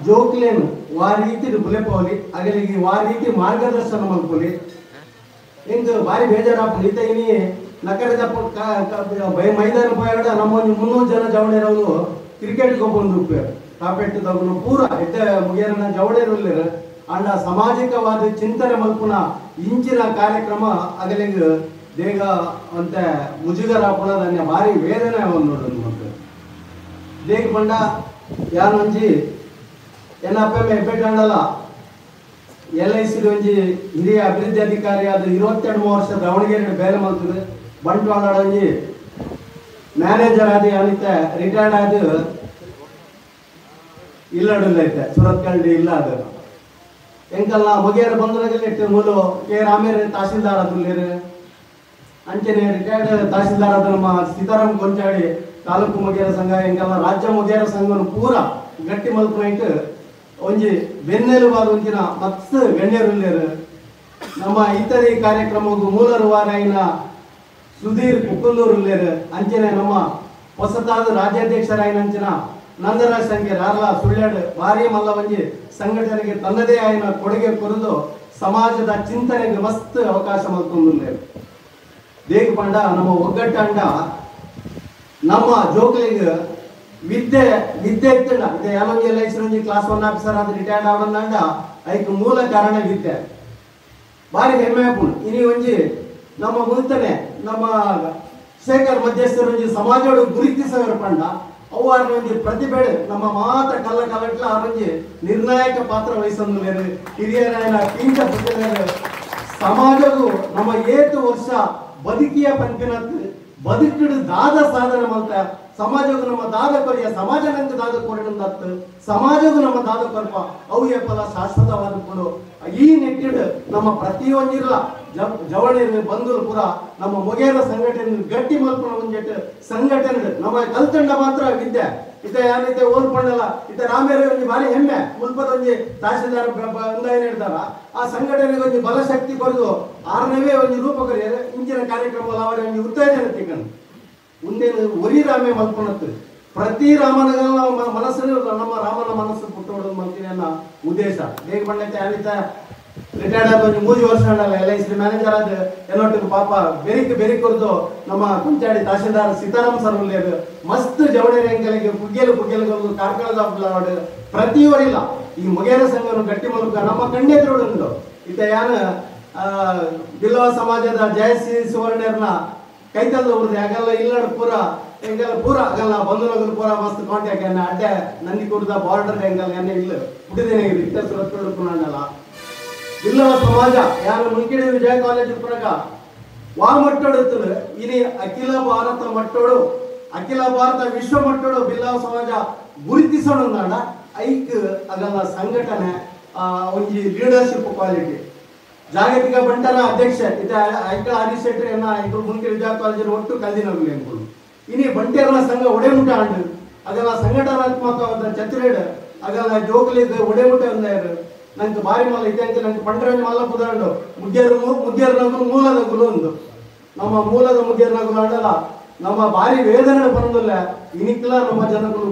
ಜೋಕ್ಲೇನು ವಾ ರೀತಿ ಬುಲೆಪೋಲಿ ಅಗಲಿಗೆ ವಾ ರೀತಿ ಮಾರ್ಗದರ್ಶನ ಮಲ್ಪೊಲಿ ಇಂದು ಭಾರಿ ಬೇಜಾರಾಪುಂಡು. ಈತ ಇನಿ ನಕರದ ಮೈದಾನ ಪೋಯಾಡ ನಮ್ಮ ಒಂಜಿ 300 ಜನ ಜವಣೇರವರು ಕ್ರಿಕೆಟ್ ಗೊಬ್ಬೊಂದು ಉಪ್ಪೇರು ಕಾಪೆಟ್ಟು ತಗುಲು ಪೂರ ಎಡ್ಡೆ ಮುಗಿಯರನ ಜವಣೇರುಲ್ಲೇರು. ಅಂಡ ಸಾಮಾಜಿಕವಾದ ಚಿಂತನೆ ಮಲ್ಪುನ ಇಂಚಿನ ಕಾರ್ಯಕ್ರಮ ಅಗಲಿಗೆ ದೇಗ ಅಂತ ಮುಜುಗರಾಪುಣ ಧನ್ಯ ಭಾರಿ ವೇದನೆ ನೋಡೋದು ಮತ್ತೆ. ದೇಗ ಪಂಡ ಯಾನೊಂಜಿ ಎನ್ನ ಅಪ್ಪ ಹೆಬ್ಬೆಟ್ ಅಂಡಲ್ಲ ಎಲ್ I C ಒಂಜಿ ಹಿರಿಯ ಅಭಿವೃದ್ಧಿ ಅಧಿಕಾರಿ ಆದ 22 ವರ್ಷ ದಾವಣಗೆರೆ ಬೇಲೆ ಮಲ್ತದೆ. ಬಂಟ್ವಾಳ ಒಂಜಿ ಮ್ಯಾನೇಜರ್ ಆದ ಅನಿತೆ ರಿಟೈರ್ಡ್ ಆದ ಇಲ್ಲಡುಲ್ಲ ಐತೆ ಸುರತ್ಕಲ್ಡಿ ಇಲ್ಲ ಅದು ಎಂಕಲ್ಲ ಮೊಗೇರ ಬಂಧುನಗಲ್ಲಿ ಮೂಲು ಕೆ ರಾಮೇರ್ ತಹಸೀಲ್ದಾರ್ ಅದುಲ್ಲೇರು ಅಂಚನೆ ರಿಟೈರ್ಡ್ ತಹಸೀಲ್ದಾರ್ ಆದ ನಮ್ಮ ಸೀತಾರಾಮ್ ಕೊಂಚಾಡಿ ತಾಲೂಕು ಮೊಗೇರ ಸಂಘ ಎಂಕಲ್ಲ ರಾಜ್ಯ ಮೊಗೇರ ಸಂಘವನ್ನು ಪೂರ ಗಟ್ಟಿ ಮಲ್ಪುನೈಟ್ ಒಂಜಿ ಬೆನ್ನೆಲುಬಾದ ಒಂಜಿನ ಮತ್ಸ್ ಗಣ್ಯರುಲ್ಲೇರು. ನಮ್ಮ ಇತರೆ ಕಾರ್ಯಕ್ರಮಕ್ಕೂ ಮೂಲರುವಾರಾಯಿನ ಸುಧೀರ್ ಕುಕ್ಕುಂದೂರುಲ್ಲೇರು. ಅಂಚನೆ ನಮ್ಮ ಹೊಸತಾದ ರಾಜ್ಯಾಧ್ಯಕ್ಷರಾಯಿನ ಅಂಚಿನ ನಂದರಾಜ್ ಸಂಖ್ಯೆ ರಾರ್ಲ ಸುಳ್ಯಾಡ್ ಭಾರಿ ಮಲ್ಲ ಒಂಜಿ ಸಂಘಟನೆಗೆ ತನ್ನದೇ ಆಯಿನ ಕೊಡುಗೆ ಕೊರದು ಸಮಾಜದ ಚಿಂತನೆಗೆ ಮಸ್ತ್ ಅವಕಾಶ ಮಲ್ತೊಂದುಲ್ಲೇರು. ದೇಗ ಪಂಡ ನಮ್ಮ ಒಗ್ಗಟ್ಟಂಡ ನಮ್ಮ ಜೋಕ್ಲಿಗೆ ವಿದ್ಯೆ ವಿದ್ಯೆ ಇತ್ತಂಡ ಇದೆ ಯಾನೊಂಜಿ ಎಲ್ I C ಒಂಜಿ ಕ್ಲಾಸ್ 1 ಆಫೀಸರ್ ಆದ ರಿಟೈರ್ಡ್ ಆವೊಂದಂಡ ಐಕ್ ಮೂಲ ಕಾರಣ ವಿದ್ಯೆ. ಭಾರಿ ಹೆಮ್ಮೆ ಆಪುಂಡು. ಇನಿ ಒಂಜಿ ನಮ್ಮ ಮುಲ್ತನೆ ನಮ್ಮ ಶೇಖರ್ ಮಧ್ಯಸ್ಥರು ಒಂಜಿ ಸಮಾಜೋಡು ಗುರುತಿಸವರು ಪಂಡ ಅವು ಆರ್ನ ಒಂಜಿ ಪ್ರತಿಭೆ ನಮ್ಮ ಮಾತ್ರ ಕಲ್ಲ ಕಲ್ಲಟ್ಲ ಆರೊಂಜಿ ನಿರ್ಣಾಯಕ ಪಾತ್ರ ವಹಿಸೊಂದುಲ್ಲೇರು. ಹಿರಿಯರಾಯನ ಪಿಂಚ ಪುಟ್ಟಲೇರು ಸಮಾಜಗೂ ನಮ್ಮ ಏತು ವರ್ಷ ಬದುಕಿಯ ಪನ್ಪಿನತ್ ಬದುಕಿಡು ದಾದ ಸಾಧನೆ ಮಲ್ತ ಸಮಾಜಗೂ ನಮ್ಮ ದಾದ ಕೊರಿಯ ಸಮಾಜ ನಂಗೆ ದಾದ ಕೊರಡಂದತ್ತು ಸಮಾಜಗೂ ನಮ್ಮ ದಾದ ಕೊರಪ ಅವು ಏಪಲ ಶಾಶ್ವತವಾದ ಕೊಡು. ಈ ನಿಟ್ಟಿಡು ನಮ್ಮ ಪ್ರತಿಯೊಂದಿರಲ ಜವಳಿ ಬಂಧುಲು ಪೂರ ನಮ್ಮ ಮೊಗೇರ ಸಂಘಟನೆ ಗಟ್ಟಿ ಮಲ್ಪುನ ಒಂಜೆಟ್ ಸಂಘಟನೆ ನಮ್ಮ ಕಲ್ತಂಡ ಮಾತ್ರ ವಿದ್ಯೆ ಇತ ಯಾನೈತೆ ಓಲ್ಪಂಡಲ್ಲ ಇತ ರಾಮೇರ ಒಂಜಿ ಭಾರಿ ಹೆಮ್ಮೆ ಮುಲ್ಪದ ಒಂಜಿ ತಹಸೀಲ್ದಾರ್ ಒಂದಾಯ ನೀಡ್ತಾರ ಆ ಸಂಘಟನೆಗೆ ಒಂಜಿ ಬಲಶಕ್ತಿ ಕೊರದು ಆರನವೇ ಒಂಜಿ ರೂಪ ಕೊರಿಯ ಇಂಚಿನ ಕಾರ್ಯಕ್ರಮ ಅವರ ಒಂಜಿ ಉತ್ತೇಜನ ತಿಕ್ಕನು ಉಂದೇನು ಒರಿ ರಾಮೆ ಮಲ್ಪುನತ್ತು ಪ್ರತಿ ರಾಮನಗ ಮನಸ್ಸು ನಮ್ಮ ರಾಮನ ಮನಸ್ಸು ಪುಟ್ಟೋಡು ಮಲ್ತೀನಿ ಅನ್ನೋ ಉದ್ದೇಶ. ಹೇಗೆ ಬಂಡೈತೆ ಯಾನಿತ ರಿಟೈರ್ಡ್ ಆದ ಒಂದು 3 ವರ್ಷ ಅಲ್ಲ ಎಲ್ I C manager ಆದ ಎಲ್ಲೊಟ್ಟಿಗೆ ಪಾಪ ಬೆರಿಕ್ ಬೆರಿಕ್ ಕೊರದು ನಮ್ಮ ಕೊಂಚಾಡಿ ತಹಸೀಲ್ದಾರ್ ಸೀತಾರಾಮ್ ಸರ್ ಉಲ್ಲೇರು ಮಸ್ತ್ ಜವಳಿ ರಂಗಲಿಗೆ ಪುಗ್ಗೇಲು ಪುಗ್ಗೇಲು ಕಾರ್ಕಳದ ಪ್ರತಿಯವರಿಲ್ಲ ಈ ಮೊಗೇರ ಸಂಘವನ್ನು ಗಟ್ಟಿ ಮೂಲಕ ನಮ್ಮ ಕಣ್ಣೆದುರುಂಡು. ಇತ ಯಾನ ಬಿಲ್ಲವ ಸಮಾಜದ ಜಯಶ್ರೀ ಸುವರ್ಣರ್ನ ಕೈತಲ್ದ ಉರ್ದು ಯಾಗಲ್ಲ ಇಲ್ಲಡ್ ಪೂರ ಎಂಗೆಲ್ಲ ಪೂರ ಆಗಲ್ಲ ಬಂಧುನಗರ ಪೂರ ಮಸ್ತ್ ಕಾಂಟ್ಯಾಕ್ಟ್ ಎನ್ನ ಅಡ್ಡೆ ನಂದಿ ಕುಡ್ದ ಬಾರ್ಡರ್ ಎಂಗಲ್ಲ ಎನ್ನ ಇಲ್ಲ ಹುಟ್ಟಿದೇನೆ ಇತ್ತ ಸುರತ್ಕಲ್ ಪುನಲ್ಲ ಬಿಲ್ಲವ ಸಮಾಜ ಯಾರು ಮುಂಕಿಡಿ ವಿಜಯ ಕಾಲೇಜ್ ಪುರಗ ವಾ ಮಟ್ಟೋಡು ಇನಿ ಅಖಿಲ ಭಾರತ ಮಟ್ಟೋಡು ಅಖಿಲ ಭಾರತ ವಿಶ್ವ ಮಟ್ಟೋಡು ಬಿಲ್ಲವ ಸಮಾಜ ಗುರುತಿಸೋಣ ಐಕ್ ಅಗಲ ಸಂಘಟನೆ ಒಂಜಿ ಲೀಡರ್ಶಿಪ್ ಕ್ವಾಲಿಟಿ ಜಾಗತಿಕ ಬಂಟರ ಅಧ್ಯಕ್ಷ ಇತ್ತೆ ಐಕಳ ಹರೀಶ್ ಶೆಟ್ಟಿ ಅನ್ನ ಐಕಳು ಮುನ್ಕೆ ವಿದ್ಯಾ ಕಾಲೇಜಲ್ಲಿ ಒಟ್ಟು ಕಲ್ದಿನಗುಲು ಎಂಕುಲು ಇನಿ ಬಂಟೆರ್ನ ಸಂಘ ಒಡೆಮುಟ ಆಂಡ್ ಅಗಲ ಸಂಘಟನಾತ್ಮಕವಾದ ಚತುರೇಡ್ ಅಗಲ ಜೋಕುಲಿಗ್ ಒಡೆಮುಟ ಒಂದಾಯರು ನಂಗೆ ಬಾರಿ ಮಲ್ಲ ಇತ್ತೆ ಅಂಕ ನಂಗೆ ಪಂಡರಂಜಿ ಮಲ್ಲ ಪುದಾಂಡು ಮುಗ್ಗೇರು ಮುಗ್ಗೇರ್ನಗುಲು ಮೂಲದ ಗುಲು ಉಂದು ನಮ್ಮ ಮೂಲದ ಮುಗ್ಗೇರ್ನಗುಲು ಆಂಡಲ ನಮ್ಮ ಬಾರಿ ವೇದನೆ ಪನೊಂದುಲ್ಲ ಇನಿಕ್ಲ ನಮ್ಮ ಜನಗಳು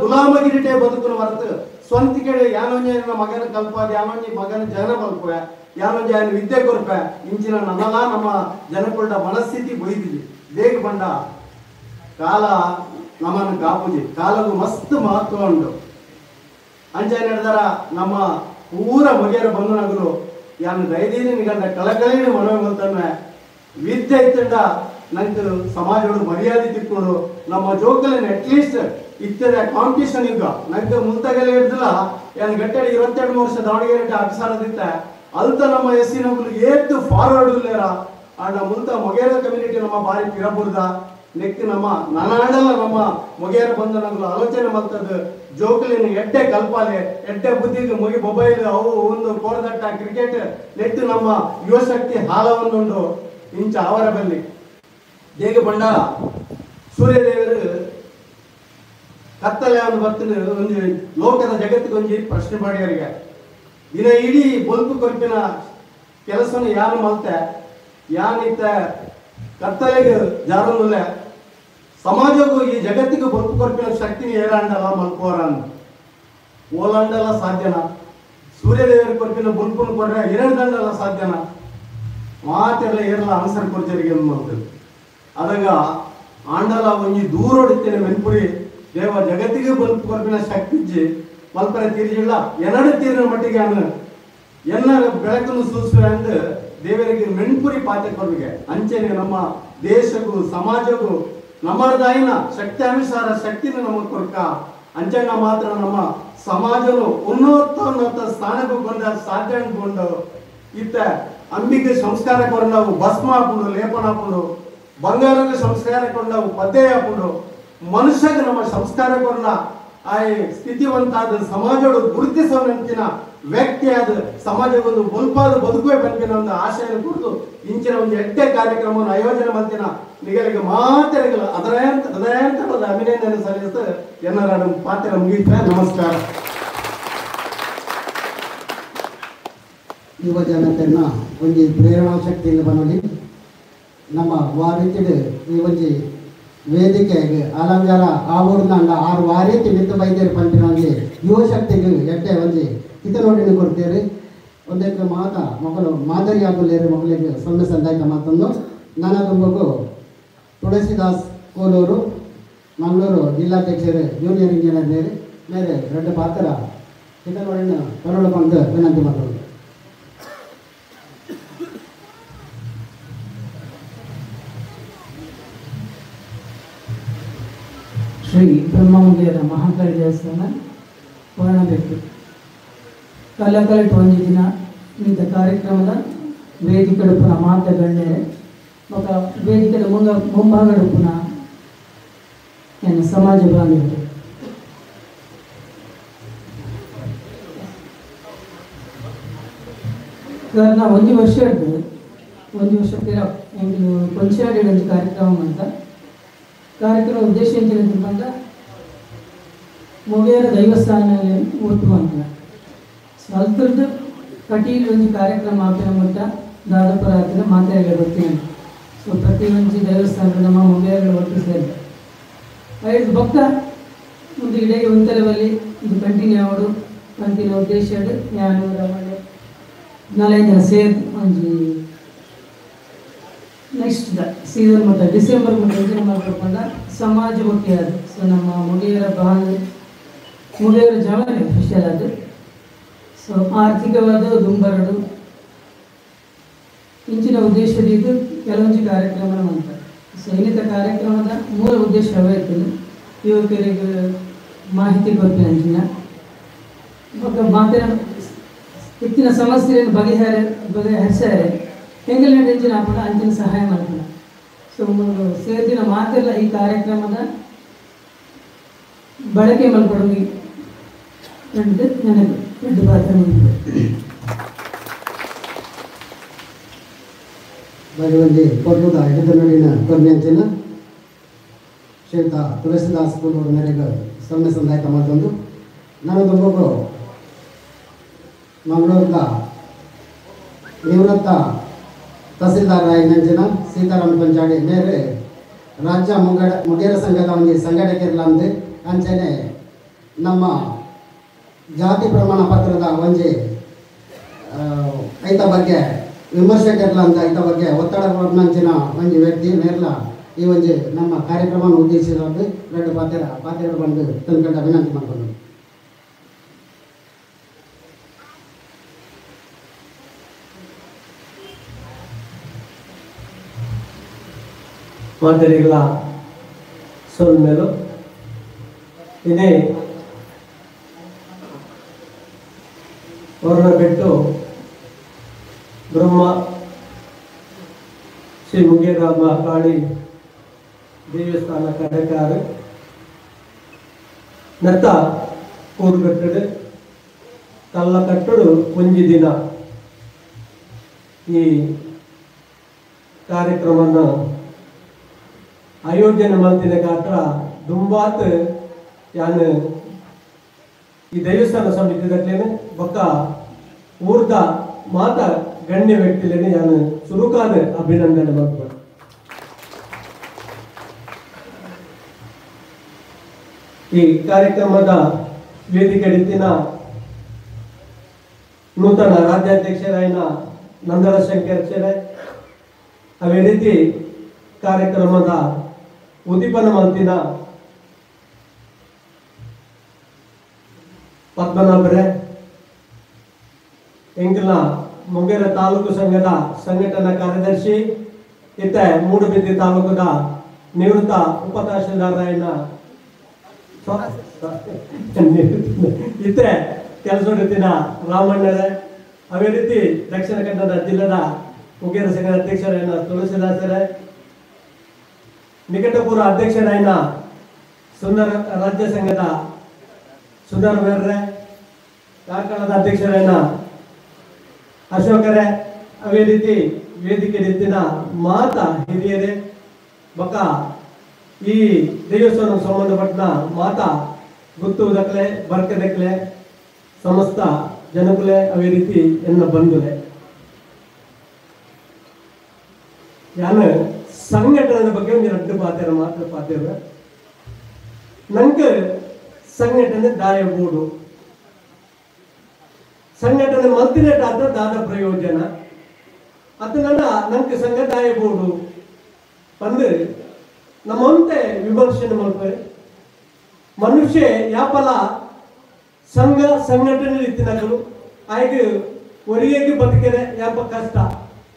ಗುಲಾಮಗಿರಿಟೆ ಬದುಕುನ ಹೊರತು ಸ್ವಂತಿಕೆ ಯಾನೊಂಜಿ ಮಗನ ಕಲ್ಪಾದ ಯಾನೊಂಜಿ ಮಗನ ಜನ ಮಲ್ಪುವೆ ಯಾನೊಂಜಿ ಆಯನ ವಿದ್ಯೆ ಕೊರ್ಪೆ ಇಂಚಿನ ನನ್ನಲ ನಮ್ಮ ಜನಕುಲ್ಡ ಮನಸ್ಥಿತಿ ಬೊಯ್ದಿಜಿ ಬೇಗ ಬಂಡ ಕಾಲ ನಮ್ಮನ್ನು ಕಾಪುಜಿ ಕಾಲಗೂ ಮಸ್ತ್ ಮಹತ್ವ ಉಂಟು ಅಂಚೆ ನಡೆದರ ನಮ್ಮ ಪೂರ ಮೊಗೆಯರ ಬಂಧುನಗುಲು ಯಾನು ದೈದೀನಿ ನಿಗಂಡ ಕಳಕಳಿನ ಮನವಿ ಮಲ್ತನ್ವೆ ವಿದ್ಯೆ ಇತ್ತಂಡ ನಂಗೆ ಸಮಾಜೋಡು ಮರ್ಯಾದೆ ತಿಕ್ಕೊಂಡು ನಮ್ಮ ಜೋಕಲಿನ ಅಟ್ಲೀಸ್ಟ್ ಇತ್ತದ ಕಾಂಪಿಟೇಷನ್ ಈಗ ನಂಗೆ ಮುಂತಾಗಲೇ ಹಿಡ್ದಿಲ್ಲ ಏನು ಗಟ್ಟಡಿ 22 ವರ್ಷ ದಾವಣಗೆರೆ ಆಫೀಸರ್ ಇತ್ತ ಅಲ್ತ ನಮ್ಮ ಎಸ್ ಸಿ ನಗುಲು ಏತ್ತು ಫಾರ್ವರ್ಡ್ ಇಲ್ಲೇರ ಆಂಡ ಮುಂತ ಮೊಗೇರ ಕಮ್ಯುನಿಟಿ ನಮ್ಮ ಬಾರಿ ಪಿರಬುರ್ದ ನೆಕ್ ನಮ್ಮ ನನಾಡಲ್ಲ ನಮ್ಮ ಮೊಗೇರ ಬಂದ ನಗುಲು ಆಲೋಚನೆ ಮಲ್ತದ್ದು ಜೋಕಲಿನ ಎಡ್ಡೆ ಕಲ್ಪಾಲೆ ಎಡ್ಡೆ ಬುದ್ಧಿಗೆ ಮುಗಿ ಮೊಬೈಲ್ ಅವು ಒಂದು ಕೋರ್ದಟ್ಟ ಕ್ರಿಕೆಟ್ ನೆಟ್ಟು ನಮ್ಮ ಯುವಶಕ್ತಿ ಹಾಲವನ್ನುಂಡು ಇಂಚ ಅವರ ಬಲ್ಲಿ ದೇಗ ಬಂಡ ಸೂರ್ಯದೇವರು ಕತ್ತಲೆ ಅವನು ಬರ್ತೀನಿ ಒಂದು ಲೋಕದ ಜಗತ್ತಿಗೆ ಒಂಜಿ ಪ್ರಶ್ನೆ ಮಾಡಿಯವರಿಗೆ ದಿನ ಇಡೀ ಬೊಲ್ಪು ಕೊರ್ಪಿನ ಕೆಲಸನ ಯಾರು ಮಲ್ತೆ ಯಾನಿತ್ತ ಕತ್ತಲೆಗೆ ಜಾರೊಂದುಲ್ಲ ಸಮಾಜಕ್ಕೂ ಈ ಜಗತ್ತಿಗೆ ಬೊಲ್ಪು ಕೊರ್ಪಿನ ಶಕ್ತಿನ ಏರಾಂಡಲ್ಲ ಮಲ್ಪೋರ ಓಲಾಂಡಲ್ಲ ಸಾಧ್ಯನಾ ಸೂರ್ಯದೇವರು ಕೊರ್ಪಿನ ಬೊಲ್ಪುನ ಕೊರ್ರೆ ಎರಡು ದಂಡಲ್ಲ ಸಾಧ್ಯನಾ ಮಾತೆಲ್ಲ ಏರಲ್ಲ ಆನ್ಸರ್ ಕೊರ್ಜರಿಗೆ ಮಲ್ತದೆ ಅದಾಗ ಆಂಡಲ ಒಂಜಿ ದೂರೊಡಿತ್ತೇನೆ ಮೆನ್ಪುರಿ ದೇವ ಜಗತ್ತಿಗೆ ಬಲ್ಪು ಕೊರ್ಪಿನ ಶಕ್ತಿ ಇಜ್ಜಿ ಮಲ್ಪರೆ ತೀರಿಜಿಲ್ಲ ಎನ್ನಡು ತೀರಿನ ಮಟ್ಟಿಗೆ ಅನ್ನು ಎಲ್ಲರ ಬೆಳಕನ್ನು ಸೂಸುವೆ ಅಂದು ದೇವರಿಗೆ ಮೆನ್ಪುರಿ ಪಾತೆ ಕೊರ್ಬಿಗೆ ಅಂಚೆನೆ ನಮ್ಮ ದೇಶಕ್ಕೂ ಸಮಾಜಕ್ಕೂ ನಮ್ಮದಾಯಿನ ಶಕ್ತಿ ಅನುಸಾರ ಶಕ್ತಿನ ನಮಗೆ ಕೊರ್ಕ ಅಂಚಣ್ಣ ಮಾತ್ರ ನಮ್ಮ ಸಮಾಜನು ಉನ್ನತ ಸ್ಥಾನಕ್ಕೂ ಕೊಂಡ ಸಾಧ್ಯ ಅಂದ್ಕೊಂಡು ಇತ್ತ ಅಂಬಿಕೆ ಸಂಸ್ಕಾರ ಕೊರವು ಭಸ್ಮ ಹಾಕೊಂಡು ಲೇಪನ ಹಾಕೊಂಡು ಬಂಗಾರಕ್ಕೆ ಸಂಸ್ಕಾರ ಕೊಂಡವು ಪದ್ಯ ಹಾಕೊಂಡು ಮನುಷ್ಯಗೆ ನಮ್ಮ ಸಂಸ್ಕಾರ ಕೊರನ ಆ ಸ್ಥಿತಿವಂತಾದ ಸಮಾಜೋಡು ಗುರುತಿಸುವಂತಿನ ವ್ಯಕ್ತಿಯಾದ ಸಮಾಜಕ್ಕೊಂದು ಬಲ್ಪಾದ ಬದುಕುವೆ ಪನ್ಪಿನ ಒಂದು ಆಶಯ ಕುರಿತು ಇಂಚಿನ ಒಂದು ಎಡ್ಡೆ ಕಾರ್ಯಕ್ರಮವನ್ನು ಆಯೋಜನೆ ಮಾಡ್ತಿನ ನಿಗಲಿಗೆ ಮಾತೆರೆಗಲ ಅದರಂತ ಹೃದಯಾಂತರದ ಅಭಿನಂದನೆ ಸಲ್ಲಿಸ್ತ ಎಲ್ಲರ ಪಾತ್ರ ಮುಗಿಯುತ್ತೆ. ನಮಸ್ಕಾರ. ಯುವ ಜನತೆಯನ್ನು ಒಂದು ಪ್ರೇರಣಾ ಶಕ್ತಿಯಿಂದ ಬನ್ನಲಿ ನಮ್ಮ ವಾರೀತಿಡು ಈ ಒಂಜಿ ವೇದಿಕೆಗೆ ಅಲಂಕಾರ ಆವೂರ್ನಾಂಡ ಆರು ವಾರೀತಿ ಮಿತ್ತು ಬೈದೇರು ಪಂಪಿನ ಒಂಜಿ ಯುವಶಕ್ತಿಗೆ ಎಡ್ಡೆ ಒಂಜಿ ಕಿತನೋಡಿನ ಕೊಡ್ತೇವೆ. ಒಂದಕ್ಕೆ ಮಾತ ಮಕ್ಕಳು ಮಾದರಿ ಆಗುಲ್ಲೇರು ಮಕ್ಕಳಿಗೆ ಸೊನ್ನೆ ಸಂದಾಯ್ತ ಮಾತಂದು ನನ್ನ ತುಂಬಗೂ ತುಳಸಿದಾಸ್ ಕೋಲೂರು ಮಂಗಳೂರು ಜಿಲ್ಲಾಧ್ಯಕ್ಷರು ಜೂನಿಯರ್ ಇಂಜಿನಿಯರ್ ಮೇರೆ ಎರಡು ಪಾತ್ರ ಕಿತನೋಡಿನ ಕನ್ನಡ ಬಂದು ವಿನಂತಿ ಮಾಡ್ತಾರೆ. ಶ್ರೀ ಬ್ರಹ್ಮಮುಗೇರ ಮಹಾಕಾಳಿ ದೇವಸ್ಥಾನ ವರ್ಣಬೆಟ್ಟು ಕಲಕಲಟು ಒಂಜಿ ದಿನ ಇಂಥ ಕಾರ್ಯಕ್ರಮದ ವೇದಿಕೆಡು ಪುನಃ ಮಾತ ಗಣ್ಯರೆ ಬೊಕ ವೇದಿಕೆದ ಮುಂಭಾಗಡು ಪುನಃ ಏನು ಸಮಾಜ ಬಾಂಧವರು ಕಾರಣ ಒಂಜಿ ವರ್ಷ ಇರ್ತದೆ ಒಂಜಿ ವರ್ಷ ಪಿರ ಎಂಕುಲು ಕೊಂಚಾಡಿ ಒಂಜಿ ಕಾರ್ಯಕ್ರಮ ಅಂತ ಕಾರ್ಯಕ್ರಮ ಉದ್ದೇಶ ಎಂಚಿನ ಬಂದ ಮೊಗೇರ ದೈವಸ್ಥಾನದಲ್ಲಿ ಒಟ್ಟು ಅಂತ ಅಲ್ತರದ್ದು ಕಟೀಲು ಒಂಜಿ ಕಾರ್ಯಕ್ರಮ ಆಪಿನ ಮಟ್ಟ ದಾದಪುರ ಆತಿನ ಮಾತೆರೆಗಳ ಬರ್ತೀನಿ. ಸೊ ಪ್ರತಿ ಒಂಜಿ ದೇವಸ್ಥಾನ ನಮ್ಮ ಮೊಗೇರಗಳು ಒಟ್ಟು ಸೇರಿ ಐದು ಭಕ್ತ ಒಂದು ಇಡೀ ಒಂತರವಲ್ಲಿ ಇದು ಕಂಟಿನ್ಯೂ ಆವಡು ಕಂಟಿನ್ಯೂ ಉದ್ದೇಶ ಯಾನು ರಮಣೆ ನಾಲ್ಕೈದು ಜನ ಸೇರಿ ಒಂಜಿ ನೆಕ್ಸ್ಟ್ the season ಮಟ್ಟ ಡಿಸೆಂಬರ್ ಮಟ್ಟ ಯೋಜನೆ ಮಾಡ್ಕೊಂಡ ಸಮಾಜ ಮುಖ್ಯ ಅದು. ಸೊ ನಮ್ಮ ಮೊಗೇರ ಬಾಂಧ ಮೊಗೇರ ಜವನೆ ಸ್ಪೆಷಲ್ ಅದು. ಸೊ ಆರ್ಥಿಕವಾದ ದುಂಬರಡು ಇಂಚಿನ ಉದ್ದೇಶದ ಕೆಲವೊಂದು ಕಾರ್ಯಕ್ರಮ ಅಂತ. ಸೊ ಇನ್ನಿತ ಕಾರ್ಯಕ್ರಮದ ಮೂಲ ಉದ್ದೇಶ ಇರ್ತದೆ ಯುವಕರಿಗೆ ಮಾಹಿತಿ ಕೊಡ್ತೀನಿ ಅಂಚಿನ ಮತ್ತು ಮಾತಿನ ಇತ್ತಿನ ಸಮಸ್ಯೆಯನ್ನು ಬಗೆಹರಿಸಾರೆ ಎಂಗಲ್ನ ಎಂಜಿನ ಹಾಕೋಣ ಅಂಚಿನ ಸಹಾಯ ಮಾಡ್ಕೋಣ. ಸೊ ಸೇರ್ದಿನ ಮಾತೆಲ್ಲ ಈ ಕಾರ್ಯಕ್ರಮದ ಬಳಕೆ ಮಲ್ಕೊಡೋದು ಪಂಡ್ದ್ ನನಗೆ ದೊಡ್ಡ ಪಾತ್ರ ಉಂಟು. ಬರಿ ಒಂಜಿ ಪೊರ್ಲುದ ಎಡ್ಡೆನುಡಿನ ಕೊರ್ನೆಂಚಿನ ಶ್ರೀಯುತ ತುಳಸಿದಾಸ್ ಕೂಲೂರು ಮೇರೆಗೆ ಸೊನ್ನೆ ಸಂದಾಯತ ಮಲ್ತೊಂದು ನಾನು ದುಂಬುಗು ಮಂಗಳೂರದ ನಿವೃತ್ತ ತಹಸೀಲ್ದಾರ್ ಆಯಿನಂಚಿನ ಸೀತಾರಾಮ್ ಪಂಚಾಡಿ ಮೇರೆ ರಾಜ್ಯ ಮುಗೇರ ಸಂಘದ ಒಂಜಿ ಸಂಘಟಕರ್ಲಂದು ಅಂಚನೆ ನಮ್ಮ ಜಾತಿ ಪ್ರಮಾಣ ಪತ್ರದ ಒಂಜಿ ಐತ ಬಗ್ಗೆ ವಿಮರ್ಶಕರ್ಲಂದ ಐತ ಬಗ್ಗೆ ಒತ್ತಡ ಕೊರ್ನಂಚಿನ ಒಂಜಿ ವ್ಯಕ್ತಿ ಮೇರ್ಲ ಈ ಒಂಜಿ ನಮ್ಮ ಕಾರ್ಯಕ್ರಮ ಉದ್ದೇಶಿಸಿದ ಎರಡು ಪಾತ್ರ ಪಾತ್ರ ಬಂದು ತನ್ಕಂಡ ವಿನಂತಿ ಮಾಡಿಕೊಂಡು. ಮಾದರಿಗಳ ಸೊಲ್ಮೇಲು ಇದೇ ಅವ್ರನ್ನ ಬಿಟ್ಟು ಬ್ರಹ್ಮ ಶ್ರೀ ಮುಗೇರಾಮ ಕಾಳಿ ದೇವಸ್ಥಾನ ಕಡೆಕಾರು ನತ್ತ ಕೂಡುಗಟ್ಟಡು ಕಲ್ಲ ಕಟ್ಟಡು ಒಂಜಿ ದಿನ ಈ ಕಾರ್ಯಕ್ರಮನ ಆಯೋಜನೆ ಮಲ್ತಿನ ಗಾತ್ರ ದುಂಬಾತ್ ಯಾನ್ ಈ ದೇವಸ್ಥಾನ ಸಮಿತಿದಟ್ಲೇನೆ ಬೊಕ್ಕ ಊರ್ದ ಮಾತ ಗಣ್ಯ ವ್ಯಕ್ತಿಲೇನೆ ಯಾನ್ ಸುರುಕಾದ ಅಭಿನಂದನೆ ಮಲ್ಪುವೆ. ಈ ಕಾರ್ಯಕ್ರಮದ ವೇದಿಕೆಡಿತ್ತಿನ ನೂತನ ರಾಜ್ಯಾಧ್ಯಕ್ಷರಾಯಿನ ನಂದಳ ಶಂಕರ್ ಚೆರೆ ಅದೇ ರೀತಿ ಕಾರ್ಯಕ್ರಮದ ಉದ್ದೀಪನ ಮಲ್ತಿನ ಪದ್ಮನಾಭರೇ ಎಂಕಲ್ನ ಮುಂಗೇರ ತಾಲೂಕು ಸಂಘದ ಸಂಘಟನಾ ಕಾರ್ಯದರ್ಶಿ ಇತ್ತೆ ಮೂಡುಬಿದ್ರಿ ತಾಲೂಕದ ನಿವೃತ್ತ ಉಪ ತಹಶೀಲ್ದಾರರಾಯಿನ ಇತ್ತೆ ಕೆಲಸದಿನ ರಾಮಣ್ಣರೇ ಅದೇ ರೀತಿ ದಕ್ಷಿಣ ಕನ್ನಡ ಜಿಲ್ಲೆದ ಮುಗೇರ ಸಂಘದ ಅಧ್ಯಕ್ಷರಾಯಿನ ತುಳಸಿದಾಸರೇ ನಿಕಟಪುರ ಅಧ್ಯಕ್ಷರಾಯಿನ ಸುಂದರ ರಾಜ್ಯ ಸಂಘದ ಸುಂದರ ಮೇರ್ರೆ ಕಾರ್ಕಳದ ಅಧ್ಯಕ್ಷರಾಯಿನ ಅಶೋಕರೇ ಅದೇ ರೀತಿ ವೇದಿಕೆ ರೀತಿನ ಮಾತಾ ಹಿರಿಯರೇ ಬೊಕ್ಕ ಈ ದೇವಸ್ಥಾನ ಸಂಬಂಧಪಟ್ಟ ಮಾತಾ ಗುತ್ತುವುದಕ್ಲೆ ಬರ್ಕದಕ್ಲೆ ಸಮಸ್ತ ಜನಕುಲೆ ಅದೇ ರೀತಿ ಎನ್ನ ಬಂಧುಲೆ ಯಾನು ಸಂಘಟನೆ ಬಗ್ಗೆ ಒಂದು ಎರಡು ಪಾತ್ರ ಮಾತ್ರ ಪಾತ್ರ ನಂಗೆ ಸಂಘಟನೆ ದಾಯ ಬೋಡು ಸಂಘಟನೆ ಮಲ್ತಿನೆಟ್ ಆದ ದಾದ ಪ್ರಯೋಜನ ಅದನ್ನ ನಂಗೆ ಸಂಘ ದಾಯ ಬೋಡು ಬಂದು ನಮ್ಮಂತೆ ವಿಮರ್ಶನೆ ಮಾಡ್ತಾರೆ. ಮನುಷ್ಯ ಯಾಪಲ ಸಂಘ ಸಂಘಟನೆ ಇತ್ತಿನಗಳು ಆಯ್ಕೆ ಒರಿಯಕ್ಕೆ ಬದುಕೆರೆ ಯಾಪ ಕಷ್ಟ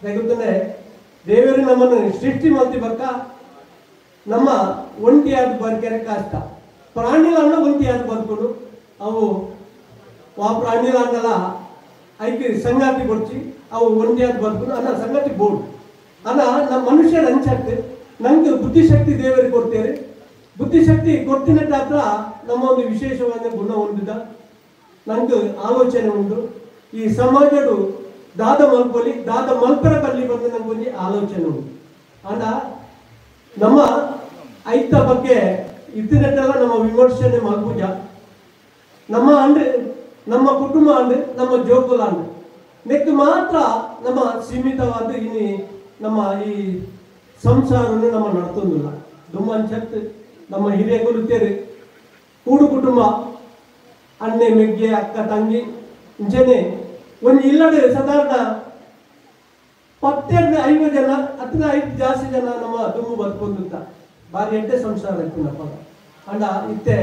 ತೆಗೆದುಕೊಂಡೆ ದೇವರು ನಮ್ಮನ್ನು ಸೃಷ್ಟಿ ಮಾಡ್ತಿ ಬಕ್ಕ ನಮ್ಮ ಒಂಟಿಯಾದ ಬದುಕೆರೆ ಕಷ್ಟ. ಪ್ರಾಣಿಗಳನ್ನ ಒಂಟಿಯಾದ ಬದುಕೊಂಡು ಅವು ಆ ಪ್ರಾಣಿಗಳನ್ನೆಲ್ಲ ಐಕೆ ಸಂಗಾತಿ ಕೊಡ್ಚಿ ಅವು ಒಂಟಿಯಾದ ಬದುಕೊಂಡು ಅನ್ನ ಸಂಗಾತಿ ಬೋರ್ಡು ಅನ್ನ ನಮ್ಮ ಮನುಷ್ಯರ ಅಂಚತ್ತೆ ನಂಗೆ ಬುದ್ಧಿಶಕ್ತಿ ದೇವರಿಗೆ ಕೊಡ್ತೇವೆ. ಬುದ್ಧಿಶಕ್ತಿ ಕೊಡ್ತಿನಟ್ಟಾತ್ರ ನಮ್ಮ ಒಂದು ವಿಶೇಷವಾದ ಗುಣ ಹೊಂದಿದ ನಂಗೆ ಆಲೋಚನೆ ಉಂಟು. ಈ ಸಮಾಜಡು ದಾದ ಮಲ್ಪೊಲಿ ದಾದ ಮಲ್ಪರ ಬಲ್ಲಿ ಬಂದು ನಮಗೊಂದು ಆಲೋಚನೆ ಉಂಟು. ಅಂಡ ನಮ್ಮ ಐತ ಬಗ್ಗೆ ಇದ್ದಿನಟ್ಟೆಲ್ಲ ನಮ್ಮ ವಿಮರ್ಶನೆ ಮಲ್ಪುಜ ನಮ್ಮ ಅಂದ್ರೆ ನಮ್ಮ ಕುಟುಂಬ ಅಂದ್ರೆ ನಮ್ಮ ಜೋಕುಲ ಅಂದ್ರೆ ನೆಕ್ ಮಾತ್ರ ನಮ್ಮ ಸೀಮಿತವಾದ ಇನಿ ನಮ್ಮ ಈ ಸಂಸಾರವನ್ನು ನಮ್ಮ ನಡ್ತೊಂದಿಲ್ಲ. ದುಮ್ಮನ್ಸತ್ ನಮ್ಮ ಹಿರಿಯ ಕುಲುತ್ತೇರಿ ಕೂಡು ಕುಟುಂಬ ಅಣ್ಣೆ ಮೆಗ್ಗೆ ಅಕ್ಕ ತಂಗಿ ಇಂಚನೆ ಒಂದು ಇಲ್ಲಡೆ ಸಾಧಾರಣ 10-5 ಜನ ಅಥವಾ 5 ಜಾಸ್ತಿ ಜನ ನಮ್ಮ ದುಮ್ಮು ಬದುಕೊಂಡುತ್ತ ಬಾರಿ ಎಡ್ಡೆ ಸಂಸಾರ ಇತ್ತು ಅಂಡ ಇತ್ತೆ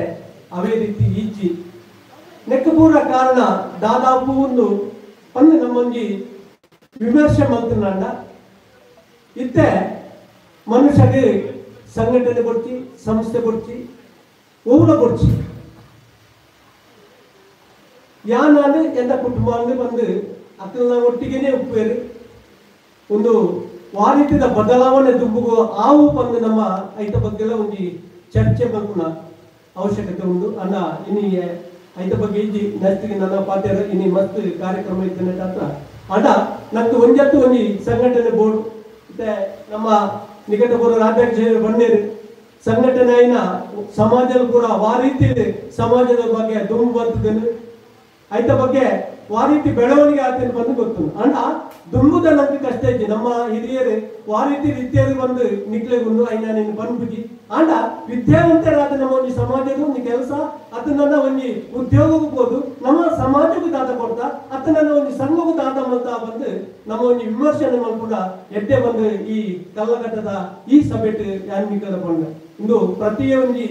ಅವೇ ರೀತಿ ಈಚಿ ನೆಕ್ಕ ಪೂರ ಕಾರಣ ದಾದಾಪು ಒಂದು ಪಂದು ನಮ್ಮೊಂಜಿ ವಿಮರ್ಶೆ ಮಂತ್ರನಂಡ ಇತ್ತೆ ಮನುಷ್ಯಗೆ ಸಂಘಟನೆ ಕೊಡ್ಚಿ ಸಂಸ್ಥೆ ಕೊಡ್ಚಿ ಊರ ಕೊಡ್ಚಿ ಯಾನಾನು ಎಂದ ಕುಟುಂಬ ಬಂದು ಅಕ್ಕನ ಒಟ್ಟಿಗೆನೇ ಉಪ್ಪೇರು ಒಂದು ವಾರಿತದ ಬದಲಾವಣೆ ದುಂಬುಗು ಆವು ಬಂದು ನಮ್ಮ ಐತ ಬಗ್ಗೆ ಒಂಜಿ ಚರ್ಚೆ ಮಲ್ಪುನ ಅವಶ್ಯಕತೆ ಉಂಡು. ಅನ್ನ ಇನಿ ಐತ ಬಗ್ಗೆ ಇಜ್ಜಿ ನೆಕ್ಸ್ಟ್ ನನ್ನ ಪಾತ್ಯರ ಇನಿ ಮಸ್ತ್ ಕಾರ್ಯಕ್ರಮ ಇದ್ದೇನೆ ಹತ್ರ ಆಂಡ ನಂಗೆ ಒಂಜತ್ತು ಒಂಜಿ ಸಂಘಟನೆ ಬೋರ್ಡ್ ಮತ್ತೆ ನಮ್ಮ ನಿಕಟ ಬರೋ ಅಧ್ಯಕ್ಷರು ಬಂದಿರು ಸಂಘಟನೆ ಐನ ಸಮಾಜದ ಪೂರ ವಾ ರೀತಿ ಸಮಾಜದ ಬಗ್ಗೆ ದುಂಬು ಬರ್ತದೇನು ಐತ ಬಗ್ಗೆ ವಾ ರೀತಿ ಬೆಳವಣಿಗೆ ಆಗ್ತೇನೆ ಬಂದು ಗೊತ್ತು ಅಂಡ ದುಂಬುದ ನಂಗೆ ಕಷ್ಟ ಇಜ್ಜಿ ನಮ್ಮ ಹಿರಿಯರು ವಾ ರೀತಿ ವಿದ್ಯೆಯರು ಬಂದು ನಿಕ್ಲೆಗುಂಡು ಐನ ನೀನು ಬಂದ್ಬಿಜಿ ಅಂಡ ವಿದ್ಯಾವಂತರಾದ ನಮ್ಮ ಒಂದು ಸಮಾಜದ ಒಂದು ಕೆಲಸ ಅದನ್ನ ಒಂಜಿ ಉದ್ಯೋಗಕ್ಕೂ ಹೋದು ನಮ್ಮ ಸಮಾಜಕ್ಕೂ ದಾತ ಕೊಡ್ತಾ ಅದನ್ನ ಒಂದು ಸಂಘಕ್ಕೂ ದಾತ ಮಾಡ್ತಾ ಬಂದು ನಮ್ಮ ಒಂದು ವಿಮರ್ಶನೆ ಮಾಡ್ಕೊಂಡ ಎಡ್ಡೆ ಬಂದು ಈ ಕಲ್ಲಘಟ್ಟದ ಈ ಸಭೆಟ್ ಯಾನ್ ನಿಕ್ಕದ ಬಂದ ಇಂದು ಪ್ರತಿಯೊಂದು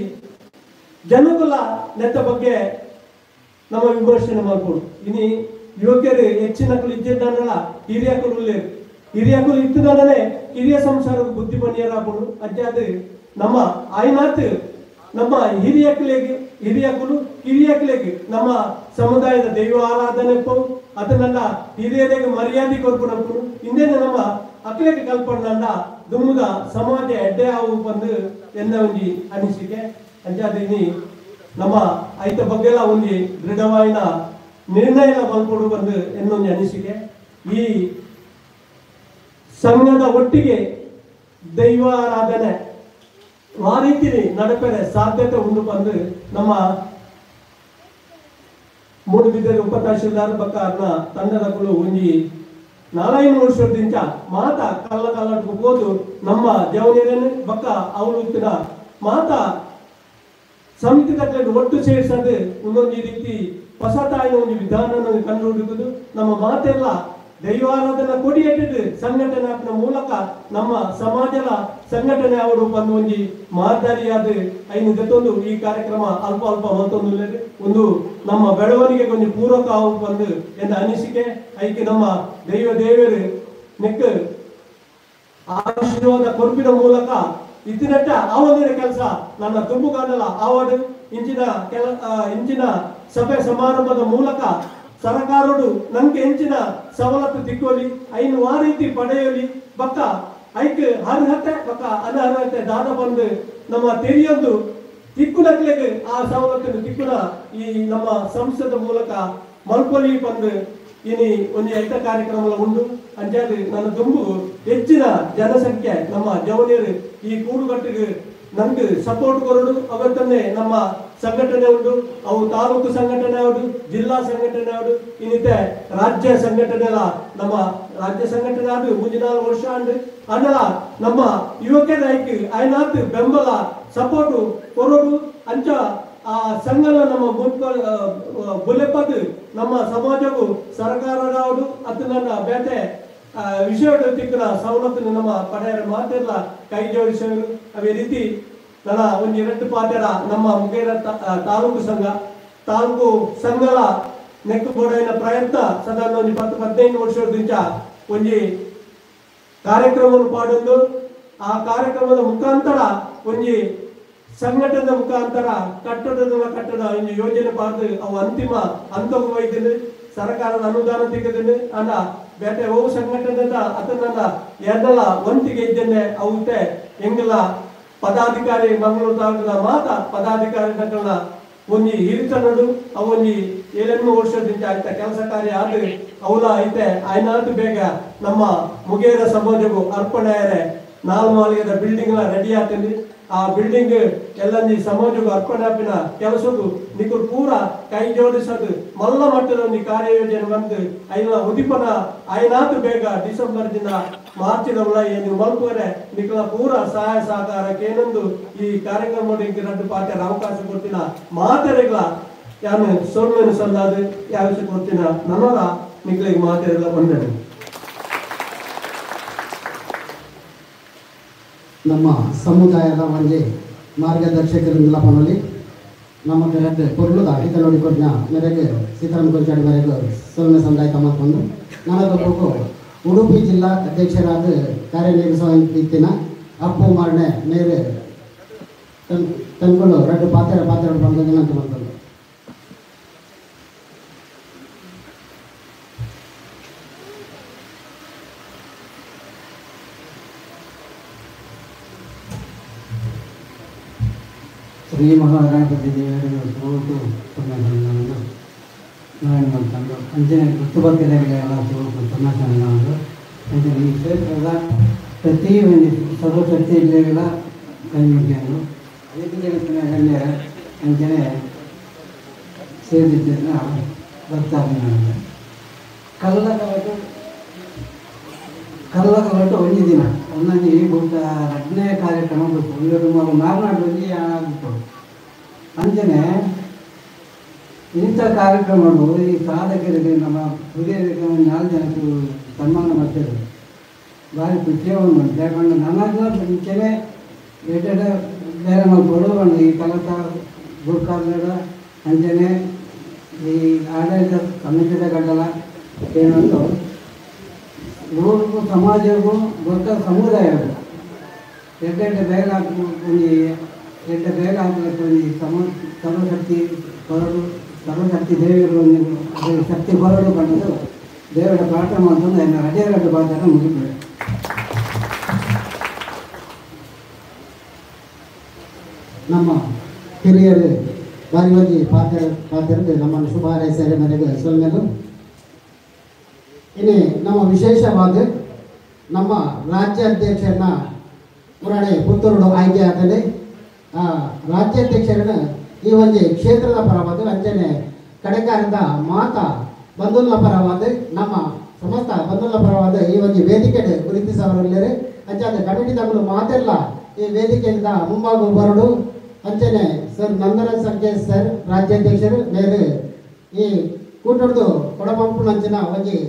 ಜನಕುಲ ನೆತ್ತ ಬಗ್ಗೆ ನಮ್ಮ ವಿಮರ್ಶನೆ ಮಾಡ್ಕೊಡು. ಇನಿ ಯುವಕರು ಹೆಚ್ಚಿನ ಇಜ್ಜೆದ್ದಾನಲ್ಲ ಹಿರಿಯಕರು ಉಲ್ಲೇರು ಹಿರಿಯಕರು ಇತ್ತದಾನೆ ಹಿರಿಯ ಸಂಸಾರಕ್ಕೆ ಬುದ್ಧಿ ಬನ್ನಿಯರಾಪಡು ಅಜ್ಜಾದ ನಮ್ಮ ಆಯ್ನಾತ್ ನಮ್ಮ ಹಿರಿಯಕಲಿಗೆ ಹಿರಿಯಕುಲು ಕಿರಿಯಕಲಿಗೆ ನಮ್ಮ ಸಮುದಾಯದ ದೈವ ಆರಾಧನೆ ಪವು ಅದನ್ನೆಲ್ಲ ಹಿರಿಯರಿಗೆ ಮರ್ಯಾದೆ ಕೊರ್ಪುನಪ್ಪು ಇಂದೇನೆ ನಮ್ಮ ಅಕ್ಲೆಗೆ ಕಲ್ಪಣ್ಣ ದುಮ್ಮುದ ಸಮಾಜ ಎಡ್ಡೆ ಆವು ಬಂದು ಎನ್ನ ಒಂಜಿ ಅನಿಸಿಕೆ. ಅಂಚಾದಿನಿ ನಮ್ಮ ಐತ ಬಗ್ಗೆಲ್ಲ ಒಂಜಿ ದೃಢವಾಯಿನ ನಿರ್ಣಯ ಮಲ್ಪೊಡು ಬಂದು ಎನ್ನೊಂಜಿ ಅನಿಸಿಕೆ. ಈ ಸಂಘದ ಒಟ್ಟಿಗೆ ದೈವ ಆರಾಧನೆ ಆ ರೀತಿ ನಡಪೆರೆ ಸಾಧ್ಯತೆ ಉಂಡು ಬಂದು ನಮ್ಮ ಮೂಡುಬಿದಿರೆ ಉಪ ತಹಶೀಲ್ದಾರ್ ಬಕ್ಕ ತಂಡದಗಳು ಒಂಜಿ 4-5 ವರ್ಷದಿಂದ ಮಾತ ಕಲ್ಲ ಕಲ್ಲಟకు ಹೋದು ನಮ್ಮ ಜವನಿಯರನ್ನು ಬಕ್ಕ ಅವಳು ಮಾತ ಸಮಿತಿ ತಕ್ಕಲೆ ಒಟ್ಟು ಸೇರಿಸದೆ ಒಂದೊಂದು ಈ ರೀತಿ ಹೊಸತಾಯಿನ ಒಂದು ವಿಧಾನ ಕಂಡು ಹುಡುಕುದು ನಮ್ಮ ಮಾತೆಲ್ಲ ದೈವಾರಾಧನ ಕೊಡಿಯಟ್ಟಿದ್ದು ಸಂಘಟನೆ ಮೂಲಕ ನಮ್ಮ ಸಮಾಜದ ಸಂಘಟನೆ ಅವರು ಬಂದು ಒಂಜಿ ಮಾದರಿಯಾದ ಐನು ಜೊತೊಂದು ಈ ಕಾರ್ಯಕ್ರಮ ಅಲ್ಪ ಅಲ್ಪ ಮತ್ತೊಂದು ಒಂದು ನಮ್ಮ ಬೆಳವಣಿಗೆಗೆ ಒಂದು ಪೂರಕ ಆವು ಬಂದು ಎಂದ ಅನಿಸಿಕೆ. ಐಕೆ ನಮ್ಮ ದೈವ ದೇವರು ನೆಕ್ ಆಶೀರ್ವಾದ ಕೊರ್ಪಿನ ಮೂಲಕ ಇತ್ತಿನಟ್ಟ ಆವೊಂದಿನ ಕೆಲಸ ನನ್ನ ತುಂಬು ಕಾಣಲ್ಲ ಆವಡು ಇಂಚಿನ ಕೆಲ ಇಂಚಿನ ಸಭೆ ಸಮಾರಂಭದ ಮೂಲಕ ಸರಕಾರಡು ನಂಗೆ ಹೆಂಚಿನ ಸವಲತ್ತು ತಿಕ್ಕೋಲಿ ಐನು ಆ ರೀತಿ ಪಡೆಯಲಿ ಬಕ್ಕ ಐಕ್ ಅರ್ಹತೆ ಬಕ್ಕ ಅನರ್ಹತೆ ದಾದ ಬಂದು ನಮ್ಮ ತೆರಿಯೊಂದು ತಿಕ್ಕುನಕ್ಲೆಗೆ ಆ ಸವಲತ್ತನ್ನು ತಿಕ್ಕುನ ಈ ನಮ್ಮ ಸಂಸ್ಥೆದ ಮೂಲಕ ಮಲ್ಪೊಲಿ ಬಂದು ಇನಿ ಒಂದು ಐತ ಕಾರ್ಯಕ್ರಮ ಉಂಡು. ಅಂಚಾದ ನನ್ನ ದುಂಬು ಹೆಚ್ಚಿನ ಜನಸಂಖ್ಯೆ ನಮ್ಮ ಜವನಿಯರು ಈ ಕೂಡುಗಟ್ಟಿಗೆ ನಮ್ಗೆ ಸಪೋರ್ಟ್ ಕೊರಡು ಅವತ್ತನ್ನೇ ನಮ್ಮ ಸಂಘಟನೆ ಉಂಟು. ಅವು ತಾಲೂಕು ಸಂಘಟನೆ ಉಂಟು, ಜಿಲ್ಲಾ ಸಂಘಟನೆ ಉಂಟು, ಇನ್ನಿತೆ ರಾಜ್ಯ ಸಂಘಟನೆ ಅಲ್ಲ. ನಮ್ಮ ರಾಜ್ಯ ಸಂಘಟನೆ ಅದು 3-4 ವರ್ಷ ಅಂಡ್ ಅನ್ನಲ್ಲ ನಮ್ಮ ಯುವಕರ ಐಕ್ ಐನಾತ್ ಬೆಂಬಲ ಸಪೋರ್ಟ್ ಕೊರಡು ಅಂಚ ಆ ಸಂಘಲ ನಮ್ಮ ಬುಲೆಪದು ನಮ್ಮ ಸಮಾಜಕ್ಕೂ ಸರ್ಕಾರದವರು ಅದು ನನ್ನ ಬೇತೆ ವಿಷಯ ತಿಕ್ಕನ ಸವಲತ್ತನ್ನು ನಮ್ಮ ಪಡೆಯರ ಮಾತೆಲ್ಲ ಕೈ ಜೋಡಿಸೋರು. ಅದೇ ರೀತಿ ನನ್ನ ಒಂದು 2 ಪಾತ್ರ ನಮ್ಮ ಮುಗೇರ ತಾಲೂಕು ಸಂಘ ತಾಲೂಕು ಸಂಘಲ ನೆಕ್ಕು ಬೋಡಿನ ಪ್ರಯತ್ನ ಸದಾ ಒಂದು 10-15 ವರ್ಷದಿಂದ ಒಂಜಿ ಕಾರ್ಯಕ್ರಮವನ್ನು ಪಾಡೊಂದು ಆ ಕಾರ್ಯಕ್ರಮದ ಮುಖಾಂತರ ಒಂಜಿ ಸಂಘಟನೆ ಮುಖಾಂತರ ಕಟ್ಟಡದ ಕಟ್ಟಡ ಒಂದು ಯೋಜನೆ ಪಾಡ್ದು ಅವು ಅಂತಿಮ ಹಂತಕ್ಕೆ ಒಯ್ದಿನಿ ಸರ್ಕಾರದ ಅನುದಾನ ತಿಕ್ಕದಿನಿ ಅನ್ನ ಬೇಟೆ ಅವು ಸಂಘಟನೆದ ಅದನ್ನೆಲ್ಲ ಎರಡಲ್ಲ ಒಂತಿಗೆ ಇದ್ದೇನೆ ಅವತ್ತೆ ಎಂಗೆಲ್ಲ ಪದಾಧಿಕಾರಿ ಮಂಗಳೂರು ತಾಲೂಕಿನ ಮಾತ ಪದಾಧಿಕಾರಿಗಳ ಒಂಜಿ ಹಿರಿತನಡು ಅವೊಂಜಿ 7-8 ವರ್ಷದಿಂದ ಆಯ್ತ ಕೆಲಸ ಕಾರ್ಯ ಆದ್ರೆ ಅವಲ ಐತೆ ಆಯ್ನಾತು ಬೇಗ ನಮ್ಮ ಮುಗೇರ ಸಮಾಜಕ್ಕೂ ಅರ್ಪಣೆ 4 ಮಾಳಿಗೆದ ಬಿಲ್ಡಿಂಗ್ ರೆಡಿ ಆಗ್ತದೆ. ಆ ಬಿಲ್ಡಿಂಗ್ ಎಲ್ಲ ಸಮಾಜಕ್ಕೂ ಅರ್ಪಣೆ ಆಪಿನ ಕೆಲಸಕ್ಕೂ ನಿಕುಲ್ ಪೂರ ಕೈ ಜೋಡಿಸೋದು ಮಲ್ಲ ಮಟ್ಟದ ಒಂದು ಕಾರ್ಯಯೋಜನೆ ಬಂದು ಐನ ಉದಿಪನ ಐನಾತು ಬೇಗ ಡಿಸೆಂಬರ್ ದಿನ ಮಾರ್ಚಿನ ಏನು ಮಲ್ಪುವರೆ ನಿಕಲ ಪೂರ ಸಹಾಯ ಸಹಕಾರಕ್ಕೆ ಏನೊಂದು ಈ ಕಾರ್ಯಕ್ರಮ 2 ಪಾತ್ರ ಅವಕಾಶ ಕೊಡ್ತೀನ ಮಾತೆರೆಗಳ ಯಾನು ಸೊಲ್ಮೆನು ಸಲ್ಲಾದ ಯಾವ ಕೊಡ್ತೀನ ನನ್ನರ ನಿಕ್ಲಿಗೆ ಮಾತೆರೆಲ್ಲ ವಂದನೆ. ನಮ್ಮ ಸಮುದಾಯದ ಒಂಜಿ ಮಾರ್ಗದರ್ಶಕರಿಂದ ಪನೊಲಿ ನಮ್ಮ ಕರೆಕ್ಟ್ ಪೊರ್ಲುದ ಹಿತಲೋಡಿ ಕೊಡ್ನ ಮೇರೆಗೆ ಸೀತಾರಾಮ ಕೊಂಚಾಡಿ ಮೇರೆಗೆ ಸೊಲ್ಮೆ ಸಂದಾಯ ಮಲ್ಪೊಂದು ನನದೊಬ್ಬಕು ಉಡುಪಿ ಜಿಲ್ಲಾ ಅಧ್ಯಕ್ಷರಾದ ಕಾರ್ಯನಿರ್ವಹಿಸುತ್ತಿನ ಅಪ್ಪು ಮಾರ್ಣೆ ಮೇರೆ ತನ್ಗಳು 2 ಪಾತ್ರ ಪಾತ್ರ ಬಂದು ಅಂತ ಬಂತು. ಶ್ರೀ ಮಹಾಗಣಪತಿ ದೇವರಿಗೆ ಸುರುಟು ಸೊನ್ನೆ ನಾರಾಯಣ ಅಂತಂದು ಅಂಚನೆ ಗುರ್ತುಬತ್ತಿನ ಸುರುಟು ಸೊನ್ನೆ ಅಂಚನೆ ಈ ಕ್ಷೇತ್ರದ ಪ್ರತಿ ಒಂದು ಸರ್ವಶಕ್ತಿ ಜಿಲ್ಲೆಗಳ ಕೈ ಮುಗಿಯನ್ನು ಐದು ಜಗತ್ತಿನ ಗಣ್ಯರ ಅಂಚನೆ ಸೇರಿದ್ದನ್ನು ಬರ್ತಾರೆ. ಕಲ್ಲಕಲಟು ಕಲ್ಲಕಲಟು ಒಂದು ದಿನ ಒಂದೊಂದು ಬಹುಶಃ ರಡ್ನೇ ಕಾರ್ಯಕ್ರಮ ಬೇಕು ಒಂದು ಮಾರ್ನಾಡು ಒಂಜಿ ಆಗ್ಬಿಟ್ಟು ಅಂಚನೆ ಇಂಥ ಕಾರ್ಯಕ್ರಮಗಳು ಈ ಸಾಧಕರಿಗೆ ನಮ್ಮ ಹಿರಿಯರಿಗೆ ಒಂದು 4 ಜನಕ್ಕೆ ಸನ್ಮಾನ ಮಾಡ್ತಿದ್ರು ಭಾರಿ ಖುಷಿಯನ್ನು ಯಾಕಂದ್ರೆ ನನಗೂ ಮುಂಚೆನೇ ಎಡ್ಡೆಡ ಬೇರೆ ಮಕ್ಕಳು ಒಂದು ಈ ಕಲತ ಗುರುಕಾರ್ಗಡ ಅಂಚನೆ ಈ ಆಡಳಿತ ಸಮಿತಿದ ಗಡ್ಡಲ ಏನೊಂದು ಊರಿಗೂ ಸಮಾಜಕ್ಕೂ ದೊಡ್ಡ ಸಮುದಾಯಕ್ಕೂ ಎಡ್ಡೆಡ್ಡೆ ಬೇಗ ಒಂದು ಎಡ್ಡೆ ಬೇಗ ಹಾಕಲಿಕ್ಕೆ ಒಂದು ಸರ್ವಶಕ್ತಿ ಹೊರಡು ಸರ್ವಶಕ್ತಿ ದೇವರು ಒಂದು ಶಕ್ತಿ ಹೊರಡು ಬಂದದ್ದು ದೇವರ ಪಾಠ ಅಂತಂದು ಅದೇ ಎರಡು ಪಾಠ ಮುಗಿತದೆ. ನಮ್ಮ ಹಿರಿಯರು ಬಾರಿ ಒಂಜಿ ಪಾತ್ರ ಪಾತ್ರ ನಮ್ಮನ್ನು ಶುಭ ಹಾರೈಸಿದರೆ ಮನೆಗೆ ಸೊಲ್ಮೆಲು. ಇನ್ನು ನಮ್ಮ ವಿಶೇಷವಾದ ನಮ್ಮ ರಾಜ್ಯಾಧ್ಯಕ್ಷರನ್ನ ಪುರಾಣೆ ಪುತ್ತೂರು ಆಯ್ಕೆ ಆಗಲಿ ಆ ರಾಜ್ಯಾಧ್ಯಕ್ಷರನ್ನ ಈ ಒಂದು ಕ್ಷೇತ್ರದ ಪರವಾದ ಅಂಚನೆ ಕಡೆಕಾರದ ಮಾತಾ ಬಂಧುಲ ಪರವಾದ ನಮ್ಮ ಸಮಸ್ತ ಬಂಧುಲ ಪರವಾದ ಈ ಒಂದು ವೇದಿಕೆ ಗುರುತಿಸವರಲ್ಲೇ ಅಂಚಾದ ಕಮಿಟಿ ತಗಳು ಮಾತೆಲ್ಲ ಈ ವೇದಿಕೆಯಿಂದ ಮುಂಭಾಗ ಬರಡು ಅಂಚನೆ ಸರ್ ನಂದರಾಜ್ ಸಂಕೇಶ್ ಸರ್ ರಾಜ್ಯಾಧ್ಯಕ್ಷರು ಬೇರೆ ಈ ಕೂಟದ್ದು ಕೊಡಪಂಪುನಂಚಿನ ಒಂಜಿ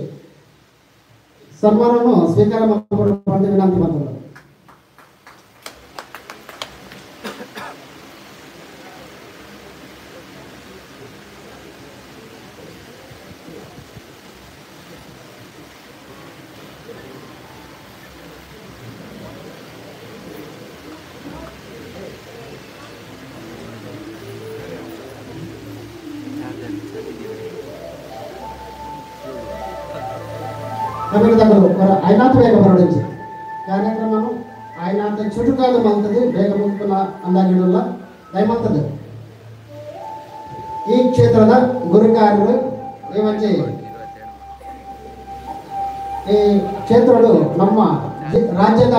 ಸನ್ಮಾನವನ್ನು ಸ್ವೀಕಾರ ಮಾಡಿಕೊಂಡು ವಿನಂತಿ ಮಾಡ್ತಾರೆ. ಐನಾಥ ಬೇಗ ಬರೋಡಿಂಚಿ ಕಾರ್ಯಕ್ರಮನು ಐನಾಥ ಚುಟುಕಾದ ಮಂತದೆ ಬೇಗ ಮುಗಿಪನ ಅಂದಾಜಿಡಲ್ಲ ದಯಮಂತದೆ. ಈ ಕ್ಷೇತ್ರದ ಗುರುಕಾರರು ಈ ಒಂಜಿ ಈ ಕ್ಷೇತ್ರಡು ನಮ್ಮ ರಾಜ್ಯದ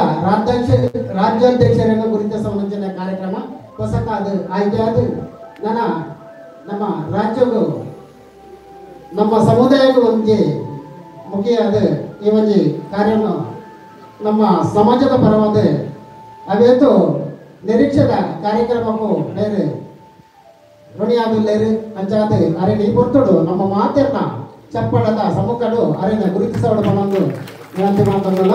ರಾಜ್ಯಾಧ್ಯಕ್ಷರನ್ನು ಗುರುತಿಸುವ ಕಾರ್ಯಕ್ರಮ ಹೊಸತಾದ ಆಯ್ಕೆಯಾದ ನನ್ನ ನಮ್ಮ ರಾಜ್ಯಗೂ ನಮ್ಮ ಸಮುದಾಯಕ್ಕೂ ಒಂಜಿ ಮುಖ್ಯವಾದ ಈ ಒಂಜಿ ಕಾರ್ಯವನ್ನು ನಮ್ಮ ಸಮಾಜದ ಪರವಾದ ಅವೇತು ನಿರೀಕ್ಷೆದ ಕಾರ್ಯಕ್ರಮಕ್ಕೂ ಬೇರೆ ಋಣಿಯಾದುಲ್ಲೇರು ಅಂಚಾದ ಅರೆ ನೀ ಪೊರ್ತುಡು ನಮ್ಮ ಮಾತೆರ್ನ ಚಪ್ಪಳದ ಸಮ್ಮುಖಡು ಅರೆನ ಗುರುತಿಸೋಡು ಬಂದು ವಿನಂತಿ ಮಾಡ್ತಂದಲ್ಲ.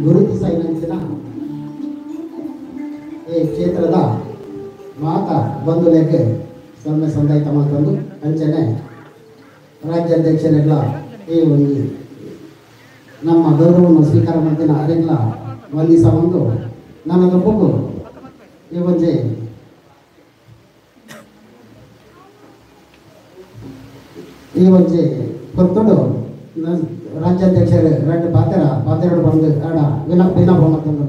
ಗುರುತಿಸೈನಂಚಿನ ಈ ಕ್ಷೇತ್ರದ ಮಾತಾ ಬಂಧುಲೆಗೆ ಸೊನ್ನೆ ಸಂದಾಯಿತ ಮಾಡ್ಕೊಂಡು ಅಂಚನೆ ರಾಜ್ಯಾಧ್ಯಕ್ಷರೆಲ್ಲ ಈ ಒಂದು ನಮ್ಮ ಗೌರವವನ್ನು ಸ್ವೀಕಾರ ಮಾಡ್ತೀನಿ ಅರೆಲ್ಲ ವಂದಿಸ ಒಂದು ನನ್ನ ತಪ್ಪು ಈ ಒಂಜಿ ಈ ಒಂಜಿ ಪೊರ್ತುಡು ರಾಜ್ಯಾಧ್ಯಕ್ಷರು ಎರಡು ಪಾತ್ರ ಪಾತ್ರೆಗಳು ಬಂದು ಆಡ ವಿನಪ್ಪ ಮತ್ತೊಂದು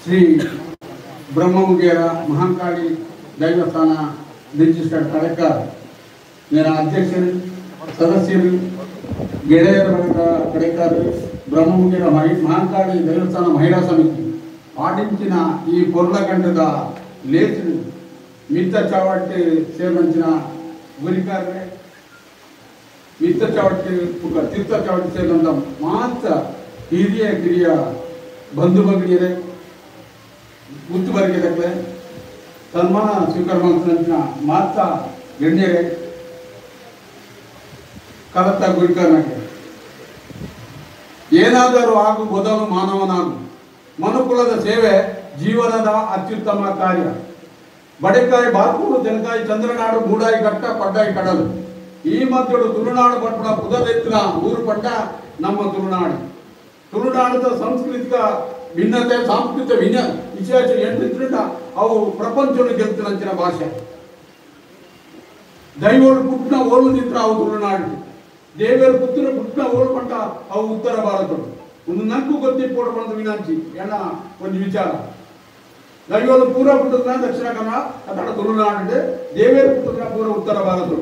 ಶ್ರೀ ಬ್ರಹ್ಮಮುಗೇರ ಮಹಾಂಕಾಳಿ ದೈವಸ್ಥಾನ ರಿಜಿಸ್ಟರ್ಡ್ ಕಡೆಕಾರ್ ಮೇರ ಅಧ್ಯಕ್ಷರು ಸದಸ್ಯರು ಗೆಳೆಯರ ವರ್ಗದ ಕಡೆಕಾರರು ಬ್ರಹ್ಮಮುಗೇರ ಮಹಾಂಕಾಳಿ ದೇವಸ್ಥಾನ ಮಹಿಳಾ ಸಮಿತಿ ಆಡಿಂಚಿನ ಈ ಪೊರ್ಲಗಂಟದ ಲೇಸು ಮಿತ್ತ ಚಾವಟ್ಟು ಸೇರಿನ ಗುರಿಕಾರರೆ ಮಿತ್ತ ಚಾವಟ್ಟು ಬುಕ್ಕ ತೀರ್ಥ ಚಾವಟ್ಟು ಸೇರಿದಂಥ ಮಾತ್ರ ಹಿರಿಯ ಕಿರಿಯ ಬಂಧು ಭಗಿನಿಯರೇ ಗುತ್ತು ಬರಕ್ಕೆ ಸನ್ಮಾನ ಸ್ವೀಕಾರ ಮಾಡ್ತಂತ ಮಾತ್ರ ಗಣ್ಯರೇ ಕಲತ ಗುರಿಕಾರನಾಗೆ ಏನಾದರೂ ಆಗು ಮೊದಲು ಮಾನವನಾಗು. ಮನುಕುಲದ ಸೇವೆ ಜೀವನದ ಅತ್ಯುತ್ತಮ ಕಾರ್ಯ. ಬಡೆಕಾಯಿ ಬಾರ್ಕೂರು ತೆನಕಾಯಿ ಚಂದ್ರನಾಡು ಗೂಡಾಯಿ ಘಟ್ಟ ಪಡ್ಡಾಯಿ ಕಡಲು ಈ ಮಧ್ಯಡು ತುಳುನಾಡು ಪಟ್ಪಡ ಪುದರೆತ್ತಿನ ಊರು ಪಟ್ಟ ನಮ್ಮ ತುಳುನಾಡು. ತುಳುನಾಡದ ಸಾಂಸ್ಕೃತಿಕ ಭಿನ್ನತೆ ಸಾಂಸ್ಕೃತಿಕ ವಿಶೇಷ ಎಂಟಿದ್ರಿಂದ ಅವು ಪ್ರಪಂಚವನ್ನು ಗೆಲ್ತಿನಂಚಿನ ಭಾಷೆ. ದೈವರು ಪುಟ್ಟ ಓಲು ನಿಂತ್ರ ಅವು ತುಳುನಾಡು, ದೇವರು ಪುತ್ರ ಪುಟ್ಟ ಓಲು ಪಟ್ಟ ಅವು ಉತ್ತರ ಭಾರತಡು. ಒಂದು ನಂಕು ಗೊತ್ತಿ ಪೋಡ ಬಂದು ವಿನಾಂಚಿ ಎಣ್ಣ ಒಂದು ವಿಚಾರ. ದೈವರು ಪೂರ ಪುಟ್ಟದ ದಕ್ಷಿಣ ಕನ್ನಡ ಅಥವಾ ತುಳುನಾಡು, ದೇವರು ಪುಟ್ಟದ ಪೂರ ಉತ್ತರ ಭಾರತಡು.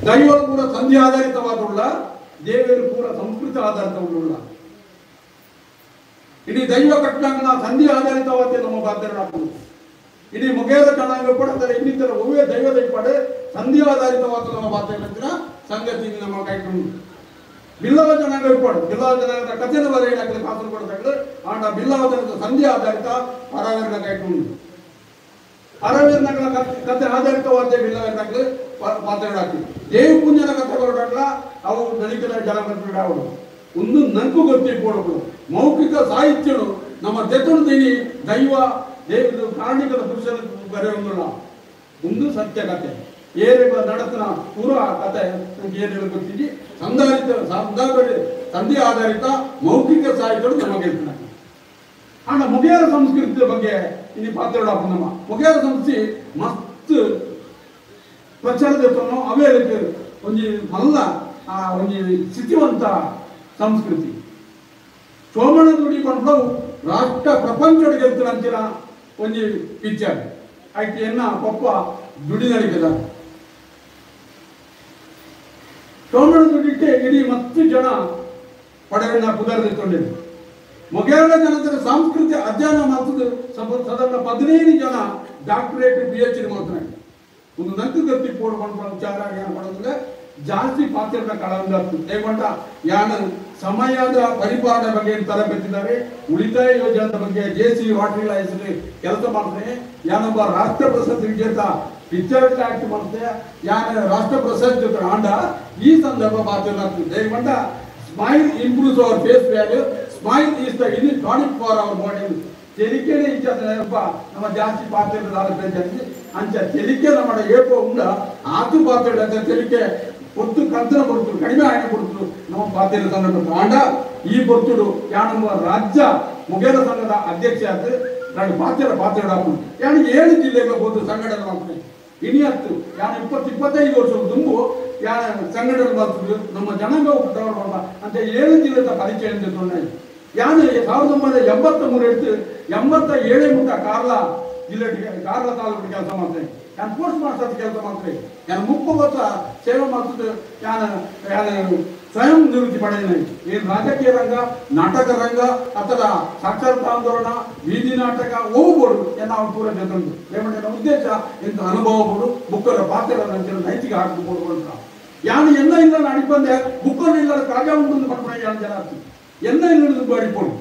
ದೈವರು ಪೂರ ಸಂಧಿ ಆಧಾರಿತವಾದುಳ್ಳ, ದೇವರು ಪೂರ ಸಂಸ್ಕೃತ ಆಧಾರಿತವುಳ್ಳ. ಇಡೀ ದೈವ ಕಟ್ಟಂಗನ ಸಂಧಿ ಆಧಾರಿತವಾದ ನಮ್ಮ ಬಾಧ್ಯರು. ಇಡೀ ಮುಗೇರ ಜನಾಂಗ ಕೂಡ ಅದರ ಇನ್ನಿತರ ಒವ್ವೇ ದೈವ ದೈಪಡೆ ಸಂಧಿ ಆಧಾರಿತವಾದ ನಮ್ಮ ಬಾಧ್ಯರ ಸಂಗತಿ ನಮ್ಮ ಕೈಕೊಂಡು. ಬಿಲ್ಲವ ಜನಾಂಗ ಇಪ್ಪಡು ಬಿಲ್ಲವ ಜನಾಂಗದ ಕಥೆನ ಬರೆಯಲಾಗಲಿ ಕಾಸರಗೋಡು ಆಂಡ ಬಿಲ್ಲವ ಜನದ ಸಂಧಿ ಆಧಾರಿತ ಪರವೀರನ ಕೈಕೊಂಡು ಅರವೀರನಗಳ ಕಥೆ ಆಧಾರಿತವಾದ ಬಿಲ್ಲವೀರನಾಗಲಿ ಮಾತಾಡಾಕ್ತಿ. ದೇವ ಪುಣ್ಯನ ಕಥೆ ಬರೋಡಾಗ್ಲ ಅವು ದಲಿತರ ಜನ ಅವರು ಒಂದು ನಂಕು ಗೊತ್ತಿಪ್ಪೋಡು. ಮೌಖಿಕ ಸಾಹಿತ್ಯನು ನಮ್ಮ ದೆತ್ತೊಂದಿನಿ ದೈವ ದೇವರ ಕಾರಣಿಕದ ಪುರುಷನ ಬರೆಯೊಂದಿಲ್ಲ. ಒಂದು ಸತ್ಯ ಕಥೆ ಏರಿಗ ನಡತನ ಪೂರ ಕಥೆ ನಮ್ಗೆ ಏನು ಗೊತ್ತಿದ್ದಿ ಸಂಧಾರಿತ ಸಂಧಿ ಆಧಾರಿತ ಮೌಖಿಕ ಸಾಹಿತ್ಯಗಳು ನಮಗೆ ಇರ್ತದೆ. ಆಂಡ ಮುಗೇರ ಸಂಸ್ಕೃತಿಯ ಬಗ್ಗೆ ಇಲ್ಲಿ ಪಾತ್ರ ನಮ್ಮ ಮುಗೇರ ಸಂಸ್ಕೃತಿ ಮಸ್ತ್ ಪ್ರಚಾರದ ಅವೇ ಒಂಜಿ ಮಲ್ಲ ಆ ಒಂಜಿ ಸ್ಥಿತಿವಂತ ಸಂಸ್ಕೃತಿ. ಸೋಮಣ ನುಡಿ ಪಂಡವು ರಾಷ್ಟ್ರ ಪ್ರಪಂಚ ಗೆಲ್ತಿನ ಒಂಜಿ ಪಿಕ್ಚರ್ ಐಕೆ ಎನ್ನ ಪಪ್ಪ ದುಡಿ ನಡೀತದ. ಸೋಮಣ ದುಡಿಟ್ಟೆ ಇಡೀ ಮತ್ತು ಜನ ಪಡೆಯನ್ನ ಪುದರ್ದಿತ್ತೊಂಡಿದೆ. ಮೊಗೇರ ಜನತರ ಸಾಂಸ್ಕೃತಿಕ ಅಧ್ಯಯನ ಮಾಡ್ತದೆ ಸಾಧಾರಣ 15 ಜನ ಡಾಕ್ಟರೇಟ್ PhD ಮಾಡ್ತಾರೆ. ಒಂದು ನಂಕು ಗತಿ ಪೋಡ್ಕೊಂಡು ವಿಚಾರ ಏನು ಮಾಡೋದಂದ್ರೆ ಜಾಸ್ತಿ ಪಾತ್ರದ ಕಳಂದಾಗ್ತದೆ. ಹೇಗೊಂಡ ಯಾನ ಸಮಯದ ಪರಿಪಾಲನೆ ಬಗ್ಗೆ ತರಬೇತಿದ್ದಾರೆ, ಉಳಿತಾಯ ಯೋಜನೆ ಬಗ್ಗೆ JC water ಹೆಸರು ಕೆಲಸ ಮಾಡ್ತಾರೆ. ಯಾನೊಬ್ಬ ರಾಷ್ಟ್ರ ಪ್ರಶಸ್ತಿ ವಿಜೇತ ಪಿಕ್ಚರ್ ಆಕ್ಟ್ ಮಾಡ್ತಾರೆ, ಯಾನ ರಾಷ್ಟ್ರ ಪ್ರಶಸ್ತಿ ಜೊತೆ ಆಂಡ ಈ ಸಂದರ್ಭ ಪಾತ್ರ ಆಗ್ತದೆ. ಹೇಗೊಂಡ smile improves our face value, smile is the in tonic for our body. ತೆಲಿಕೆನೆ ಇಚ್ಛಪ್ಪ ನಮ್ಮ ಜಾಸ್ತಿ ಪಾತ್ರೆ ಜಾಸ್ತಿ ಅಂಚ ತೆಲಿಕೆ ನಮ್ಮ ಏಪೋ ಉಂಡ ಆತು ಪಾತ್ರೆ ಅಂತ ತೆಲಿಕೆ పొత్తు కంతన పొడుతుడు ಕಡಿಮೆ ఆయన పొడుతుడు ನಮ್ಮ ಪಾತ್ರೆ ಸಂಘ ಆಂಡ ಈ పొత్తుడు ಯಾನೊಬ್ಬ ರಾಜ್ಯ ಮುಗೇರ ಸಂಘದ ಅಧ್ಯಕ್ಷ ಆದ ನಾನು ಪಾತ್ರೆ ಪಾತ್ರೆ ಯಾನು 7 ಜಿಲ್ಲೆಗಳ ಹೋದ ಸಂಘಟನೆ ಮಾಡ್ತೀನಿ. ಇನಿ ಹತ್ತು ಯಾನು 20-25 ವರ್ಷ ತುಂಬು ಯಾನ ಸಂಘಟನೆ ಮಾಡ್ತಿದ್ರು ನಮ್ಮ ಜನಾಂಗ ಅಂತ 7 ಜಿಲ್ಲೆದ ಪರಿಚಯ ತೊಂದರೆ. ಯಾನು 1983 எடுத்து 87 ಮುಟ್ಟ ಕಾರ್ಲ ಜಿಲ್ಲೆ ಕಾರ್ಲ ತಾಲೂಕು ಕೆಲಸ ಮಾಡ್ತೇನೆ. ನಾನು ಪೋಸ್ಟ್ ಮಾಸ್ಟರ್ ಕೆಲಸ ಮಾಡ್ತೇನೆ. ನಾನು 30 ವರ್ಷ ಸೇವೆ ಮಾಡ್ತಿದ್ದು. ಯಾನು ಯಾನು ಸ್ವಯಂ ನಿವೃತ್ತಿ ಪಡೆದ. ಏನು ರಾಜಕೀಯ ರಂಗ, ನಾಟಕ ರಂಗ, ಅಥವಾ ಸಾಕ್ಷರತಾ ಆಂದೋಲನ, ಬೀದಿ ನಾಟಕ ಹೋಗ್ಬೋದು ನಾವು ಪೂರ ಜೊತೆ ಏಮಂటే ಉದ್ದೇಶ ಇಂಥ ಅನುಭವ ಕೊಡು ಬುಕ್ಕರ ಪಾತ್ರ ನೈತಿಕ ಹಾಕಿಕೊಡು ಅಂತ. ಯಾನು ಎಲ್ಲ ಇಲ್ಲ ಅಡಿಪಂದೆ ಬುಕ್ಕನ್ನು ಇಲ್ಲ ಕಾಜಾ ಉಂಟು ಪಡ್ಕೊಂಡು ಯಾನು ಜನ ಎಲ್ಲ ಇಲ್ಲ ಅಡಿಪೋಡು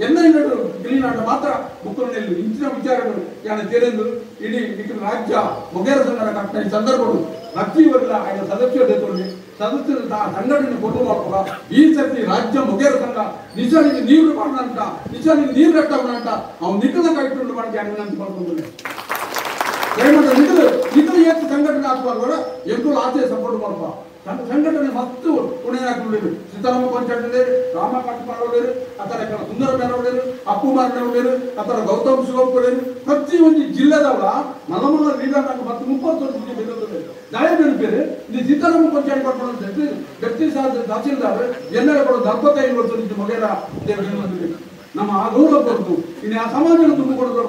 ಎಲ್ಲ ಇಲ್ಲ ಕ್ಲೀನ್ ಆಟ ಮಾತ್ರ ಬುಕ್ಕನಲ್ಲಿ ಇಂಚಿನ ವಿಚಾರಗಳು ಯಾನ ತೆರೆದು ಇಡೀ ರಾಜ್ಯ ಮೊಗೇರ ಸಂಘದ ಕಟ್ಟ ಈ ಸಂದರ್ಭಗಳು ಪ್ರತಿಯೊಲ್ಲ ఆయన ಸದಸ್ಯರು ಸದಸ್ಯರು ಸಂಘಟನೆ ಕೊಟ್ಟು ಮಾಡ್ಕೊಳ. ಈ ಸರ್ತಿ ರಾಜ್ಯ ಮೊಗೇರ ಸಂಘ ನಿಜಾನಿಗೆ ನೀರು ಮಾಡೋಣ, ನಿಜಾನಿಗೆ ನೀರು ಕಟ್ಟೋಣ, ಅವ್ನು ನಿಖಲ ಕೈಕೊಂಡು ಮಾಡಿ ವಿನಂತಿ ಮಾಡ್ಕೊಂಡು ನಿಖಲು ನಿಖಲು ಏತು ಸಂಘಟನೆ ಹಾಕುವಾಗ ಎಂಟು ಆಚೆ ಸಪೋರ್ಟ್ ಮಾಡ್ಕೊ. ಸಂಘಟನೆ ಮತ್ತು ಪುಣ್ಯನಾಕುಂಡೇರು ಸೀತಾರಾಮ ಪಂಚಾಯತ್, ರಾಮ ಕಾಟಪಾಡೋಡೇರು, ಆ ಥರ ಸುಂದರ ಮೇನೋಡೇರು, ಅಪ್ಪು ಮಾರನೋಡೇರು, ಆ ಥರ ಗೌತಮ್ ಶಿವಪ್ಪಡೇರು, ಪ್ರತಿಯೊಂದು ಜಿಲ್ಲೆದವಳ ಮಲ್ಲ ಮಲ್ಲ ಲೀಡರ್ ಮತ್ತು 30 ವರ್ಷ ಬೆಳೆದಿದೆ. ದಾಯ ನೆನಪೇರು ಇಲ್ಲಿ ಸೀತಾರಾಮ ಪಂಚಾಯತ್ ಪಡ್ಕೊಂಡು ವ್ಯಕ್ತಿ ತಹಸೀಲ್ದಾರ್ ಎಲ್ಲರ ಕೊಡೋದು 45 ವರ್ಷ ಮೊಗೇರ ದೇವರು ನಮ್ಮ ಆ ಗೌರವ ಕೊಡ್ತು. ಇನ್ನು ಆ ಸಮಾಜನ ತುಂಬಿಕೊಡೋದು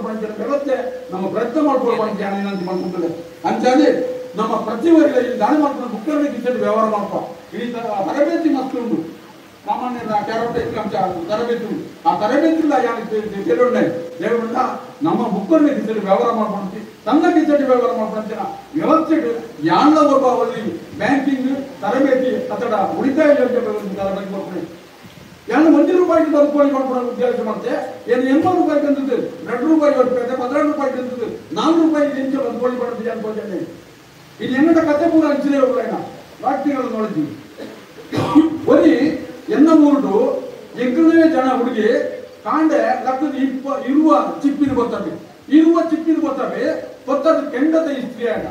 ವ್ಯವಸ್ಥೆ ನಮ್ಮ ಪ್ರಯತ್ನ ಮಾಡ್ಕೊಳ್ಬಾರ್ದು ವಿನಂತಿ ಮಾಡ್ಕೊಂತಾರೆ. ಅಂಚಾನೆ ನಮ್ಮ ಪ್ರತಿವರ್ಗ ಇಲ್ಲಿ ದಾಳಿ ಮಾಡ್ಕೊಂಡು ಬುಕ್ಕರ್ನ ಕಿಚನ್ ವ್ಯವಹಾರ ಮಾಡ್ಕೊ ಇಡೀ ತರಬೇತಿ ಮಸ್ತು ಉಂಟು. ಸಾಮಾನ್ಯ ಕ್ಯಾರೋಟ್ ತರಬೇತಿ ಉಂಟು. ಆ ತರಬೇತಿ ಇಲ್ಲ ಯಾರು ತೆರವುಂಡೆ ದೇವರುಂಡ ನಮ್ಮ ಬುಕ್ಕರ್ನ ಕಿಸಡಿ ವ್ಯವಹಾರ ಮಾಡ್ಕೊಂಡ್ವಿ ತನ್ನ ಕಿಸಡಿ ವ್ಯವಹಾರ ಮಾಡ್ಕೊಂತಿನ ವ್ಯವಸ್ಥೆ ಯಾಣ ಒಬ್ಬ ಅವರಲ್ಲಿ ಬ್ಯಾಂಕಿಂಗ್ ತರಬೇತಿ ಅಥವಾ ಉಳಿತಾಯ ಯೋಜನೆ ತರಬೇತಿ ಕೊಡ್ತೀನಿ. ಯಾನು 1 ರೂಪಾಯಿಗೆ ಬದುಕೋಳಿ ಮಾಡ್ಕೊಡೋ ಉದ್ದೇಶ ಮಾಡ್ತೆ ಏನು 80 ರೂಪಾಯಿ ತಂದಿದ್ದು 2 ರೂಪಾಯಿ ಹೊರಪೇಟೆ 12 ರೂಪಾಯಿ ತಂದಿದ್ದು 4 ರೂಪಾಯಿ ಇಂಚ ಬದುಕೋಳಿ ಮಾಡ್ತೀವಿ ಅನ್ಕೋತೇನೆ. ಇಲ್ಲಿ ಎನ್ನಡ ಕತೆ ಪೂರ ಹಂಚಿದೆ ಒಬ್ಬಳೈನ ವಾಕ್ಯಗಳನ್ನು ನೋಡಿದ್ದೀವಿ. ಒರಿ ಎನ್ನ ಊರುಡು ಎಂಕನೇ ಜನ ಹುಡುಗಿ ಕಾಂಡೆ ಲಕ್ಕದ ಇರುವ ಚಿಪ್ಪಿನ ಗೊತ್ತವೆ ಇರುವ ಚಿಪ್ಪಿನ ಗೊತ್ತವೆ ಗೊತ್ತದ ಕೆಂಡದ ಇಸ್ತ್ರಿ ಆಗ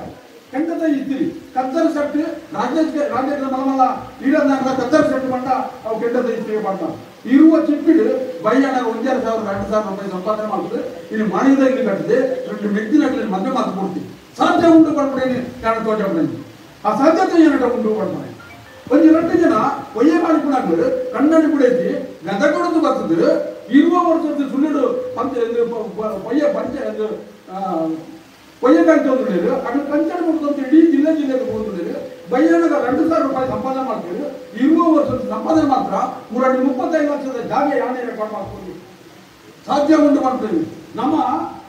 ಕೆಂಡದ ಇಸ್ತ್ರಿ ಕದ್ದರ್ ಸೆಟ್ ರಾಜೇಶ್ ರಾಜೇಶ್ ಮಲಮಲ್ಲ ಈಡಂದ ಕದ್ದರ್ ಸೆಟ್ ಬಂಡ ಅವು ಕೆಂಡದ ಇಸ್ತ್ರಿ ಬಂಡ ಇರುವ ಚಿಪ್ಪಿಡು ಬೈಯಣ 1,500 2,000 ರೂಪಾಯಿ ಸಂಪಾದನೆ ಮಾಡ್ತದೆ. ಇಲ್ಲಿ ಮಾಡಿದ ಇಲ್ಲಿ ಕಟ್ಟಿದೆ రెండు ಮೆಗ್ದಿನట్లు ಮದುವೆ ಮಾತು ಕೊಡ್ತೀವಿ ಸಾಧ್ಯ ಉಂಟು ಪಡ್ಬಿಡೇನಿ ಕಾರಣ ತೋಟ ಆ ಸಾಧ್ಯತೆ ಏನಟ ಉಂಟು ಪಡ್ತಾನೆ. ಒಂದು 2 ಜನ ಒಯ್ಯೆ ಮಾಡಿಕೊಂಡು ಕಣ್ಣಡಿ ಬಿಡೈತಿ ಗದ ಕೊಡೋದು ಬರ್ತದೆ ಇರುವ ವರ್ಷದ ಸುಳ್ಳು ಪಂಚ ಪೊಯ್ಯ ಪಂಚ ಪೊಯ್ಯಕಾಯಿ ತೊಂದರೆ ಅక్కడ ಕಂಚಡ ಮುಗಿದಂತ ಇಡೀ ಜಿಲ್ಲೆ ಜಿಲ್ಲೆಗೆ ಹೋದ್ರೆ ಬಯ್ಯಣಗ 2,000 ರೂಪಾಯಿ ಸಂಪಾದನೆ ಮಾಡ್ತೀವಿ. ಇರುವ ವರ್ಷದ ಸಂಪಾದನೆ ಮಾತ್ರ 335 ಲಕ್ಷದ ಜಾಗ ಯಾಣೆ ರೆಕಾರ್ಡ್ ಮಾಡ್ಕೊಂಡು ಸಾಧ್ಯ ಉಂಟು ಮಾಡ್ತೀವಿ. ನಮ್ಮ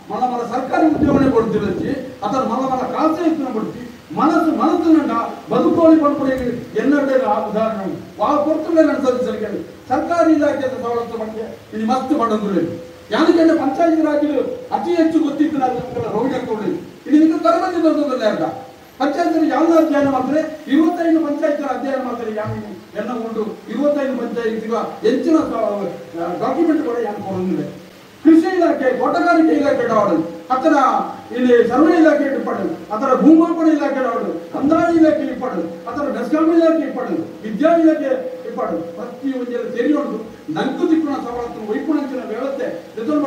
ಮಲ ಮಲ ಸರ್ಕಾರಿ ಉದ್ಯೋಗನೇ ಕೊಡ್ತಿರಚ್ಚಿ ಅಥವಾ ಮಲ ಮಲ ಖಾಸಗಿ ಕೊಡ್ತಿ ಮನಸ್ಸು ಮನಸ್ಸಿನ ಬದುಕೋಳಿ ಪಡ್ಕೊಳ್ಳಿ ಎನ್ನಡೆ ಆ ಉದಾಹರಣೆ ವಾ ಕೊಡ್ತಲೇ ನಡೆಸೋದು ಸರಿ ಸರ್ಕಾರಿ ಇಲಾಖೆಯ ಸವಲತ್ತು ಬಗ್ಗೆ ಇದು ಮಸ್ತ್ ಮಾಡೋದಿಲ್ಲ. ಯಾನಕ್ಕೆ ಪಂಚಾಯತ್ ರಾಜ್ ಅತಿ ಹೆಚ್ಚು ಗೊತ್ತಿತ್ತು ನಾವು ರೋಗಿ ಇದು ನಿಮಗೆ ತರಬೇತಿ ದೊಡ್ಡದಲ್ಲ ಅರ್ಧ ಪಂಚಾಯತ್ ಯಾವ ಅಧ್ಯಯನ ಮಾಡ್ತಾರೆ 25 ಪಂಚಾಯತ್ ಅಧ್ಯಯನ ಮಾಡ್ತಾರೆ ಯಾವ ಎಲ್ಲ ಉಂಟು 25 ಪಂಚಾಯತ್ ಹೆಚ್ಚಿನ ಡಾಕ್ಯುಮೆಂಟ್ ಕೂಡ ಯಾರು ಕೊಡೋದಿಲ್ಲ. ಕೃಷಿ ಇಲಾಖೆ ತೋಟಗಾರಿಕೆ ಇಲಾಖೆ ಆರ್ಡರ್ ಅದರ ಇಲ್ಲಿ ಸರ್ವೆ ಇಲಾಖೆ ಇಪ್ಪಡು ಅದರ ಭೂಮಾಪನ ಇಲಾಖೆ ಆರ್ಡರ್ ಕಂದಾಯ ಇಲಾಖೆ ಇಪ್ಪಡು ಅದರ ಬೆಸ್ಕಾಂ ಇಲಾಖೆ ಇಪ್ಪಡು ವಿದ್ಯಾ ಇಲಾಖೆ ಇಪ್ಪಡು ಪ್ರತಿಯೊಂದು ತೆರೆಯೋದು ನಂಕು ದಿಕ್ಕಿನ ಸವಲತ್ತು ವೈಪುಣಂಚಿನ ವ್ಯವಸ್ಥೆ ರಿಸರ್ವ್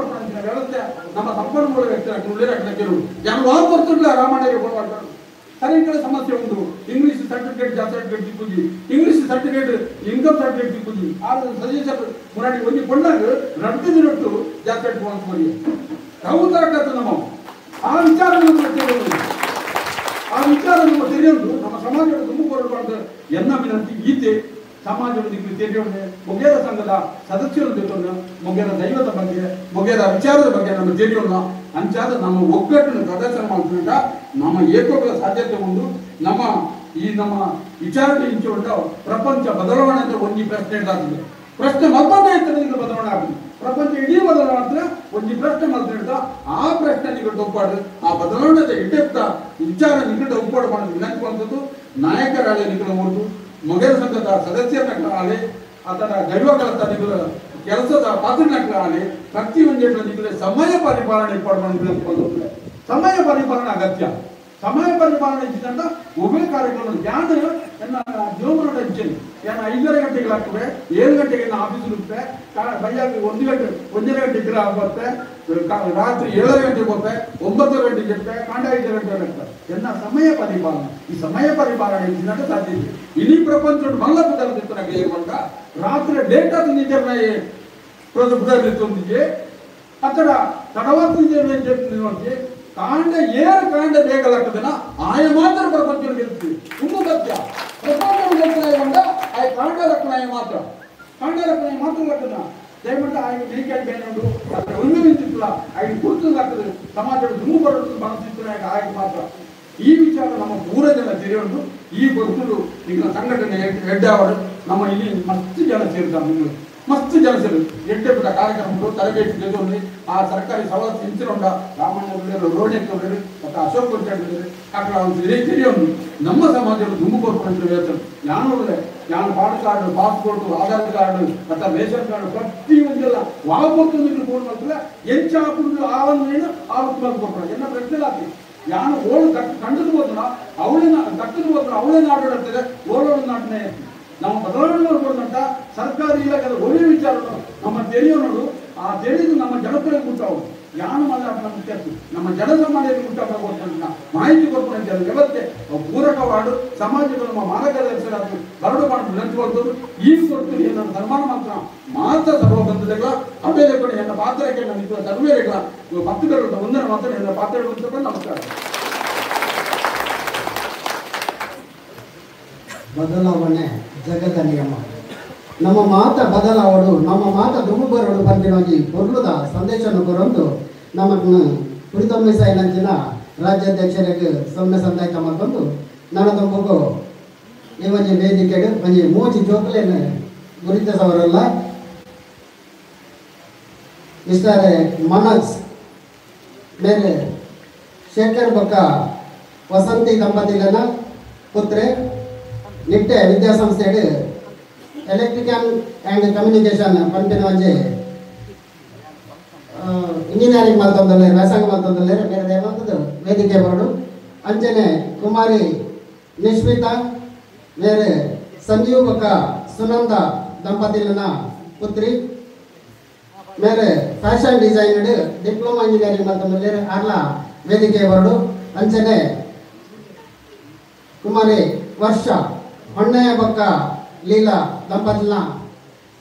ವ್ಯವಸ್ಥೆ ನಮ್ಮ ಸಂಪನ್ಮೂಲ ವ್ಯಕ್ತಿ ಯಾರು ವಾರ ಬರ್ತಿರ್ಲಿಲ್ಲ ರಾಮಣ್ಣಗೆ ಫೋನ್ ಮಾಡ್ತಾರೆ. ಸರಿ ಸಮಸ್ಯೆ ಉಂಟು ಇಂಗ್ಲೀಷ್ ಸರ್ಟಿಫಿಕೇಟ್ ಜಾಸ್ತಿ ಸರ್ಟಿಫಿಕೇಟ್ ಸಿಕ್ಕುಜಿ ಇಂಗ್ಲೀಷ್ ಸರ್ಟಿಫಿಕೇಟ್ ಇನ್ಕಮ್ ಸರ್ಟಿಫಿಕೇಟ್ ಸಿಕ್ಕುಜಿ ಆ ಸಜೆಷನ್ ಮುನ್ನಾಡಿ ಒಂದು ಕೊಂಡಾಗ 2 ದಿನಟ್ಟು ಜಾಸ್ತಿ ಬರಿ ರೌತಾಕತ್ತು ನಮ್ಮ ಆ ವಿಚಾರ ಆ ವಿಚಾರ ನಮ್ಮ ತಿಳಿಯೋದು ನಮ್ಮ ಸಮಾಜದ ತುಂಬ ಹೊರಬಾರ್ದು ಎನ್ನ ವಿನಂತಿ ಗೀತೆ ಸಮಾಜದೊಂದಿಗೆ ತಿಳಿಯೋಣ. ಮೊಗೇರ ಸಂಘದ ಸದಸ್ಯರು ತಿಳ್ಕೊಂಡು ಮೊಗೇರ ದೈವದ ಬಗ್ಗೆ ಮೊಗೇರ ವಿಚಾರದ ಬಗ್ಗೆ ನಮ್ಮ ತಿಳಿಯೋಣ. ಅಂಚಾದ ನಮ್ಮ ಒಗ್ಗಟ್ಟನ್ನು ಪ್ರದರ್ಶನ ಮಾಡ್ಕೊಂಡ ನಮ್ಮ ಏಕೋಗಳ ಸಾಧ್ಯತೆ ಉಂಟು. ನಮ್ಮ ಈ ನಮ್ಮ ವಿಚಾರಣೆ ಇಂಚೆ ಉಂಟು ಪ್ರಪಂಚ ಬದಲಾವಣೆ ಅಂತ ಒಂದು ಪ್ರಶ್ನೆ ಇಡ್ತಾಗ್ತದೆ. ಪ್ರಶ್ನೆ ಮತ್ತೊಂದೇ ಇರ್ತದೆ ಬದಲಾವಣೆ ಆಗುದು ಪ್ರಪಂಚ ಇಡೀ ಬದಲಾವಣೆ ಅಂದ್ರೆ ಒಂದು ಪ್ರಶ್ನೆ ಮಾತ್ರ ಆ ಪ್ರಶ್ನೆ ನಿಗಡ ಒಪ್ಪಾಡು ಆ ಬದಲಾವಣೆ ಇಡ್ಡೆಪ್ತ ವಿಚಾರ ನಿಗಡ ಒಪ್ಪಾಡು ಮಾಡೋದು ವಿನಂತಿ ನಾಯಕರಾಳೆ ನಿಗಡ ಹೊರತು ಮೊಗೇರ ಸಂಘದ ಸದಸ್ಯರನ್ನಾಗಲಿ ಅದರ ದೈವಗಳ ನಿಗಡ ಕೆಲಸದ ಪಾತ್ರನಾಗಲಿ ಪ್ರತಿಯೊಂದು ನಿಗಡ ಸಮಯ ಪರಿಪಾಲನೆ ಏರ್ಪಾಡು ಸಮಯ ಪರಿಪಾಲನೆ ಅಗತ್ಯ. ಸಮಯ ಪರಿಪಾಲನೆ ಇದ್ದಂತ ಉಭಯ ಕಾರ್ಯಕ್ರಮ ಯಾನು ಎನ್ನ ಜೀವನದ ಅಂಚನೆ ಯಾನು 5:30 ಗಂಟೆಗೆ ಹಾಕ್ತವೆ 7 ಗಂಟೆಗೆ ಆಫೀಸ್ ಇರುತ್ತೆ ಬೈಯಾಗಿ 1 ಗಂಟೆ 1.5 ಗಂಟೆಗೆ ಬರುತ್ತೆ ರಾತ್ರಿ 7 ಗಂಟೆಗೆ ಹೋಗ್ತವೆ 9 ಗಂಟೆಗೆ ಇರ್ತವೆ ಕಾಂಡ 5 ಗಂಟೆ ಇರ್ತವೆ ಎನ್ನ ಸಮಯ ಪರಿಪಾಲನೆ ಈ ಸಮಯ ಪರಿಪಾಲನೆ ಇದ್ದಂತ ಸಾಧ್ಯ ಇದೆ. ಇಡೀ ಪ್ರಪಂಚ ಮಲ್ಲ ಪುದರ್ದಿತ್ತು ರಾತ್ರಿ ಲೇಟ್ ಆದ ನಿದ್ದೆ ಪುದರ್ದಿತ್ತೊಂದಿಗೆ ಅక్కడ ತಡವಾದ ನಿದ್ದೆ ಕಾಂಡ ಏರು ಕಾಂಡ ಬೇಗಲಾಗ್ತದನ ಆಯ ಮಾತ್ರ ಪ್ರಪಂಚ ಗೆಲ್ತೀವಿ ತುಂಬ ಸತ್ಯ ಪ್ರಪಂಚ ಗೆಲ್ತಾಯ ಆಯ ಕಾಂಡ ಲಕ್ಕನಾಯ ಮಾತ್ರ ಕಾಂಡ ಲಕ್ಕನಾಯ ಮಾತ್ರ ಲಕ್ಕನ ದಯವಿಟ್ಟು ఆయన ಮೇಕೆಗೆ ಬೇನುಂಡು ಅದ್ರ ಉನ್ನಿಂತಿಲ್ಲ ఆయన ಗುರುತು ಸಮಾಜದ ದುಮ್ಮು ಬರೋದು ಮನಸ್ಸಿತ್ತು ఆయన ಮಾತ್ರ ಈ ವಿಚಾರ ನಮ್ಮ ಪೂರ ಜನ ತಿಳಿಯೋದು. ಈ ಗೊತ್ತುಲು ಈಗ ಸಂಘಟನೆ ಹೆಡ್ಡಾವರು ನಮ್ಮ ಇಲ್ಲಿ ಮಸ್ತ್ ಜನ ಸೇರಿದ ಮಸ್ತ್ ಜನ ಸೇರಿ ಎಡ್ಡೆ ಬಿಟ್ಟ ಕಾರ್ಯಕ್ರಮ ತರಬೇತಿ ತೆಗೆದುಕೊಂಡು ಆ ಸರ್ಕಾರಿ ಸವಲತ್ತು ಇಂಚಿನೊಂಡ ರಾಮಣ್ಣ ರೋಣಿ ಮತ್ತು ಅಶೋಕ್ ಕೊಡ್ತಾರೆ ತಿಳಿಯೋದು ನಮ್ಮ ಸಮಾಜದ ದುಮ್ಮು ಕೊಡ್ಕೊಂಡು ಹೇಳ್ತಾರೆ. ಯಾನು ಯಾನು PAN card passport Aadhaar card ಮತ್ತು ರೇಷನ್ ಕಾರ್ಡ್ ಪ್ರತಿಯೊಂದೆಲ್ಲ ವಾಪತ್ತು ಫೋನ್ ಮಾಡ್ತಾರೆ ಎಂಚಾಪುಂಡು ಆವನ್ನು ಏನು ಆವತ್ತು ಬಂದು ಕೊಡ್ತಾರೆ ಎನ್ನ ಪ್ರಶ್ನೆ ಹಾಕಿ ಯಾನು ಓಳು ಕಂಡದು ಹೋದ್ರ ಅವಳನ್ನ ದಕ್ಕದು ಹೋದ್ರ ಅವಳೇ ನಾಟಾಡ್ತದೆ ಓಳೋಳು ನಾಟನೆ ನಮ್ಮ ಬದಲಾವಣೆ ಮಾಡ್ಕೊಂಡಂತ ಸರ್ಕಾರಿ ಇಲಾಖೆದ ಒಳ್ಳೆಯ ವಿಚಾರಗಳು ನಮ್ಮ ತಿಳಿಯೋನೋಡು ಆ ತಿಳಿದು ನಮ್ಮ ಜನಪರಿಗೆ ಮುಟ್ಟಾವು ಯಾನು ಮಾತಾಡ ನಮ್ಮ ಜನಸಾಮಾನ್ಯರಿಗೆ ಮುಟ್ಟಾಗ ಮಾಹಿತಿ ಕೊಡ್ಕೊಂಡು ವ್ಯವಸ್ಥೆ ಪೂರಕವಾಡು ಸಮಾಜದ ನಮ್ಮ ಮಾರ್ಗದರ್ಶನ ಬರಡು ಮಾಡಿ ವಿನಂತಿಕೊಳ್ತದ್ದು. ಈ ಕೊಡ್ತು ನನ್ನ ಸನ್ಮಾನ ಮಾತ್ರ ಮಾತ್ರ ಸರ್ವ ಬಂಧುಗಳ ಅವೇ ಎನ್ನ ಪಾತ್ರಕ್ಕೆ ನನ್ನ ಸರ್ವೇರೆಗಳ 10 ಬೇರೆ ಒಂದರ ಮಾತ್ರ ನನ್ನ ಪಾತ್ರ ನಮಸ್ಕಾರ. ಬದಲಾವಣೆ ಜಗದ ನಿಯಮ. ನಮ್ಮ ಮಾತ ಬದಲಾವಡು ನಮ್ಮ ಮಾತ ದುಮು ಬರಡು ಬಂದಿನೋಗಿ ಪೊರ್ಲುದ ಸಂದೇಶನ ಕೊರೊಂದು ನಮಕ್ನ ಪುರಿತೊಮ್ಮೆ ಸಾಯಿನಂಚಿನ ರಾಜ್ಯಾಧ್ಯಕ್ಷರಿಗೆ ಸೊನ್ನೆ ಸಂದಾಯ ಮಲ್ತೊಂದು ನನದೊಂಬುಗು ಈ ಒಂಜಿ ವೇದಿಕೆಡ್ ಒಂಜಿ ಮೂಜಿ ಜೋಕುಲೆನ್ ಗುರುತಿಸವರಲ್ಲ ಮಿಸ್ಟರ್ ಮನೋಜ್ ಮೇರೆ ಶೇಖರ್ ಬೊಕ್ಕ ವಸಂತಿ ದಂಪತಿಲನ ಪುತ್ರೆ ನಿಟ್ಟೆ ವಿದ್ಯಾಸಂಸ್ಥೆಡ್ ಎಲೆಕ್ಟ್ರಿಕಲ್ ಆ್ಯಂಡ್ ಕಮ್ಯುನಿಕೇಷನ್ ಪನ್ಪಿನ ಒಂಜಿ ಇಂಜಿನಿಯರಿಂಗ್ ಮಲ್ತೊಂದುಲ್ಲೆರ್ ವ್ಯಾಸಂಗ ಮಲ್ತೊಂದುಲ್ಲೆರ್ ಬೇರೆ ದೇವಂತದ್ದು ವೇದಿಕೆ ಬರಡು ಅಂಚನೆ ಕುಮಾರಿ ನಿಶ್ಮಿತಾ ಬೇರೆ ಸಂಜೀವ್ ಬೊಕ್ಕ ಸುನಂದ ದಂಪತಿಲನ ಪುತ್ರಿ ಮೇರೆ ಫ್ಯಾಷನ್ ಡಿಸೈನ್ ಡಿಪ್ಲೊಮಾ ಇಂಜಿನಿಯರಿಂಗ್ ಮಲ್ತೊಂದುಲ್ಲೆರ್ ಆರ್ಲ ವೇದಿಕೆ ಬರಡು ಅಂಚನೆ ಕುಮಾರಿ ವರ್ಷ ಹೊಣ್ಣೆಯ ಬೊಕ್ಕ ಲೀಲಾ ದಂಪತಿನ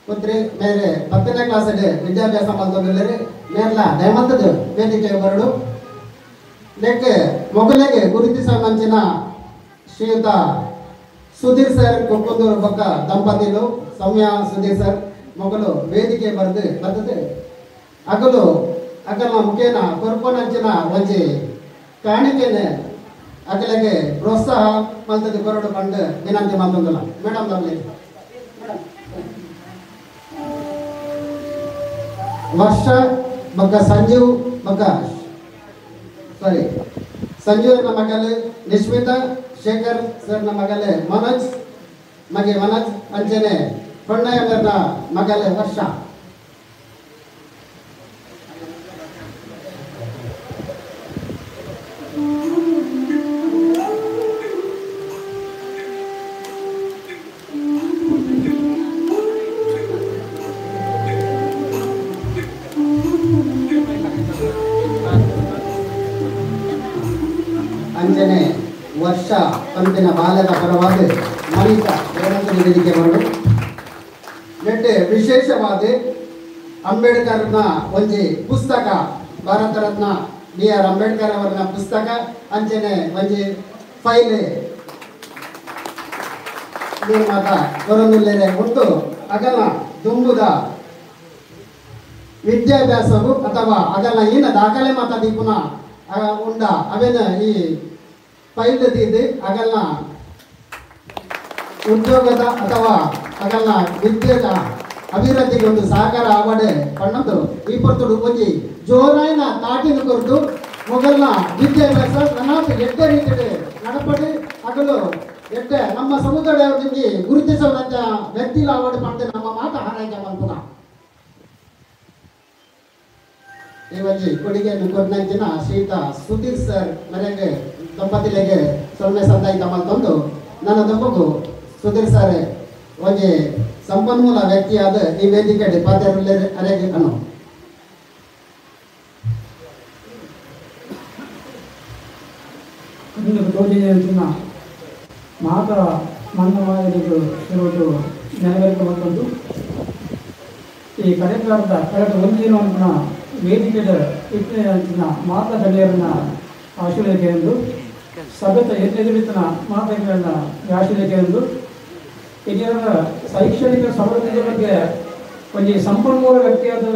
ಪುತ್ರಿ ಮೇರೆ 10ನೇ ಕ್ಲಾಸ್ ವಿದ್ಯಾಭ್ಯಾಸ ಮಲ್ತೊಂದುಲ್ಲೆರ್ ಮೇರ್ಲ ದಯಮಂತದ ವೇದಿಕೆ ಬರಡು ನೆಕ್ಕೆ ಮೊಗಲಿಗೆ ಗುರುತಿಸಂಚಿನ ಶ್ರೀಯುತ ಸುಧೀರ್ ಸರ್ ಕೊಕ್ಕುಂದೂರು ಬೊಕ್ಕ ದಂಪತಿಲು ಸೌಮ್ಯ ಸುಧೀರ್ ಸರ್ ಮೊಗಲು ವೇದಿಕೆ ಬರೆದು ಬರ್ತದೆ ಅಗಲು ಅಗಲ ಮುಖೇನ ಕೊರ್ಪೊನಂಚಿನ ಒಂಜಿ ಕಾಣಿಕೆನೆ ಅಗಲಿಗೆ ಪ್ರೋತ್ಸಾಹ ಮಲ್ತದ ಕೊರಡು ಪಂಡು ವಿನಂತಿ ಮಲ್ತೊಂದುಲ್ಲ ಮೇಡಮ್ ತಮ್ಮಲ್ಲಿ ವರ್ಷ ಬೊಕ್ಕ ಸಂಜೀವ್ ಬೊಕ್ಕ ಸಾರಿ ಸಂಜೀವ್ ಮಗಲು ನಿಶ್ಮಿತಾ ಶೇಖರ್ ಸರ್ನ ಮಗಲು ಮನೋಜ್ ಮಗೆ ಮನೋಜ್ ಅಂಚನೆ ಹೊಣ್ಣಯ್ಯ ಮೇರ್ನ ಮಗಲು ವರ್ಷ. ಅಂಜನೆ ವರ್ಷ ಪಂಪಿನ ಬಾಲ್ಯದ ಪರವಾದ ಮನಿತಾ ವೇದಿಕೆ ಬರಡು ನೆಟ್ಟೆ ವಿಶೇಷವಾದ ಅಂಬೇಡ್ಕರ್ನ ಒಂಜಿ ಪುಸ್ತಕ ಭಾರತ ರತ್ನ ಬಿ ಆರ್ ಅಂಬೇಡ್ಕರ್ ಅವರ ಪುಸ್ತಕ ಅಂಚನೆ ಒಂಜಿ ಫೈಲ್ ನಿರ್ಮಾತ ಕೊರೊಂದುಲ್ಲೆರೆ ಒಟ್ಟು ಅಗಲ ದುಂಬುದ ವಿದ್ಯಾಭ್ಯಾಸವು ಅಥವಾ ಅಗಲ ಏನ ದಾಖಲೆ ಮಾತ ದೀಪುನ ಉಂಡ ಅವೇನ ಈ ಫೈಲ್ ದೀದ್ ಅಗಲ್ನ ಉದ್ಯೋಗದ ಅಥವಾ ಅಗಲ್ನ ವಿದ್ಯೆದ ಅಭಿವೃದ್ಧಿಗೆ ಒಂದು ಸಹಕಾರ ಆವಡೆ ಪಣ್ಣದು ಈ ಪೊರ್ತುಡು ಒಂಜಿ ಜೋರಾಯಿನ ತಾಟಿನ ಕೊರತು ಮೊಗಲ್ನ ವಿದ್ಯಾಭ್ಯಾಸ ನನಾತ್ ಎಡ್ಡೆ ರೀತಿಯಲ್ಲಿ ನಡಪಡಿ ಅಗಲು ಎಡ್ಡೆ ನಮ್ಮ ಸಮುದಾಯದಲ್ಲಿ ಗುರುತಿಸುವಂತ ವ್ಯಕ್ತಿಲ ಆವಡೆ ಪಂಡ ನಮ್ಮ ಮಾತ ಹಾರೈಕೆ ಮಲ್ಪುನ ಈ ಒಂಜಿ ಕೊಡುಗೆಯನ್ನು ಕೊರ್ನಂಚಿನ ಶ್ರೀಯುತ ಸುಧೀರ್ ಸರ್ ಮನೆಗೆ ದಂಪತಿಲೆಗೆ ಸೊನ್ನೆ ಸಂದಾಯಿತ ಮಲ್ತೊಂದು ನನ್ನ ದಂಪಗು ಸುಧೀರ್ ಸರ್ ಒಂಜಿ ಸಂಪನ್ಮೂಲ ವ್ಯಕ್ತಿಯಾದ ಈ ವೇದಿಕೆ ಪಾತ್ರರುಲ್ಲೆರ್ ಅರೆಗೆ ಅನು ತೋಜಿನ ಮಾತ ಮನ್ನವಾಯನಿಗೆ ಶಿರೋಟು ನೆರವೇರಿಕೆ ಮತ್ತೊಂದು ಈ ಕಡೆಗಾರದ ಕಳೆದ ಒಂದು ದಿನ ವೇದಿಕೆಯ ಇಟ್ಟಿನ ಮಾತ ಗಣ್ಯರನ್ನ ಆಶೀರ್ವದಿಕೆ ಎಂದು ಸಭೆತ ಎದುರಿತನ ಮಾತುಗಳನ್ನ ಆಶೀರ್ವದಿಕೆ ಎಂದು ಇದರ ಶೈಕ್ಷಣಿಕ ಸಮೃದ್ಧಿಯ ಬಗ್ಗೆ ಒಂಜಿ ಸಂಪನ್ಮೂಲ ವ್ಯಕ್ತಿಯಾದ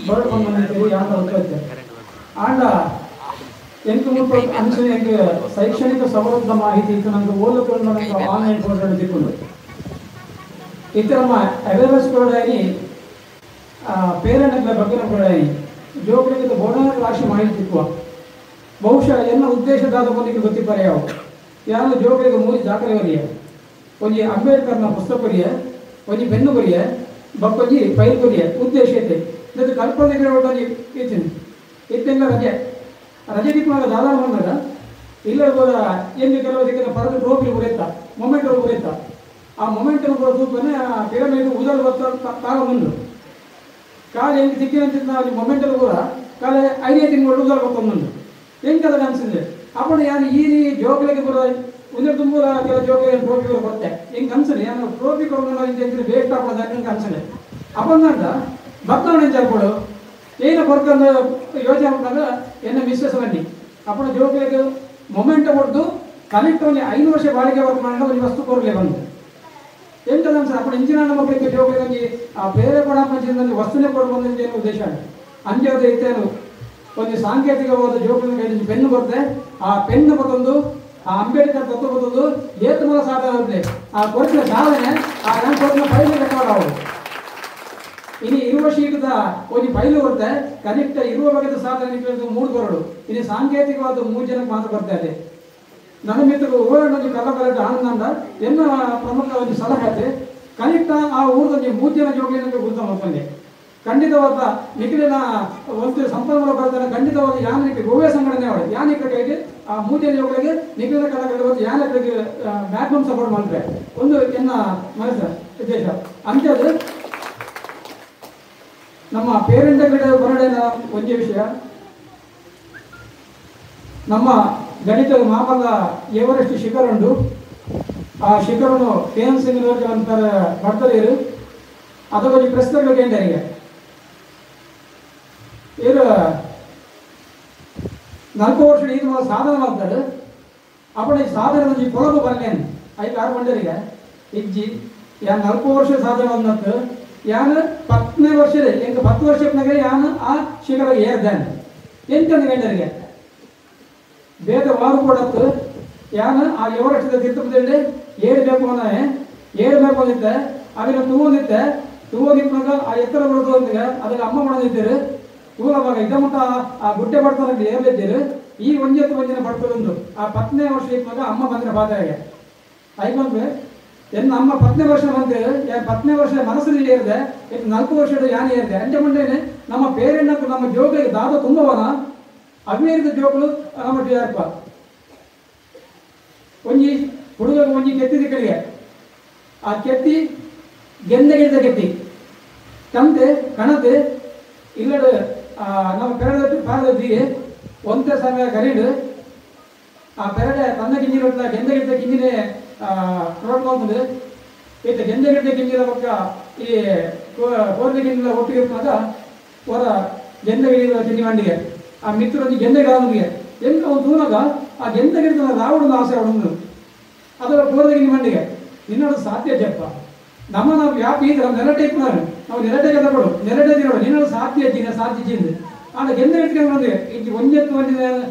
ಬರಡ್ ಬಂದಿದ್ದೀರಿ ಯಾರು ಗೊತ್ತಾಯ್ತು ಆಂಡ ಎಂಟು ಮುಪ್ಪ ಅನ್ಸು ಎಂಕ್ ಶೈಕ್ಷಣಿಕ ಸಮೃದ್ಧ ಮಾಹಿತಿ ಇತ್ತು ನನಗೆ ಓದಕ್ಕೆ ನನಗೆ ಆನ್ಲೈನ್ ಕೋರ್ಸ್ ತಿಕ್ಕೊಂಡು ಇತರ ನಮ್ಮ ಅವೇರ್ನೆಸ್ ಕೊಡಾಗಿ ಪೇರೆಂಟ್ಗಳ ಬಗ್ಗೆ ಕೊಡಾಗಿ ಜೋಕರಿಗೆ ಬೋಧನಾ ರಾಶಿ ಮಾಹಿತಿ ತಿಕ್ಕುವ ಬಹುಶಃ ಎನ್ನ ಉದ್ದೇಶದಾದ ಬಂದಿಗೆ ಗೊತ್ತಿದ್ದಾರೆ ಯಾವ ಯಾರು ಜೋಕರಿಗೆ ಮೂರು ದಾಖಲೆ ಬರೆಯ ಒಂಜಿ ಅಂಬೇಡ್ಕರ್ನ ಪುಸ್ತಕ ಬರೆಯ ಒಂಜಿ ಬೆನ್ನು ಬರೆಯ ಬಕ್ಕೊಂಜಿ ಫೈಲ್ ಬರೆಯ ಉದ್ದೇಶ ಐತೆ ಇದು ಕಲ್ಪನೆ ಒಂಜಿ ಇದ್ದೀನಿ ಇತ್ತೆಲ್ಲ ರಜೆ ರಜೆ ತಿಕ್ಕುವಾಗ ದಾದಾ ಬಂದಾಗ ಇಲ್ಲ ಹೋದ ಏನು ಕೆಲವು ದಿಕ್ಕಿನ ಪರದ ಟ್ರೋಫಿ ಬರೆಯುತ್ತಾ ಮೊಮೆಂಟ್ ಬರೆಯುತ್ತಾ ಆ ಮೊಮೆಂಟ್ ಕೂಡ ತೂಪನೆ ಆ ಪಿರಮಿಡ್ ಉದಲ್ ಬತ್ತ ತಾಗ ಬಂದು ಕಾಲು ಹೆಂಗೆ ತಿಕ್ಕಿನಂತ ಅಲ್ಲಿ ಮೊಮೆಂಟಲ್ಲಿ ಕೂಡ ಕಾಲ 5 ತಿಂಗಳು ಉದಲ್ ಬತ್ತೊಂದು ಹೆಂಗೆ ಅದ ಅನ್ಸಿದ್ರೆ ಅప్పుడు ಯಾರು ಈ ಜೋಕಲಿಗೆ ಬರೋ ಒಂದೇ ತುಂಬ ಕೆಲವು ಜೋಕಲಿ ಟ್ರೋಫಿ ಬರುತ್ತೆ ಹೆಂಗೆ ಅನ್ಸಲಿ ಯಾರು ಟ್ರೋಫಿ ಕೊಡೋದು ಇಂತ ವೇಸ್ಟ್ ಆಗ್ಬೋದು ಹೆಂಗೆ ಅನ್ಸಲಿ ಅಪ್ಪಂದ ಬತ್ತವಣ ಕೊಡು ಏನು ಕೊರ್ಕೊಂಡು ಯೋಚನೆ ಮಾಡಿದಾಗ ಎನ್ನ ಮಿಸ್ಸಸ್ ಬನ್ನಿ ಅప్పుడు ಜೋಕಲಿಗೆ ಮೊಮೆಂಟ್ ಕೊಡ್ದು ಕನೆಕ್ಟ್ ಒಂದು 5 ವರ್ಷ ಬಾಳಿಕೆ ವರ್ಕ್ ಮಾಡಿದ ಒಂದು ವಸ್ತು ಕೊರಲೆ ಬಂದು ಎಂಟದ ಅನ್ಸ ಅప్పుడు ಇಂಜಿನ ಮಕ್ಕಳಿಗೆ ಜೋಕಲಿಗೆ ಆ ಬೇರೆ ಕೊಡ ಮಂಚಿನ ವಸ್ತುನೇ ಕೊಡ್ಬೋದು ಏನು ಉದ್ದೇಶ ಅಂಜಾದ ಇತ್ತೇನು ಒಂದು ಸಾಂಕೇತಿಕವಾದ ಜೋಕುಲಿನ ಕೈಲಿ ಪೆನ್ನು ಬರುತ್ತೆ. ಆ ಪೆನ್ನು ಬತ್ತೊಂದು ಆ ಅಂಬೇಡ್ಕರ್ ತತ್ವ ಬತ್ತೊಂದು ಏತಮಲ ಸಾಧನೆ ಆಗುತ್ತೆ. ಆ ಕೊರತಿನ ಸಾಧನೆ ಆ ನನ್ನ ಕೊರತಿನ ಫೈಲ್ ರೆಕಾರ್ಡ್ ಆಗೋದು. ಇನ್ನು ಇರುವ ಶೀಟದ ಒಂದು ಫೈಲು ಬರುತ್ತೆ. ಕನಿಷ್ಠ ಇರುವ ಬಗೆದ ಸಾಧನೆ 3 ಬರೋಡು. ಇನ್ನು ಸಾಂಕೇತಿಕವಾದ 3 ಜನಕ್ಕೆ ಮಾತ್ರ ಬರ್ತಾ ಇದೆ. ನನ್ನ ಮಿತ್ರರು ಊರನ್ನು ಕಲ್ಲ ಆನಂದ ಎನ್ನ ಪ್ರಮುಖ ಒಂದು ಸಲಹೆ ಆಯ್ತು. ಕನಿಷ್ಠ ಆ ಊರದಲ್ಲಿ 3 ಜನ ಜೋಗಿಯನ್ನು ಗುರುತ ಮಾಡ್ಕೊಂಡೆ. ಖಂಡಿತವಾದ ನಿಖಿಲಿನ ಒಂದು ಸಂಪನ್ಮೂಲ ಬರ್ತಾನೆ. ಖಂಡಿತವಾದ ಯಾನಕ್ಕೆ ಗೋವೆ ಸಂಘಟನೆ ಅವಳು ಯಾನಿಕ ಕೈಗೆ ಆ 3 ಜನ ಜೋಗಳಿಗೆ ನಿಖಿಲಿನ ಕಲಾಕೃತಿ ಬಂದು ಯಾನಕ್ಕೆ ಮ್ಯಾಕ್ಸಿಮಮ್ ಸಪೋರ್ಟ್ ಮಾಡ್ತಾರೆ ಒಂದು ಎನ್ನ ಮನಸ್ಸು ಉದ್ದೇಶ. ಅಂತ್ಯದು ನಮ್ಮ ಪೇರೆಂಟ್ ಬರಡೇನ ಒಂದೇ ವಿಷಯ, ನಮ್ಮ ಗಣಿತ ಮಾಮಲ್ಲ ಎವರೆಸ್ಟ್ ಶಿಖರ ಉಂಟು. ಆ ಶಿಖರನ್ನು ಕೆ ಎನ್ ಸಿಂಗ್ ಅಂತಾರೆ ಬರ್ತಾರೆ. ಅದರ ಬಗ್ಗೆ ಪ್ರಶ್ನೆ ಕೇಂದ್ರಿಗೆ ಇವರು 4 ವರ್ಷ ಇದು ಸಾಧನೆ ಮಾಡ್ತಾರೆ. ಅಪ್ಪಣ ಸಾಧನೆ ಕೊಳಗು ಬರಲೇನು ಐದು 6 ಮಂಡರಿಗೆ ಇಜ್ಜಿ ಯಾನ್ 4 ವರ್ಷ ಸಾಧನೆ ಬಂದತ್ತು. ಯಾನ್ 10ನೇ ವರ್ಷದ ಎಂಕ 10 ವರ್ಷ ಯಾನ್ ಆ ಶಿಖರ ಏರ್ದಾನೆ ಎಂತ ಗಂಡರಿಗೆ ಬೇಗ ವಾರು ಕೊಡತ್ತು. ಯಾನ್ ಆ ಎವರೆಸ್ಟ್ ತಿರ್ತಪದಲ್ಲಿ ಏಳಬೇಕು ಅನ್ನೇ ಏಳಬೇಕು ಅಂದಿದ್ದೆ. ಅದನ್ನು ತೂವೊಂದಿದ್ದೆ. ತೂವೊಂದಿದ್ದಾಗ ಆ ಎತ್ತರ ಬರೋದು ಅಂದಾಗ ಅದಕ್ಕೆ ಅಮ್ಮ ಮಾಡೋದಿದ್ದೀರಿ ತೂಲವಾಗ ಇದ್ದ ಮಟ್ಟ ಆ ಗುಡ್ಡೆ ಬಡ್ತಾನೆ ಏರ್ಲಿದ್ದೀರಿ. ಈ ಒಂಜತ್ತು ಒಂದಿನ ಬಡ್ತದೊಂದು ಆ 10ನೇ ವರ್ಷ ಇದ್ದಾಗ ಅಮ್ಮ ಬಂದರೆ ಬಾಧೆಗೆ ಆಯ್ಕೊಂಡ್ರೆ ಎನ್ನ ಅಮ್ಮ 10ನೇ ವರ್ಷ ಬಂದರೆ 10ನೇ ವರ್ಷ ಮನಸ್ಸಲ್ಲಿ ಏರಿದೆ. ಇನ್ನು 4 ವರ್ಷದ ಯಾನೆ ಏರಿದೆ. ಅಂಚೆ ಮುಂಡೇನೆ ನಮ್ಮ ಪೇರೆಣ್ಣಕ್ಕೂ ನಮ್ಮ ಜೋಗಳಿಗೆ ದಾದ ತುಂಬವನ ಅವೇರಿದ ಜೋಗಳು ನಮ್ಮ ಟಿಆರ್ಪ ಒಂಜಿ ಹುಡುಗ ಒಂಜಿ ಕೆತ್ತಿದ ಕಡೆಗೆ ಆ ಕೆತ್ತಿ ಗೆಂದಗಿಡಿದ ಕೆತ್ತಿ ಕಂತೆ ಕಣತೆ ಇಲ್ಲಡ ನಮ್ಮ ಪೆರಡ ಪಾರದಿಗೆ ಒಂದೇ ಸಮಯ ಕರೀಡು ಆ ಪೆರಡೆ ತನ್ನ ಗಿಂಜಿರೊಟ್ಲ ಗೆಂದಗಿಡಿದ ಗಿಂಜಿನೇ ನೋಡ್ಕೊಂಡು ಈತ ಗೆಂದಗಿಡಿದ ಗಿಂಜಿನ ಪಕ್ಕ ಈ ಕೋರ್ದ ಗಿಂಜಿನ ಒಟ್ಟಿಗೆ ಇರ್ತದಾಗ ಹೊರ ಗೆಂದಗಿಡಿದ ತಿಂಡಿ ಮಂಡಿಗೆ ಆ ಮಿತ್ರೊಂದಿಗೆ ಗೆಂದಗಿಡವನಿಗೆ ಎಂತ ಒಂದು ತೂನಾಗ ಆ ಗೆಂದಗಿಡಿದ ರಾವಣನ ಆಸೆ ಅವನೊಂದು ಅದರ ಕೋರ್ದ ಗಿಂಜಿ ಮಂಡಿಗೆ ನಿನ್ನೋಡು ಸಾಧ್ಯ ಜಪ್ಪ ನಮ್ಮ ನಾವು ವ್ಯಾಪಿ ಇದ್ರೆ ನಮ್ಮ ನೆಲಟೆ ನಾವು ನೆಲಟೆ ತಗೊಳ್ಳು ನೆಲಟೆ ತಿರೋಡು ನಿನ್ನೋಡು ಸಾಧ್ಯ ಜಿನ ಸಾಧ್ಯ ಜಿಂದು ಆಗ ಗೆಂದ ಇಟ್ಕೊಂಡು ಬಂದಿವೆ ಇಲ್ಲಿ ಒಂಜೆತ್ತು ಒಂದಿನ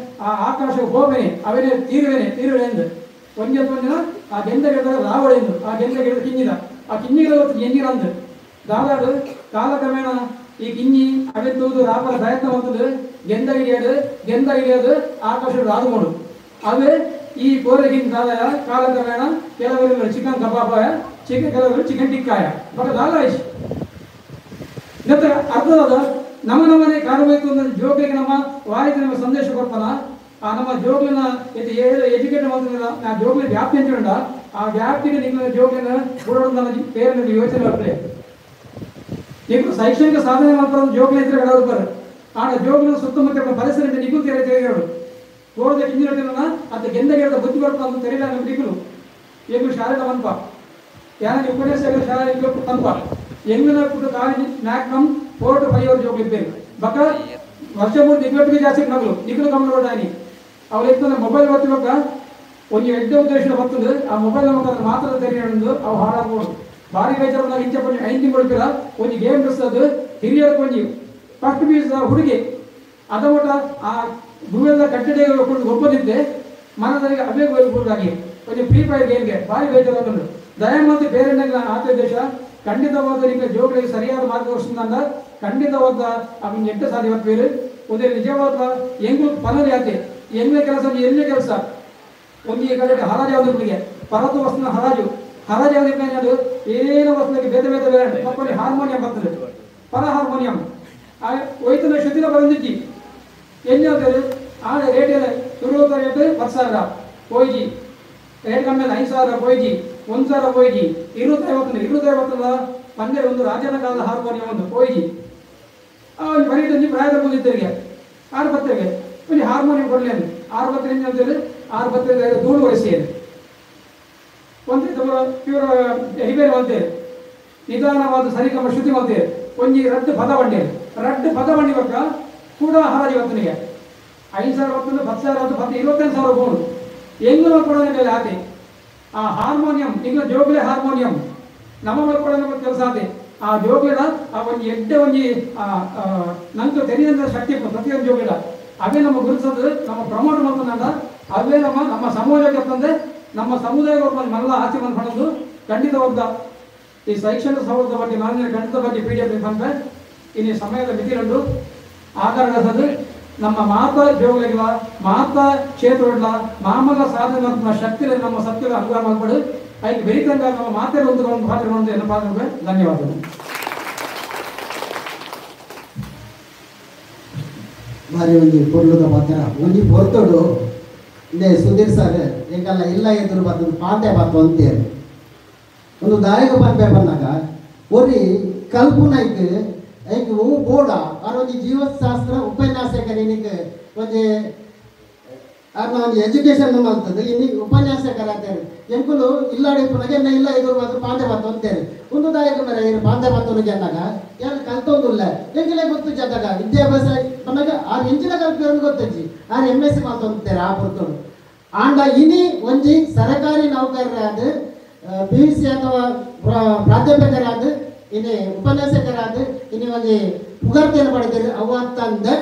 ಆ ಆಕಾಶ ಹೋಗೇನೆ ಅವೇನೆ ತೀರುವೇನೆ ತೀರುವೆ ಎಂದು ಒಂಜೆತ್ತು ಒಂದಿನ ಆ ಗೆಂದ ಗಿಡದಾಗ ರಾವಣ ಎಂದು ಆ ಗೆಂದ ಗಿಡದ ಕಿಂಜಿದ ಆ ಕಿಂಜಿಗಳ ಎಂಜಿರಂದು ದಾದಾಡು ಕಾಲಕ್ರಮೇಣ ಈ ಕಿಂಜಿ ಅವೆತ್ತುವುದು ರಾಪರ ಪ್ರಯತ್ನ ಬಂತದ್ದು ಗೆಂದ ಹಿಡಿಯೋದು ಗೆಂದ ಹಿಡಿಯೋದು ಆಕಾಶ ರಾದುಕೊಂಡು ಅವೇ ಈ ಕೋರೆಗಿನ ದಾದಾಯ ಕಾಲಕ್ರಮೇಣ ಕೆಲವರು ಚಿಕನ್ ಕಬಾಬಾಯ ಚಿಕನ್ ಕೆಲವರು ಚಿಕನ್ ಟಿಕ್ಕಾಯ ಬಟ್ ದಾದಾಯಿಶ್ ನಂತರ ಅರ್ಥದ ನಮ್ಮ ನಮ್ಮನೆ ಕಾಣಬೇಕು ಅಂದ್ರೆ ಜೋಗ್ಲಿಗೆ ನಮ್ಮ ವಾರಿದ ನಮ್ಮ ಸಂದೇಶ ಕೊಡ್ತಾನ. ಆ ನಮ್ಮ ಜೋಗ್ಲಿನ ಎಜುಕೇಟ್ ಮಾಡ್ತಿಲ್ಲ ಆ ಜೋಗ್ಲಿ ವ್ಯಾಪ್ತಿ ಅಂತ ಉಂಟ. ಆ ವ್ಯಾಪ್ತಿಗೆ ನಿಮ್ಮ ಜೋಗ್ಲಿನ ಕೊಡೋದು ಬೇರೆ ಯೋಚನೆ ಬರ್ತದೆ. ನೀವು ಶೈಕ್ಷಣಿಕ ಸಾಧನೆ ಮಾತ್ರ ಜೋಗ್ಲಿ ಇದ್ರೆ ಕಡವರು ಆ ಜೋಗ್ಲಿನ ಸುತ್ತಮುತ್ತ ಪರಿಸರ ನಿಗು ತೆರೆ ತೆರೆಯೋಡು ಕೋರದ ಕಿಂಜಿನ ಅಂತ ಗೆಂದ ಗೆಳದ ಬುದ್ಧಿ ಬರ್ತಾ ಅಂತ ತೆರೆಯಲ್ಲ ನಮ್ಮ ನಿಗುಲು ಏನು ಶಾಲೆದ ಮನ್ಪ ಯಾರ ಉಪನ್ಯಾಸ ಶಾಲೆ ತನ್ಪ ಎಂಗಿನ ಪುಟ್ಟ college maximum 4 to 5 hour ಜೋಗ್ಲಿದ್ದೇನೆ ಬಕ್ಕ ವರ್ಷ ಮೂರು ನಿಗ್ಲಟ್ಟಿಗೆ ಜಾಸ್ತಿ ನಗಲು ನಿಗ್ಲು ಗಮನ ಕೊಟ್ಟಾನಿ ಅವ್ರು ಎತ್ತಂದ್ರೆ ಮೊಬೈಲ್ ಬರ್ತಿಬೇಕ ಒಂದು ಎಡ್ಡೆ ಉದ್ದೇಶ ಬರ್ತದೆ. ಆ ಮೊಬೈಲ್ ಮುಖಾಂತರ ಮಾತ್ರ ತೆರೆಯೋದು ಅವು ಹಾಳಾಗ್ಬೋದು. ಭಾರಿ ಬೇಜಾರು ಇಂಚ ಕೊಂಚ 5 ತಿಂಗಳು ಒಂದು ಗೇಮ್ ಅದು ಹಿರಿಯರ ಕೊಂಚ ಫಸ್ಟ್ ಪೀಸ್ ಹುಡುಗಿ ಅದ ಮಟ್ಟ ಆ ಭೂಮಿಯೆಲ್ಲ ಕಟ್ಟಡ ಒಪ್ಪದಿದ್ದೆ ಮನದಲ್ಲಿ ಅವೇ ಹೋಗ್ಬೋದಾಗಿ ಒಂದು ಫ್ರೀ ಫೈರ್ ಗೇಮ್ಗೆ ಭಾರಿ ಬೇಜಾರು. ದಯಮಾಡಿ ಬೇರೆ ಆತ ದೇಶ ಖಂಡಿತವಾದ ಈಗ ಜೋಗಳಿಗೆ ಸರಿಯಾದ ಮಾರ್ಗದರ್ಶನ ಖಂಡಿತವಾದ ಅವನ ಎಟ್ಟ ಸಾಧ್ಯ ಬೇರೆ ಒಂದೇ ನಿಜವಾದ ಹೆಂಗು ಪನರಿ ಆತೆ ಹೆಂಗೆ ಕೆಲಸ ಎಲ್ಲೇ ಕೆಲಸ ಒಂದು ಈ ಕಡೆ ಹರಾಜು ಯಾವುದು ಪರತು ವಸ್ತುನ ಹರಾಜು ಹರಾಜು ಯಾವುದು ಏನು ವಸ್ತುವಿಗೆ ಬೇರೆ ಬೇರೆ ಬೇರೆ ಮಕ್ಕಳಿಗೆ ಹಾರ್ಮೋನಿಯಂ ಬರ್ತದೆ ಪರ ಹಾರ್ಮೋನಿಯಂ ಆ ಹೋಯ್ತನ ಶುದ್ಧಿನ ಬರಂದಿಜ್ಜಿ ಎಲ್ಲಿ ಆ ರೇಟ್ ತುರುವತ್ತ ರೇಟ್ 10,000 ಹೋಯ್ಜಿ ರೇಟ್ ಕಮ್ಮಿ 5,000 ಹೋಯ್ಜಿ 1,000 ಹೋಯ್ಜಿ 250 250 ಪಂದೆ ಒಂದು ರಾಜನ ಕಾಲದ ಹಾರ್ಮೋನಿಯಂ ಒಂದು ಹೋಯ್ಜಿ ಆ ಒಂದು ಬರೀ ಪ್ರಾಯದ ಮುಂದಿದ್ದರಿಗೆ 6 ಪತ್ರೆಗೆ ಒಂದು ಹಾರ್ಮೋನಿಯಂ ಕೊಡಲಿ ಅಂದ್ರೆ 6 ಪತ್ರೆ ಅಂತೇಳಿ 6 ಪತ್ರೆ ಧೂಳು ವರೆಸಿ ಒಂದು ಪ್ಯೂರ್ ರಿಪೇರಿ ಅಂತೇಳಿ ನಿಧಾನವಾದ ಸರಿಗಮ ಶ್ರುತಿ ಅಂತೇಳಿ ಒಂಜಿ ರಡ್ಡು ಪದ ಬಂಡಿ ರಡ್ಡು ಪದ ಬಂಡಿ ಪಕ್ಕ ಕೂಡ ಹರಾಜು ಇವತ್ತನಿಗೆ 5,000 ಹೊತ್ತು 10,000 ಹೊತ್ತು 10 25,000 ಬೋನು ಹೆಂಗು ಕೊಡೋದ್ರ ಮೇಲೆ ಆತೆ ಆ ಹಾರ್ಮೋನಿಯಂ ಈಗ ಜೋಗ್ಲೆ ಹಾರ್ಮೋನಿಯಂ ನಮ್ಮ ಮೇಲೆ ಕೊಡೋದ್ರ ಕೆಲಸ ಆತೆ ಆ ಜೋಗ್ಲಿನ ಆ ಒಂಜಿ ಎಡ್ಡೆ ಒಂಜಿ ನಂಗೆ ತೆರೆಯಂತ ಶಕ್ತಿ ಪ್ರತಿಯೊಂದು ಜೋಗ್ಲಿನ ಅವೇ ನಮ್ಮ ಗುರುತಿಸೋದು ನಮ್ಮ ಪ್ರಮೋಟ್ ಮಾಡ್ತಾನಂದ ಅವೇ ನಮ್ಮ ನಮ್ಮ ಸಮಾಜಕ್ಕೆ ತಂದೆ ನಮ್ಮ ಸಮುದಾಯ ಮಲ್ಲ ಆಚೆ ಬಂದು ಖಂಡಿತವಾದ ಈ ಶೈಕ್ಷಣಿಕ ಸೌಲಭ್ಯದ ಬಗ್ಗೆ ನಾನು ಖಂಡಿತ ಬಗ್ಗೆ ಪಿ ಡಿ ಎಫ್ ಬಂದೆ. ಇನ್ನು ಸಮಯದ ಮಿತಿರಂಡು ಆಧಾರ ನಮ್ಮ ಮಾತಾ ಜೋಗಳಿಲ್ಲ ಮಾತಾ ಕ್ಷೇತ್ರಗಳ ಮಾಮಲ ಸಾಧನೆ ಶಕ್ತಿ ನಮ್ಮ ಸತ್ಯದ ಅನುಗ್ರಹ ಮಾಡಬೇಡಿ. ಅದಕ್ಕೆ ಬೆರೀತಂಗ ನಮ್ಮ ಮಾತೆ ಒಂದು ಪಾತ್ರ ಎಲ್ಲ ಪಾತ್ರ. ಧನ್ಯವಾದಗಳು. ಭಾರಿ ಒಂಜಿ ಪೊರ್ಲುದ ಪಾತ್ರ ಒಂಜಿ ಪೊರ್ತುಡು ಇಂದೇ ಸುಧೀರ್ ಸರ್ ಎಂಕಲ್ಲ ಇಲ್ಲ ಎದುರು ಬರ್ತದೆ ಪಾತೆ ಬತ್ತು ಅಂತೇಳಿ ಒಂದು ದಾಯಕ ಪನ್ಪೆ ಬಂದಾಗ ಒರಿ ಕಲ್ಪುನೈಕ್ ಐಕ್ ಓ ಬೋಡ ಆರ್ ಒಂಜಿ ಜೀವಶಾಸ್ತ್ರ ಉಪನ್ಯಾಸಕರ ಒಂಜಿ ಆರ್ನ ಒಂಜಿ ಎಜುಕೇಶನ್ ಮಲ್ತದೆ ಇನ್ನು ಉಪನ್ಯಾಸಕರ ಅಂತೇಳಿ ಎಂಕುಲು ಇಲ್ಲಾಡಿ ಪುನಗೆ ಎನ್ನ ಇಲ್ಲ ಎದುರು ಬಂದು ಪಾಂಡೆ ಬತ್ತು ಅಂತೇಳಿ ಒಂದು ದಾಯಕ ಮೇರೆ ಇರು ಪಾಂಡೆ ಬತ್ತು ಅಂದಾಗ ಏನು ಕಲ್ತೊಂದುಲ್ಲ ಎಂಕಲೆ ಗೊತ್ತು ಜದಾಗ ವಿದ್ಯಾಭ್ಯಾಸ ಬಂದಾಗ ಆರು ಎಂಚಿನ ಕಲ್ಪಿರೋದು ಗೊತ್ತಜ್ಜಿ ಆರು ಎಮ್ ಎಸ್ ಸಿ ಮಲ್ತೊಂತಾರೆ ಆ ಪುರ್ತುಡು. ಆಂಡ ಇನಿ ಒಂಜಿ ಸರಕಾರಿ ನೌಕರರಾದ ಪಿ ಯು ಸಿ ಅಥವಾ ಪ್ರಾಧ್ಯಾಪಕರಾದ ಇನಿ ಉಪನ್ಯಾಸಕರಾದ ಇನಿ ಒಂಜಿ ಪುಗರ್ತೆಯನ್ನು ಪಡೆದರು ಅವು ಅಂತಂದೆ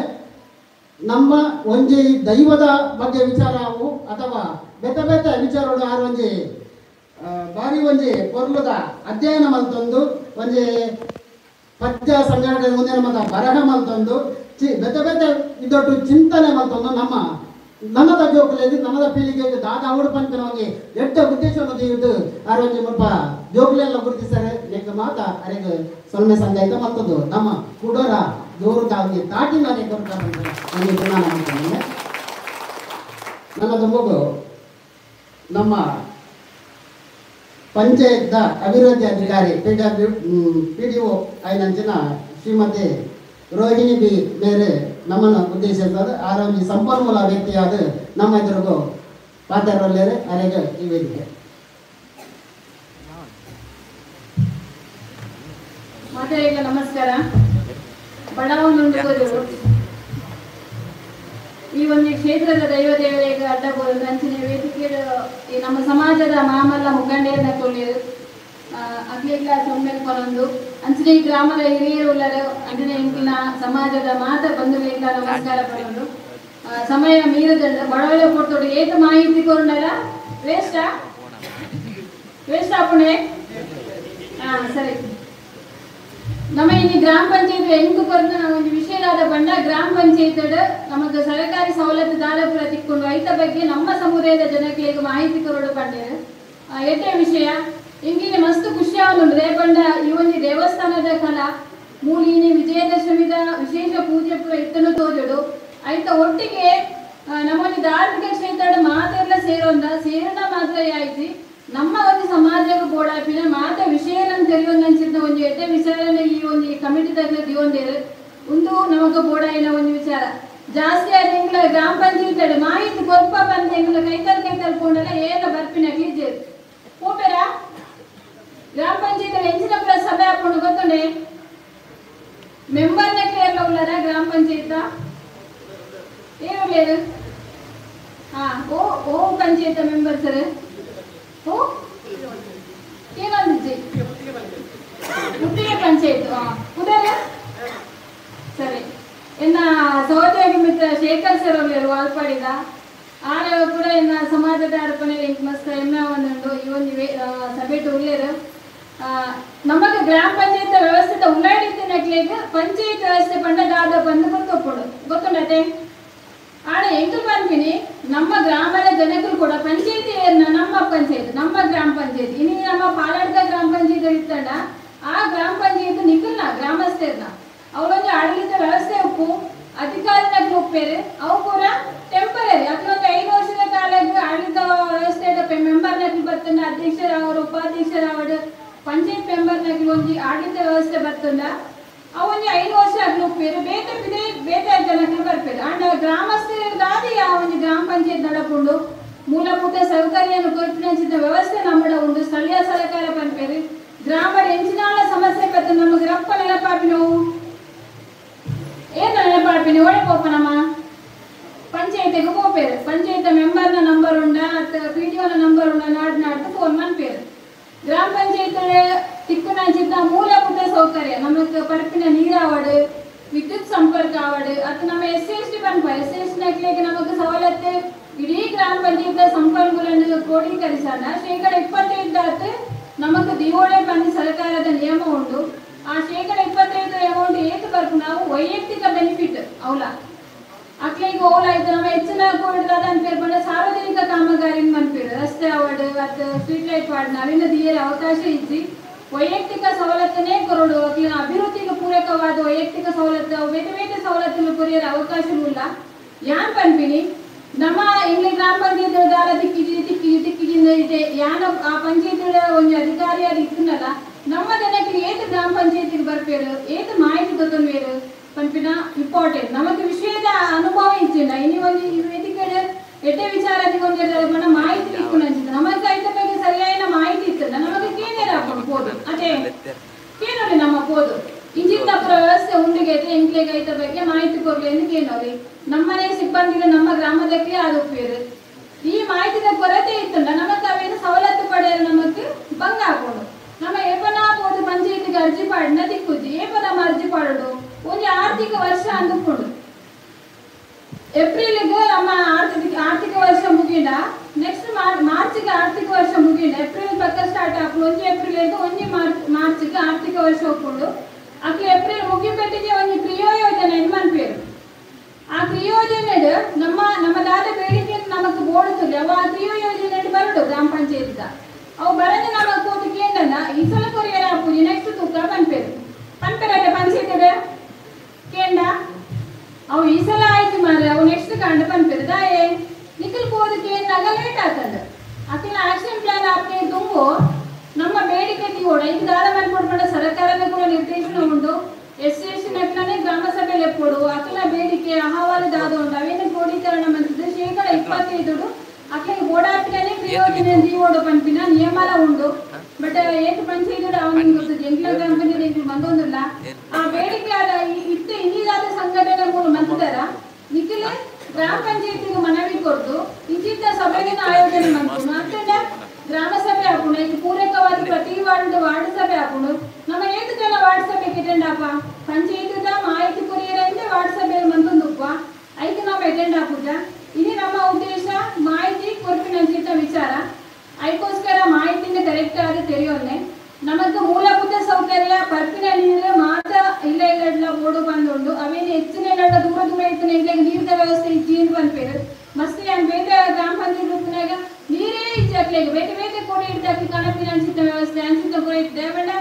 ನಮ್ಮ ಒಂಜಿ ದೈವದ ಬಗ್ಗೆ ವಿಚಾರವು ಅಥವಾ ಬೇತೆ ಬೇತೆ ವಿಚಾರಗಳು ಆರು ಒಂಜಿ ಬಾರಿ ಒಂಜಿ ಪೊರ್ಲುದ ಅಧ್ಯಯನ ಮಲ್ತೊಂದು ಒಂಜಿ ಪದ್ಯ ಸಂಘಟನೆ ಮುಂದಿನ ಮತ ಬರಹ ಮಲ್ತೊಂದು ಬೇತೆ ಬೇತೆ ಇದೊಟ್ಟು ಚಿಂತನೆ ಮಲ್ತೊಂದು ನಮ್ಮ ನನ್ನದ ಜೋಕುಲೆಗ್ ನನ್ನದ ಪೀಳಿಗೆಗೆ ದಾದ ಅವಡು ಪನ್ಪಿನ ಒಂಜಿ ಎಡ್ಡ ಉದ್ದೇಶವನ್ನು ಇದು ಆರು ಒಂಜಿ ಮುಲ್ಪ ಜೋಕುಲೆಲ್ಲ ಗುರುತಿಸರೆ ನೆಕ್ ಮಾತ ಅರೆಗ್ ಸೊಲ್ಮೆ ಸಂದಾಯಿತ ಮಲ್ತೊಂದು ನಮ್ಮ ಕುಡೋರ ಜೋರು ಒಂಜಿ ತಾಟಿನ ಒಂಜಿ ಗುಣಾನ ಮಾಡ್ತೇನೆ. ನನ್ನದು ಮಗು ನಮ್ಮ ಪಂಚಾಯತ್ದ ಅಭಿವೃದ್ಧಿ ಅಧಿಕಾರಿ ಪಿ ಡಿ ಒ ಐನಂಚಿನ ಶ್ರೀಮತಿ ರೋಹಿಣಿ ಬಿ ಮೇರೆ ನಮ್ಮನ್ನು ಉದ್ದೇಶಿಸಿದ ಆರ ಒಂಜಿ ಸಂಪನ್ಮೂಲ ವ್ಯಕ್ತಿಯಾದ ನಮ್ಮ ಎದುರಿಗೂ ಪಾತ್ರರಲ್ಲೇರೆ ಅರೆಗೆ ಈ ವೇದಿಕೆ. ಮಾತಾಡಿದ ನಮಸ್ಕಾರ. ಬಡವನುಂಡು ಈ ಒಂದು ಕ್ಷೇತ್ರದ ದೈವ ದೇವರಿಗೆ ಅಡ್ಡಗೋದು ಅಂಚಿನ ವೇದಿಕೆ ಈ ನಮ್ಮ ಸಮಾಜದ ಮಾಮಲ್ಲ ಮುಖಂಡರನ್ನ ತೊಳಿಯರು ಅಗ್ಲಿಗ್ಲ ಸೊಮ್ಮೆಲ್ ಕೊನೊಂದು ಅಂಚಿನ ಈ ಗ್ರಾಮದ ಹಿರಿಯರು ಉಳ್ಳರು ಅಂಚಿನ ಇಂಕಿನ ಸಮಾಜದ ಮಾತ ಬಂಧುಗಳಿಂದ ನಮಸ್ಕಾರ ಪಡೋದು. ಸಮಯ ಮೀರದಂಡ ಬಡವಳೆ ಕೊಡ್ತೋಡು ಏತ ಮಾಹಿತಿ ಕೊರಂಡಲ್ಲ ವೇಸ್ಟಾ ವೇಸ್ಟ್ ಆಪುಣೆ. ಹಾ ಸರಿ. ನಮ್ಮ ಇಲ್ಲಿ ಗ್ರಾಮ ಪಂಚಾಯತ್ ಎಂಕು ಕೊರ್ದು ನಾವು ಒಂದು ವಿಷಯದಾದ ಬಂಡ ಗ್ರಾಮ ಪಂಚಾಯತ್ ನಮಗೆ ಸರಕಾರಿ ಸವಲತ್ತು ದಾರಪುರ ತಿಕ್ಕೊಂಡು ಐತ ಬಗ್ಗೆ ನಮ್ಮ ಸಮುದಾಯದ ಜನಕ್ಕೆ ಮಾಹಿತಿ ಕೊರಡು ಪಂಡೇರು ಎಟ್ಟೆ ವಿಷಯ ಇಂಗಿನ ಮಸ್ತ್ ಖುಷಿ ಆವೊಂದುಂಡು. ದೇಪಂಡ ಈ ಒಂದು ದೇವಸ್ಥಾನದ ಕಲಾ ಮೂಲಿನಿ ವಿಜಯದಶಮಿದ ವಿಶೇಷ ಪೂಜೆ ಪೂರ ಇತ್ತನು ತೋಜುಡು ಐತ ಒಟ್ಟಿಗೆ ನಮ್ಮೊಂದು ಧಾರ್ಮಿಕ ಕ್ಷೇತ್ರ ಮಾತೆಲ್ಲ ಸೇರೋಂದ ಸೇರಣ ಮಾತ್ರ ಆಯ್ತು ನಮ್ಮ ಒಂದು ಸಮಾಜಕ್ಕೆ ಬೋಡಾಪಿನ ಮಾತ ವಿಷಯ ತಿಳಿಯೊಂದಂಚಿನ ಒಂದು ಎಡ್ಡೆ ವಿಚಾರನೆ ಈ ಒಂದು ಕಮಿಟಿ ತಗ್ಲ ದಿವೊಂದೇರು ಒಂದು ನಮಗ ಬೋಡಾಯಿನ ಒಂದು ವಿಚಾರ ಜಾಸ್ತಿ ಆದ ಎಂಗ್ಲ ಗ್ರಾಮ ಪಂಚಾಯತ್ ಮಾಹಿತಿ ಕೊಲ್ಪ ಬಂದ ಎಂಗ್ಲ ಕೈತಲ್ ಕೈತಲ್ ಪೋಂಡಲ ಏನ ಬರ್ಪಿನ ಕ್ಲೀಜೇರು ಪೋಪೆರ ಗ್ರಾಮ ಪಂಚಾಯತ್ ಎಂಚಿನ ಪುರ ಸಭೆ ಹಾಕೊಂಡು ಗೊತ್ತುಂಡೆ ಮೆಂಬರ್ನ ಕ್ಲಿಯರ್ ಉಳ್ಳಾರ ಗ್ರಾಮ ಪಂಚಾಯತ್ ಏನು ಉಳ್ಳೇರು ಹಾ ಓ ಓ ಪಂಚಾಯತ್ ಮೆಂಬರ್ ಸರ್ ಓ ಏನಂದಿಜ್ಜಿ ಮುತ್ತಿಗೆ ಪಂಚಾಯತ್ ಉದರ ಸರಿ. ಎನ್ನ ಸಹೋದ್ಯೋಗಿ ಮಿತ್ರ ಶೇಖರ್ ಸರ್ ಉಳ್ಳೇರು ವಾಲ್ಪಾಡಿದ ಆರ ಕೂಡ ಎನ್ನ ಸಮಾಜದ ಅರ್ಪಣೆ ಮಸ್ತ್ ಹೆಮ್ಮೆ ಒಂದುಂಡು ಈ ಒಂದು ಸಭೆಟು ಉಳ್ಳೇರು. ನಮಗೆ ಗ್ರಾಮ ಪಂಚಾಯತ್ ವ್ಯವಸ್ಥೆ ಉಳ್ಳಾಡಿತ್ತಿನಕ್ಲೆಗ್ ಪಂಚಾಯತ್ ವ್ಯವಸ್ಥೆ ಪಂಡ ದಾದ ಬಂದು ಗೊತ್ತೊಪ್ಪುಂಡು ಗೊತ್ತುಂಡತೆ ಆಡ ಎಂಕು ಪನ್ಪಿನಿ ನಮ್ಮ ಗ್ರಾಮದ ಜನಕರು ಕೂಡ ಪಂಚಾಯತಿ ನಮ್ಮ ಪಂಚಾಯತ್ ನಮ್ಮ ಗ್ರಾಮ ಪಂಚಾಯತ್ ಇನಿ ನಮ್ಮ ಪಾಲಾಡ್ಕ ಗ್ರಾಮ ಪಂಚಾಯತ್ ಇತ್ತಂಡ ಆ ಗ್ರಾಮ ಪಂಚಾಯತ್ ನಿಖಲ್ನ ಗ್ರಾಮಸ್ಥರ್ನ ಅವಳೊಂದು ಆಡಳಿತ ವ್ಯವಸ್ಥೆ ಉಪ್ಪು ಅಧಿಕಾರಿನ ಒಪ್ಪೇರು ಅವು ಪೂರ ಟೆಂಪರರಿ ಅಥವಾ ಒಂದು 5 ವರ್ಷದ ಕಾಲ ಆಡಳಿತ ವ್ಯವಸ್ಥೆ ಮೆಂಬರ್ನಕ್ಲು ಬರ್ತಂಡ ಅಧ್ಯಕ್ಷರಾವರು ಉಪಾಧ್ಯಕ್ಷರಾವರು ಪಂಚಾಯತ್ ಮೆಂಬರ್ನಕ್ಲು ಒಂದು ಆಡಳಿತ ವ್ಯವಸ್ಥೆ ಬರ್ತಂಡ ಅವೊಂದು 5 ವರ್ಷ ಆಗ್ಲು ಒಪ್ಪೇರು ಬೇತೆ ಬಿದೆ ಬೇತೆ ಜನಕ್ಲು ಬರ್ಪೇರು. ಅಂಡ್ ಗ್ರಾಮಸ್ಥರಿಗಾದಿ ಆ ಒಂದು ಗ್ರಾಮ ಪಂಚಾಯತ್ ನಡಪುಂಡು ಮೂಲಭೂತ ಸೌಕರ್ಯವನ್ನು ಕೊರಪಿನ ವ್ಯವಸ್ಥೆ ನಮ್ಮಡ ಉಂಡು ಸ್ಥಳೀಯ ಸರ್ಕಾರ ಪನ್ಪೇರು ಗ್ರಾಮದ ಎಂಚಿನಾಳ ಸಮಸ್ಯೆ ಬತ್ತ ನಮಗೆ ರಪ್ಪ ನೆನಪಾಪಿನವು ಏನು ನೆನಪಾಪಿನಿ ಓಡೆ ಪೋಪನಮ್ಮ ಪಂಚಾಯತಿಗೆ ಪೋಪೇರು ಪಂಚಾಯತ್ ಮೆಂಬರ್ನ ನಂಬರ್ ಉಂಡ ಅಥವಾ ಪಿ ಡಿ ಒನ ನಂಬರ್ ಉಂಡ ನಾಡ್ ನಾಡ್ದು ಫೋನ್ ಮನ್ಪೇರು. ಗ್ರಾಮ ಪಂಚಾಯತ್ ತಿಕ್ಕುನಂಚಿನ ಮೂಲಭೂತ ಸೌಕರ್ಯ ನಮಗೆ ಪರಪಿನ ನೀರಾವಡು ವಿದ್ಯುತ್ ಸಂಪರ್ಕ ಆವಡು ಅದು ನಮ್ಮ ಎಸ್ ಸಿ ಎಸ್ ಟಿ ಪನ್ಪ ಎಸ್ ಸಿ ಎಸ್ ಟಿ ನಮಗೆ ಸವಲತ್ತು ಇಡೀ ಗ್ರಾಮ ಪಂಚಾಯತ್ ಸಂಪನ್ಮೂಲ ಕ್ರೋಢೀಕರಿಸೋಣ 25% ನಮಗೆ ದಿವೋಳೆ ಬಂದು ಸರ್ಕಾರದ ನಿಯಮ ಉಂಟು. ಆ 25% ಅಮೌಂಟ್ ಏತು ಬರ್ಕು ನಾವು ವೈಯಕ್ತಿಕ ಬೆನಿಫಿಟ್ ಅವಲ ಅಕ್ಲಿಗೆ ಓಲ ಆಯ್ತು ನಮ್ಮ ಹೆಚ್ಚಿನ ಕೋಡಿದಾದ ಅನ್ಪೇರ್ ಸಾರ್ವಜನಿಕ ಕಾಮಗಾರಿ ಮನ್ಪೇರು ರಸ್ತೆ ಅವಾರ್ಡ್ ಮತ್ತು ಸ್ಟ್ರೀಟ್ ಲೈಟ್ ವಾರ್ಡ್ ನಾವಿನ್ನ ದಿಯರ ಅವಕಾಶ ಇಜ್ಜಿ ವೈಯಕ್ತಿಕ ಸವಲತ್ತನ್ನೇ ಕೊರಡು ಅಕ್ಲಿನ ಅಭಿವೃದ್ಧಿಗೆ ಪೂರಕವಾದ ವೈಯಕ್ತಿಕ ಸವಲತ್ತು ಬೇರೆ ಬೇರೆ ಸವಲತ್ತನ್ನು ಕೊರಿಯರ ಅವಕಾಶ ಇಲ್ಲ. ಯಾನ್ ಪನ್ಪಿನಿ ನಮ್ಮ ಇಲ್ಲಿ ಗ್ರಾಮ ಪಂಚಾಯತ್ ದಾರ ತಿಕ್ಕಿಜಿ ತಿಕ್ಕಿಜಿ ತಿಕ್ಕಿಜಿ ಯಾನ ಆ ಪಂಚಾಯತ್ ಒಂದು ಅಧಿಕಾರಿಯಾದ ಇತ್ತನಲ್ಲ ನಮ್ಮ ಜನಕ್ಕೆ ಏತು ಗ್ರಾಮ ಪಂಚಾಯತಿಗೆ ಬರ್ಪೇರು ಏತು ಮಾಹಿತಿ ತೊಗೊಂಡ್ವೇರು ಪನ್ಪಿನ ಇಂಪಾರ್ಟೆಂಟ್ ನಮಗೆ ವಿಷಯದ ಅನುಭವ ಇಚ್ಚಿಲ್ಲ. ಇನಿ ಒಂದು ವೇದಿಕೆ ಎಡ್ಡೆ ವಿಚಾರ ಒಂದು ಮಾಹಿತಿ ಇಕ್ಕು ಅನ್ಸುತ್ತೆ ನಮಗೆ ಐತ ಬಗ್ಗೆ ಸರಿಯಾದ ಮಾಹಿತಿ ಇತ್ತಲ್ಲ ನಮಗೆ ಕೇನೇರ ಹಾಕೊಂಡು ಪೋದು ಅದೇ ಕೇನೋರಿ ನಮ್ಮ ಪೋದು ಇಂಜಿತ್ತಪುರ ವ್ಯವಸ್ಥೆ ಉಂಡಿಗೆ ಎಂಕ್ಲೆಗೆ ಐತ ಬಗ್ಗೆ ಮಾಹಿತಿ ಕೊರ್ಲಿ ಎಂದು ಕೇನೋರಿ ನಮ್ಮನೆ ಸಿಬ್ಬಂದಿಗಳು ನಮ್ಮ ಗ್ರಾಮದಕ್ಕೆ ಆದೊಪ್ಪೇರು ಈ ಮಾಹಿತಿದ ಕೊರತೆ ಇತ್ತಲ್ಲ ನಮಗೆ ಅವೇನು ಸವಲತ್ತು ಪಡೆಯಲು ನಮಗೆ ಭಂಗ ಹಾಕೊಂಡು ನಮ್ಮ ಏಪನಾ ಪೋದು ಪಂಚಾಯತಿಗೆ ಅರ್ಜಿ ಪಾಡಿನ ತಿಕ್ಕುಜಿ ಏಪ ನಮ್ಮ ಅರ್ಜಿ ಪಾಡೋದು ಒಂದು ಆರ್ಥಿಕ ವರ್ಷ ಅಂದುಕೊಂಡು ಏಪ್ರಿಲ್ಗೆ ನಮ್ಮ ಆರ್ಥಿಕ ವರ್ಷ ಮುಗಿಂಡ ನೆಕ್ಸ್ಟ್ ಮಾರ್ಚ್ಗೆ ಆರ್ಥಿಕ ವರ್ಷ ಮುಗಿಂಡ ಏಪ್ರಿಲ್ ಪಕ್ಕ ಸ್ಟಾರ್ಟ್ ಆಗ್ಕೊಂಡು 1 ಏಪ್ರಿಲ್ 1 ಮಾರ್ಚ್ಗೆ ಆರ್ಥಿಕ ವರ್ಷ ಹೋಗ್ಕೊಂಡು ಅಕ್ಲೆ ಏಪ್ರಿಲ್ ಮುಗಿಪೆಟ್ಟಿಗೆ ಒಂದು ಕ್ರಿಯೋ ಯೋಜನೆ ಮನ್ಪೇರು. ಆ ಕ್ರಿಯೋಜನೆ ನಮ್ಮ ನಮ್ಮದಾದ ಬೇಡಿಕೆ ನಮಕ್ ಬೋಡುತ್ತಿಲ್ಲ ಅವ ಆ ಕ್ರಿಯೋ ಯೋಜನೆ ಬರಡು ಗ್ರಾಮ ಪಂಚಾಯತ್ ಅವು ಬರದೆ ನಮಕ್ ಕೂತು ಕೇಂದ್ರ ಈ ಸಲ ಕೊರಿಯರ ಪೂಜೆ ನೆಕ್ಸ್ಟ್ ತೂಕ ಪನ್ಪೇರು ಪನ್ಪೇರಟ ಪಂಚಾಯತ್ ಕೇಂದ್ರ ಅವು ಈ ಸಲ ಆಯ್ತು ಮಾರ್ರೆ ಅವು ನೆಕ್ಸ್ಟ್ ಕಂಡು ಪನ್ಪೇರು ದಾಯೆ ನಿಖಲ್ ಹೋದ ಕೇಂದ್ರ ಲೇಟ್ ಆಗ್ತದೆ ಅಕ್ಕಿನ ಆಕ್ಷನ್ ಪ್ಲಾನ್ ಆಪ್ನೆ ತುಂಬು ನಮ್ಮ ಬೇಡಿಕೆ ತೀವೋಣ ಈಗ ದಾದ ಮನ್ಕೊಡ್ಕೊಂಡ ಸರ್ಕಾರದ ಕೂಡ ನಿರ್ದೇಶನ ಉಂಟು ಎಸ್ ಸಿ ಎಸ್ ಟಿ ನಕ್ಲನೆ ಗ್ರಾಮ ಸಭೆ ಲೆಪ್ಪೋಡು ಅಕ್ಲ ಬೇಡಿಕೆ ಅಹವಾಲು ದಾದ ಉಂಟು ಅವೇನು ಕ್ರೋಢೀಕರಣ ಮಂತ್ರಿದ್ದು 25% ಅಕ್ಲಿಗೆ ಓಡಾಪಿನೇ ಪ್ರಯೋಜನ ದೀವೋಡು ಪನ್ಪಿನ ನಿಯಮಲ ಉಂಟು. ಬಟ್ ಏತು ಪಂಚಾಯತ್ ಅವನಿಗೆ ಗೊತ್ತು ಎಂಕ್ಲ ಗ್ರಾಮ ಪಂಚಾಯತ್ ಬಂದೊಂದಿಲ್ಲ ಆ ಬೇಡಿಕೆ ಆದ ಇತ್ತು ಇನ್ನೀಗಾದ ಸಂಘಟನೆ ಮೂಲ ಮಂತ್ರಿದಾರ ನಿಖಿಲ ಗ್ರಾಮ ಪಂಚಾಯತಿಗೆ ಮನವಿ ಕೊಟ್ಟು ಇಂಚಿತ್ತ ಸಭೆಗೆ ಆಯೋಜನೆ ಮಂತ್ರಿ ಮತ್ತೆ ಗ್ರಾಮ ಸಭೆ ಹಾಕೊಂಡು ಈಗ ಪೂರಕವಾದ ಪ್ರತಿ ವಾರ್ಡ್ ವಾರ್ಡ್ ಸಭೆ ಹಾಕೊಂಡು ನಮ್ಮ ಏತು ಜನ ವಾರ್ಡ್ ಸಭೆಗೆ ಅಟೆಂಡ್ ಆಪ ಪಂಚಾಯತ್ ಮಾಹಿತಿ ಕೊರಿಯರಂತೆ ವಾರ್ಡ್ ಸಭೆ ಮಂತೊಂದುಪ್ಪ ಐದು ನಾವು ಅಟೆಂಡ್ ಆಪುಜ. ಇಲ್ಲಿ ನಮ್ಮ ಉದ್ದೇಶ ಮಾಹಿತಿ ಕೊರ್ಪಿನ ವಿಚಾರ ಅದಕ್ಕೋಸ್ಕರ ಮಾಹಿತಿನ ಕರೆಕ್ಟ್ ಆದ ತೆರೆಯೋನೆ ನಮಗೆ ಮೂಲಭೂತ ಸೌಕರ್ಯ ಪರ್ಪಿನ ನೀರು ಮಾತ್ರ ಇಲ್ಲ ಇಲ್ಲ ಬೋರ್ಡು ಬಂದುಂಡು ಅವೇನು ಹೆಚ್ಚಿನ ಇಲ್ಲ ದೂರ ದೂರ ಇತ್ತು ನೀರಿನ ವ್ಯವಸ್ಥೆ ಇಜ್ಜಿ ಬಂದ್ಪೇರು ಮಸ್ತ್ ಬೇರೆ ಗ್ರಾಮ ಪಂಚಾಯತ್ ರೂಪನಾಗ ನೀರೇ ಇಜ್ಜಾಕ್ಲೆಗ್ ಬೇರೆ ಬೇರೆ ಕೊಡೆ ಇಡ್ದಾಕಿ ಕಣಪಿನ ಅಂಚಿತ ವ್ಯವಸ್ಥೆ ಅಂಚಿತ ಕೊರೆ ಇತ್ತೆ ಬಣ್ಣ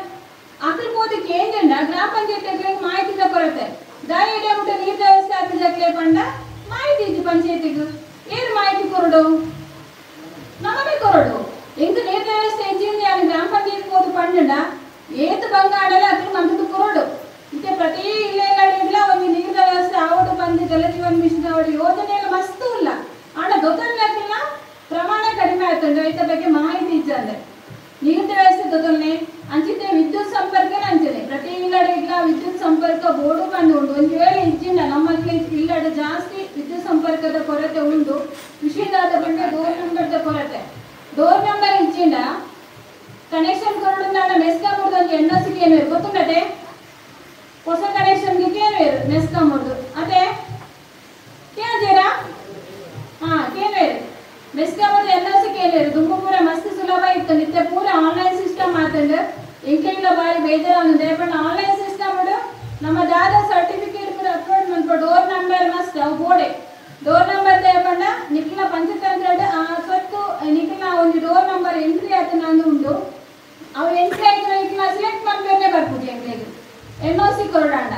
ಅದ್ರ ಹೋದಕ್ಕೆ ಏಂಜಂಡ ಗ್ರಾಮ ಪಂಚಾಯತ್ ಮಾಹಿತಿದ ಕೊರತೆ ದಾಯಿ ಮುಟ್ಟ ನೀರಿನ ವ್ಯವಸ್ಥೆ ಆತಿಜಾಕ್ಲೆ ಬಂಡ ಮಾಹಿತಿ ಇಜ್ಜಿ ಪಂಚಾಯತಿಗೆ ಏನು ಮಾಹಿತಿ ಕೊರಡು ನಮಗೆ ಕೊರಡು ಎಂತ ನೀರಿನ ವ್ಯವಸ್ಥೆ ಇಜ್ಜಿಂದ ಗ್ರಾಮ ಪಂಚಾಯತ್ ಹೋದ ಪಂಡ ಏತು ಬಂಗಾಡಲ ಅದ್ರ ಮಂತದ್ದು ಕೊರಡು ಇತ್ತೆ ಪ್ರತಿ ಇಲ್ಲೆಲ್ಲ ಒಂದು ನೀರಿನ ವ್ಯವಸ್ಥೆ ಆವಡು ಬಂದು ಜಲಜೀವನ್ ಮಿಷನ್ ಅವಡು ಯೋಜನೆ ಮಸ್ತು ಇಲ್ಲ ಆಂಡ ಗೊತ್ತಲ್ಲ ಪ್ರಮಾಣ ಕಡಿಮೆ ಆಯ್ತುಂಡು ಐತ ಬಗ್ಗೆ ಮಾಹಿತಿ ಇಜ್ಜಂದೆ ನೀರಿನ ವ್ಯವಸ್ಥೆ ತೊಗೊಲ್ನೆ ಅಂಚಿತೆ ವಿದ್ಯುತ್ ಸಂಪರ್ಕನ ಅಂಚನೆ ಪ್ರತಿ ಇಲ್ಲಡೆ ಇಲ್ಲ ವಿದ್ಯುತ್ ಸಂಪರ್ಕ ಬೋರ್ಡು ಬಂದು ಉಂಟು ಒಂದು ವೇಳೆ ಇಜ್ಜಿಂದ ನಮ್ಮ ಇಲ್ಲಡೆ ಜಾಸ್ತಿ ವಿದ್ಯುತ್ ಸಂಪರ್ಕದ ಕೊರತೆ ಉಂಟು ವಿಷಯದಾದ ಬಂಡ ಡೋರ್ ನಂಬರ್ದ ಕೊರತೆ ಡೋರ್ ನಂಬರ್ ಇಜ್ಜಿಂದ ಕನೆಕ್ಷನ್ ಕೊರಡು ಮೆಸ್ಕಾಮುಡ್ದು ಒಂದು ಎನ್ ಸಿ ಏನು ಗೊತ್ತುಂಟದೆ ಹೊಸ ಕನೆಕ್ಷನ್ಗೆ ಕೇನು ಮೆಸ್ಕಾಮುಡ್ದು ಅದೇ ಕೇಳ್ತೀರಾ ಹಾ ಕೇನು ಮೆಸ್ಕಾಮುಡ್ದು ಎನ್ ಸಿ ಕೇನು ದುಂಬು ಪೂರ ಮಸ್ತ್ ಸುಲಭ ಇತ್ತು ನಿತ್ಯ ಪೂರ ಆನ್ಲೈನ್ ಸಿಸ್ಟಮ್ ಆತಂಡು ಎಂಕೆಲ್ಲ ಬಾರಿ ಬೇಜಾರು ಬಟ್ ಆನ್ಲೈನ್ ಸಿಸ್ಟಮ್ ನಮ್ಮ ದಾದ ಸರ್ಟಿಫಿಕೇಟ್ ಪೂರ ಅಪ್ಲೋಡ್ ಮನ್ಪ ಡೋರ್ ನಂಬರ್ ಮಸ್ತ್ ಅವು ಬೋಡೆ ಡೋರ್ ನಂಬರ್ ದೇಪಂಡ ನಿಖಿಲ ಪಂಚತಂತ್ರ ಆ ಸ್ವತ್ತು ನಿಖಿಲ ಒಂದು ಡೋರ್ ನಂಬರ್ ಎಂಟ್ರಿ ಆತನ ಉಂಟು ಅವು ಎಂಟ್ರಿ ಆಯ್ತು ನಿಖಿಲ ಸೆಲೆಕ್ಟ್ ಮಾಡ್ಬೇಕೇ ಬರ್ಪುಜಿ ಎಂಕ್ಲೆಗ್ ಎನ್ ಒ ಸಿ ಕೊರಡಾಂಡ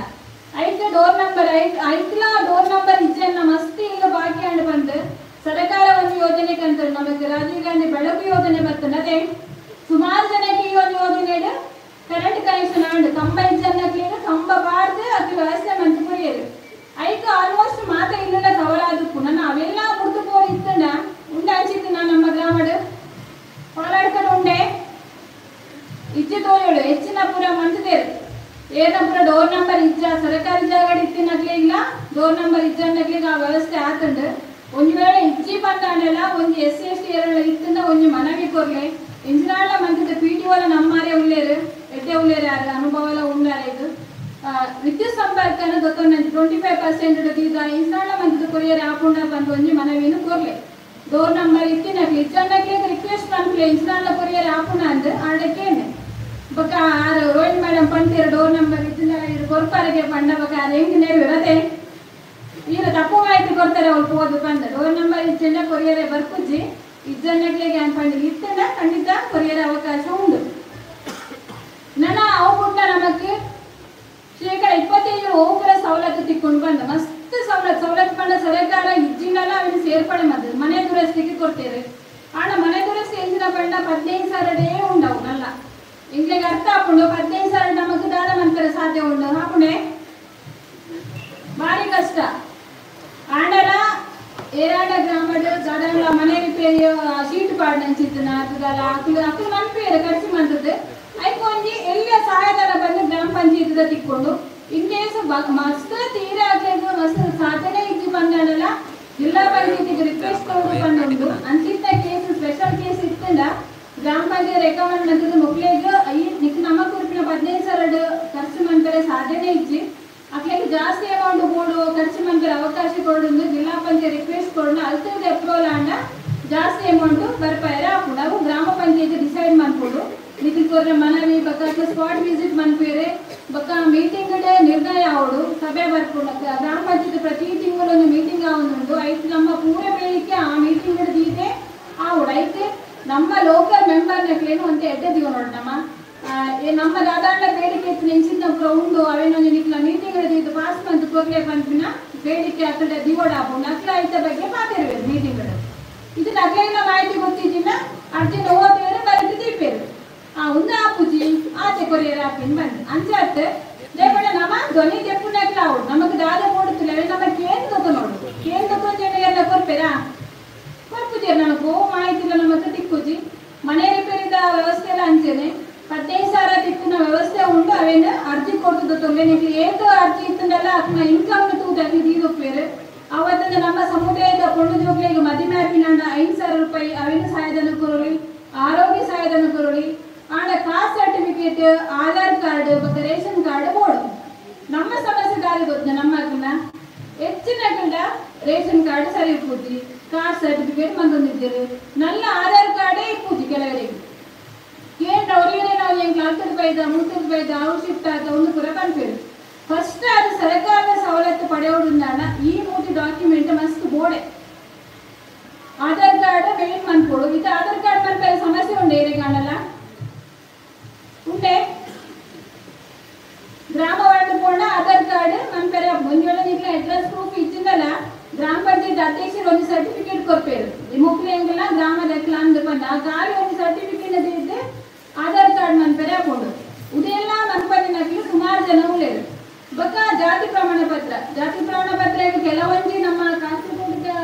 ಐತೆ ಡೋರ್ ನಂಬರ್ ಐತ್ಲ ಡೋರ್ ನಂಬರ್ ಇಜ್ಜನ್ನ ಮಸ್ತ್ ಇಲ್ಲ ಬಾಕಿ ಅಂಡ್ ಬಂದು ಸರ್ಕಾರ ಒಂದು ಯೋಜನೆ ಕಂತ ನಮಗೆ ರಾಜೀವ್ ಗಾಂಧಿ ಬೆಳಕು ಯೋಜನೆ ಬರ್ತದೆ ಅದೇ ಸುಮಾರು ಜನಕ್ಕೆ ಈ ಒಂದು ಯೋಜನೆ ಕರೆಂಟ್ ಕನೆಕ್ಷನ್ ಅಂಡ್ ಕಂಬ ಇಜ್ಜನ್ನ ಕಂಬ ಬಾರ್ದು ಅದು ವ್ಯವಸ್ಥೆ ಮಂತ್ ಪುರಿಯರು ಐಕ್ ಆಲ್ಮೋಸ್ಟ್ ಮಾತ ಇಲ್ಲ ಕವರ್ ಆದಕ್ಕೂ ನನ್ನ ಅವೆಲ್ಲ ಮುಡ್ದು ಪೋರಿ ಇತ್ತಂಡ ಉಂಡೆ ಅಂಚಿತ್ತು ನಾನು ನಮ್ಮ ಗ್ರಾಮಡ್ ಪಾಲಾಡ್ಕೊಂಡು ಉಂಡೆ ಇಜ್ಜೆ ತೋಯೋಳು ಹೆಚ್ಚಿನ ಪುರ ಮಂತದೇರು ಏನಪುರ ಡೋರ್ ನಂಬರ್ ಇಜ್ಜ ಸರ್ಕಾರಿ ಜಾಗ ಇತ್ತಿನಕ್ಲೆ ಇಲ್ಲ ಡೋರ್ ನಂಬರ್ ಇಜ್ಜನ್ನಕ್ಲೆ ಆ ವ್ಯವಸ್ಥೆ ಆತಂಡು ಒಂದು ವೇಳೆ ಇಜ್ಜಿ ಬಂದಾಂಡಲ ಒಂದು ಎಸ್ ಸಿ ಎಸ್ ಟಿ ಎರಡ ಇತ್ತಂದ ಒಂದು ಮನವಿ ಕೊರ್ಲೆ ಇಂಜಿನಾಳ ಮಂತ್ರದ ಪಿ ಟಿ ಓಲ ನಮ್ಮಾರೆ ಉಳ್ಳೇರು ಎಡ್ಡೆ ಉಳ್ಳೇರು ಯಾರು ಅನುಭವ ಎಲ್ಲ ಉಂಡಾರೆ ಇದು ವಿದ್ಯುತ್ ಸಂಪರ್ಕ ಸಂಪರ್ಕನ ದೊತ್ತೊಂದು 25% ದೀದ ಇನ್ಸ್ಟಾಲ್ ಮಂತದ ಕೊರಿಯರ್ ಆಪುಂಡ ಪಂದ್ ಒಂಜಿ ಮನವಿನ ಕೊರ್ಲೆ ಡೋರ್ ನಂಬರ್ ಇತ್ತಿನಕ್ಲೆ ಇಜ್ಜಂಡಕ್ಲೆ ರಿಕ್ವೆಸ್ಟ್ ಪನ್ಪುಲೆ ಇನ್ಸ್ಟಾಲ್ ಕೊರಿಯರ್ ಆಪುಂಡ ಅಂದ್ ಆಂಡ ಕೇನೆ ಬೊಕ ಆರ್ ರೋಹಿಣಿ ಮೇಡಮ್ ಪಂತೇರು ಡೋರ್ ನಂಬರ್ ಇತ್ತಿನ ಇರು ಕೊರ್ಪಾರಿಗೆ ಪಂಡ ಬೊಕ ಆರ್ ಎಂಕ್ ನೆರವೇರತೆ ಈರ ತಪ್ಪು ಮಾಹಿತಿ ಕೊಡ್ತಾರೆ ಅವ್ರು ಪೋದು ಪಂದ ಡೋರ್ ನಂಬರ್ ಇಜ್ಜಂಡ ಕೊರಿಯರೇ ಬರ್ಪುಜಿ ಇಜ್ಜಂಡಕ್ಲೆಗ್ ಯಾನ್ ಪಂಡ ಇತ್ತಂಡ ಖಂಡಿತ ಕೊರಿಯರ್ ಅವಕಾಶ ಉಂಡು ನನ ಅವು ಪುಟ್ಟ ನಮಕ್ 27% ಓಪುರ ಸವಲತ್ತು ತಿಕ್ಕೊಂಡು ಬಂದ ಮಸ್ತ್ ಸವಲತ್ತು ಸವಲತ್ತು ಪಂಡ ಸರ್ಕಾರ ಇಜ್ಜಿಂಡಲ ಅವಿನ ಸೇರ್ಪಡೆ ಮಾಡ್ತದೆ ಮನೆ ದುರಸ್ತಿಗೆ ಕೊಡ್ತೇವೆ ಆಂಡ ಮನೆ ದುರಸ್ತಿ ಎಂಚಿನ ಪಂಡ 15,000 ಉಂಡವು ನಲ್ಲ ಎಂಕ್ಲೆಗ್ ಅರ್ಥ ಆಪುಂಡು 15,000 ನಮಕ್ ದಾದ ಮನ್ಪೆರೆ ಸಾಧ್ಯ ಉಂಡು ಆಪುಂಡೆ ಭಾರಿ ಕಷ್ಟ ಆಂಡಲ ಏರಾಡ ಗ್ರಾಮಡ್ ದಾದಾಂಡ್ಲ ಮನೆ ರಿಪೇರಿ ಶೀಟ್ ಪಾಡ್ನಂಚಿತ್ತಿನ ಅತ್ತ್ದಾಲ ಅಕುಲು ಅಕುಲು ಮನ್ಪುವೆರ್ ಖರ್ಚು ಮಲ್ತುದು ಐಕ್ ಒಂಜಿ ಎಲ್ಯ ಸಹಾಯಧನ ಬಂದು ಗ್ರಾಮ ಪಂಚಾಯತ್ ತಿಕ್ಕೊಂಡು ಇನ್ ಕೇಸ್ ಮಸ್ತ್ ತೀರ ಆಗ್ಲಿದ್ದು ಮಸ್ತ್ ಸಾಧನೆ ಇಜ್ಜಿ ಪಂಡಲ ಜಿಲ್ಲಾ ಪಂಚಾಯತಿಗೆ ರಿಕ್ವೆಸ್ಟ್ ಕೊರೊಡು ಪಂಡುಂಡು ಅಂಚಿತ್ತ ಕೇಸ್ ಸ್ಪೆಷಲ್ ಕೇಸ್ ಇತ್ತಂಡ ಗ್ರಾಮ ಪಂಚಾಯತ್ ರೆಕಮೆಂಡ್ ಮಲ್ತುದು ಮೊಕ್ಲೆಗ್ ಈ ನಿಕ್ ನಮ ಕೊರ್ಪಿನ 15,000 ಖರ್ಚು ಮನ್ಪೆರೆ ಸಾಧನೆ ಇಜ್ಜಿ ಅಕ್ಲೆಗ್ ಜಾಸ್ತಿ ಅಮೌಂಟ್ ಬೋಡು ಖರ್ಚು ಮನ್ಪೆರೆ ಅವಕಾಶ ಕೊರೊಡುಂದು ಜಿಲ್ಲಾ ಪಂಚಾಯತ್ ರಿಕ್ವೆಸ್ಟ್ ಕೊರೊಡು ಅಲ್ತದ ಅಪ್ರೂವಲ್ ಆಂಡ ಜಾಸ್ತಿ ಅಮೌಂಟ್ ಬರ್ಪಾಯೆರೆ ಆಪುಂಡು ಅವು ಗ್ರಾಮ ಪಂಚಾಯತ್ ಡಿಸೈಡ್ ಮನ್ಪೊಡು ನಿಖಿಲ್ ಕೊರ್ನ ಮನವಿ ಬೊಕ್ಕ ಸ್ಪಾಟ್ ವಿಸಿಟ್ ಮನ್ಪುವೆರೆ ಬೊಕ್ಕ ಮೀಟಿಂಗ್ ನಿರ್ಣಯ ಆವೊಡು ಸಭೆ ಬರ್ಪುಂಡು ಗ್ರಾಮ ಪಂಚಾಯತ್ ಪ್ರತಿ ತಿಂಗಳು ಒಂದು ಮೀಟಿಂಗ್ ಆವೊಂದುಂಡು ಐಟ್ ನಮ್ಮ ಪೂರ ಬೇಡಿಕೆ ಆ ಮೀಟಿಂಗ್ ದೀತೆ ಆವೊಡು ಐಟ್ ನಮ್ಮ ಲೋಕಲ್ ಮೆಂಬರ್ ನಕ್ಲೇನು ಒಂತೆ ಎಡ್ಡೆ ದೀವೊನೊಡು ನಮ್ಮ ನಮ್ಮ ದಾದಾಂಡ ಬೇಡಿಕೆ ಇತ್ತಿನ ಇಂಚಿನ ಪೂರ ಉಂಡು ಅವೇನೊಂಜಿ ನಿಕ್ಲ ಮೀಟಿಂಗ್ ದೀದ್ ಪಾಸ್ ಮಂತ್ ಕೊರ್ಲೆ ಪನ್ಪಿನ ಬೇಡಿಕೆ ಅಕಲ್ಡ ದೀವೊಡು ಆಪುಂಡು ಅಕ್ಲ ಐತ ಬಗ್ಗೆ ಪಾತೆರುವೆರ್ ಮೀಟಿಂಗ್ ಇದನ್ನ ಅಕ್ಲೆಗ್ಲ ಮಾಹಿತಿ ಗೊತ್ತಿಜ್ಜಿಂಡ ಅರ್ಜಿನ ಓದುವೆರ್ ಬರೆದು ದೀಪೆರ್ ಆ ಉಂದು ಆಪುಜಿ ಆತೆ ಕೊರಿಯರ್ ಆಪಿನ ಬಂದ್ ಅಂಚಾತ್ ದೇಪಂಡ ನಮ ಧ್ವನಿ ದೆಪ್ಪುನಕ್ಲ ಆವೊಡು ನಮಕ್ ದಾದ ಬೋಡುತ್ತಿಲ್ಲ ಅವೆ ನಮ ಕೇಂದ್ ದೊತ್ತೊನೊಡು ಕೇಂದ್ ದೊತ್ತೊಂಜೆಂಡ ಏರ್ಲ ಕೊರ್ಪೆರಾ ಕೊರ್ಪುಜೆರ್ ನಮಕ್ ಓ ಮಾಹಿತಿಲ ನಮಕ್ ತಿಕ್ಕುಜಿ ಮನೆ ರಿಪೇರಿದ ವ್ಯವಸ್ಥೆ ಎಲ್ಲ ಅಂಚೆನೆ 15,000 ತಿಕ್ಕುನ ವ್ಯವಸ್ಥೆ ಉಂಡು ಅವೇನು ಅರ್ಜಿ ಕೊರ್ದು ದೊತ್ತೊನ್ಲೆ ನಿಕ್ಲು ಏತ್ ಅರ್ಜಿ ಇತ್ತುಂಡಲ ಅಕ್ನ ಇನ್ಕಮ್ ತೂದು ಅಕ್ಲು ದೀದೊಪ್ಪೆರ್ ಅವತ್ತಂದ ನಮ್ಮ ಸಮುದಾಯದ ಪೊಣ್ಣು ಜೋಕ್ಲೆಗ್ ಮದಿಮೆ ಆಪಿನಾಂಡ 5,000 ರೂಪಾಯಿ ಅವೇನು ಸಹಾಯಧನ ಕೊರೊಲಿ ಆರೋಗ್ಯ ಸಹಾಯಧನ ಕೊರೊಲಿ ಆಂಡ ಕಾಸ್ಟ್ ಸರ್ಟಿಫಿಕೇಟ್ ಆಧಾರ್ ಕಾರ್ಡ್ ಬೊಕ್ಕ ರೇಷನ್ ಕಾರ್ಡ್ ಬೋಡು ನಮ್ಮ ಸಮಸ್ಯೆ ದಾರಿ ಗೊತ್ತ ನಮ್ಮ ಅಕಲ್ನ ಹೆಚ್ಚಿನ ಅಕಲ್ಡ ರೇಷನ್ ಕಾರ್ಡ್ ಸರಿ ಇಪ್ಪುಜಿ ಕಾಸ್ಟ್ ಸರ್ಟಿಫಿಕೇಟ್ ಮಂತೊಂದಿಜ್ಜೆರ್ ನಲ್ಲ ಆಧಾರ್ ಕಾರ್ಡೇ ಇಪ್ಪುಜಿ ಕೆಲವರಿಗೆ ಕೇಂದ್ರ ಒರಿಯರೆ ನಾವು ಎಂಕ್ಲ 10 ರೂಪಾಯಿದ 30 ರೂಪಾಯಿದ ಅವು ಶಿಫ್ಟ್ ಆತ ಒಂದು ಪೂರ ಪನ್ಪೆರ್ ಫಸ್ಟ್ ಅದು ಸರ್ಕಾರದ ಸವಲತ್ತು ಪಡೆಯೋಡುಂದಾಂಡ ಈ ಮೂಜಿ ಡಾಕ್ಯುಮೆಂಟ್ ಮಸ್ತ್ ಬೋಡೆ ಆಧಾರ್ ಕಾರ್ಡ್ ಮೇನ್ ಮನ್ಪೊಡು ಇತ್ತೆ ಆಧಾರ್ ಕಾರ್ಡ್ ಮನ್ಪೆರೆ ಸಮಸ್ಯೆ ಉಂಡು ಏರೆಗ್ ಆಂಡಲ ಉಂಡೆ ಗ್ರಾಮ ವಾರ್ಡ್ ಪೋಂಡ ಆಧಾರ್ ಕಾರ್ಡ್ ಮನ್ಪೆರೆ ಒಂಜಿ ವೇಳೆ ನಿಕ್ಲೆ ಅಡ್ರೆಸ್ ಪ್ರೂಫ್ ಇಜ್ಜಿಂಡಲ ಗ್ರಾಮ ಪಂಚಾಯತ್ ಅಧ್ಯಕ್ಷರು ಒಂಜಿ ಸರ್ಟಿಫಿಕೇಟ್ ಕೊರ್ಪೆರ್ ಮೊಕ್ಲು ಎಂಕಲ್ನ ಗ್ರಾಮದಕ್ಲ ಅಂದ್ ಪಂಡ ಆ ಖಾಲಿ ಒಂಜಿ ಸರ್ಟಿಫಿಕೇಟ್ ದೀದ್ ಆಧಾರ್ ಕಾರ್ಡ್ ಮನ್ಪೆರೆ ಆಪುಂಡು ಉದೆಲ್ಲ ಮನ್ಪಂದಿನಕ್ಲು ಸುಮಾರು ಜನ ಉಲ್ಲೆರ್ ಬೊಕ್ಕ ಜಾತಿ ಪ್ರಮಾಣ ಪತ್ರ ಜಾತಿ ಪ್ರಮಾಣ ಪತ್ರ ಕೆಲವೊಂಜಿ ನಮ್ಮ ಕಾಸರಗೋಡು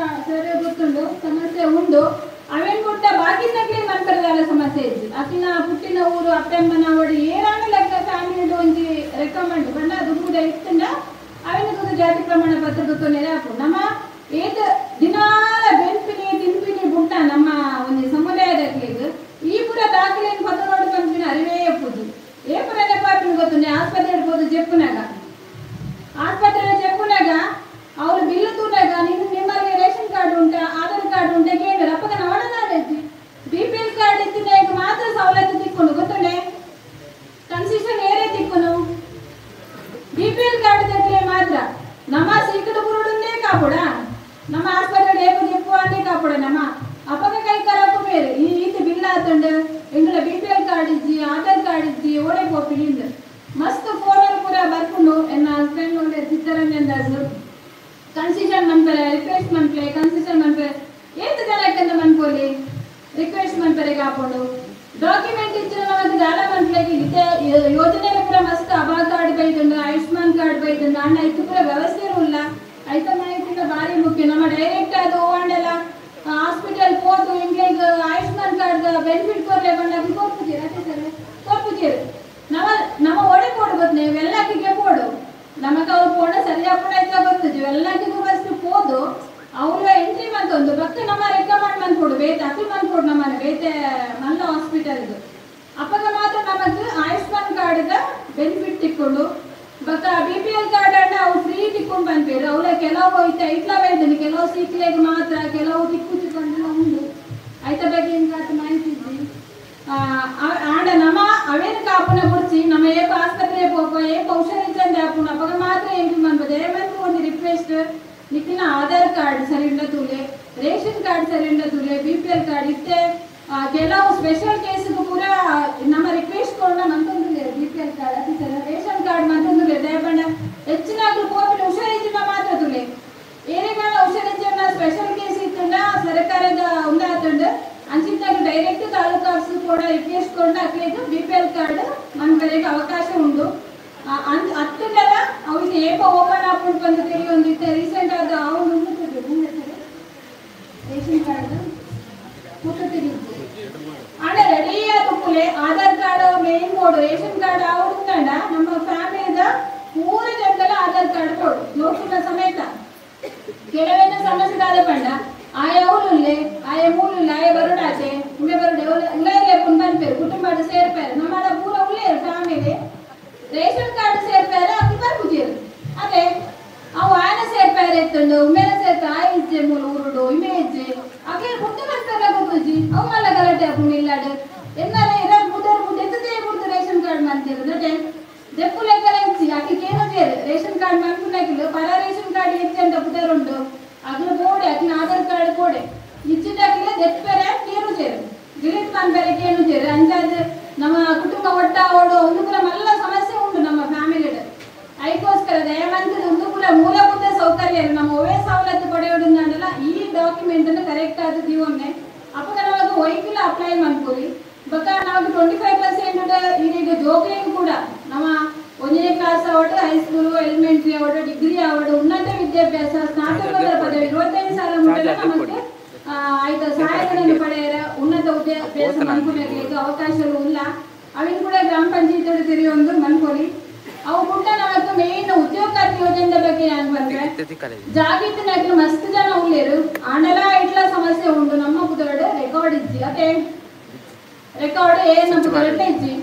ಸರ್ ಗೊತ್ತುಂಡು ಸಮಸ್ಯೆ ಉಂಡು ಅವೇನ್ ಪುಟ್ಟ ಬಾಕಿನಕ್ಲೆ ಮನ್ಪೆರೆದಾಲ ಸಮಸ್ಯೆ ಇಜ್ಜಿ ಅಕ್ಲಿನ ಪುಟ್ಟಿನ ಊರು ಅಪ್ಪೆಮ್ಮನ ಒಡಿ ಏರಾಂಡ ಲೆಕ್ಕ ಫ್ಯಾಮಿಲಿ ಒಂಜಿ ರೆಕಮೆಂಡ್ ಪಂಡ ದುಂಬುದ ಇತ್ತುಂಡ ಅವೇನ ತೂದು ಜಾತಿ ಪ್ರಮಾಣ ಪತ್ರ ದೊತ್ತೊನೆರೆ ಆಪುಂಡು ನಮ್ಮ ಏತ್ ದಿನಾಲ ಬೆನ್ಪಿನಿ ತಿನ್ಪಿನಿ ಬುಟ್ಟ ನಮ್ಮ ಒಂಜಿ ಸಮುದಾಯದಕ್ಲೆಗ್ ಈ ಪೂರ ದಾಖಲೆನ್ ಪತ್ತೊನೊಡು ಪನ್ಪಿನ ಅರಿವೇ ಇಪ್ಪುಜಿ ಏಪುರ ನೆಪಾಪಿನ ಗೊತ್ತುಂಡೆ ಆಸ್ಪತ್ರೆ ಪೋದು ಜೆಪ್ಪುನಾಗ ಆಸ್ಪತ್ರೆ ಜೆಪ್ಪುನಾಗ ಅವ್ರು ಬಿಲ್ಲು ತೂನಾಗ ನಿಮ್ಮಲ್ಲಿ ರೇಷನ್ ಕಾರ್ಡ್ ಉಂಟಾ ಆಧಾರ್ ಕಾರ್ಡ್ ಉಂಟಾ ಕೇಂದ್ರ ಅಪ್ಪಗ ನವಡದಾಡಜ್ಜಿ BPL card ಇತ್ತಿನ ಮಾತ್ರ ಸವಲತ್ತು ತಿಕ್ಕೊಂಡು ಗೊತ್ತುಂಡೆ ಕನ್ಸೆಷನ್ ಏರೇ ತಿಕ್ಕುನು BPL card ದಕ್ಲೆ ಮಾತ್ರ ನಮ್ಮ ಸೀಕಟ ಬುರುಡುಂದೇ ಕಾಪುಡ ನಮ್ಮ ಆಸ್ಪತ್ರೆ ಏಪ ಜೆಪ್ಪು ಅಂದೇ ಕಾಪುಡ ನಮ್ಮ ಅಪ್ಪಗ ಕೈ ಕರಕು ಬೇರೆ ಈ ಈತ ಬಿಲ್ ಆತಂಡ ಎಂಗಳ BPL card ಇಜ್ಜಿ ಆಧಾರ್ ಕಾರ್ಡ್ ಇಜ್ಜಿ ಓಡೆ ಪೋಪಿನಿ ಮಸ್ತ್ ಫೋನ್ ಪೂರ ಬರ್ಪುಂಡು ಎನ್ನ ಹಸ್ಬೆಂಡ್ ಉಂಡೆ ಚಿತ್ತರಂಜನ್ ದಾಸ್ ಕನ್ಸೆಷನ್ ಮನ್ಪೆರೆ ರಿಕ್ವೆಸ್ಟ್ ಮನ್ಪೆ ಕನ್ಸೆಷನ್ ಮನ್ಪೆರೆ ಏತ್ ಜನಕ್ಕಂತ ಮನ್ಪೊಲಿ ರಿಕ್ವೆಸ್ಟ್ ಮನ್ಪೆರೆ ಕಾಪುಂಡು ಡಾಕ್ಯುಮೆಂಟ್ ಇಚ್ಚಿನ ನಮಕ್ ದಾಲ ಮನ್ಪುಲೆಗ್ ಇತ್ತೆ ಯೋಜನೆ ಪೂರ ಮಸ್ತ್ ಅಬಾ ಕಾರ್ಡ್ ಬೈದುಂಡು ಆಯುಷ್ಮಾನ್ ಕಾರ್ಡ್ ಬೈದುಂಡು ಅಣ್ಣ ಇತ್ತು ಪೂರ ವ್ಯವಸ್ಥೆ ಉಲ್ಲ ಐತ ಮಾಹಿತಿ ಭಾರಿ ಮುಖ್ಯ ನಮ್ಮ ಡೈರೆಕ್ಟ್ ಅದು ಓಂಡಲ ಹಾಸ್ಪಿಟಲ್ ಪೋದು ಎಂಕ್ಲೆಗ್ ಆಯುಷ್ಮಾನ್ ಕಾರ್ಡ್ ಬೆನಿಫಿಟ್ ಕೊರ್ಲೆ ಪಂಡ ಕೊರ್ಪುಜೆರ್ ಅತೆ ಸರ್ ಕೊರ್ಪುಜೆರ್ ನಮ ನಮ ಓಡೆ ಪೋಡು ಗೊತ್ತನೆ ಎಲ್ಲಕ್ಕಿಗೆ ಪೋಡು ನಮಕ್ ಅವ್ರು ಪೋಂಡ ಸರಿಯಾಪುಂಡ ಐತ ಗೊತ್ತುಜಿ ಎಲ್ಲಕ್ಕಿಗೂ ಫಸ್ಟ್ ಪೋದು ಅವ್ರ ಎಂಟ್ರಿ ಮಂತೊಂದು ಬೊಕ್ಕ ನಮ್ಮ ರೆಕಮೆಂಡ್ ಮನ್ಪೊಡು ಬೇತೆ ಅಕುಲು ಮನ್ಪೊಡು ನಮ್ಮನೆ ಬೇತೆ ಮಲ್ಲ ಹಾಸ್ಪಿಟಲ್ ಅಪ್ಪಗ ಮಾತ್ರ ನಮಕ್ ಆಯುಷ್ಮಾನ್ ಕಾರ್ಡ್ ಬೆನಿಫಿಟ್ ತಿಕ್ಕೊಂಡು ಬೊಕ್ಕ ಬಿ ಪಿ ಎಲ್ ಕಾರ್ಡ್ ಅಂಡ ಅವು ಫ್ರೀ ತಿಕ್ಕೊಂಡು ಪನ್ಪೆರ್ ಅವಳ ಕೆಲವು ಇತ್ತೆ ಐಟ್ಲ ಬೈದನಿ ಕೆಲವು ಸೀಕ್ಲೆಗ್ ಮಾತ್ರ ಕೆಲವು ತಿಕ್ಕುಜಿ ಪಂಡುನ ಉಂಡು ಐತ ಬಗ್ಗೆ ಎಂಕಾತ್ ಮಾಹಿತಿ ಇಜ್ಜಿ ಆಂಡ ನಮ ಅವೇನು ಕಾಪುನ ಬುಡ್ಚಿ ನಮ್ಮ ಏಪ ಆಸ್ಪತ್ರೆ ಪೋಪ ಏಪ ಹುಷಾರಿಜ್ಜಂದೆ ಆಪುನ ಅಪಗ ಮಾತ್ರ ಎಂಕ್ಲು ಮನ್ಪದ ಏಮಂತು ಒಂಜಿ ರಿಕ್ವೆಸ್ಟ್ ನಿಕ್ಲಿನ ಆಧಾರ್ ಕಾರ್ಡ್ ಸರಿ ಉಂಡ ತೂಲೆ ರೇಷನ್ ಕಾರ್ಡ್ ಸರಿ ಉಂಡ ತೂಲೆ ಬಿ ಪಿ ಎಲ್ ಕಾರ್ಡ್ ಇತ್ತೆ ಕೆಲವು ಸ್ಪೆಷಲ್ ಕೇಸ್ಗೂ ಪೂರ ನಮ್ಮ ರಿಕ್ವೆಸ್ಟ್ ಕೊಡ ಮಂತೊಂದುಲ್ಲೆರ್ ಬಿ ಪಿ ಎಲ್ ಕಾರ್ಡ್ ಅತಿ ಸರ್ ರೇಷನ್ ಕಾರ್ಡ್ ಮಂತೊಂದುಲ್ಲೆರ್ ದಯಪಂಡ ಹೆಚ್ಚಿನಾಗ್ಲು ಪೋಪಿನ ಹುಷಾರಿಜ್ಜಿನ ಮಾತ್ರ ತೂಲೆ ಏನೇಗಾಲ ಹುಷಾರಿಜ್ಜನ ಸ್ಪೆಷಲ್ ಕೇಸ್ ಇತ್ತುಂಡ ಸರ್ಕಾರದ ಉಂದಾತುಂಡು ಅಂಚಿತ್ತಾಗ ಡೈರೆಕ್ಟ್ ತಾಲೂಕು ಆಫೀಸ್ ಕೂಡ ರಿಕ್ವೆಸ್ಟ್ ಕೊಂಡು ಅಕ್ಲೆಗ್ ಬಿ ಪಿ ಎಲ್ ಕಾರ್ಡ್ ಮನ್ಪರೆಗ್ ಅವಕಾಶ ಉಂಡು ಅತ್ತುಂಡಲ ಅವಿಗೆ ಏಪ ಓಪನ್ ಆಪುಂಡು ಪಂದ್ ತೆರಿಯೊಂದಿತ್ತೆ ರೀಸೆಂಟ್ ಆದ ಅವು ರೇಷನ್ ಕಾರ್ಡ್ ಫೋಟೋ ತೆರಿಯುತ್ತೆ ಆಂಡ ರೆಡಿ ಆದುಪ್ಪುಲೆ ಆಧಾರ್ ಕಾರ್ಡ್ ಮೇನ್ ಬೋಡು ರೇಷನ್ ಕಾರ್ಡ್ ಆವುಂಡ ನಮ್ಮ ಫ್ಯಾಮಿಲಿದ ಪೂರ ಜನಗಳ ಆಧಾರ್ ಕಾರ್ಡ್ ಬೋಡು ಲೋಕುನ ಸಮೇತ ಕೆಲವೇನ ಸಮಸ್ಯೆ ದಾದ ಪಂಡ ಆಯ ಊರುಲ್ಲೆ ಆಯ ಮೂಲುಲ್ಲೆ ಆಯ ಬರುಡಾಚೆ ಉಮ್ಮೆ ಬರುಡೆ ಉಳ್ಳೇರಿಯ ಪುನ್ ಪನ್ಪೆರ್ ಕುಟುಂಬಡ್ ಸೇರ್ಪೆರ್ ನಮ್ಮಡ ಪೂರ ಉಳ್ಳೇರು ಫ್ಯಾಮಿಲಿ ರೇಷನ್ ಕಾರ್ಡ್ ಸೇರ್ಪೆರ್ ಅಕ್ಲು ಬರ್ಪುಜೆರ್ ಅದೇ ಅವು ಆಯನ ಸೇರ್ಪೆರ್ ಎತ್ತುಂಡು ಉಮ್ಮೆನ ಸೇರ್ಪೆ ಆಯ ಇಜ್ಜೆ ಮೂಲು ಊರುಡು ಇಮೆ ಇಜ್ಜೆ ಅಕ್ಲೆ ಪುಟ್ಟು ಮಲ್ಪೆರ ಗೊತ್ತುಜಿ ಅವು ಮಲ್ಲ ಗಲಾಟೆ ಆಪುಂಡು ಇಲ್ಲಾಡ್ ಎನ್ನಲ ಇರಲ್ ಬುದರ್ ಬುಡ್ ಎತ್ತದೇ ಬುಡ್ದು ರೇಷನ್ ಕಾರ್ಡ್ ಮಂತೆರ್ ನಟೆ ದೆಪ್ಪು ಲೆಕ್ಕಲ ಇಜ್ಜಿ ಅಕ್ಲು ಕೇನುಜೆರ್ ರೇಷನ್ ಕಾರ್ಡ್ ಮನ್ಪುನಕ್ಲು ಪರ ರೇಷನ್ ಕಾರ್ಡ್ ಹೆಚ್ಚು ಅಂತ ಬುದರ್ ಉಂಡು ಅಗ್ಲು ಬೋಡೆ ಅಕ್ಲಿನ ಆಧಾರ್ ಕಾರ್ಡ್ ಬೋಡೆ ಇಜ್ಜಿಂಡಕ್ಲೆ ದೆಪ್ಪೆರೆ ಕೇನುಜೆರ್ ಡಿಲೀಟ್ ಮನ್ಪೆರೆ ಕೇನುಜೆರ್ ಅಂಚಾದ್ ನಮ್ಮ ಕುಟುಂಬ ಒಟ್ಟಾವೋಡು ಒಂದು ಪೂರ ಮಲ್ಲ ಸಮಸ್ಯೆ ಉಂಡು ನಮ್ಮ ಫ್ಯಾಮಿಲಿಡ್ ಐಕೋಸ್ಕರ ದಯಮಂತದ ಒಂದು ಪೂರ ಮೂಲಭೂತ ಸೌಕರ್ಯ ನಮ್ಮ ಒವೇ ಸವಲತ್ತು ಪಡೆಯೋಡು ಈ ಡಾಕ್ಯುಮೆಂಟ್ ಅನ್ನು ಕರೆಕ್ಟ್ ಆದ ದೀವೊನ್ನೆ ಅಪಗ ನಮಗೆ ವೆಹಿಕಲ್ ಅಪ್ಲೈ ಮನ್ಪೊಲಿ ಬೊಕ್ಕ ನಮಗೆ 25% ಈಗ ಜೋಕ್ಲೆಗ್ ಕೂಡ ನಮ್ಮ 1ನೇ ಕ್ಲಾಸ್ ಆವಡ್ ಹೈಸ್ಕೂಲು ಎಲಿಮೆಂಟ್ರಿ ಆವಡ್ ಡಿಗ್ರಿ ಆವಡ್ ಉನ್ನತ ವಿದ್ಯಾಭ್ಯಾಸ ಸ್ನಾತಕೋತ್ತರ ಪದವಿ 25,000 ಮುಟ್ಟಲ ನಮಗೆ ಆಯ್ತು ಸಹಾಯಧನ ಪಡೆಯರ ಉನ್ನತ ವಿದ್ಯಾಭ್ಯಾಸ ಮನ್ಪುನಕ್ಲೆಗ್ ಅವಕಾಶಗಳು ಉಲ್ಲ ಅವಿನ ಕೂಡ ಗ್ರಾಮ ಪಂಚಾಯತ್ ತೆರಿಯೊಂದು ಮನ್ಪೊಲಿ ಅವು ಕೂಡ ನಮಗೆ ಮೇನ್ ಉದ್ಯೋಗಾತಿ ಯೋಜನೆ ಬಗ್ಗೆ ಯಾನ್ ಪನ್ಪೆ ಜಾಗಿತ್ತಿನಕ್ಲು ಮಸ್ತ್ ಜನ ಉಲ್ಲೆರ್ ಆಂಡಲ ಇಟ್ಲ ಸಮಸ್ಯೆ ಉಂಡು ನಮ್ಮ ಪುದರ್ಡ್ ರೆಕಾರ್ಡ್ ಇಜ್ಜಿ ಅತೆ ರೆಕಾರ್ಡ್ ಏನ್ ನಮ್ಮ ಪುದರ್ಡ್ ಇಜ್ಜಿ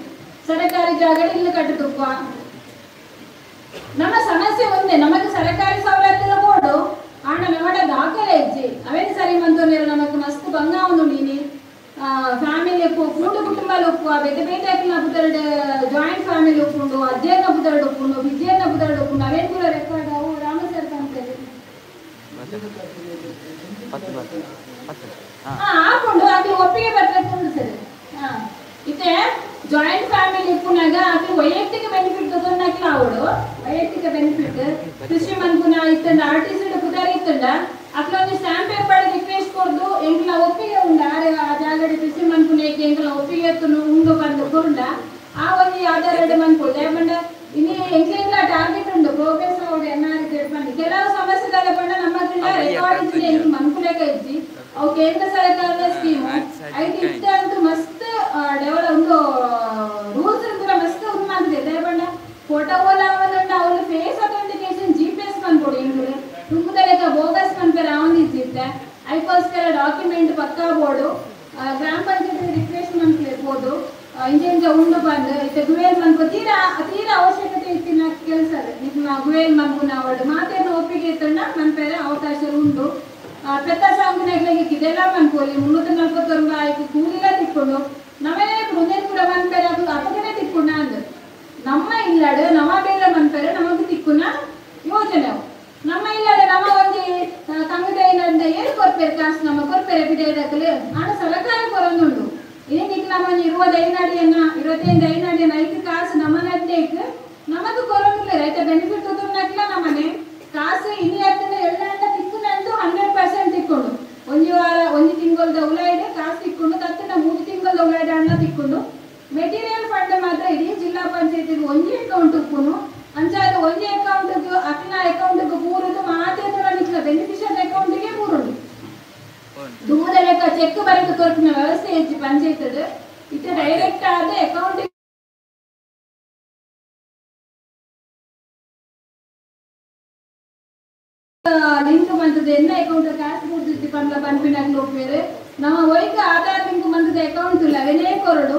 ಸರಕಾರಿ ಜಾಗಡ್ ಇಲ್ಲು ಕಟ್ಟುತ್ತುಪ್ಪ ನಮ್ಮ ಸಮಸ್ಯೆ ಒಂದೇ ನಮಗೆ ಸರಕಾರಿ ಸವಲತ್ತುಲ ಬೋಡು ಆಂಡ ನಮ್ಮಡ ದಾಖಲೆ ಇಜ್ಜಿ ಅವೇನು ಸರಿ ಮಂತೊಂದಿರು ನಮಕ್ ಮಸ್ತ್ ಬಂಗ ಉಂಡು ನೀನಿ ಫ್ಯಾಮಿಲಿ ಕೂಟು ಕುಟುಂಬ ಉಪ್ಪು ಬೇತೆ ಬೇತೆ ಅಕ್ಲ್ನ ಪುದರ್ಡ್ ಜಾಯಿಂಟ್ ಫ್ಯಾಮಿಲಿ ಉಪ್ಪುಂಡು ಅಜ್ಜೆರ್ನ ಪುದರ್ಡ್ ಉಪ್ಪುಂಡು ಬಿಜ್ಜೆರ್ನ ಪುದರ್ಡ್ ಉಪ್ಪುಂಡು ಅವೇನು ಪೂರ ರೆಕಾರ್ಡ್ ಅವು ರಾಮ ಸರ್ ಪನ್ಪೆರ್ ಆಪುಂಡು ಅಕ್ಲು ಒಪ್ಪಿಗೆ ಪತ್ರ ಉಂಡು ಸರ್ ಇತ್ತೆ ಜಾಯಿಂಟ್ ಫ್ಯಾಮಿಲಿ ಉಪ್ಪುನಾಗ ಅಕ್ಲು ವೈಯಕ್ತಿಕ ಬೆನಿಫಿಟ್ ತಗೊಂಡಕ್ಲ ಆವೊಡು ವೈಯಕ್ತಿಕ ಬೆನಿಫಿಟ್ ಕೃಷಿ ಮನ್ಪುನ ಇತ್ತಂಡ ಆರ್ ಟಿ ಸಿ ಪುದರ್ ಇತ್ತಂಡ ಅಕ್ಲೊಂಜಿ ಸ್ಟಾಂಪ್ ಪೇಪರ್ ರಿಕ್ವೆಸ್ಟ್ ಕೊರ್ದು ಎಂಕ್ಲ ಒಪ್ಪಿಗೆ ಉಂಡು ಆರ್ ಆ ಜಾಗಡ್ ಕೃಷಿ ಮನ್ಪುನೇಕ್ ಎಂಕ್ಲ ಒಪ್ಪಿಗೆ ಉಂಡು ಪಂದ್ ಕೊರ್ಂಡ ಆ ಒಂಜಿ ಆಧಾರ್ ಕಾರ್ಡ್ ಮನ್ಪೊಡು ದಾಯೆ ಪಂಡ ಇನಿ ಎಂಕ್ಲೆಗ್ಲ ಟಾರ್ಗೆಟ್ ಉಂಡು ಪ್ರೋಗ್ರೆಸ್ ಆವೊಡು ಎನ್ ಆರ್ ಪಂದ್ ಕೆಲವು ಸಮಸ್ಯೆ ದಾದ ಪಂಡ ನಮ್ಮಕ್ಲ ರೆಕಾರ್ಡ್ ಇಜ್ಜಿ ಎಂಕ್ಲು ಮನ್ಪುಲೆಕ ಇಜ್ಜಿ ಅವು ಕೇಂದ್ರ ಸರ್ಕಾರದ ಸ್ಕೀಮ್ ಐಟ್ ಇತ್ತೆ ಅಂತೂ ಮಸ್ತ್ ಡೆವಲಪ್ ಉಂದು ರೂಲ್ಸ್ ಪೂರ ಮಸ್ತ್ ಉಂದು ಮಲ್ತ್ದೆರ್ ದಾಯೆ ಪಂಡ ಫೋಟೋ ಓಲ ಆವೊಂದುಂಡ ಅವ್ಲು face authentication G P S ಮನ್ಪೊಡು ಎಂಕ್ಲು ದುಂಬುದ ಲೆಕ್ಕ ಬೋಗಸ್ ಮನ್ಪೆರೆ ಆವೊಂದಿಜ್ಜಿ ಇತ್ತೆ ಐಕೋಸ್ಕರ ಡಾಕ್ಯುಮೆಂಟ್ ಪಕ್ಕಾ ಬೋಡು ಗ್ರಾಮ ಪಂಚಾಯತ್ ರಿಕ್ವೆಸ್ಟ್ ಮನ್ಪೊಡು ಇಂಚ ಇಂಚ ಉಂಡು ಪಂದ್ ಇತ್ತೆ ಗುವೇಲ್ ಮನ್ಪು ತೀರಾ ತೀರಾ ಅವಶ್ಯಕತೆ ಇತ್ತಿನ ಕೆಲಸ ನಿಕ್ನ ಗುವೇಲ್ ಮನ್ಪುನ ಆವಡ್ ಮಾತೆರ್ನ ಒಪ್ಪಿಗೆ ಇತ್ತುಂಡ ಮನ್ಪೆರೆ ಅವಕಾಶ ಉಂಡು ಪೆತ್ತ ಸಾಂಕುನಕ್ಲೆಗ್ ಇದೆಲ್ಲ ಮನ್ಪೊಲಿ 349 ಆಯ್ತು ಕೂಲಿಲ ತಿಕ್ಕೊಂಡು ನಮನೇ ಉಂದೆನ್ ಪೂರ ಮನ್ಪೆರೆ ಅಕುಲು ಅಪಗನೆ ತಿಕ್ಕುಂಡ ಅಂದ್ ನಮ್ಮ ಇಲ್ಲಡ್ ನಮ ಬೇಲೆ ಮನ್ಪೆರೆ ನಮಕ್ ತಿಕ್ಕುನ ಯೋಜನೆ ಅವು ನಮ್ಮ ಇಲ್ಲಡ್ ನಮ ಒಂಜಿ ಕಂಗದೈನಂದ ಏರ್ ಕೊರ್ಪೆರ್ ಕಾಸ್ ನಮ ಕೊರ್ಪೆರೆ ಪಿದೈದಕುಲು ಆಂಡ ಸರಕಾರ ಕೊರೊಂದುಂಡು ಇನಿ ನಿಕ್ ನಮ ಒಂಜಿ 20 ಐನಡಿಯನ್ನ 25 ಐನಡಿಯನ್ನ ಐಕ್ ಕಾಸು ನಮನಡ್ಡೇಕ್ ನಮಕ್ ಕೊರೊಂದುಲ್ಲೆರ್ ಐತ ಬೆನಿಫಿಟ್ ತೂತುನಕ್ಲ ನಮನೆ ಕಾಸು ಇನಿ ಅತ್ತಂಡ ಎಲ್ಲಾಂಡ ತಿಕ್ಕುನಂತು 100% ತಿಕ್ಕುಂಡು ಒಂಜಿ ವಾರ ಒಂಜಿ ತಿಂಗೊಲ್ದ ಉಲಾಯಿಡ್ ಕಾಸು ತಿಕ್ಕುಂಡು ತತ್ತುಂಡ 3 ತಿಂಗೊಲ್ದ ಉಲಾಯಿಡ್ ಅಣ್ಣ ತಿಕ್ಕುಂಡು ಮೆಟೀರಿಯಲ್ ಫಂಡ್ ಮಾತ್ರ ಇಡೀ ಜಿಲ್ಲಾ ಪಂಚಾಯತಿಗ್ ಒಂಜಿ ಅಕೌಂಟ್ ಉಪ್ಪುನು ಅಂಚಾದ್ ಒಂಜಿ ಅಕೌಂಟ್ ಅಕ್ಲ್ನ ಅಕೌಂಟ್ ಪೂರುದು ಮಾತೆರ್ನ ನಿಕ್ಲ ಬೆನಿಫಿಷಿಯರ್ ಅಕೌಂಟ್ ಗೆ ಪೂರುಂಡು ದುಂಬುದ ಲೆಕ್ಕ ಚೆಕ್ ಬರೆದು ಕೊರ್ಪಿನ ವ್ಯವಸ್ಥೆ ಇಜ್ಜಿ ಪಂಚಾಯತ್ ಇತ್ತೆ ಡೈರೆಕ್ಟ್ ಆದ್ ಅಕೌಂಟ್ ಲಿಂಕ್ ಮಂತದ ಎನ್ನ ಅಕೌಂಟ್ ಕಾಸು ಬುಡ್ದಿತ್ತಿ ಪಂಡ್ಲ ಪನ್ಪಿನಕ್ಲು ಉಪ್ಪುವೆರ್ ನಮ್ಮ ಒಯ್ಕ್ ಆಧಾರ್ ಲಿಂಕ್ ಮಂತದ ಅಕೌಂಟ್ ಇಲ್ಲ ಅವೆನೇ ಕೊರೊಡು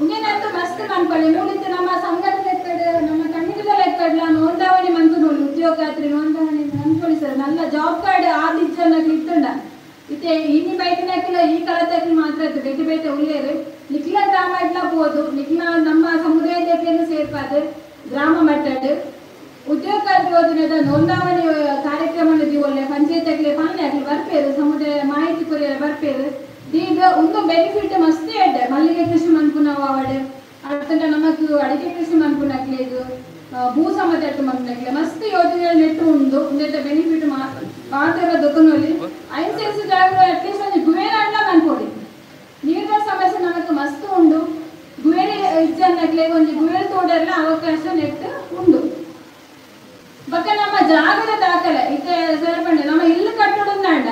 ಉಂದೆನಂತು ಮಸ್ತ್ ಮನ್ಪೊಲಿ ಮೂಲಿತ್ತ್ ನಮ್ಮ ಸಂಘಟನೆ ಲೆಕ್ಕಡ್ ನಮ್ಮ ಕಮ್ಯುನಿಟಿದ ಲೆಕ್ಕಡ್ಲ ನೋಂದಾವಣಿ ಮಂತುನೋಲಿ ಉದ್ಯೋಗ ಖಾತ್ರಿ ನೋಂದಾವಣಿ ಅನ್ಕೊಳ್ಳಿ ಸರ್ ನನ್ನ ಜಾಬ್ ಕಾರ್ಡ್ ಆದಿಜ್ಜನಕ್ಲು ಇತ್ತುಂಡ ಇತ್ತೆ ಇನಿ ಬೈತಿನಕ್ಲ ಈ ಕಲತಕ್ಲು ಮಾತ್ರ ಇತ್ತು ಬೇತೆ ಬೇತೆ ಉಲ್ಲೇರು ನಿಕ್ಲ ಗ್ರಾಮ ಇಟ್ಲ ಪೋದು ನಿಕ್ಲ ನಮ್ಮ ಸಮುದಾಯದಕ್ಲೇನು ಸೇರ್ಪಾದ ಗ್ರಾಮ ಮಟ್ಟಡ್ ಉದ್ಯೋಗ ಖಾತ್ರಿ ಯೋಜನೆದ ನೋಂದಾವಣಿ ಕಾರ್ಯಕ್ರಮ ಒಳ್ಳೆ ಪಂಚಾಯತ್ ಪನ್ನೆ ಅಕ್ಲು ಬರ್ಪೇರು ಸಮುದಾಯ ಮಾಹಿತಿ ಕೊರಿಯರ ಬರ್ಪೇರು ಈಗ ಒಂದು ಬೆನಿಫಿಟ್ ಮಸ್ತ್ ಎಡ್ಡೆ ಮಲ್ಲಿಗೆ ಕೃಷಿ ಮನ್ಪುನವು ಅವಡೆ ಅರ್ಥಂಡ ನಮಕ್ ಅಡಿಕೆ ಕೃಷಿ ಮನ್ಪುನಕ್ಲೇಗ್ ಭೂ ಸಮತಟ್ಟು ಮನ್ಪುನಕ್ಲೆ ಮಸ್ತ್ ಯೋಜನೆಗಳು ನೆಟ್ಟು ಉಂಡು ಉಂದೆತ ಬೆನಿಫಿಟ್ ಮಾತ್ರ ದೊಕ್ಕನೊಲಿ ಐನ್ಸೆನ್ಸ್ ಜಾಗ ಅಟ್ಲೀಸ್ಟ್ ಒಂದು ಗುವೇರ ಅಣ್ಣ ಮನ್ಪೊಡಿ ನೀರಿನ ಸಮಸ್ಯೆ ನಮಕ್ ಮಸ್ತ್ ಉಂಡು ಗುವೇರಿ ಇಜ್ಜನ್ನಕ್ಲೆ ಒಂಜಿ ಗುವೇರ್ ತೋಡೆಲ್ಲ ಅವಕಾಶ ನೆಟ್ಟು ಉಂಡು ಬಕ್ಕ ನಮ್ಮ ಜಾಗದ ದಾಖಲೆ ಇತ್ತೆ ಸರ್ ಪಂಡೆ ನಮ್ಮ ಇಲ್ಲು ಕಟ್ಟೋಡಂದಾಂಡ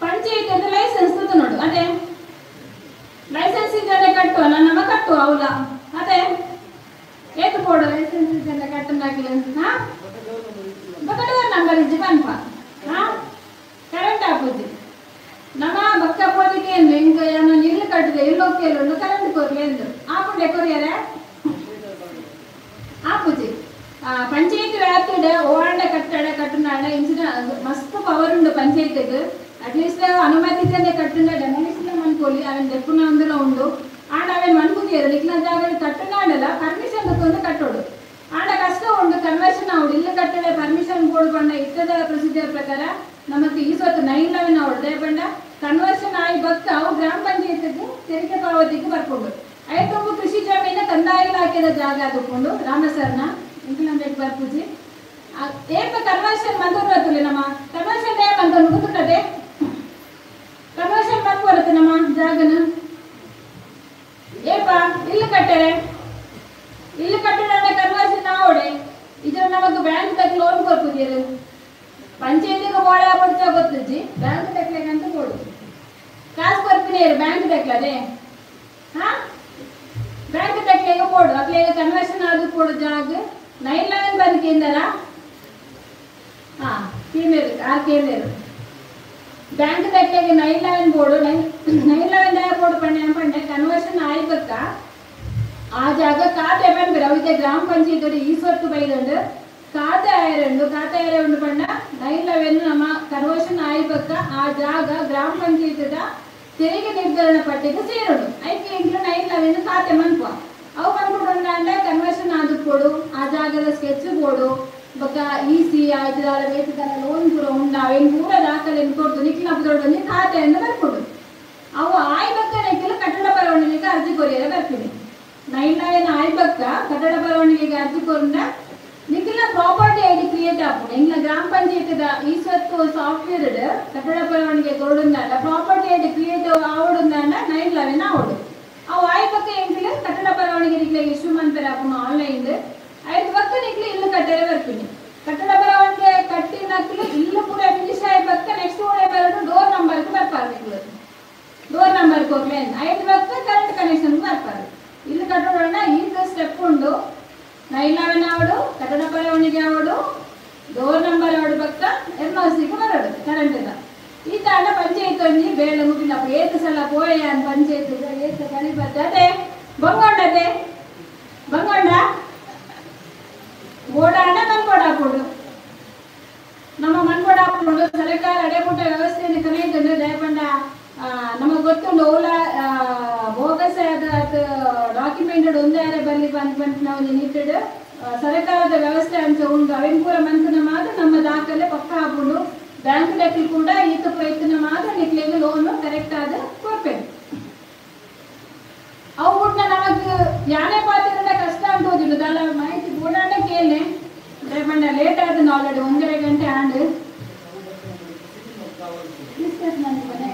ಪಂಚಾಯತ್ ಅಂತ ಲೈಸೆನ್ಸ್ ನೋಡು ಅದೇ ಲೈಸೆನ್ಸ್ ಇದ್ದಾನೆ ಕಟ್ಟುವ ನಮ್ಮ ಕಟ್ಟುವ ಅವಲ ಅದೇ ಏತು ಪೋಡು ಲೈಸೆನ್ಸ್ ಇದ್ದಾನೆ ಕಟ್ಟಂದಾಗಿಲ್ಲ ಹಾ ಬಕ್ಕ ಡೋರ್ ನಂಬರ್ ಇಜ್ಜಿ ಪನ್ಪ ಹಾ ಕರೆಂಟ್ ಹಾಕುಜಿ ನಮ್ಮ ಬಕ್ಕ ಪೋದಿಗೆ ಏನು ಇಂಕ ಏನೋ ಇಲ್ಲು ಕಟ್ಟಿದೆ ಇಲ್ಲೋ ಕೇಳುಂಡು ಕರೆಂಟ್ ಕೊರ್ಲಿ ಎಂದು ಆಪುಂಡೆ ಕೊರಿಯರೆ ಆಪುಜಿ ಪಂಚಾಯತ್ ವ್ಯಾಪ್ತಿಡ್ ಓವಾಂಡ ಕಟ್ಟಡ ಕಟ್ಟುನಾಡ ಇಂಚಿನ ಮಸ್ತ್ ಪವರ್ ಉಂಡು ಪಂಚಾಯತ್ಗ್ ಅಟ್ಲೀಸ್ಟ್ ಅನುಮತಿ ಇದ್ದಂದೆ ಕಟ್ಟುಂಡ ಡೆಮೊಲಿಷನ್ ಮನ್ಕೊಲಿ ಅವೆನ್ ದೆಪ್ಪುನ ಅಂದಲ ಉಂಡು ಆಂಡ ಅವೆನ್ ಮನ್ಪುದಿಯರು ನಿಕ್ಲ ಜಾಗ ಕಟ್ಟುನಾಡಲ ಪರ್ಮಿಷನ್ ತಕೊಂಡು ಕಟ್ಟೋಡು ಆಂಡ ಕಷ್ಟ ಉಂಡು ಕನ್ವರ್ಷನ್ ಆವಡು ಇಲ್ಲು ಕಟ್ಟಡೆ ಪರ್ಮಿಷನ್ ಬೋರ್ಡ್ ಬಂಡ ಇತ್ತದ ಪ್ರೊಸೀಜರ್ ಪ್ರಕಾರ ನಮಕ್ ಈ ಸೊತ್ತು 911 ಆವಡು ದಯಪಂಡ ಕನ್ವರ್ಷನ್ ಆಯಿ ಬಕ್ಕ ಅವು ಗ್ರಾಮ ಪಂಚಾಯತ್ಗ್ ತೆರಿಗೆ ಪಾವತಿಗೆ ಬರ್ಕೊಂಡು ಐತೊಂಬು ಕೃಷಿ ಜಮೀನ ಕಂದಾಯ ಇಲಾಖೆದ ಜಾಗ ತಕೊಂಡು ರಾಮಸರ್ನ ಇಂಕ್ಲಂದೆಟ್ ಬರ್ಪುಜಿ ಏಪ ಕನ್ವರ್ಷನ್ ಮಂದೂರು ಬರ್ತುಲೆ ನಮ್ಮ ಕನ್ವರ್ಷನ್ ಡೇ ಮಂದೂರು ಗೊತ್ತುಂಟದೆ ಕನ್ವರ್ಷನ್ ಬಂದ್ ಬರುತ್ತೆ ನಮ್ಮ ಜಾಗನ ಏಪ ಇಲ್ಲು ಕಟ್ಟರೆ ಇಲ್ಲು ಕಟ್ಟಡ ಕನ್ವರ್ಷನ್ ಆವಡೆ ಇದರ ನಮಗ್ ಬ್ಯಾಂಕ್ ತಕ್ಕ ಲೋನ್ ಕೊರ್ಪುದಿರು ಪಂಚಾಯತಿಗೆ ಬೋಡ ಪಡ್ತಾ ಗೊತ್ತುಜ್ಜಿ ಬ್ಯಾಂಕ್ ತಕ್ಲೇಗಂತ ಕೊಡು ಕಾಸು ಕೊರ್ಪಿನೇರು ಬ್ಯಾಂಕ್ ತಕ್ಲದೆ ಹಾ ಬ್ಯಾಂಕ್ ತಕ್ಲೇಗ ಕೊಡು ಅಕ್ಲೇಗ ಕನ್ವರ್ಷನ್ ಆದು ಕೊಡು ಜಾಗ 911 ಬಂದ್ ಕೇಂದ್ರ ಹಾ ಕೇಂದ್ರ ಆ ಕೇಂದ್ರ ಬ್ಯಾಂಕ್ ತಕ್ಲೇಗ 911 ಬೋರ್ಡು 911 ಬೋರ್ಡು ಪಂಡೆ ಪಂಡೆ ಕನ್ವರ್ಷನ್ ಆಯ್ಬಕ್ಕ ಆ ಜಾಗ ಖಾತೆ ಬಂದ್ಬಿರ ಅವಿದೆ ಗ್ರಾಮ ಪಂಚಾಯತ್ ಈ ಸೊತ್ತು ಬೈದಂಡು ಖಾತೆ ಆಯರಂಡು ಖಾತೆ ಆಯರಂಡು ಪಂಡ 911 ನಮ್ಮ ಕನ್ವರ್ಷನ್ ಆಯ್ಬಕ್ಕ ಆ ಜಾಗ ಗ್ರಾಮ ಪಂಚಾಯತ್ ತೆರಿಗೆ ನಿರ್ಧರಣ ಪಟ್ಟಿಗೆ ಸೇರೋಡು ಐಕೆ ಇಂಗ್ಲು 911 ಖಾತೆ ಮನ್ಪ ಅವು ಬಂದ್ಬಿಟ್ಟು ಕನ್ವರ್ಷನ್ ಆದ ಕೊಡು ಆ ಜಾಗದ ಸ್ಕೆಚ್ ಬೋರ್ಡು ಬೊಕ್ಕ ಇ ಸಿ ಆಯ್ತದಾರ ಬೇತದಾರ ಲೋನ್ ಪೂರ ಉಂಡ ಅವೇನು ಪೂರ ದಾಖಲೆಯನ್ನು ಕೊಡ್ತು ನಿಖಿಲ ದೊಡ್ಡ ಖಾತೆಯನ್ನು ಬರ್ಕೊಡು ಅವು ಆಯ್ಬಕ್ಕ ನಿಖಿಲ ಕಟ್ಟಡ ಪರವಾನಗಿಗೆ ಅರ್ಜಿ ಕೊರಿಯರ ಬರ್ತೀನಿ 911 ಆಯ್ಬಕ್ಕ ಕಟ್ಟಡ ಪರವಾನಗಿಗೆ ಅರ್ಜಿ ಕೊರಂಡ ನಿಖಿಲ ಪ್ರಾಪರ್ಟಿ ಐಡಿ ಕ್ರಿಯೇಟ್ ಆಪುಂಡು ಎಂಗ್ಲ ಗ್ರಾಮ ಪಂಚಾಯತ್ದ ಈ ಸ್ವತ್ತು ಸಾಫ್ಟ್ವೇರ್ ಕಟ್ಟಡ ಪರವಾನಗಿ ಕೊರಡುಂದಾಂಡ ಪ್ರಾಪರ್ಟಿ ಐಡಿ ಕ್ರಿಯೇಟ್ ಆವಡುಂದಾಂಡ 911 ಆವಡು ಅವು ಆಯ್ಬಕ್ಕ ಎಂಕ್ಲೆ ಕಟ್ಟಡ ಪರವಾನಗಿ ನಿಕ್ಲೆ ಇಶ್ಯೂ ಮನ್ಪೆರೆ ಆಪುಂಡು ಆನ್ಲೈನ್ ಐದು ಬಕ್ಕ ನಿಕ್ಲೆ ಇಲ್ಲು ಕಟ್ಟರೆ ಬರ್ತೀನಿ ಕಟ್ಟಡ ಪರವಾನಗಿ ಕಟ್ಟಿನಕ್ಲು ಇಲ್ಲು ಪೂರ ಫಿನಿಶ್ ಆಯ್ ಬಕ್ಕ ನೆಕ್ಸ್ಟ್ ಓಡೆ ಬರೋದು ಡೋರ್ ನಂಬರ್ಗೆ ಬರ್ಪಾರು ನಿಕ್ಲು ಡೋರ್ ನಂಬರ್ ಕೊರ್ಲೆ ಐದು ಬಕ್ಕ ಕರೆಂಟ್ ಕನೆಕ್ಷನ್ ಬರ್ಪಾರು ಇಲ್ಲು ಕಟ್ಟೋಣ ಈಗ ಸ್ಟೆಪ್ ಉಂಡು 911 ಆವಡು ಕಟ್ಟಡ ಪರವಾನಗಿ ಆವಡು ಡೋರ್ ನಂಬರ್ ಆವಡು ಬಕ್ಕ ಎನ್.ಓ.ಸಿ.ಗೆ ಬರೋಡು ಕರೆಂಟ್ ಈ ತಾಂಡ ಪಂಚಾಯತ್ ಒಂಜಿ ಬೇಳೆ ಮುಗಿಲಪ್ಪ ಏತ್ ಸಲ ಪೋಯ ಪಂಚಾಯತ್ ಏತ್ ಕಳಿ ಬರ್ತದೆ ಬಂಗೊಂಡದೆ ಬಂಗೊಂಡ ಬೋಡಾಂಡ ಮನ್ಕೋಡ ಹಾಕೊಂಡು ನಮ್ಮ ಮನ್ಕೋಡ ಹಾಕೊಂಡು ಸರ್ಕಾರ ಅಡೆಪುಟ್ಟ ವ್ಯವಸ್ಥೆಯನ್ನು ಕನೆಯುತ್ತಂದ್ರೆ ದಯಪಂಡ ನಮಗೆ ಗೊತ್ತುಂಡು ಓಲಾ ಬೋಗಸ್ ಡಾಕ್ಯುಮೆಂಟೆಡ್ ಒಂದೇ ಬರಲಿ ಬಂದ್ ನಾವು ನೀಟೆಡ್ ಸರ್ಕಾರದ ವ್ಯವಸ್ಥೆ ಅಂಚ ಉಂಟು ಅವೇನು ಪೂರ ಮನ್ಕುನ ಮಾತ್ರ ನಮ್ಮ ದಾಖಲೆ ಪಕ್ಕ ಹಾಕೊಂಡು ಬ್ಯಾಂಕ್ ಲೆಕ್ಕ ಕೂಡ ಈತ ಪ್ರಯತ್ನ ಮಾತ್ರ ನಿಕ್ಲೇಗ ಲೋನ್ ಕರೆಕ್ಟ್ ಆದ ಕೊಡ್ಬೇಕು ಅವು ಕೂಡ ನಮಗ್ ಯಾನೇ ಪಾತ್ರ ಕಷ್ಟ ಅಂತ ಹೋದಿಲ್ಲ ದಾಲ ಮಾಹಿತಿ ಬೋಡಾಂಡ ಕೇಳಿ ದಯಪಂಡ ಲೇಟ್ ಆದ ಆಲ್ರೆಡಿ 1.5 ಗಂಟೆ ಆಂಡ್ ಡಿಸ್ಕಸ್ ಮಾಡ್ತಾರೆ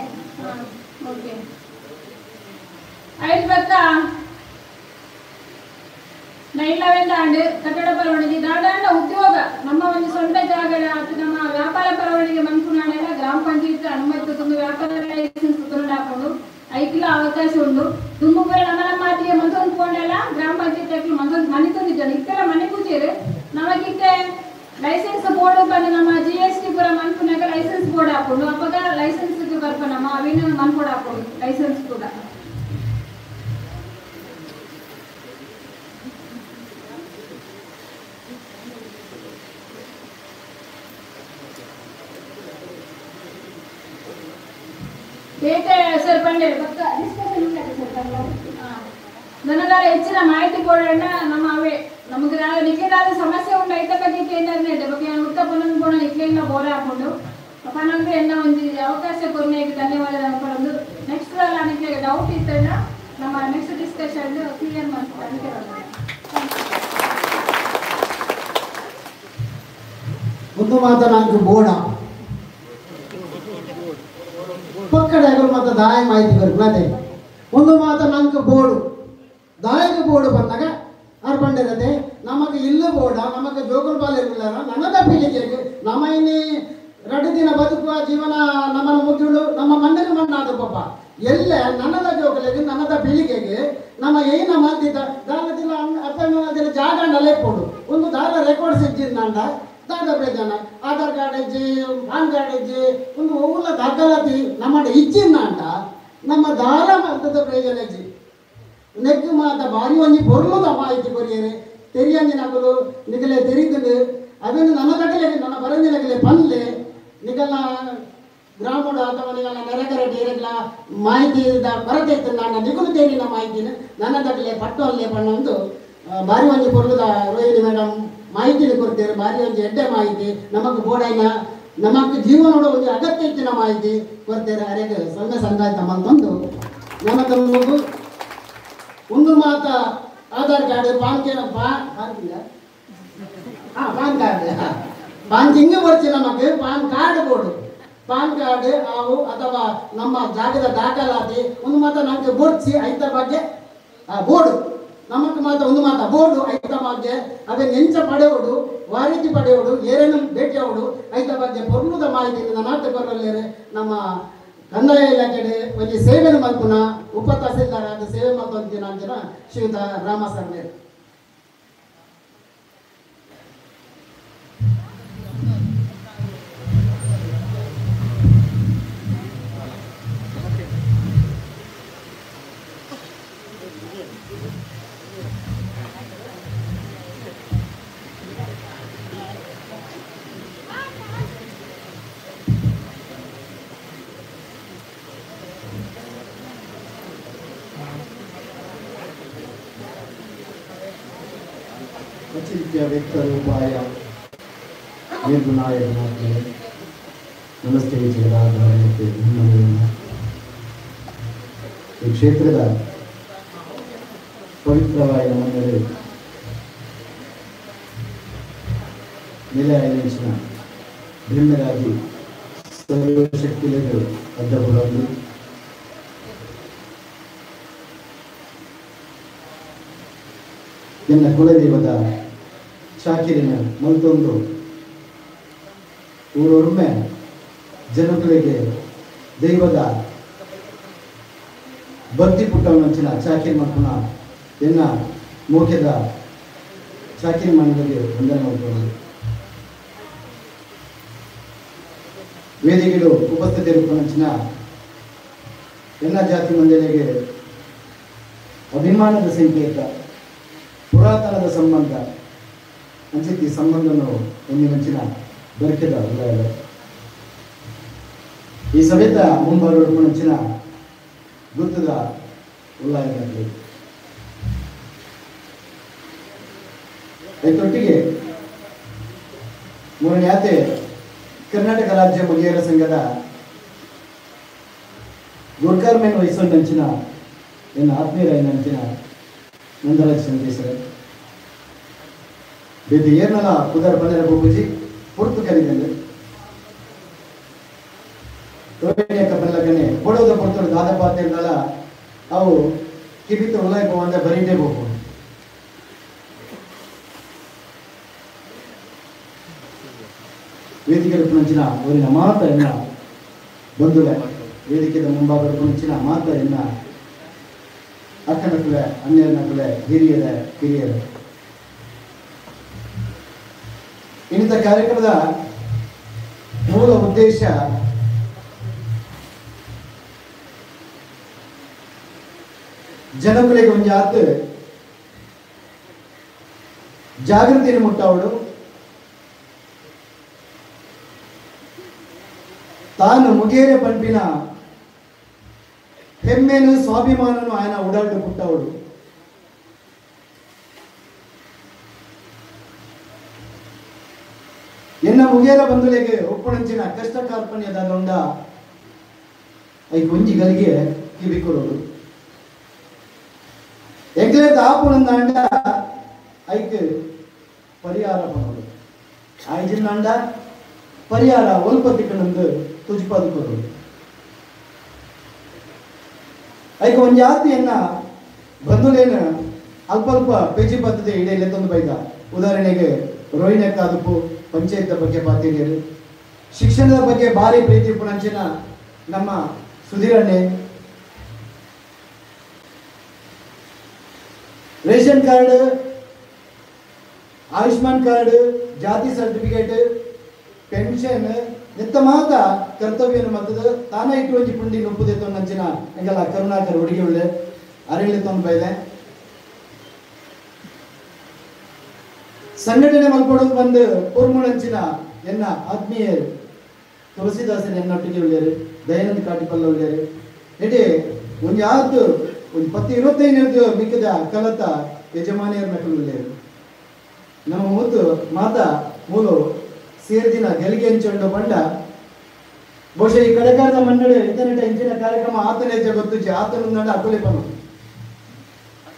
ಓಕೆ ಐದು ಬಕ್ಕ 911 ಆಂಡ್ ಕಟ್ಟಡ ಪರವಾನಗಿ ದಾದಾಂಡ ಉದ್ಯೋಗ ನಮ್ಮ ಒಂದು ಸ್ವಂತ ಜಾಗಡ ಅಥವಾ ನಮ್ಮ ವ್ಯಾಪಾರ ಪರವಾನಗಿ ಮನ್ಪುನಾಡೆಲ್ಲ ಗ್ರಾಮ ಪಂಚಾಯತ್ ಅನುಮತಿ ತಗೊಂಡು ವ್ಯಾಪಾರ ಲೈಸೆನ್ಸ್ ತಗೊಂಡು ಹಾಕೊಂಡು ಐಕ್ಲ ಅವಕಾಶ ಉಂಡು ದುಮ್ಮುಪುರ ನಮ್ಮ ನಮ್ಮ ಮಾತಿಗೆ ಮಂತೊಂದು ಪೋಂಡೆಲ್ಲ ಗ್ರಾಮ ಪಂಚಾಯತ್ ಮಂತೊಂದು ಮನೆ ತಂದಿದ್ದಾನೆ ಇತ್ತೆಲ್ಲ ಮನೆ ಪೂಜೆರು ನಮಗಿತ್ತೆ ಲೈಸೆನ್ಸ್ ಬೋರ್ಡ್ ಬಂದು ನಮ್ಮ GST ಪೂರ ಮನ್ಪುನಾಗ ಲೈಸೆನ್ಸ್ ಬೋರ್ಡ್ ಹಾಕೊಂಡು ಅಪ್ಪಗ ಲೈಸೆನ್ಸ್ ಬರ್ಪ ನಮ್ಮ ಅವಿನ ಮನ್ಪೋಡ್ ಹಾಕೊಂಡು ಲೈಸೆನ್ಸ್ ಕೂಡ ಬೇತೆ ಸರ್ ಪಂಡೇರು ಪಕ್ಕ ಡಿಸ್ಕಷನ್ ಉಂಟು ಸರ್ ನನಗಾರ ಹೆಚ್ಚಿನ ಮಾಹಿತಿ ಕೊಡೋಣ ನಮ್ಮ ಅವೇ ನಮಗೆ ನಿಖಿಲಾದ ಸಮಸ್ಯೆ ಉಂಟು ಐತ ಬಗ್ಗೆ ಕೇಂದ್ರ ಬಗ್ಗೆ ನಾನು ಉತ್ತ ಪೊನ್ನೊಂದು ಪೋಣ ನಿಖಿಲಿಂದ ಬೋರೆ ಹಾಕೊಂಡು ಪನೊಂದು ಎನ್ನ ಒಂದು ಅವಕಾಶ ಕೊರನೆಗೆ ಧನ್ಯವಾದ ಅನ್ಕೊಂಡು ನೆಕ್ಸ್ಟ್ ನನಗೆ ಡೌಟ್ ಇತ್ತಣ್ಣ ನಮ್ಮ ನೆಕ್ಸ್ಟ್ ಡಿಸ್ಕಷನ್ ಕ್ಲಿಯರ್ ಮಾಡ್ತಾರೆ. ಒಂದು ಮಾತ ನಾಲ್ಕು ಬೋಡ ಪಕ್ಕಡೆ ಮಾತ ದಾಯ ಮಾಹಿತಿ ಬರ್ತದೆ. ಒಂದು ಮಾತ ನಾಲ್ಕು ಬೋರ್ಡು ದಾಯಕ ಬೋರ್ಡು ಬಂದಾಗ ಅರ್ಪಂಡಿರತ್ತೆ ನಮಗೆ ಇಲ್ಲು ಬೋಡ ನಮಗೆ ಜೋಗುಲ್ ಬಾಲ್ ಇರಲಿಲ್ಲ ನನದ ಪೀಳಿಗೆಗೆ ನಮ್ಮ ಇನ್ನಿ 2 ದಿನ ಬದುಕುವ ಜೀವನ ನಮ್ಮನ್ನು ಮುಗಿಳು ನಮ್ಮ ಮಣ್ಣಿಗೆ ಮಣ್ಣಾದ ಪಾಪ ಎಲ್ಲ ನನ್ನದ ಜೋಗಲಿಗೆ ನನ್ನದ ಪೀಳಿಗೆಗೆ ನಮ್ಮ ಏನ ಮಾಡ್ತಿದ್ದ ದಾನದಿಲ್ಲ ಅಪ್ಪ ಜಾಗ ಲೆಪ್ಪೋಡು ಒಂದು ದಾರ ರೆಕಾರ್ಡ್ ಸಿಕ್ಕಿದ್ದ ದಾದ ಪ್ರಯೋಜನ ಆಧಾರ್ ಕಾರ್ಡ್ ಇಜ್ಜಿ ಪಾನ್ ಕಾರ್ಡ್ ಇಜ್ಜಿ ಒಂದು ಊರ್ಲ ದಾಖಲಾತಿ ನಮ್ಮ ಇಜ್ಜಿನ ಅಂಟ ನಮ್ಮ ದಾರ ಮಾಡ್ತದ ಪ್ರಯೋಜನ ಇಜ್ಜಿ ನೆಕ್ಕು ಮಾತ ಭಾರಿ ಒಂಜಿ ಪೊರ್ಲುದ ಮಾಹಿತಿ ಕೊರಿಯರೆ ತೆರಿಯಂಜಿನಕುಲು ನಿಗಲೆ ತೆರಿದುಂಡು ಅವೇನು ನನ್ನ ಕಟ್ಟಲೆ ನನ್ನ ಬರಂಜಿನಗಲೆ ಪಲ್ಲೆ ನಿಗಲ ಗ್ರಾಮಡು ಅಥವಾ ನಿಗಲ ನೆರೆಗರೆ ಡೇರೆಗ್ಲ ಮಾಹಿತಿ ಕೊರತೆ ಇತ್ತು ನನ್ನ ನಿಗುಲು ತೇರಿನ ಮಾಹಿತಿನ ನನ್ನ ತಗಲೆ ಪಟ್ಟು ಅಲ್ಲೇ ಬಣ್ಣೊಂದು ಭಾರಿ ಒಂಜಿ ಪೊರ್ಲುದ ರೋಹಿಣಿ ಮೇಡಮ್ ಮಾಹಿತಿನ ಕೊಡ್ತೇವೆ. ಭಾರಿ ಒಂಜಿ ಎಡ್ಡೆ ಮಾಹಿತಿ ನಮಕ್ ಬೋಡೈನ ನಮಕ್ ಜೀವನೋಡ ಒಂದು ಅಗತ್ಯ ಇತ್ತಿನ ಮಾಹಿತಿ ಕೊಡ್ತೇವೆ. ಅರೆಗೆ ಸೊನ್ನೆ ಸಂದಾಯ ತಮ್ಮಂತಂದು ನನ್ನ ಮಗು ಒಂದು ಮಾತ Aadhaar card PAN PAN card PAN ಹಿಂಗೆ ಬರ್ತಿ ನಮಗೆ PAN card board PAN card ಅವು ಅಥವಾ ನಮ್ಮ ಜಾಗದ ದಾಖಲಾತಿ ಒಂದು ಮಾತ ನಮಗೆ ಬೋಡ್ಸಿ ಐತ ಬಗ್ಗೆ ಬೋರ್ಡು ನಮಕ್ ಮಾತ ಒಂದು ಮಾತ ಬೋರ್ಡು ಐತ ಬಗ್ಗೆ ಅದೇ ನೆಂಚ ಪಡೆಯೋಡು ವಾರೀತಿ ಪಡೆಯೋಡು ಏರೇನು ಭೇಟಿಯಾವಡು ಐತ ಬಗ್ಗೆ ಪೊರ್ಲುದ ಮಾಹಿತಿ ನಾಟ ಬರಲ್ಲೇರೆ ನಮ್ಮ ಕಂದಾಯ ಇಲಾಖೆ ಒಂಜಿ ಸೇವೆನು ಮಲ್ಪುನ ಉಪ ತಹಸೀಲ್ದಾರ್ ಆದ ಸೇವೆ ಮಲ್ಪಂತಿನ ಅಂಚಿನ ಶ್ರೀಯುತ ರಾಮ ಸರ್ ಮೇರ್. ಅಚಿಂತ್ಯ ವ್ಯಕ್ತ ರೂಪಾಯ ನಿರ್ಗುಣಾಯ ಗುಣಾತ್ಮನೆ ನಮಸ್ತೆ ಜಗದಾಧಾರಕ್ಕೆ ಬ್ರಹ್ಮದೇವನ. ಈ ಕ್ಷೇತ್ರದ ಪವಿತ್ರವಾದ ಮಂಡಳಿ ನೆಲೆಯಾಯಿನ ಬ್ರಹ್ಮರಾಜಿ ಸರ್ವಶಕ್ತಿಲೆಗೆ ಅಡ್ಡಬುಡಂದು ಎನ್ನ ಕುಲದೈವದ ಚಾಕಿರಿನ ಮಲ್ತೊಂದು ಊರೊಮ್ಮೆ ಜನಗಳಿಗೆ ದೈವದ ಭಕ್ತಿ ಪುಟ್ಟವನಂಚಿನ ಚಾಕಿರಿ ಮಕ್ಕಳ ಎನ್ನ ಮೋಖ್ಯದ ಚಾಕಿರಿ ಮಂಡಳಿಗೆ ವಂದನೆ ಮಾಡ್ಕೊಂಡು ವೇದಿಕೆಗಳು ಉಪಸ್ಥಿತರಿರುವಂಚಿನ ಎಲ್ಲ ಜಾತಿ ಮಂಡಳಿಗೆ ಅಭಿಮಾನದ ಸಂಕೇತ ಪುರಾತನದ ಸಂಬಂಧ ಅಂಚಿತಿ ಸಂಬಂಧನು ಎಂದಿನಂಚಿನ ದೊರಕಿದ ಉಳ್ಳಾಯ ಈ ಸಮೇತ ಮುಂಬರುವ ಗುರುತದ ಉಳ್ಳಾಯ ಅದಕ್ಕೊಟ್ಟಿಗೆ ಮೂರನೇ ಆತೆ ಕರ್ನಾಟಕ ರಾಜ್ಯ ಮುಗಿಯರ ಸಂಘದ ಗುರ್ಕಾರ್ಮೇನ್ ವಹಿಸೊಂಡಂಚಿನ ಎನ್ನ ಆತ್ಮೀಯರಾಯಿನಂಚಿನ ನಂದರಾಜ್ ಸಂದೇಶರ ಬೇತೆ ಏರ್ನಲ ಪುದರ್ ಪನ್ನೆರ ಬೊಬ್ಬುಜಿ ಪುರ್ತು ಕರಿದಂದು ರೋಹಿಣಿಯಕ್ಕ ಪನ್ಲಕನೆ ಕೊಡೋದ ಪುರ್ತರು ದಾದಪಾತಿರ್ನಲ ಅವು ಕಿಬಿತ ಉಲಾಯ್ ಪೋವಂದ ಬರೀಟೆ ಬೋಪು ವೇದಿಕೆ ಪುಣಂಚಿನ ಅವರಿನ ಮಾತ ಎನ್ನ ಬಂಧುಲೆ ವೇದಿಕೆದ ಮುಂಭಾಗದ ಪುಣಂಚಿನ ಮಾತ ಎನ್ನ ಅಕ್ಕನಕುಲೆ ಅನ್ಯನಕುಲೆ ಹಿರಿಯರ ಕಿರಿಯರ ಇನ್ನಿತ ಕಾರ್ಯಕ್ರಮದ ಮೂಲ ಉದ್ದೇಶ ಜನಕುಲೆಗೆ ಒಂಜಾತ್ ಜಾಗೃತಿಯನ್ನು ಮುಟ್ಟಾವಳು ತಾನು ಮುಗೇರೆ ಪಂಪಿನ ಹೆಮ್ಮೆನು ಸ್ವಾಭಿಮಾನನು ఆయన ಉಡಲ್ಡು ಪುಟ್ಟವಳು. ಎನ್ನ ಮುಗೇರ ಬಂಧುಲೆಗೆ ಒಪ್ಪುಣಂಚಿನ ಕಷ್ಟ ಕಾರ್ಪಣ್ಯದ ದೊಂಡ I ಒಂಜಿ ಗಲಿಗೆ ಕಿವಿಕೊಡೋಡು. ಎಂಕ್ಲೆ ಆಪುಣಂದಾಂಡ ಐಕ್ ಪರಿಹಾರ ಪನೋಡು. ಆಯ್ಜಿಂದಾಂಡ ಪರಿಹಾರ ಒಲ್ಪ ತಿಕ್ಕಣಂದು ತುಜಿಪಾದು ಕೊಡೋಡು. ಐಕ್ ಒಂಜಿ ಆತಿಯನ್ನ ಬಂಧುಲೇನ ಅಲ್ಪ ಅಲ್ಪ ಪೇಜಿ ಪದ್ಧತಿ ಇಡೀ ಲೆತ್ತೊಂದು ಬೈದ. ಉದಾಹರಣೆಗೆ ರೋಹಿಣಕ್ಕಾದಪ್ಪು ಪಂಚಾಯತ್ ಬಗ್ಗೆ ಪಾತಿರಿಯರು, ಶಿಕ್ಷಣದ ಬಗ್ಗೆ ಭಾರಿ ಪ್ರೀತಿ ಪುಣಂಚಿನ ನಮ್ಮ ಸುಧೀರಣ್ಣೆ, ರೇಷನ್ ಕಾರ್ಡ್, ಆಯುಷ್ಮಾನ್ ಕಾರ್ಡ್, ಜಾತಿ ಸರ್ಟಿಫಿಕೇಟ್, ಪೆನ್ಷನ್ ನಿತ್ತ ಮಾತ ಕರ್ತವ್ಯನ ಮತ್ತದ ತಾನ ಇಟ್ಟು ಒಂಜಿ ಪುಂಡಿ ನೊಪ್ಪುದೆ ನಂಚಿನ ಎಂಗಲ ಕರುಣಾಕರ್ ಹುಡುಗಿ ಉಳ್ಳೆ ಅರಳಿ ತೊಂದು ಬೈದೆ. ಸಂಘಟನೆ ಮಲ್ಪಡೋದು ಬಂದು ಪೂರ್ಮುಣಂಚಿನ ಎನ್ನ ಆತ್ಮೀಯ ತುಳಸಿದಾಸನ ಎನ್ನೊಟ್ಟಿಗೆ ಉಳ್ಳೇರು, ದಯಾನಂದ ಕಾಟಿಪಲ್ಲ ಉಳ್ಳೇರು. ಎಡೆ ಒಂಜಿ ಆತು ಒಂದು 10-25 ಮಿಕ್ಕದ ಕಲತ ಯಜಮಾನಿಯರ ನಕಲು ಉಳ್ಳೇರು. ನಮ್ಮ ಮೂತು ಮಾತಾ ಮೂಲು ಸೇರ್ದಿನ ಗೆಲಿಗೆ ಹಂಚೊಂಡು ಬಂಡ ಬಹುಶಃ ಈ ಕಡೆಕಾರದ ಮಂಡಳಿ ಇಂಟರ್ನೆಟ್ ಇಂಚಿನ ಕಾರ್ಯಕ್ರಮ ಆತನೇ ಗೊತ್ತುಜಿ ಆತನ ಅಕುಲೆ ಪನು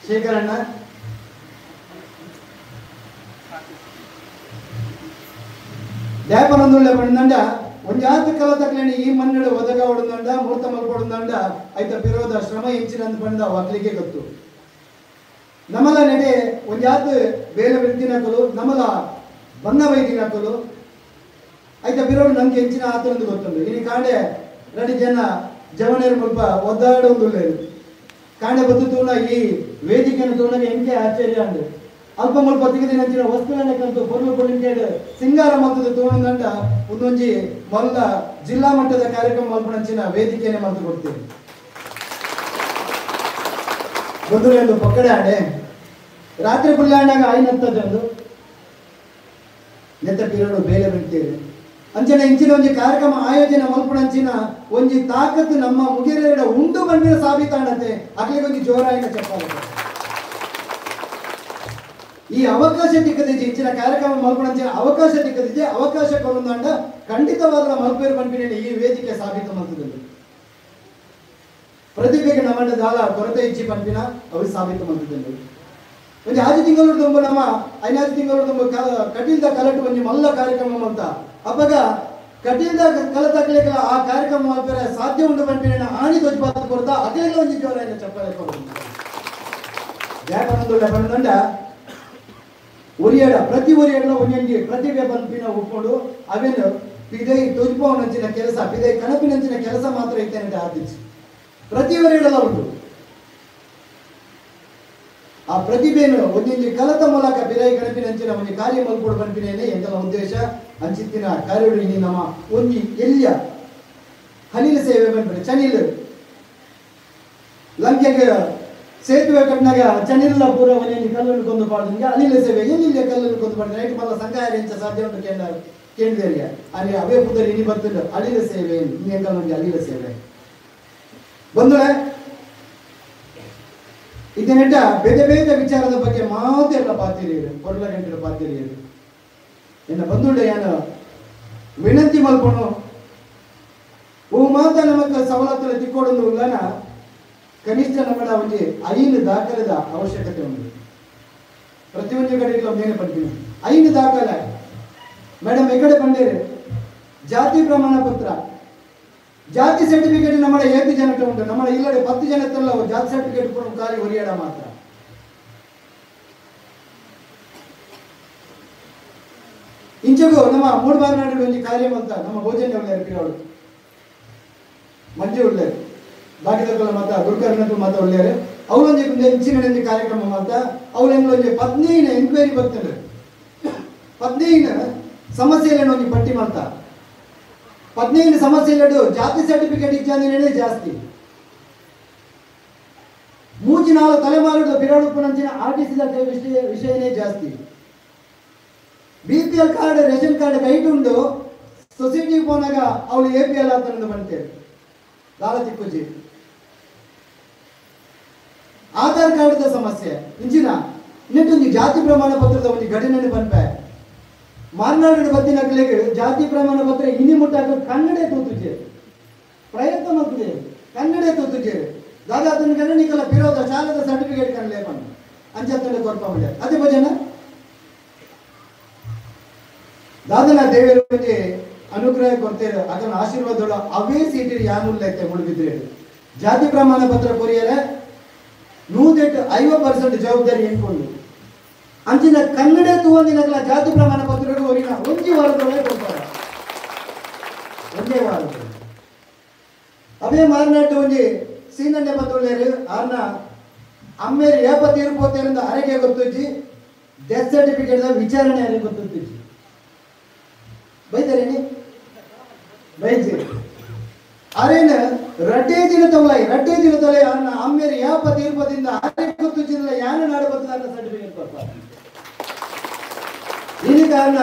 ಶೇಖರಣ್ಣ ದ್ಯಾಪನೊಂದುಳ್ಳೆ ಪಂಡ ಒಂಜಾತ ಕಲತಕ್ಲೇಣಿ ಈ ಮನ್ನಡು ಒದಗ ಒಡಂದಂಡ ಮೂರ್ತ ಮಲ್ಪೊಡಂದಂಡ ಐತ ಪಿರೋದ ಶ್ರಮ ಎಂಚಿನಂದು ಪಂಡ ಅಕ್ಲಿಗೆ ಗೊತ್ತು. ನಮಲ ನೆಡೆ ಒಂಜಾತ ಬೇಲೆ ಬೆಳ್ತಿನಕಲು ನಮಲ ಬನ್ನ ವೈದಿನಕಲು ಐತ ಪಿರೋಡು ನಮ್ಗೆ ಎಂಚಿನ ಆತನಂದು ಗೊತ್ತುಂಡು. ಇನಿ ಕಾಂಡೆ ರೆಡಿ ಜನ ಜವನೇರು ಮುಲ್ಪ ಒದ್ದಾಡೊಂದುಳ್ಳೆ ಕಾಂಡೆ ಬತ್ತು ತೂಣ ಈ ವೇದಿಕೆಯನ್ನು ತೂಣಗೆ ಎಂಕೆ ಆಶ್ಚರ್ಯ ಅಂದು ಅಲ್ಪ ಮುಲ್ಪ ತಿಗದಿನಂಚಿನ ವಸ್ತುಗಳನ್ನ ಕಂತು ಪೊರ್ಲು ಪೊರ್ಲಿಂಕೇಡು ಸಿಂಗಾರ ಮಲ್ತದ ತೋಣದಂಡ ಒಂದೊಂಜಿ ಮೊಲ್ಲ ಜಿಲ್ಲಾ ಮಟ್ಟದ ಕಾರ್ಯಕ್ರಮ ಮಲ್ಪಣಂಚಿನ ವೇದಿಕೆಯನ್ನೇ ಮಲ್ತು ಕೊಡ್ತೀವಿ. ಬಂಧುಗಳು ಪಕ್ಕಡೆ ಆಡೆ ರಾತ್ರಿ ಪುಲ್ಲಾಂಡಾಗ ಆಯ್ನಂತದ್ದು ನೆತ್ತ ಪಿರೋಡು ಬೇಲೆ ಬಿಡ್ತೀವಿ. ಅಂಚನೆ ಇಂಚಿನ ಒಂಜಿ ಕಾರ್ಯಕ್ರಮ ಆಯೋಜನೆ ಮಲ್ಪಣಂಚಿನ ಒಂಜಿ ತಾಕತ್ತು ನಮ್ಮ ಮುಗಿರೆರಡ ಉಂಡು ಬಂಡಿನ ಸಾಬೀತಾಣತೆ ಅಕ್ಲಿಗೆ ಒಂಜಿ ಜೋರಾಯಿನ ಚಪ್ಪಾಳೆ. ಈ ಅವಕಾಶ ತಿಕ್ಕದಿಜ್ಜಿ ಇಂಚಿನ ಕಾರ್ಯಕ್ರಮ ಮಲ್ಪಣಂಚಿನ ಅವಕಾಶ ತಿಕ್ಕದಿಜ್ಜಿ ಅವಕಾಶ ಕೊರೊಂದಾಂಡ ಖಂಡಿತವಾದ ಮಲ್ಪೇರು ಪನ್ಪಿನ ಈ ವೇದಿಕೆ ಸಾಬೀತು ಮಲ್ತುದುಂಡು. ಪ್ರತಿಭೆಗೆ ನಮ್ಮಂಡ ದಾಲ ಕೊರತೆ ಇಜ್ಜಿ ಪನ್ಪಿನ ಅವು ಸಾಬೀತು ಮಲ್ತುದುಂಡು. ಒಂಜಿ ಆಜಿ ತಿಂಗಳು ತುಂಬ ನಮ್ಮ ಐನಾಜಿ ತಿಂಗಳು ತುಂಬ ಕಟೀಲ್ದ ಕಲಟು ಒಂಜಿ ಮಲ್ಲ ಕಾರ್ಯಕ್ರಮ ಮಲ್ತ ಅಪ್ಪಗ ಕಟೀಲ್ದ ಕಲತಕ್ಲೆಗಳ ಆ ಕಾರ್ಯಕ್ರಮ ಮಲ್ಪೆರೆ ಸಾಧ್ಯ ಉಂಡು ಪನ್ಪಿನ ಆಣಿ ತೊಜ್ಪಾತ ಕೊರ್ತಾ ಅಕ್ಲೆಗ್ಲ ಒಂಜಿ ಜೋರಾಯಿನ ಚಪ್ಪಾಳೆ ಕೊರೊಂದು. ದ್ಯಾಪನೊಂದುಳ್ಳೆ ಪಂಡ ಒರಿಯಡ ಪ್ರತಿ ಒರಿಯಡ ಒಂಜೊಂಜಿ ಪ್ರತಿಭೆ ಪನ್ಪಿನ ಉಪ್ಪುಂಡು ಅವೇನು ಪಿದೈ ತೊಜ್ಪವನಂಚಿನ ಕೆಲಸ ಪಿದೈ ಕನಪಿನಂಚಿನ ಕೆಲಸ ಮಾತ್ರ ಇತ್ತೇನೆ ಆತಿಚ್ಚಿ ಪ್ರತಿ ಒರಿಯಡಲ ಉಂಟು. ಆ ಪ್ರತಿಭೆಯನ್ನು ಒಂದೊಂಜಿ ಕಲತ ಮೂಲಕ ಪಿದೈ ಕನಪಿನಂಚಿನ ಒಂಜಿ ಕಾರ್ಯ ಮಲ್ಪೊಡು ಪನ್ಪಿನೇನೆ ಎಂಕಲ ಉದ್ದೇಶ. ಅಂಚಿತ್ತಿನ ಕಾರ್ಯಡು ಇನಿ ನಮ್ಮ ಒಂಜಿ ಎಲ್ಯ ಹನಿಲ ಸೇವೆ ಪನ್ಪಿನ ಚನಿಲ್ ಲಂಕೆಗೆ ಸೇತುವೆ ಕಟ್ನಾಗ ಚನಿಲ್ಲ ಪೂರ ಒಂಜಿ ಕಲ್ಲನ್ನು ಕೊಂದು ಪಾಡ್ದಂಗೆ ಅನಿಲ ಸೇವೆ ಎಲ್ಲಿಲ್ಲ ಕಲ್ಲನ್ನು ಕೊಂದು ಪಾಡ್ದ ರೈಟ್ ಮಲ್ಲ ಸಂಕಾಯ ಎಂಚ ಸಾಧ್ಯ ಉಂಟು ಕೇಂದ್ರ ಕೇಂದ್ರಿಗೆ ಅಲ್ಲಿ ಅವೇ ಪುದರ್ ಇನಿ ಬರ್ತದೆ ಅನಿಲ ಸೇವೆ ಇನ್ನೆಂಕಲ್ ಒಂಜಿ ಅನಿಲ ಸೇವೆ ಬಂಧುಗಳೇ. ಇದನ್ನೆಟ್ಟ ಬೇರೆ ಬೇರೆ ವಿಚಾರದ ಬಗ್ಗೆ ಮಾತೆಲ್ಲ ಪಾತಿರಿಯರು ಪೊರ್ಲ ಗಂಟೆ ಪಾತಿರಿಯರು ಎನ್ನ ಬಂಧುಡೆ ಏನು ವಿನಂತಿ ಮಲ್ಪಣು ಓ ಮಾತ ನಮಕ್ ಸವಲತ್ತುಲ ತಿಕ್ಕೊಡೊಂದು ಉಲ್ಲನ ಕನಿಷ್ಠ ನಮ್ಮಡ ಒಂಜಿ 5 ದಾಖಲೆದ ಅವಶ್ಯಕತೆ ಉಂಟು. ಪ್ರತಿಯೊಂದು ಕಡೆಗಳ ಮೇಲೆ ಪಡ್ತೀನಿ 5 ದಾಖಲೆ ಮೇಡಮ್ ಎಕಡೆ ಬಂದೇರು ಜಾತಿ ಪ್ರಮಾಣ ಪತ್ರ ಜಾತಿ ಸರ್ಟಿಫಿಕೇಟ್ ನಮ್ಮಡ ಏತು ಜನಟ ಉಂಟು ನಮ್ಮಡ ಇಲ್ಲಡೆ 10 ಜನತ್ತಲ್ಲ ಜಾತಿ ಸರ್ಟಿಫಿಕೇಟ್ ಪೂರ ಖಾಲಿ ಹೊರಿಯಾಡ ಮಾತ್ರ. ಇಂಚಗೂ ನಮ್ಮ ಮೂಡು ಬಾರ್ನಾಡು ಒಂಜಿ ಕಾರ್ಯ ಅಂತ ನಮ್ಮ ಭೋಜನ ಉಳ್ಳೇರು ಪಿರೋಡು ಮಂಜು ಉಳ್ಳೇರು ಬಾಕಿದಕ್ಕಲ್ಲ ಮಾತ ಗುರುಕರ್ಣಕ್ಕೂ ಮಾತ ಉಳ್ಳೇರು ಅವಳೊಂಜಿ ಇಂಚಿನ ಒಂಜಿ ಕಾರ್ಯಕ್ರಮ ಮಾತ ಅವಳೆಂಗ್ಲೊಂಜಿ 15 ಎನ್ಕ್ವೈರಿ ಬರ್ತದೆ 15 ಸಮಸ್ಯೆಗಳನ್ನು ಒಂಜಿ ಪಟ್ಟಿ ಮಾಡ್ತಾ 15 ಸಮಸ್ಯೆಗಳು ಜಾತಿ ಸರ್ಟಿಫಿಕೇಟ್ ಇಚ್ಚಾಂದಿನೇ ಜಾಸ್ತಿ 3-4 ತಲೆಮಾರುಗಳ ಬಿರಾಡುಪನಂಚಿನ ಆರ್ ಟಿ ಸಿ ವಿಷಯನೇ ಜಾಸ್ತಿ. BPL card ration card ಕೈಟ್ ಉಂಡು ಸೊಸೈಟಿ ಪೋನಾಗ ಅವಳು ಎ ಪಿ ಎಲ್ ಆತನಂದು ಬಂತೇವೆ ದಾಲ ತಿಕ್ಕುಜಿ. ಆಧಾರ್ ಕಾರ್ಡ್ದ ಸಮಸ್ಯೆ ಇಂಚಿನ ಇನ್ನೊಂದು ಜಾತಿ ಪ್ರಮಾಣ ಪತ್ರದ ಒಂದು ಘಟನೆ ಪನ್ಪೆ ಮಾರ್ನಾಡು ಬತ್ತಿನಕ್ಲೆಗ್ ಜಾತಿ ಪ್ರಮಾಣ ಪತ್ರ ಇನಿ ಮುಟ್ಟಾಕ ಕನ್ನಡ ತೂತುಜೇರು ಪ್ರಯತ್ನ ಮಾಡ್ತಿದ್ದೇವೆ ಕನ್ನಡ ತೂತುಜೇರು ದಾದಾ ಅದನ್ನು ಕನ್ನಡ ನಿಕಲ ಪಿರೋದ ಶಾಲೆದ ಸರ್ಟಿಫಿಕೇಟ್ ಕನ್ನಡ ಪಂಡು ಅಂಚತ್ತಂಡೆ ಕೊರ್ಪ ಮಂಡ್ಯ ಅದೇ ಭಜನ ದಾದನ ದೇವರು ಅನುಗ್ರಹ ಕೊಡ್ತೇವೆ ಅದನ್ನ ಆಶೀರ್ವಾದಗಳು ಅವೇ ಸೀಟಿ ಯಾನುಲ್ಲೈತೆ ಮುಳುಗಿದ್ರೆ ಜಾತಿ ಪ್ರಮಾಣ ಪತ್ರ ಕೊರಿಯರೆ 150% ಜವಾಬ್ದಾರಿ ಎನ್ಕೊಂಡು ಅಂಚಿನ ಕನ್ನಡ ತೂವಂದಿನಗಲ ಜಾತಿ ಪ್ರಮಾಣ ಪತ್ರಗಳು ಹೊರಿನ ಒಂಜಿ ವಾರದೊಳಗೆ ಕೊಡ್ತಾರೆ ಒಂದೇ ವಾರದೊಳಗೆ ಅವೇ ಮಾರ್ನಾಟು ಒಂಜಿ ಸೀನನ್ನೆ ಬಂದುಳ್ಳೇರು ಆರ್ನ ಅಮ್ಮೇರು ಏಪ ತೀರ್ಪೋತೇರಿಂದ ಅರೆಗೆ ಗೊತ್ತುಜ್ಜಿ ಡೆತ್ ಸರ್ಟಿಫಿಕೇಟ್ ವಿಚಾರಣೆ ಅರೆ ಗೊತ್ತುಜ್ಜಿ ಬೈತಾರೇನಿ ಬೈಜಿ ಅರೇನ ರಡ್ಡೇ ದಿನ ತವಲೈ ರಡ್ಡೇ ದಿನ ತಲೆ ಅನ್ನ ಅಮ್ಮೇರು ಯಾಪ ತೀರ್ಪದಿಂದ ಅರೆ ಗೊತ್ತುಜ್ಜಿಂದಲ ಯಾನ ನಾಡು ಬರ್ತದ ಸರ್ಟಿಫಿಕೇಟ್ ಕೊಡ್ತಾರೆ. ಈ ಕಾರಣ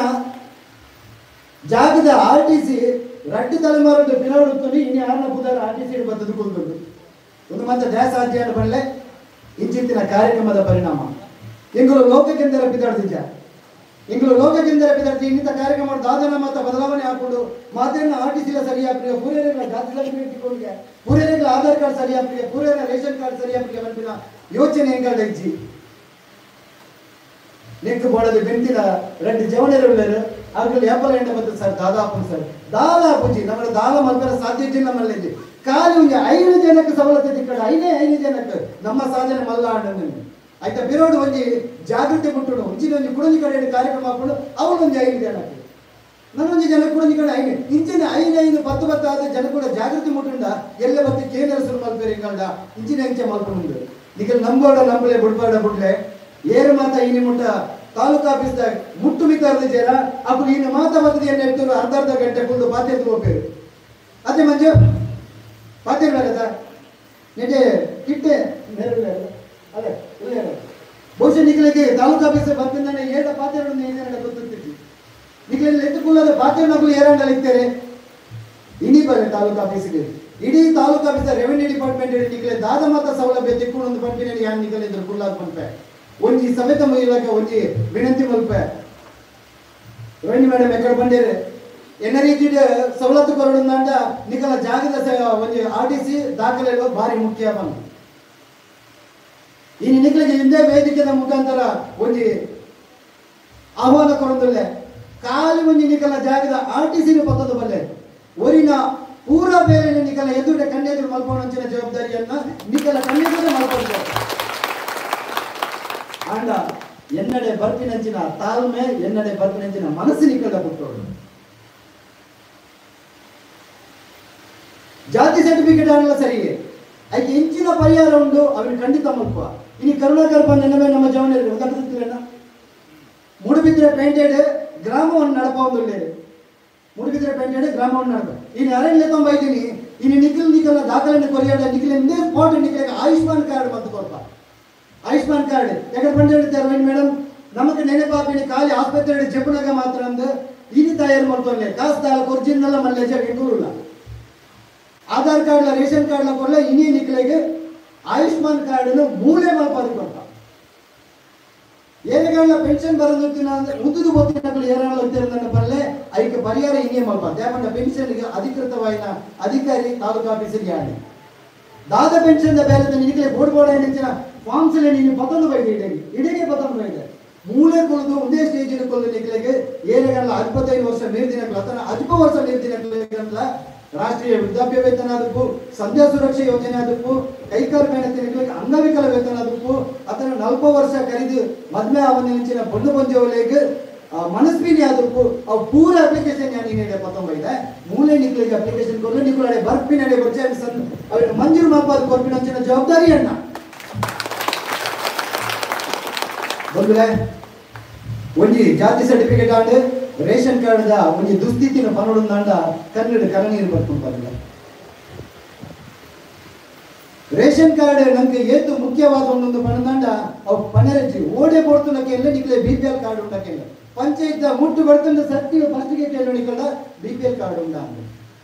ಜಾಗದ ಆರ್ ಟಿ ಸಿ ರಡ್ಡು ತಲೆಮಾರು ಬಿಲವಡುತ್ತುಂಡು ಇನ್ನು ಯಾರನ್ನ ಬುಧಾರ ಆರ್ ಟಿ ಸಿ ಬರ್ತದೆ ಕುಂದುಂಡು ಒಂದು ಮತ್ತೆ ದ್ಯಾಸಾಧ್ಯ ಬರಲೆ ಇಂಚಿತ್ತಿನ ಕಾರ್ಯಕ್ರಮದ ಪರಿಣಾಮ ಇಂಗುಲು ಲೋಕಕ್ಕೆಂದರ ಬಿದ್ದಾಡ್ತಿದ್ದ ಇಂಗುಲು ಲೋಕಕ್ಕೆಂದರ ಬಿದ್ದಾಡ್ತಿ ಇನ್ನಿತ ಕಾರ್ಯಕ್ರಮ ದಾದನ ಮತ ಬದಲಾವಣೆ ಹಾಕೊಂಡು ಮಾತೆಯನ್ನು ಆರ್ ಟಿ ಸಿಲ ಸರಿ ಹಾಕ್ರಿ ಪೂರೇರೆಗಳ ಜಾತಿ ಸರ್ಟಿಫಿಕೇಟ್ ಇಟ್ಕೊಂಡಿಗೆ ಪೂರೇರೆಗಳ ಆಧಾರ್ ಕಾರ್ಡ್ ಸರಿ ಹಾಕ್ರಿ ಪೂರೇರ ರೇಷನ್ ಕಾರ್ಡ್ ಸರಿ ಹಾಕ್ರಿ ಬಂದಿನ ಯೋಚನೆ ಹೆಂಗಲ್ಡ ಇಜ್ಜಿ ನೆಕ್ಕು ಬೋಡದು ಬೆಂತಿನ ರೆಡ್ಡು ಜವಣರು ಆಗಲಿ ಏಪಲ ಎಂಡ ಬಂತು ಸರ್ ದಾದಾಪು ಸರ್ ದಾದಾಪುಜಿ ನಮ್ಮ ದಾಲ ಮಲ್ಪರ ಸಾಧ್ಯ ಇಲ್ಲ ನಮ್ಮಲ್ಲಿ ಖಾಲಿ ಒಂದು 5 ಜನಕ್ಕೆ ಸವಲತ್ತು ತಿಕ್ಕಡ 5 ಜನಕ್ಕೆ ನಮ್ಮ ಸಾಧನೆ ಮಲ್ಲ ಅಣ್ಣನ ಆಯ್ತಾ ಬಿರೋಡು ಒಂಜಿ ಜಾಗೃತಿ ಮುಟ್ಟುಡು ಒಂಜಿನ ಒಂಜಿ ಕುಡಂಜಿ ಕಡೆ ಕಾರ್ಯಕ್ರಮ ಹಾಕೊಂಡು ಅವನು ಒಂಜಿ 5 ಜನಕ್ಕೆ ನನ್ನೊಂದು ಜನ ಕುಡಂಜಿ ಕಡೆ 5 ಇಂಚಿನ 5 5 10 10 ಆದ ಜನ ಕೂಡ ಜಾಗೃತಿ ಮುಟ್ಟುಂಡ ಎಲ್ಲ ಬತ್ತಿ ಕೇಂದ್ರ ಸುರು ಮಲ್ಪೇರಿ ಕಂಡ ಇಂಚಿನ ಇಂಚೆ ಮಲ್ಪುಂಡು ನಿಖಲ್ ನಂಬೋಡ ನಂಬಲೆ ಬುಡ್ಬಾಡ ಬುಡ್ಲೆ ಏರು ಮಾತ ಇನಿ ಮುಟ್ಟ ತಾಲೂಕು ಆಫೀಸ್ದಾಗ ಮುಟ್ಟು ಮಿತ್ತಾರ್ದ ಜೇರ ಅప్పుడు ಈನ ಮಾತ ಬರ್ತದೆ ಎತ್ತರು ಅರ್ಧ ಅರ್ಧ ಗಂಟೆ ಕುಂದು ಪಾತೆ ಹೋಗ್ಬೇರು ಅದೇ ಮಂಜು ಪಾತೆ ಬೇಡದ ನೆಟೆ ಕಿಟ್ಟೆ ನೆರಳು ಅದೇ ಬಹುಶಃ ನಿಖಲಿಗೆ ತಾಲೂಕು ಆಫೀಸ್ ಬರ್ತಿದ್ದಾನೆ ಏಡ ಪಾತೆ ಗೊತ್ತಿರ್ತಿದ್ವಿ ನಿಖಲಲ್ಲಿ ಎತ್ತು ಕುಲ್ಲದ ಪಾತೆ ನಗಲು ಏರಾಂಡಲ್ಲಿ ಇರ್ತಾರೆ ಇಡೀ ಬರೇ ತಾಲೂಕು ಆಫೀಸ್ಗೆ ಇಡೀ ತಾಲೂಕು ಆಫೀಸ್ ರೆವೆನ್ಯೂ ಡಿಪಾರ್ಟ್ಮೆಂಟ್ ನಿಖಲೆ ದಾದ ಮಾತ ಸೌಲಭ್ಯ ತಿಕ್ಕೊಂಡು ಪಂಪಿನ ಯಾನ್ ನಿಖಲೆ ಇದ್ರು ಕುಲ್ಲಾದ ಪಂಪೆ ಒಂಜಿ ಸಮೇತ ಇಲಾಖೆ ಒಂಜಿ ವಿನಂತಿ ಮಲ್ಪೆ ರೋಹಿಣಿ ಮೇಡಮ್ ಎಕ್ಕಡ ಬಂಡೇರೆ ಎನ್ನ ರೀತಿ ಸವಲತ್ತು ಕೊರಡುಂದಾಂಡ ನಿಖಲ ಜಾಗದ ಒಂಜಿ ಆರ್ ಟಿ ಸಿ ದಾಖಲೆಗಳು ಭಾರಿ ಮುಖ್ಯ ಬಂದು ಈ ನಿಖಲಿಗೆ ಹಿಂದೆ ವೇದಿಕೆದ ಮುಖಾಂತರ ಒಂಜಿ ಆಹ್ವಾನ ಕೊರೊಂದುಲ್ಲೆ ಖಾಲಿ ಒಂಜಿ ನಿಖಲ ಜಾಗದ ಆರ್ ಟಿ ಸಿನ ಪತ್ತದ ಬಲ್ಲೆ ಒರಿನ ಪೂರ ಬೇರೆ ನಿಖಲ ಎದುರು ಕಣ್ಣೆದುರು ಮಲ್ಪೊಂಚಿನ ಜವಾಬ್ದಾರಿಯನ್ನ ನಿಖಲ ಕಣ್ಣೆದುರು ಮಲ್ಪೊಂಡು ಆಂಡ ಎನ್ನಡೆ ಬರ್ಪಿನಂಚಿನ ತಾಳ್ಮೆ ಎನ್ನಡೆ ಬರ್ಪಿನಂಚಿನ ಮನಸ್ಸು ನಿಖಲ ಪುಟ್ಟೋಡು ಜಾತಿ ಸರ್ಟಿಫಿಕೇಟ್ ಆಗಲ್ಲ ಸರಿಯೇ ಅದಕ್ಕೆ ಇಂಚಿನ ಪರಿಹಾರ ಉಂಟು ಅವನು ಖಂಡಿತ ಮಲ್ಪ ಇನ್ನು ಕರುಣಾಕರ್ ಬಂದ ನಮ್ಮ ಜವನ ಉದಾಹರಣೆ ಮೂಡುಬಿದ್ರೆ ಪೇಂಟೆಡ್ ಗ್ರಾಮವನ್ನು ನಡಪೊಂದುಳ್ಳೆ ಮೂಡುಬಿದ್ರೆ ಪೇಂಟೆಡ್ ಗ್ರಾಮವನ್ನು ನಡಪ ಇನ್ನು ಅರಣ್ಯ ತೊಂಬೈತೀನಿ ಇನ್ನು ನಿಖಲ್ ನಿಖಲ ದಾಖಲೆಯನ್ನು ಕೊರಿಯಾಡ ನಿಖಲ್ ಇಂದೇ ಸ್ಪಾಟ್ ನಿಖಲಿಗೆ ಆಯುಷ್ಮಾನ್ ಕಾರ್ಡ್ ಮತ್ತು ಕೊಲ್ಪ ಆಯುಷ್ಮಾನ್ ಕಾರ್ಡ್ ಯಾಕಂದ್ರೆ ಬಂದು ಹೇಳ್ತಾರೆ ರೋಹಿಣಿ ಮೇಡಮ್ ನಮಗೆ ನೆನಪಾಪಿನಿ ಖಾಲಿ ಆಸ್ಪತ್ರೆ ಜಪುನಾಗ ಮಾತ್ರ ಅಂದು ಇನಿ ತಯಾರು ಮಾಡ್ತೊಲ್ಲೆ ಕಾಸು ದಾಲ ಕೊರ್ಜಿನ್ನೆಲ್ಲ ಮಲ್ಲೇಜ ಎಂಕೂರುಲ್ಲ ಆಧಾರ್ ಕಾರ್ಡ್ಲ ರೇಷನ್ ಕಾರ್ಡ್ಲ ಕೊಲ್ಲ ಇನಿ ನಿಖಲಿಗೆ ಆಯುಷ್ಮಾನ್ ಕಾರ್ಡನ್ನು ಮೂಲೆ ಮಲ್ಪಾದಿ ಕೊಲ್ಪ ಏನೆಗಳ ಪೆನ್ಷನ್ ಬರೋದು ಅಂದ್ರೆ ಉದ್ದುದು ಬೊತ್ತಿನಗಳು ಏನಾಳು ಬರಲೆ ಐಕೆ ಪರಿಹಾರ ಇನಿ ಮಲ್ಪ ಯಾಕಂದ್ರೆ ಪೆನ್ಷನ್ಗೆ ಅಧಿಕೃತವಾಯಿನ ಅಧಿಕಾರಿ ತಾಲೂಕು ಆಫೀಸಿಗೆ ಯಾಣೆ ದಾದ ಪೆನ್ಷನ್ ಬೇರೆ ನಿನಗೆ ಬೋರ್ಡ್ ಬೋರ್ಡ್ ಏನಿಂಚಿನ ಫಾರ್ಮ್ಸ್ ನೀನು ಪತ್ತೊಂದು ಬೈದೆ ಇಡೀ ಇಡೀ ಪತ್ತೊಂದು ಬೈದೆ ಮೂಲೆ ಕೊಲ್ದು ಒಂದೇ ಸ್ಟೇಜ್ ಕೊಲ್ದು ನಿಖಲಿಗೆ ಏನೆಗಳ 25 ವರ್ಷ ಮೀರ್ದಿನಗಳು ಅಥವಾ 10 ವರ್ಷ ಮೀರ್ದಿನಗಳ ರಾಷ್ಟ್ರೀಯ ವೃದ್ಧಾಪ್ಯ ವೇತನ ಅದಕ್ಕೂ ಸಂಧ್ಯಾ ಸುರಕ್ಷಾ ಯೋಜನೆ ಅದಕ್ಕೂ ಕೈಕಾಲು ಮೇಣತಿನಗಳಿಗೆ ಅಂಗವಿಕಲ ವೇತನ ಅದಕ್ಕೂ ಅಥವಾ 40 ವರ್ಷ ಕರಿದು ಮದುವೆ ಅವನಿಂಚಿನ ಪೊಣ್ಣು ಪಂಜವಲಿಗೆ ಮನಸ್ವಿನಿ ಅದಕ್ಕೂ ಅವು ಪೂರ ಅಪ್ಲಿಕೇಶನ್ ನಾನು ನೀನೆ ಪತ್ತೊಂಬೈದೆ ಮೂಲೆ ನಿಖಲಿಗೆ ಅಪ್ಲಿಕೇಶನ್ ಕೊಡಲು ನಿಖಲಡೆ ಬರ್ಪಿನಡೆ ಬರ್ಚೆ ಅವನ ಮಂಜೂರು ಮಲ್ಪಾದ ಕೊರ್ಪಿನಂಚಿನ ಜವಾಬ್ದಾರಿಯನ್ನ ಬಂಧುಗಳೇ ಒಂಜಿ ಜಾತಿ ಸರ್ಟಿಫಿಕೇಟ್ ಆಂಡ್ ರೇಷನ್ ಕಾರ್ಡ್ದ ಒಂಜಿ ದುಸ್ಥಿತಿನ ಪನೊಡುಂದಾಂಡ ಕನ್ನಡ ಕರನೀರು ಬರ್ಕೊಂಡು ಬಂದ ರೇಷನ್ ಕಾರ್ಡ್ ನಮ್ಗೆ ಏತು ಮುಖ್ಯವಾದ ಒಂದೊಂದು ಪಣದಾಂಡ ಅವು ಪಣರಜ್ಜಿ ಓಡೆ ಪೋಡ್ತುನಕ್ಕೆಲ್ಲ ನಿಕ್ಲೆ ಬಿ ಪಿ ಎಲ್ ಕಾರ್ಡ್ ಉಂಡಕ್ಕೆಲ್ಲ ಪಂಚಾಯತ್ ಮುಟ್ಟು ಬರ್ತಂಡ ಸತ್ತಿ ಫಸ್ಟ್ಗೆ ಕೇಳು ನಿಕ್ಕಲ್ಲ ಬಿ ಪಿ ಎಲ್ ಕಾರ್ಡ್ ಉಂಡ ಅಂದ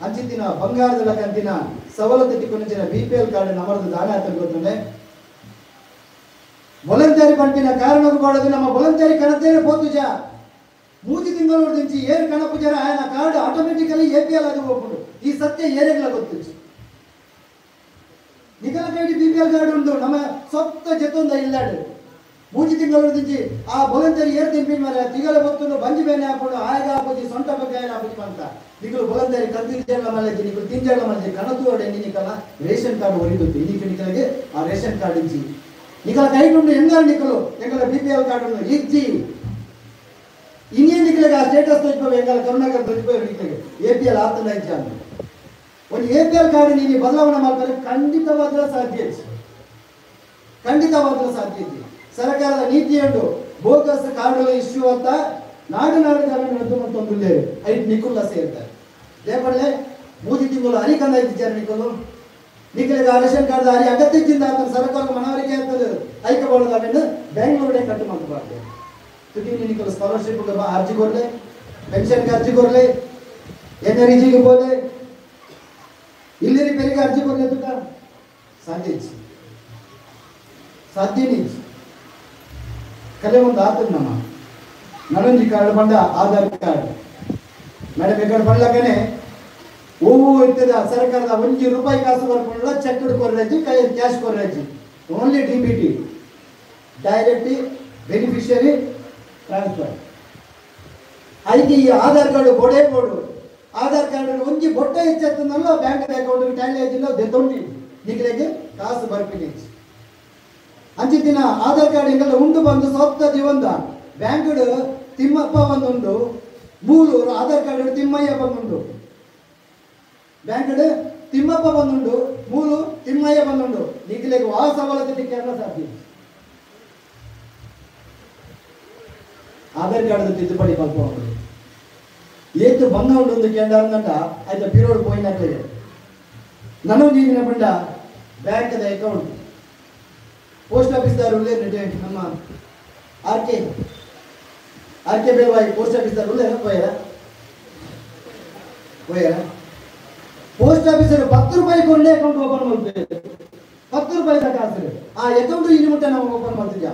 ಅಂಚಿತ್ತಿನ ಬಂಗಾರದ ಲಕ್ಕಂತಿನ ಸವಲತ್ತು ತಿಕ್ಕೊಂಚಿನ ಬಿ ಪಿ ಎಲ್ ಕಾರ್ಡ್ ನಮರ್ದು ದಾನ ಆತ ಗೊತ್ತುಂಡೆ. ಬೊಲಂತೇರಿ ಪಂಪಿನ ಕಾರಣಕ್ಕೂ ಬಾಡೋದು ನಮ್ಮ ಬೊಲಂತೇರಿ ಕಣತೇರೆ ಪೋತುಜ ಮೂಜಿ ತಿಂಗಳು ದಿಂಚಿ ಏರು ಕಣಪುಜರ ಆಯನ ಕಾರ್ಡ್ ಆಟೋಮೆಟಿಕಲಿ ಎಪಿಎಲ್ ಅದು ಹೋಗ್ಕೊಂಡು ಈ ಸತ್ಯ ಏರೆಗ್ಲ ಗೊತ್ತಿಚ್ಚು ನಿಕಲ ಕೈಡಿ ಬಿಪಿಎಲ್ ಕಾರ್ಡ್ ಉಂಟು ನಮ್ಮ ಸೊತ್ತ ಜೊತ್ತೊಂದ ಇಲ್ಲಾಡು ಮೂಜಿ ತಿಂಗಳು ದಿಂಚಿ ಆ ಬೊಲಂತೇರಿ ಏರು ತಿಂಪಿನ ಮರ ತಿಗಲ ಬತ್ತುಂಡು ಬಂಜಿ ಬೇನೆ ಹಾಕೊಂಡು ಆಯಗ ಹಾಪುಜಿ ಸೊಂಟ ಬಗ್ಗೆ ಆಯನ ಹಾಪುಜಿ ಅಂತ ನಿಕಲು ಬೊಲಂತೇರಿ ಕಂತಿಂಜೆಲ್ಲ ಮಲ್ಲೆಜಿ ನಿಕಲು ತಿಂಜೆಲ್ಲ ಮಲ್ಲೆಜಿ ಕಣತುವಡೆ ನಿಕಲ ರೇಷನ್ ಕಾರ್ಡ್ ಒರಿದುತ್ತು ಇನ್ನಿಕ ನಿಕಲಿಗೆ ಆ ರೇಷನ್ ಕಾರ್ಡ್ ಇಜ್ಜಿ ನಿಕಲ ಕೈಗೊಂಡು ಹೆಂಗಾರ ನಿಕಲು ಎಂಗಲ ಬಿಪಿಎಲ್ ಕಾರ್ಡ್ ಉಂಡು ಇಜ್ಜಿ ಇನ್ನೇ ನಿಕಲಿಗೆ ಆ ಸ್ಟೇಟಸ್ ತೋಜ್ಪೋ ಎಂಗಲ ಕರುಣಾಕರ್ ತೋಜ್ಪೋ ನಿಕಲಿಗೆ ಎಪಿಎಲ್ ಆತನ ಇಜ್ಜಿ ಅಂತ ಒಂದು ಎಪಿಎಲ್ ಕಾರ್ಡ್ ನೀನು ಬದಲಾವಣೆ ಮಾಡ್ತಾರೆ ಖಂಡಿತವಾದ ಸಾಧ್ಯ ಇಜ್ಜಿ ಖಂಡಿತವಾದ ಸಾಧ್ಯ ಇಜ್ಜಿ ಸರ್ಕಾರದ ನೀತಿಯುಂಡು ಬೋಗಸ್ ಕಾರ್ಡ್ಗಳ ಇಶ್ಯೂ ಅಂತ ನಾಡು ನಾಡು ರದ್ದು ಮತ್ತೊಂದು ಐಟ್ ನಿಕುಲ್ಲ ಸೇರ್ತಾರೆ ದೇಪಳ್ಳೆ ಮೂಜಿ ತಿಂಗಳು ಹರಿ ಕಂದ ಇದ್ದಾರೆ ನಿಕಲು ನಿಕಲಿಗೆ ಆ ರೇಷನ್ ಕಾರ್ಡ್ ಹರಿ ಅಗತ್ಯಕ್ಕಿಂತ ಆತನ ಸರ್ಕಾರ ಮನವರಿಕೆ ಆಗ್ತದೆ ಐಕಬೋಳದ ಆಮೇಲೆ ಬೆಂಗಳೂರೇ ಕಟ್ಟು ಮಾಡಬಾರ್ದು ತುಟಿ ನಿಕಲು ಸ್ಕಾಲರ್ಶಿಪ್ ಅರ್ಜಿ ಕೊರಲೆ ಪೆನ್ಷನ್ಗೆ ಅರ್ಜಿ ಕೊರಲೆ ಎನ್ ಆರ್ ಇಜಿಗೆ ಬೋಲೆ ಇಲ್ಲಿ ರಿಪೇರಿಗೆ ಅರ್ಜಿ ಕೊರಲೆ ತುಕ ಸಾಧ್ಯ ಇಜ್ಜಿ ಸಾಧ್ಯನೇ ಇಜ್ಜಿ ಕಲೆ ಒಂದು ಆತದ ನಮ್ಮ ನನೊಂಜಿ ಕಾರ್ಡ್ ಬಂದ ಆಧಾರ್ ಕಾರ್ಡ್ ಮೇಡಮ್ ಈ ಕಾರ್ಡ್ ಬಂಡ್ಲಕನೆ ಹೂವು ಇರ್ತದ ಸರ್ಕಾರದ ಒಂಜಿ ರೂಪಾಯಿ ಕಾಸು ಬರ್ಕೊಂಡ್ಲ ಚೆಕ್ ಕೊರ್ರಜ್ಜಿ ಕೈ ಕ್ಯಾಶ್ ಕೊರ್ರಜ್ಜಿ only DBT direct beneficiary transfer ಐಕೆ ಈ ಆಧಾರ್ ಕಾರ್ಡ್ ಬೋಡೇ ಬೋಡು ಆಧಾರ್ ಕಾರ್ಡ್ ಒಂಜಿ ಬೊಟ್ಟೆ ಹೆಚ್ಚತ್ತಂದಲ್ಲ ಬ್ಯಾಂಕ್ ಅಕೌಂಟ್ ಟ್ಯಾಲಿ ಆಯ್ತಿಲ್ಲ ದೆತ್ತೊಂಡಿ ನಿಗಲಿಗೆ ಕಾಸು ಬರ್ಪಿನಿ ಅಂಚಿತ್ತಿನ ಆಧಾರ್ ಕಾರ್ಡ್ ಎಂಗೆಲ್ಲ ಉಂಡು ಬಂದು ಸೊತ್ತ ದಿವಂದ ಬ್ಯಾಂಕ್ ತಿಮ್ಮಪ್ಪ ಬಂದುಂಡು ಮೂರು ಆಧಾರ್ ಕಾರ್ಡ್ ತಿಮ್ಮಯ್ಯ ಬಂದುಂಡು ಬ್ಯಾಂಕ್ ತಿಮ್ಮಪ್ಪ ಬಂದುಂಡು ಮೂರು ತಿಮ್ಮಯ್ಯ ಬಂದುಂಡು ನಿಗಲಿಗೆ ವಾ ಸವಲತ್ತು ಕೇರಳ ಸಾಧ್ಯ ಆಧಾರ್ ಕಾರ್ಡ್ ತಿದ್ದುಪಡಿ ಮಲ್ಪೊಂಡು ಏತು ಬಂದ ಉಂಡು ಕೇಂದ್ರ ಆಯ್ತ ಪೀರೋಡ್ ಪೋಯಿನಕ್ಲೆಗೆ ನನೊಂಜಿ ಪಂಡ ಬ್ಯಾಂಕ್ದ ಅಕೌಂಟ್ ಪೋಸ್ಟ್ ಆಫೀಸ್ದಾರು ಉಲ್ಲೇರು ನಮ್ಮ R K R K Belvai post ಆಫೀಸ್ದಾರು ಉಲ್ಲೇರ ಪೋಯರ ಪೋಯರ ಪೋಸ್ಟ್ ಆಫೀಸರ್ 10 ರೂಪಾಯಿ ಕೊಂಡೇ ಅಕೌಂಟ್ ಓಪನ್ ಮಾಡ್ತೇವೆ 10 ರೂಪಾಯಿ ಕಾಸು ಆ ಅಕೌಂಟ್ ಇಲ್ಲಿ ಮುಟ್ಟ ನಾವು ಓಪನ್ ಮಾಡ್ತಿದ್ಯಾ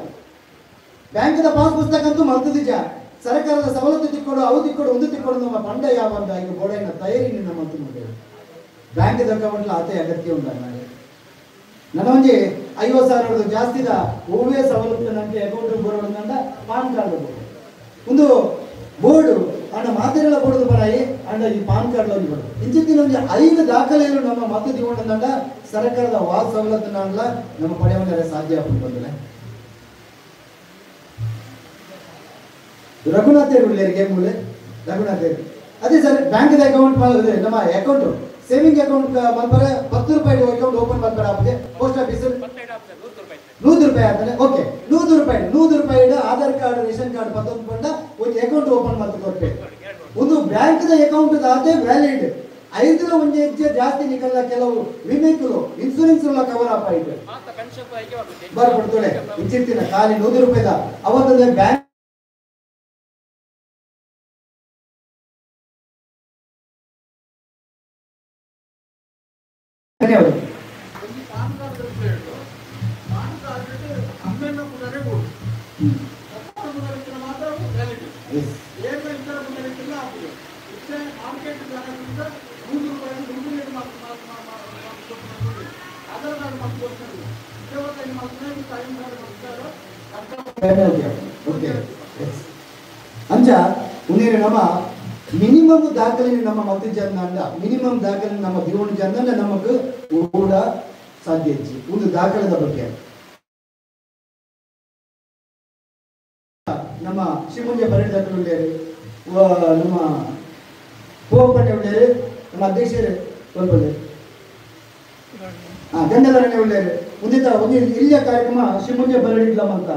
ಬ್ಯಾಂಕ್ದ ಪಾಸ್ ಪುಸ್ತಕ ಅಂತೂ ಮಲ್ತಿದ್ಯಾ ಸರ್ಕಾರದ ಸವಲತ್ತು ತಿಕ್ಕೊಡು ಅವು ತಿಕ್ಕೊಡು ಒಂದು ತಿಕ್ಕೊಡು ನಮ್ಮ ಪಂಡ ಯಾವ ಅಂತ ಈಗ ಬೋಡೈನ ತಯಾರಿ ನಿನ್ನ ಮಂತು ನೋಡಿ ಬ್ಯಾಂಕ್ದ ಅಕೌಂಟ್ ಆತ ಅಗತ್ಯ ಉಂಟ ನನೊಂಜಿ 50,000 ಜಾಸ್ತಿದ ಹೂವೇ ಸವಲತ್ತು ನನಗೆ ಅಕೌಂಟ್ ಬರೋದಂಡ ಪಾನ್ ಕಾರ್ಡ್ ಒಂದು ಬೋರ್ಡು ಅಂಡ ಮಾತೆಲ್ಲ ಬೋರ್ಡು ಬರಾಯಿ ಅಂಡ ಈ ಪಾನ್ ಕಾರ್ಡ್ ಒಂದು ಬೋರ್ಡು ಇಂಚಿತ್ತಿನ ಒಂಜಿ 5 ದಾಖಲೆಗಳು ನಮ್ಮ ಮತ ದಿವೊಂಡಂಡ ಸರ್ಕಾರದ ವಾ ಸವಲತ್ತು ನಮ್ಮ ಪಡೆಯುವ ಸಾಧ್ಯ ಬಂದಿಲ್ಲ. ರಘುನಾಥೇರು ಉಳ್ಳೇರಿಗೆ ಮೂಲೆ ರಘುನಾಥೇರು ಅದೇ ಸರ್ ಬ್ಯಾಂಕ್ದ ಅಕೌಂಟ್ ನಮ್ಮ ಅಕೌಂಟ್ ಸೇವಿಂಗ್ ಅಕೌಂಟ್ ಮಲ್ಪರೆ 10 ರೂಪಾಯಿ ಅಕೌಂಟ್ ಓಪನ್ ಮಲ್ಪರೆ ಆಪುಜೆ ಪೋಸ್ಟ್ ಆಫೀಸ್ 100 ರೂಪಾಯಿ ಆಗ್ತದೆ. ಓಕೆ 100 ರೂಪಾಯಿ 100 ರೂಪಾಯಿ ಆಧಾರ್ ಕಾರ್ಡ್ ರೇಷನ್ ಕಾರ್ಡ್ ಪತ್ತೊಂದು ಪಂಡ ಒಂದು ಅಕೌಂಟ್ ಓಪನ್ ಮಲ್ತು ಕೊರ್ಪೆ ಒಂದು ಬ್ಯಾಂಕ್ದ ಅಕೌಂಟ್ ಆತೆ ವ್ಯಾಲಿಡ್ ಐದರ ಒಂದು ಹೆಜ್ಜೆ ಜಾಸ್ತಿ ನಿಕಲ್ಲ ಕೆಲವು ವಿಮೆಗಳು ಇನ್ಸೂರೆನ್ಸ್ ಎಲ್ಲ ಕವರ್ ಅಪ್ ಆಯ್ತು ಬರ್ಪಡ್ತೋಳೆ ಇಂಚಿತ್ತಿನ ಖಾಲಿ 100 ರೂಪಾಯಿದ ಅವತ್ತಂದ್ರೆ ಬ್ಯಾಂಕ್ ಧನ್ಯವಾದ. ಅಂಚ ಉನ್ನೇರು ನಮ್ಮ ಮಿನಿಮಮ್ ದಾಖಲೆ ನಮ್ಮ ಮತ ಜನ ಮಿನಿಮಮ್ ದಾಖಲೆ ನಮ್ಮ ದಿವಣ ಜನ ನಮಗ್ ಕೂಡ ಸಾಧ್ಯ ಇಜ್ಜಿ ಒಂದು ದಾಖಲೆದ ಬಗ್ಗೆ ನಮ್ಮ ಶಿವಮೊಗ್ಗ ಪರೇಡ್ ಉಳ್ಳೇರು ನಮ್ಮ ಪೂವಪ್ಪಣ್ಣೆ ಉಳ್ಳೇರು ನಮ್ಮ ಅಧ್ಯಕ್ಷರು ಒಲ್ಪಲ್ಲೆ ಗಂಧಧರಣೆ ಉಳ್ಳೇರು ಒಂದಿತ ಒಂದು ಇಲ್ಲಿಯ ಕಾರ್ಯಕ್ರಮ ಶಿವಮೊಗ್ಗ ಪರೇಡ್ ಅಂತ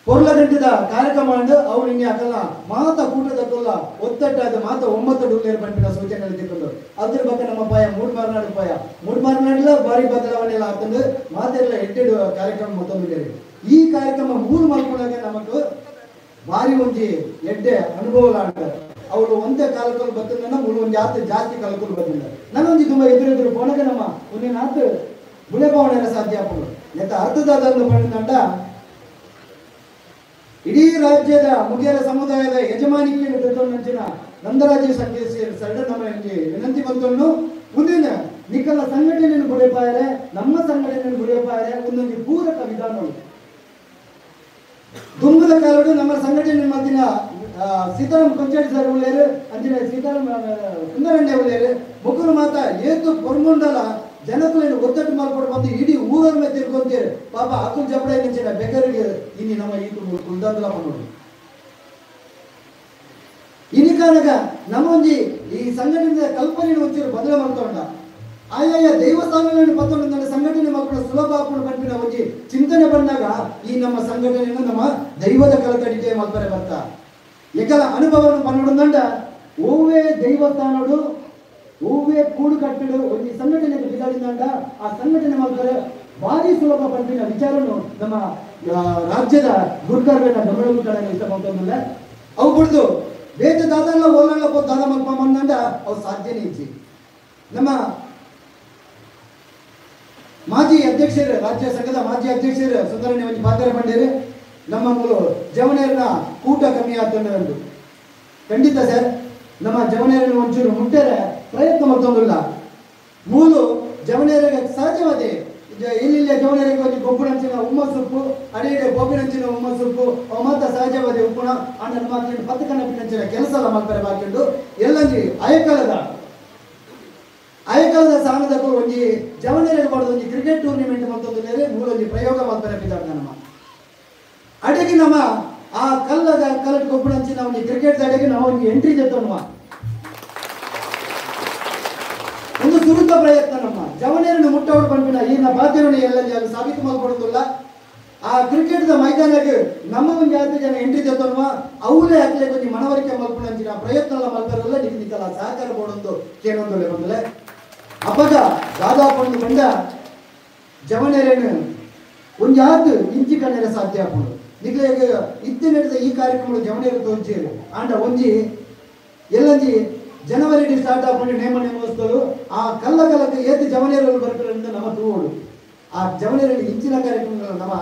ಪೊರ್ಲ ಗಂಟೆದ ಕಾರ್ಯಕ್ರಮ ಅಂಡ್ ಅವ್ರು ಹಿಂಗೆ ಹಾಕಲ್ಲ ಮಾತ ಕೂಟದಕ್ಕಲ್ಲ ಒತ್ತಟ್ಟಾದ ಮಾತ 9 ಡೊಲ್ಲೇರು ಪಂಪಿನ ಸೂಚನೆ ತಿಕ್ಕೊಂಡು ಅದ್ರ ಬಗ್ಗೆ ನಮ್ಮ ಪಾಯ ಮೂಡ್ ಮಾರ್ನಾಡು ಪಾಯ ಮೂಡ್ ಮಾರ್ನಾಡಿಲ್ಲ ಭಾರಿ ಬದಲಾವಣೆ ಎಲ್ಲ ಆಗ್ತಂದು ಮಾತೆಲ್ಲ ಎಡ್ಡೆಡು ಕಾರ್ಯಕ್ರಮ ಮತ್ತೊಂದು ಈ ಕಾರ್ಯಕ್ರಮ ಮೂರು ಮಲ್ಕೊಂಡಾಗ ನಮಗ್ ಭಾರಿ ಒಂಜಿ ಎಡ್ಡೆ ಅನುಭವ ಅವಳು ಒಂದೇ ಕಾಲಕ್ಕಲ್ಲಿ ಬರ್ತದ ಮೂರು ಒಂದು ಆತ ಜಾಸ್ತಿ ಕಾಲಕ್ಕಲ್ಲಿ ಬರ್ತದ ನಾನೊಂದು ತುಂಬ ಎದುರೆದುರು ಪೋನಾಗ ನಮ್ಮ ಒಂದೇನು ಆತ ಬುಳೆ ಭಾವನೆ ಸಾಧ್ಯ ಆಗ್ಬೋದು. ನೆತ್ತ ಅರ್ಥದಾದ ಪಂಡ ಇಡೀ ರಾಜ್ಯದ ಮುಗೇರ ಸಮುದಾಯದ ಯಜಮಾನಿಕೆಯನ್ನು ತೆತ್ತೊಂಚಿನ ನಂದರಾಜ ಸಂಕೇಶ ಸರಡ ನಮ್ಮ ವಿನಂತಿ ಬಂತನ್ನು ಮುಂದಿನ ನಿಕಲ ಸಂಘಟನೆಯನ್ನು ಬುಡೆಪಾಯರೆ ನಮ್ಮ ಸಂಘಟನೆಯನ್ನು ಬುಡೆಪಾಯರೆ ಒಂದೊಂದು ಪೂರಕ ವಿಧಾನಗಳು ದುಂಬದ ಕಾಲಡು ನಮ್ಮ ಸಂಘಟನೆ ಮತ್ತಿನ ಸೀತಾರಾಮ್ ಕೊಂಚಾಡಿ ಸರ್ ಉಳ್ಳೇರು ಅಂಚಿನ ಸೀತಾರಾಮ್ ಸುಂದರಣ್ಯ ಉಳ್ಳೇರು ಮುಕುರು ಮಾತ ಏತು ಪೊರ್ಮುಂಡಲ ಜನಕುలను ಒತ್ತಟ್ಟು ಮಾರ್ಪಡು ಬಂದು ಇಡೀ ಊರನ್ನ ತಿರ್ಕೊಂತೀರಿ ಪಾಪ ಅಕುಲ್ ಜಪಡ ನಂಚಿನ ಬೆಗರಿಗೆ ಇನಿ ನಮ್ಮ ಈತು ಕುಲ್ದಂದಲ ಪನ್ನೋಡು ಇನಿ ಕಾನಗ ನಮ್ಮೊಂಜಿ ಈ ಸಂಘಟನೆ ಕಲ್ಪನೆ ಒಂಚೂರು ಬದಲ ಮಾಡ್ಕೊಂಡ ಆಯಾಯ ದೇವಸ್ಥಾನಗಳನ್ನು ಪತ್ತೊಂದು ಸಂಘಟನೆ ಮಕ್ಕಳು ಸುಲಭ ಹಾಕೊಂಡು ಬಂಪಿನ ಒಂಜಿ ಚಿಂತನೆ ಬಂದಾಗ ಈ ನಮ್ಮ ಸಂಘಟನೆಯನ್ನು ನಮ್ಮ ದೈವದ ಕಲಕಡಿಗೆ ಮಲ್ಪರೆ ಬರ್ತಾ ಎಕಲ ಅನುಭವವನ್ನು ಪನ್ನೊಡಂದಂಡ ಓವೇ ದೇವಸ್ಥಾನಡು ಓವೇ ಕೂಡು ಕಟ್ಟಡು ಒಂಜಿ ಸಂಘಟನೆಗೆ ಬಿದ್ದಾಡಿದಂಡ ಆ ಸಂಘಟನೆ ಮಲ್ಪರೆ ಭಾರಿ ಸುಲಭ ಪಂಪಿನ ವಿಚಾರನು ನಮ್ಮ ರಾಜ್ಯದ ಗುರುಕರ್ವೇನ ಗಮನ ಕಡೆ ಇಷ್ಟಪಡ್ತಂದಿಲ್ಲ ಅವು ಬಿಡ್ದು ಬೇತ ದಾದಲ್ಲ ಓಲಲ್ಲ ದಾದ ಮಲ್ಪ ಮಂದಂಡ ಅವು ಸಾಧ್ಯನೇ ಇಜ್ಜಿ. ನಮ್ಮ ಮಾಜಿ ಅಧ್ಯಕ್ಷರು ರಾಜ್ಯ ಸಂಘದ ಮಾಜಿ ಅಧ್ಯಕ್ಷರು ಸುಂದರಣ್ಯ ಒಂಜಿ ಪಾತ್ರ ಪಂಡೇರು ನಮ್ಮ ಮೂಲ ಜವನೇರನ ಕೂಟ ಕಮ್ಮಿ ಆಗ್ತದೆ. ಖಂಡಿತ ಸರ್ ನಮ್ಮ ಜವನೇರನ ಒಂಚೂರು ಮುಟ್ಟರೆ ಪ್ರಯತ್ನ ಮತ್ತೊಂದಿಲ್ಲ. ಮೂಲು ಜವನೇರಿಗೆ ಸಹಜವಾದಿ ಇಲ್ಲಿ ಜವನೇರಿಗೆ ಒಂಜಿ ಗೊಬ್ಬರಂಚಿನ ಉಮ್ಮ ಸೊಪ್ಪು ಅಡೆ ಇಡೆ ಗೋಬಿನಂಚಿನ ಉಮ್ಮ ಸೊಪ್ಪು ಅವು ಮಾತ್ರ ಸಹಜವಾದಿ ಉಪ್ಪುಣ ಆಂಡ ನಮ್ಮ ಪತ್ತಕನ ಪಿನಂಚಿನ ಕೆಲಸ ಎಲ್ಲ ಮಲ್ಪರೆ ಬಾಕಿಂಡು ಎಲ್ಲಂಜಿ ಅಯಕಾಲದ ಅಯಕಾಲದ ಸಾಣದಕ್ಕೂ ಒಂಜಿ ಜವನೇರಿಗೆ ಮಾಡೋದು ಒಂಜಿ ಕ್ರಿಕೆಟ್ ಟೂರ್ನಿಮೆಂಟ್ ಮತ್ತೊಂದು ಬೇರೆ ಮೂಲೊಂಜಿ ಪ್ರಯೋಗ ಮಲ್ಪರೆ ಬಿದ್ದಾಡ ನಮ್ಮ ಅಡೆಗೆ ನಮ್ಮ ಆ ಕಲ್ಲದ ಕಲ್ಲಟ್ ಗೊಬ್ಬರಂಚಿನ ಒಂಜಿ ಕ್ರಿಕೆಟ್ ಅಡೆಗೆ ನಾವು ಒಂಜಿ ಎಂಟ್ರಿ ಜೊತೆ ಒಂದು ಸುರುತ ಪ್ರಯತ್ನ ನಮ್ಮ ಜವನೇರನ್ನು ಮುಟ್ಟವಡು ಬಂದ್ಬಿನ ಈನ ಬಾಧ್ಯರನ್ನು ಎಲ್ಲಲ್ಲಿ ಅಲ್ಲಿ ಸಾಬೀತು ಮಾಡ್ಕೊಡೋದಿಲ್ಲ. ಆ ಕ್ರಿಕೆಟ್ದ ಮೈದಾನಕ್ಕೆ ನಮ್ಮ ಒಂದು ಜಾತಿ ಜನ ಎಂಟ್ರಿ ಜೊತನ್ವ ಅವಲೇ ಹಾಕಲೆ ಕೊಂಚ ಮನವರಿಕೆ ಮಲ್ಪುಣಂಚಿನ ಪ್ರಯತ್ನ ಎಲ್ಲ ಮಲ್ಪರಲ್ಲ ನಿಕ್ ನಿಕಲ ಸಹಕಾರ ಕೊಡೊಂದು ಕೇಳೊಂದುಲೆ ಬಂದಲೆ ಅಪಗ ದಾದಾ ಪಂಡು ಬಂಡ ಜವನೇರೇನು ಒಂದು ಯಾತು ಇಂಚಿ ಕಣ್ಣೆರೆ ಸಾಧ್ಯ ಆಪುಂಡು ನಿಕ್ಲೆ ಇತ್ತೆ ನಡೆದ ಈ ಕಾರ್ಯಕ್ರಮ ಜವನೇರು ತೋರ್ಚೇರು ಆಂಡ ಒಂಜಿ ಎಲ್ಲಂಜಿ ಜನವರಿ ಸ್ಟಾರ್ಟ್ ಆಪುಂಡು ನೇಮ ನೇಮೋತ್ಸವರು ಆ ಕಲ್ಲ ಕಲ್ಲಕ್ಕೆ ಏತು ಜವನೇರರು ಬರ್ಪಿರಂತ ನಮ್ಮ ತೂವೋಡು ಆ ಜವನೇರಲ್ಲಿ ಇಂಚಿನ ಕಾರ್ಯಕ್ರಮಗಳು ನಮ್ಮ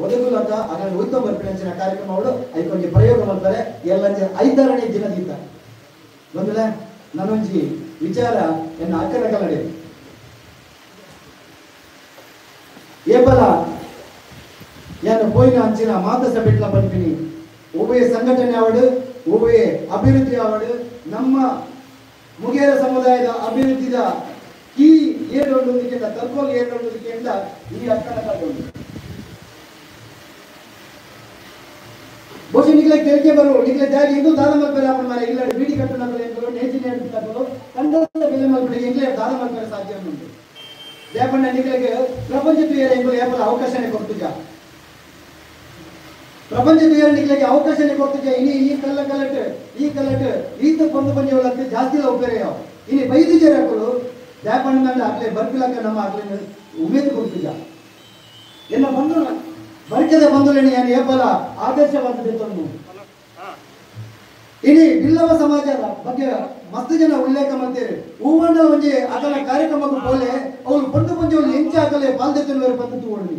ಒದಗುಲತ ಅದನ್ನು ಉತ್ತಮ ಬರ್ಪಿನಂಚಿನ ಕಾರ್ಯಕ್ರಮಗಳು ಐಕೊಂಜಿ ಪ್ರಯೋಗ ಮಾಡ್ತಾರೆ ಎಲ್ಲಂಜಿ ಐದರಣೆ ದಿನದೀತ ಬಂದಲೆ ನನ್ನೊಂಜಿ ವಿಚಾರ ಎನ್ನ ಅಕ್ಕನ ಕಲ್ಲಡೆ ಏಪಲ ಯಾನು ಪೋಯಿನ ಅಂಚಿನ ಮಾತ ಸಭೆಟ್ಲ ಪನ್ಪಿನಿ ಒವ್ವೇ ಸಂಘಟನೆ ಆವಡು ಒವ್ವೇ ಅಭಿವೃದ್ಧಿ ಆವಡು ನಮ್ಮ ಮುಗೇರ ಸಮುದಾಯದ ಅಭಿವೃದ್ಧಿದ ಕೀ ಏರೊಂದಕ್ಕಿಂತ ತರ್ಕೋಲ್ ಏರೊಂದಕ್ಕಿಂತ ಈ ಅಕ್ಕನ ಕಲ್ಲು ಬಹುಶಃ ನಿಗ್ಲೆ ತೆರಿಗೆ ಬರು ನಿಗ್ಲೆ ಜಾಗ ಇಂದು ದಾದ ಮಲ್ಪೆರೆ ಆಪುಂಡು ಮಾರ್ರೆ ಇಲ್ಲ ಬೀಡಿ ಕಟ್ಟುನಕುಲು ಎಂಕುಲು ನೇಜಿ ನೇಡುನಕುಲು ಕಂಡದ ಬೆಲೆ ಮಲ್ಪೆರೆ ಎಂಕ್ಲೆ ದಾದ ಮಲ್ಪೆರೆ ಸಾಧ್ಯ ಉಂಟು. ದೇಪಣ್ಣ ನಿಗ್ಲೆಗೆ ಪ್ರಪಂಚ ತುಯರೆ ಎಂಕುಲು ಏಪಲ ಅವಕಾಶನೇ ಕೊರ್ತುಜ ಪ್ರಪಂಚ ತುಯರೆ ನಿಗ್ಲೆಗೆ ಅವಕಾಶನೇ ಕೊರ್ತುಜ ಇನಿ ಈ ಕಲ್ಲ ಕಲ್ಲಟ್ ಈ ಕಲ್ಲಟ್ ಈತ ಪೊಂದು ಪಂಜವಲಕ್ಕೆ ಜಾಸ್ತಿ ಒಪ್ಪೆರೆಯೋ ಇನಿ ಬೈದು ಜರಕುಲು ದೇಪಣ್ಣ ಅಕ್ಲೆ ಬರ್ಪಿಲಕ್ಕ ನಮ್ಮ ಅಕ್ಲೆ ಉಮೇದು ಕೊರ್ತುಜ ಎನ್ನ ಬಂದು ಬರ್ಕದ ಬಂಧುಲೇನೆ ಯಾನು ಏಪಲ ಆದರ್ಶವಾದದ್ದು ತೊಂದು ಇನಿ ಬಿಲ್ಲವ ಸಮಾಜದ ಬಗ್ಗೆ ಮಸ್ತ್ ಜನ ಉಲ್ಲೇಖ ಮಾಡ್ತಾರೆ ಹೂವಣ್ಣ ಒಂಜಿ ಅಕಲ ಕಾರ್ಯಕ್ರಮಕ್ಕೆ ಪೋಲೆ ಅವ್ರು ಪಂಡು ಪಂಜೆ ಅವ್ರು ಎಂಚ ಹಾಕಲೆ ಪಾಲ್ದೆತ್ತುವರೆ ಪದ್ಧತಿ ಓಡಲಿ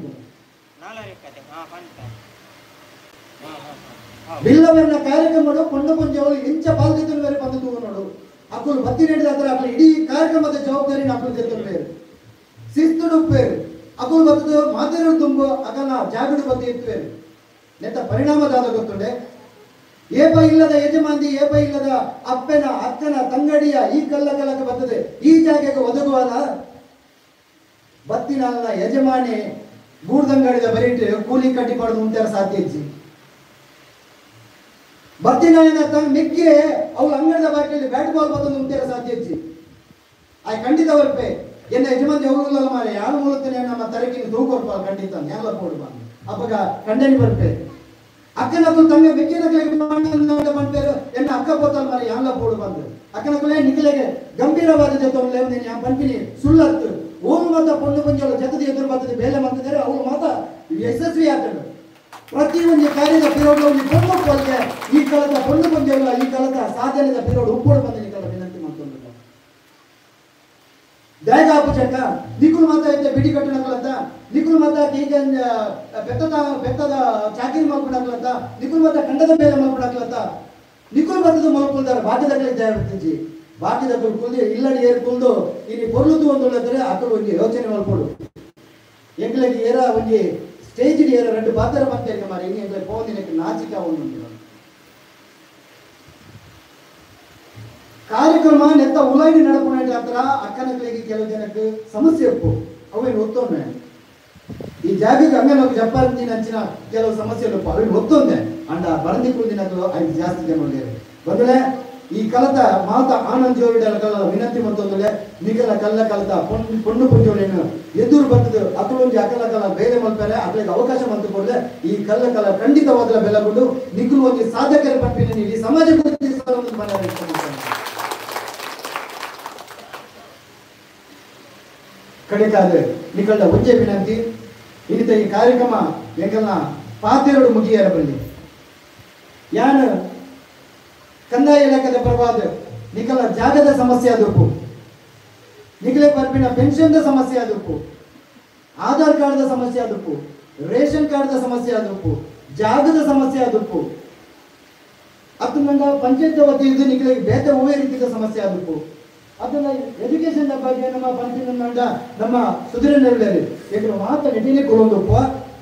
ಬಿಲ್ಲವರನ್ನ ಕಾರ್ಯಕ್ರಮ ಪಂಡು ಪಂಜೆ ಅವರು ಎಂಚ ಪಾಲ್ದೆತ್ತುವರೆ ಪದ್ಧತಿ ನೋಡು ಅಕ್ಕಲು ಬತ್ತಿ ನಡೆದ ಹತ್ರ ಅಕ್ಕಲು ಇಡೀ ಕಾರ್ಯಕ್ರಮದ ಜವಾಬ್ದಾರಿ ಅಕ್ಕಲು ಜೊತೆ ಶಿಸ್ತುಡು ಉಪ್ಪೇರು ಅಕುಲು ಬತ್ತದ ಮಾತೆರು ತುಂಬ ಅಕಲ ಜಾಗಡು ಬತ್ತಿ ಎತ್ತುವೇರು ನೆತ್ತ ಪರಿಣಾಮದಾದ ಗೊತ್ತುಂಡೆ ಏಪ ಇಲ್ಲದ ಯಜಮಾಂದಿ ಏಪ ಇಲ್ಲದ ಅಪ್ಪನ ಅಕ್ಕನ ತಂಗಡಿಯ ಈ ಕಲ್ಲ ಕಲ್ಲಕ್ಕೆ ಬರ್ತದೆ ಈ ಜಾಗಕ್ಕೆ ಒದಗುವಾದ ಬತ್ತಿನ ಯಜಮಾನಿ ಗೂಡ್ದಂಗಡಿದ ಬರೀಟು ಕೂಲಿ ಕಟ್ಟಿ ಪಡೆದು ಉಂಟಾರ ಸಾಧ್ಯ ಇಜ್ಜಿ ಬತ್ತಿನಾಯನ ತಂಗ ಮಿಕ್ಕಿ ಅವಳು ಅಂಗಡಿದ ಬಾಕಿಯಲ್ಲಿ ಬ್ಯಾಟ್ ಬಾಲ್ ಬತ್ತೊಂದು ಉಂಟಾರ ಸಾಧ್ಯ ಇಜ್ಜಿ ಆಯ್ ಖಂಡಿತ ಬರ್ಪೆ ಎನ್ನ ಯಜಮಾನ್ ಯಾವಾಗಲೂ ಮಾರೆ ಯಾರು ಮೂಲತನೇ ನಮ್ಮ ತರಕಿನ ತೂಕೊರ್ಪ ಖಂಡಿತ ನ್ಯಾಲ ಪೋಡು ಅಪ್ಪಗ ಖಂಡನೆ ಬರ್ಪೆ ಅಕ್ಕನಕ್ಕೂ ತಂಗ ಮೆಕ್ಕಿನ ಪನ್ಪೇರು ಎನ್ನ ಅಕ್ಕ ಪೋತಲ್ ಮಾರೆ ಯಾನ್ಲ ಪೋಡು ಬಂದು ಅಕ್ಕನಕ್ಕಲೇ ನಿಖಲೆಗೆ ಗಂಭೀರವಾದ ತೊಂದರೆ ನೀನು ಪನ್ಪಿನಿ ಸುಳ್ಳತ್ತು ಓನು ಮಾತ ಪೊಣ್ಣು ಪಂಜೋಳು ಜತದ ಎದುರು ಬರ್ತದೆ ಬೇಲೆ ಮಾಡ್ತಿದ್ದಾರೆ ಅವಳು ಮಾತ ಯಶಸ್ವಿ ಆಗ್ತದೆ. ಪ್ರತಿಯೊಂದು ಕಾರ್ಯದ ಪಿರೋಡು ಒಂದು ಪೊಣ್ಣು ಪೊಲ್ಗೆ ಈ ಕಾಲದ ಪೊಣ್ಣು ಪಂಜೋಳ ಈ ಕಾಲದ ಸಾಧನೆದ ಪಿರೋಡು ಉಪ್ಪೋಡು ಬಂದ ಈ ಕಾಲ ವಿನಂತಿ ಮಾಡ್ಕೊಂಡಿಲ್ಲ. ದಾಯಕ ಆಪುಚಕ್ಕ ನಿಕುಲು ಮಾತ ಐತೆ ಬಿಡಿ ಕಟ್ಟಣಗಳಂತ ನಿಕುಲು ನಿಕುಲು ಮತ ಕೀಕನ್ ಬೆತ್ತದ ಬೆತ್ತದ ಚಾಕಿರಿ ಮಲ್ಪುನಾಕ್ಲತ್ತ ನಿಕುಲು ಮತ ಕಂಡದ ಮೇಲೆ ಮಲ್ಪುನಾಕ್ಲತ್ತ ನಿಕುಲು ಮತದ ಮಲ್ಪುಲ್ದಾರ ಬಾಕಿದಕಲಿ ತಯಾರಿತಿಜಿ ಬಾಕಿದಕಲು ಕುಲ್ದು ಇಲ್ಲಡಿ ಏರ್ ಕುಲ್ದು ಇನಿ ಪೊರ್ಲುದು ಒಂದುಳ್ಳದ್ರೆ ಅಕಲು ಒಂಜಿ ಯೋಚನೆ ಮಲ್ಪೊಡು ಎಂಕ್ಲೆಗ್ ಏರ ಒಂಜಿ ಸ್ಟೇಜ್ ಏರ రెండు ಪಾತ್ರ ಪಂತೇಕ ಮಾರಿ ಇನಿ ಎಂಕ್ಲೆ ಪೋಂದಿನಕ್ಕೆ ನಾಚಿಕ ಒಂದು ಕಾರ್ಯಕ್ರಮ ನೆತ್ತ ಉಲೈನ್ ನಡಪುನ ಹತ್ರ ಅಕ್ಕನಕಲಿಗೆ ಕೆಲವು ಜನಕ್ಕೆ ಸಮಸ್ಯೆ ಉಪ್ಪು ಅವೇನು ಒತ್ತೊಮ್ಮೆ ಈ ಜಾಗಕ್ಕೆ ಹಂಗೆ ನಾವು ಜಪ್ಪಾರ್ತಿ ನಂಚಿನ ಕೆಲವು ಸಮಸ್ಯೆಗಳು ಉಪ್ಪು ಅವೇನು ಒತ್ತೊಂದೆ ಅಂಡ ಬರಂದಿ ಕುಂದಿನಕಲು ಐದು ಜಾಸ್ತಿ ಜನ ಉಳ್ಳೇರು ಬಂದಲೆ ಈ ಕಲತ ಮಾತ ಆನಂದ್ ಜೋಡಿಡಲ ಕಲ ವಿನಂತಿ ಮತ್ತೊಂದಲೆ ನಿಕಲ ಕಲ್ಲ ಕಲತ ಪೊಣ್ಣು ಪುಂಜೋಡೇನು ಎದುರು ಬರ್ತದೆ ಅಕಲೊಂಜಿ ಅಕಲ ಕಲ ಬೇರೆ ಮಲ್ಪರೆ ಅಕಲಿಗೆ ಅವಕಾಶ ಮಂತು ಕೊಡಲೆ ಈ ಕಲ್ಲ ಕಲ ಖಂಡಿತವಾದ ಬೆಲಗೊಂಡು ನಿಕುಲು ಒಂಜಿ ಸಾಧಕರ ಪಂಪಿನ ಇಡೀ ಸಮಾಜ ಕಡೆಕಾದ ನಿಕಲ್ದ ಒಂಜೆ ವಿನಂತಿ ಇನ್ನಿತ ಈ ಕಾರ್ಯಕ್ರಮ ಎಂಕಲ್ನ ಪಾತೆರಡು ಮುಗಿಯರ ಬಲ್ಲಿ ಯಾನು ಕಂದಾಯ ಇಲಾಖೆದ ಪ್ರಭಾದ ನಿಕಲ ಜಾಗದ ಸಮಸ್ಯೆ ಆದಪ್ಪು ನಿಕಲೆ ಪರ್ಪಿನ ಪೆನ್ಷನ್ದ ಸಮಸ್ಯೆ ಆದಪ್ಪು ಆಧಾರ್ ಕಾರ್ಡ್ದ ಸಮಸ್ಯೆ ಆದಪ್ಪು ರೇಷನ್ ಕಾರ್ಡ್ದ ಸಮಸ್ಯೆ ಆದಪ್ಪು ಜಾಗದ ಸಮಸ್ಯೆ ಆದಪ್ಪು ಅತ್ತಂದ ಪಂಚಾಯತ್ ವತಿಯಿಂದ ನಿಕಲಿಗೆ ಬೇತೆ ಹೂವೇ ರೀತಿಯ ಸಮಸ್ಯೆ ಆದಪ್ಪು ಅದನ್ನ ಎಜುಕೇಶನ್ ಬಗ್ಗೆ ನಮ್ಮ ಪಂಚಿನ ನಮ್ಮ ಸುಧೀರನಲ್ಲಿ ಏಕರು ಮಾತ ನೆಟಿನೇ ಕೊಡೋದಪ್ಪ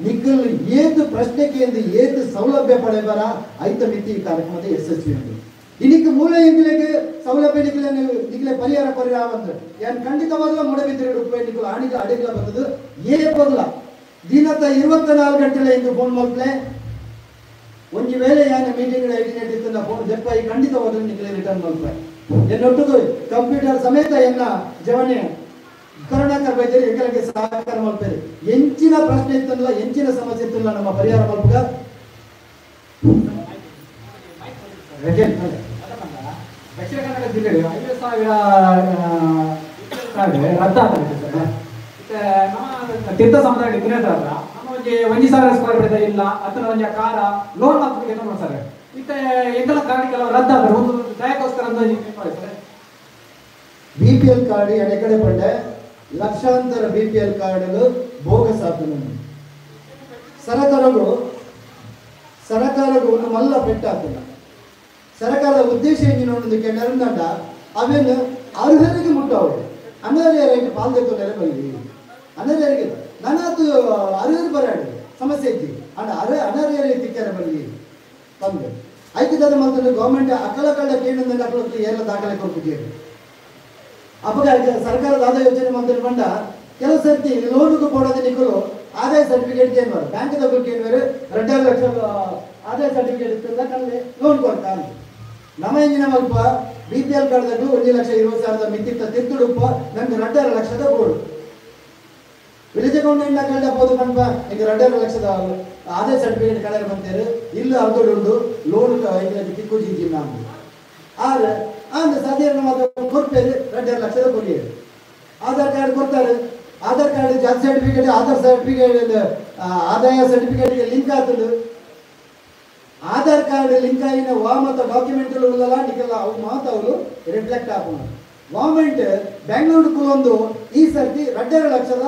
ನಿಕ್ಕಲ್ ಏತು ಪ್ರಶ್ನೆ ಕೇಂದ್ರ ಏತು ಸೌಲಭ್ಯ ಪಡೆಬರ ಐತ ಮಿತಿ ಈ ಕಾರ್ಯಕ್ರಮದ ಯಶಸ್ವಿ ಉಂಟು ಇನ್ನಿಕ್ಕೆ ಮೂಲ ಎಂಗ್ಲಿಗೆ ಸೌಲಭ್ಯ ನಿಕ್ಕಲೆ ನಿಕ್ಕಲೆ ಪರಿಹಾರ ಪರಿಹಾರ ಅಂದ್ರೆ ಯಾನ್ ಖಂಡಿತವಾಗ್ಲ ಮೂಡಬಿದ್ರೆ ರೂಪಾಯಿ ನಿಕ್ಕಲು ಆಣಿಗೆ ಅಡಿಗಳ ಬರ್ತದೆ ಏ ಬದಲ ದಿನದ 24 ಗಂಟೆಲೆ ಇಂದು ಫೋನ್ ಮಲ್ಪ್ಲೆ ಒಂಜಿ ವೇಳೆ ಯಾನ ಮೀಟಿಂಗ್ ಐಡಿ ನೆಟ್ಟಿತ್ತು ಫೋನ್ ದೆಪ್ಪಾಯಿ ಖಂಡಿತವಾಗ್ಲೂ ನಿಕ್ಕಲೆ ರಿಟರ್ನ್ ಮಲ್ಪೆ ಎನ್ನೊಟ್ಟಿಗೆ ಕಂಪ್ಯೂಟರ್ ಸಮೇತ ಎನ್ನ ಜವನೆ ಕರುಣಾಕರ್ ಬೈದರು ಎಂಕಲಿಗೆ ಸಹಕಾರ ಮಲ್ಪೇರು ಎಂಚಿನ ಪ್ರಶ್ನೆ ಇತ್ತಲ್ಲ ಎಂಚಿನ ಸಮಸ್ಯೆ ಇತ್ತಲ್ಲ ನಮ್ಮ ಪರಿಹಾರ ಮಲ್ಪುಗ ದಕ್ಷಿಣ ಕನ್ನಡ ಜಿಲ್ಲೆ 50,000 ಕಾರ್ಡ್ ರದ್ದಾಗ್ತದೆ ಸರ್. ಮತ್ತೆ ನಮ್ಮ ತೀರ್ಥ ಸಮುದಾಯ ಇದ್ರೆ ನಮ್ಮ ಒಂಜಿ 1,000 ಸ್ಕ್ವೇರ್ ಫೀಟ್ ಇಲ್ಲ ಅಥವಾ ಒಂಜಿ ಕಾರ ಲೋನ್ ಹಾಕ್ಲಿಕ್ಕೆ ಸರ್. ಮತ್ತೆ ಎಂತೆಲ್ಲ ಕಾರ್ಡ್ ಕೆಲವು ರದ್ದಾದ್ರೆ ಒಂದು ದಯಕ್ಕೋಸ್ಕರ ಅಂತ sir. B P L card ಎಡೆ ಪಂಡೆ ಲಕ್ಷಾಂತರ ಬಿ ಪಿ ಎಲ್ ಕಾರ್ಡ್ಗಳು ಬೋಗಸ್ ಆತನು ಸರಕಾರಗೂ ಒಂದು ಮಲ್ಲ ಪೆಟ್ಟಾತನ ಸರಕಾರದ ಉದ್ದೇಶ ಏನು ನೋಡೋದಕ್ಕೆ ನೆರಂದಂಡ ಅವೇನು ಅರ್ಹರಿಗೆ ಮುಟ್ಟವರು ಅನರ್ಹರಿಗೆ ಪಾಲ್ದೆತ್ತೊಂದರೆ ಬಲ್ಲಿ ಅನರ್ಹರಿಗೆ ನನ್ನದು ಅರ್ಹರು ಬರಾಡು ಸಮಸ್ಯೆ ಇತ್ತು ಅಂಡ ಅನರ್ಹರಿಗೆ ತಿಕ್ಕರೆ ಬಲ್ಲಿ ಬಂದು ಐತಿದಾದ ಮಾತ್ರ ಗೌರ್ಮೆಂಟ್ ಅಕಲ ಕಳ್ಳ ಕೇಂದ್ರದಲ್ಲಿ ಅಕಲ ಏನೆಲ್ಲ ದಾಖಲೆ ಕೊಡ್ತಿದ್ದೀರಿ ಅಪ್ಪಗ ಸರ್ಕಾರದ ಆದಾಯ ಯೋಜನೆ ಮಂತ್ರಿ ಬಂಡ ಕೆಲವು ಸರ್ತಿ ಲೋನ್ಗೂ ಕೊಡೋದು ನಿಕ್ಕಲು ಆದಾಯ ಸರ್ಟಿಫಿಕೇಟ್ ಏನ್ವಾರು ಬ್ಯಾಂಕ್ ದೊಡ್ಡ ಏನ್ವಾರು 2.5 ಲಕ್ಷ ಆದಾಯ ಸರ್ಟಿಫಿಕೇಟ್ ಇರ್ತದ ಕಲ್ಲೆ ಲೋನ್ ಕೊಡ್ತಾನೆ ನಮ್ಮ ಇಂಜಿನ ಅಲ್ಪ ಬಿ ಪಿ ಎಲ್ ಕಾರ್ಡ್ದಾಗ 1,20,000 ಮಿತಿತ್ತ ತಿರ್ತುಡುಪ್ಪ ನಮ್ಗೆ 2.5 ಲಕ್ಷದ ಬೋರ್ಡು ವಿಲೇಜ್ ಅಕೌಂಟೆಂಟ್ ಕಳ್ಳ ಹೋದು ಪಂಪ ಈಗ 2.5 ಲಕ್ಷದ ಆದಾಯ ಸರ್ಟಿಫಿಕೇಟ್ ಕಳೆಯ ಬಂತೇರು ಇಲ್ಲ ಅರ್ಧಡುಂಡು ಲೋನ್ ತಿಕ್ಕು ಜೀಜಿ ನಾನು ಆದ್ರೆ ಅಂದ್ರೆ ಸಾಧಾರಣ ಮಾತ್ರ ಕೊಡ್ತೇವೆ 2.5 ಲಕ್ಷದ ಕೊರಿಯರ್ ಆಧಾರ್ ಕಾರ್ಡ್ ಕೊಡ್ತಾರೆ ಆಧಾರ್ ಕಾರ್ಡ್ ಜಾತಿ ಸರ್ಟಿಫಿಕೇಟ್ ಆಧಾರ್ ಸರ್ಟಿಫಿಕೇಟ್ ಆದಾಯ ಸರ್ಟಿಫಿಕೇಟ್ಗೆ ಲಿಂಕ್ ಆಗ್ತದೆ ಆಧಾರ್ ಕಾರ್ಡ್ ಲಿಂಕ್ ಆಗಿನ ವಾ ಮತ್ತು ಡಾಕ್ಯುಮೆಂಟ್ಗಳು ಉಳ್ಳಲ್ಲ ನಿಕ್ಕೆಲ್ಲ ಅವು ಮಾತು ಅವರು ರಿಫ್ಲೆಕ್ಟ್ ಆಗೋಣ ಗೌರ್ಮೆಂಟ್ ಬೆಂಗಳೂರು ಕುಲೊಂದು ಈ ಸರ್ತಿ 2.5 ಲಕ್ಷದ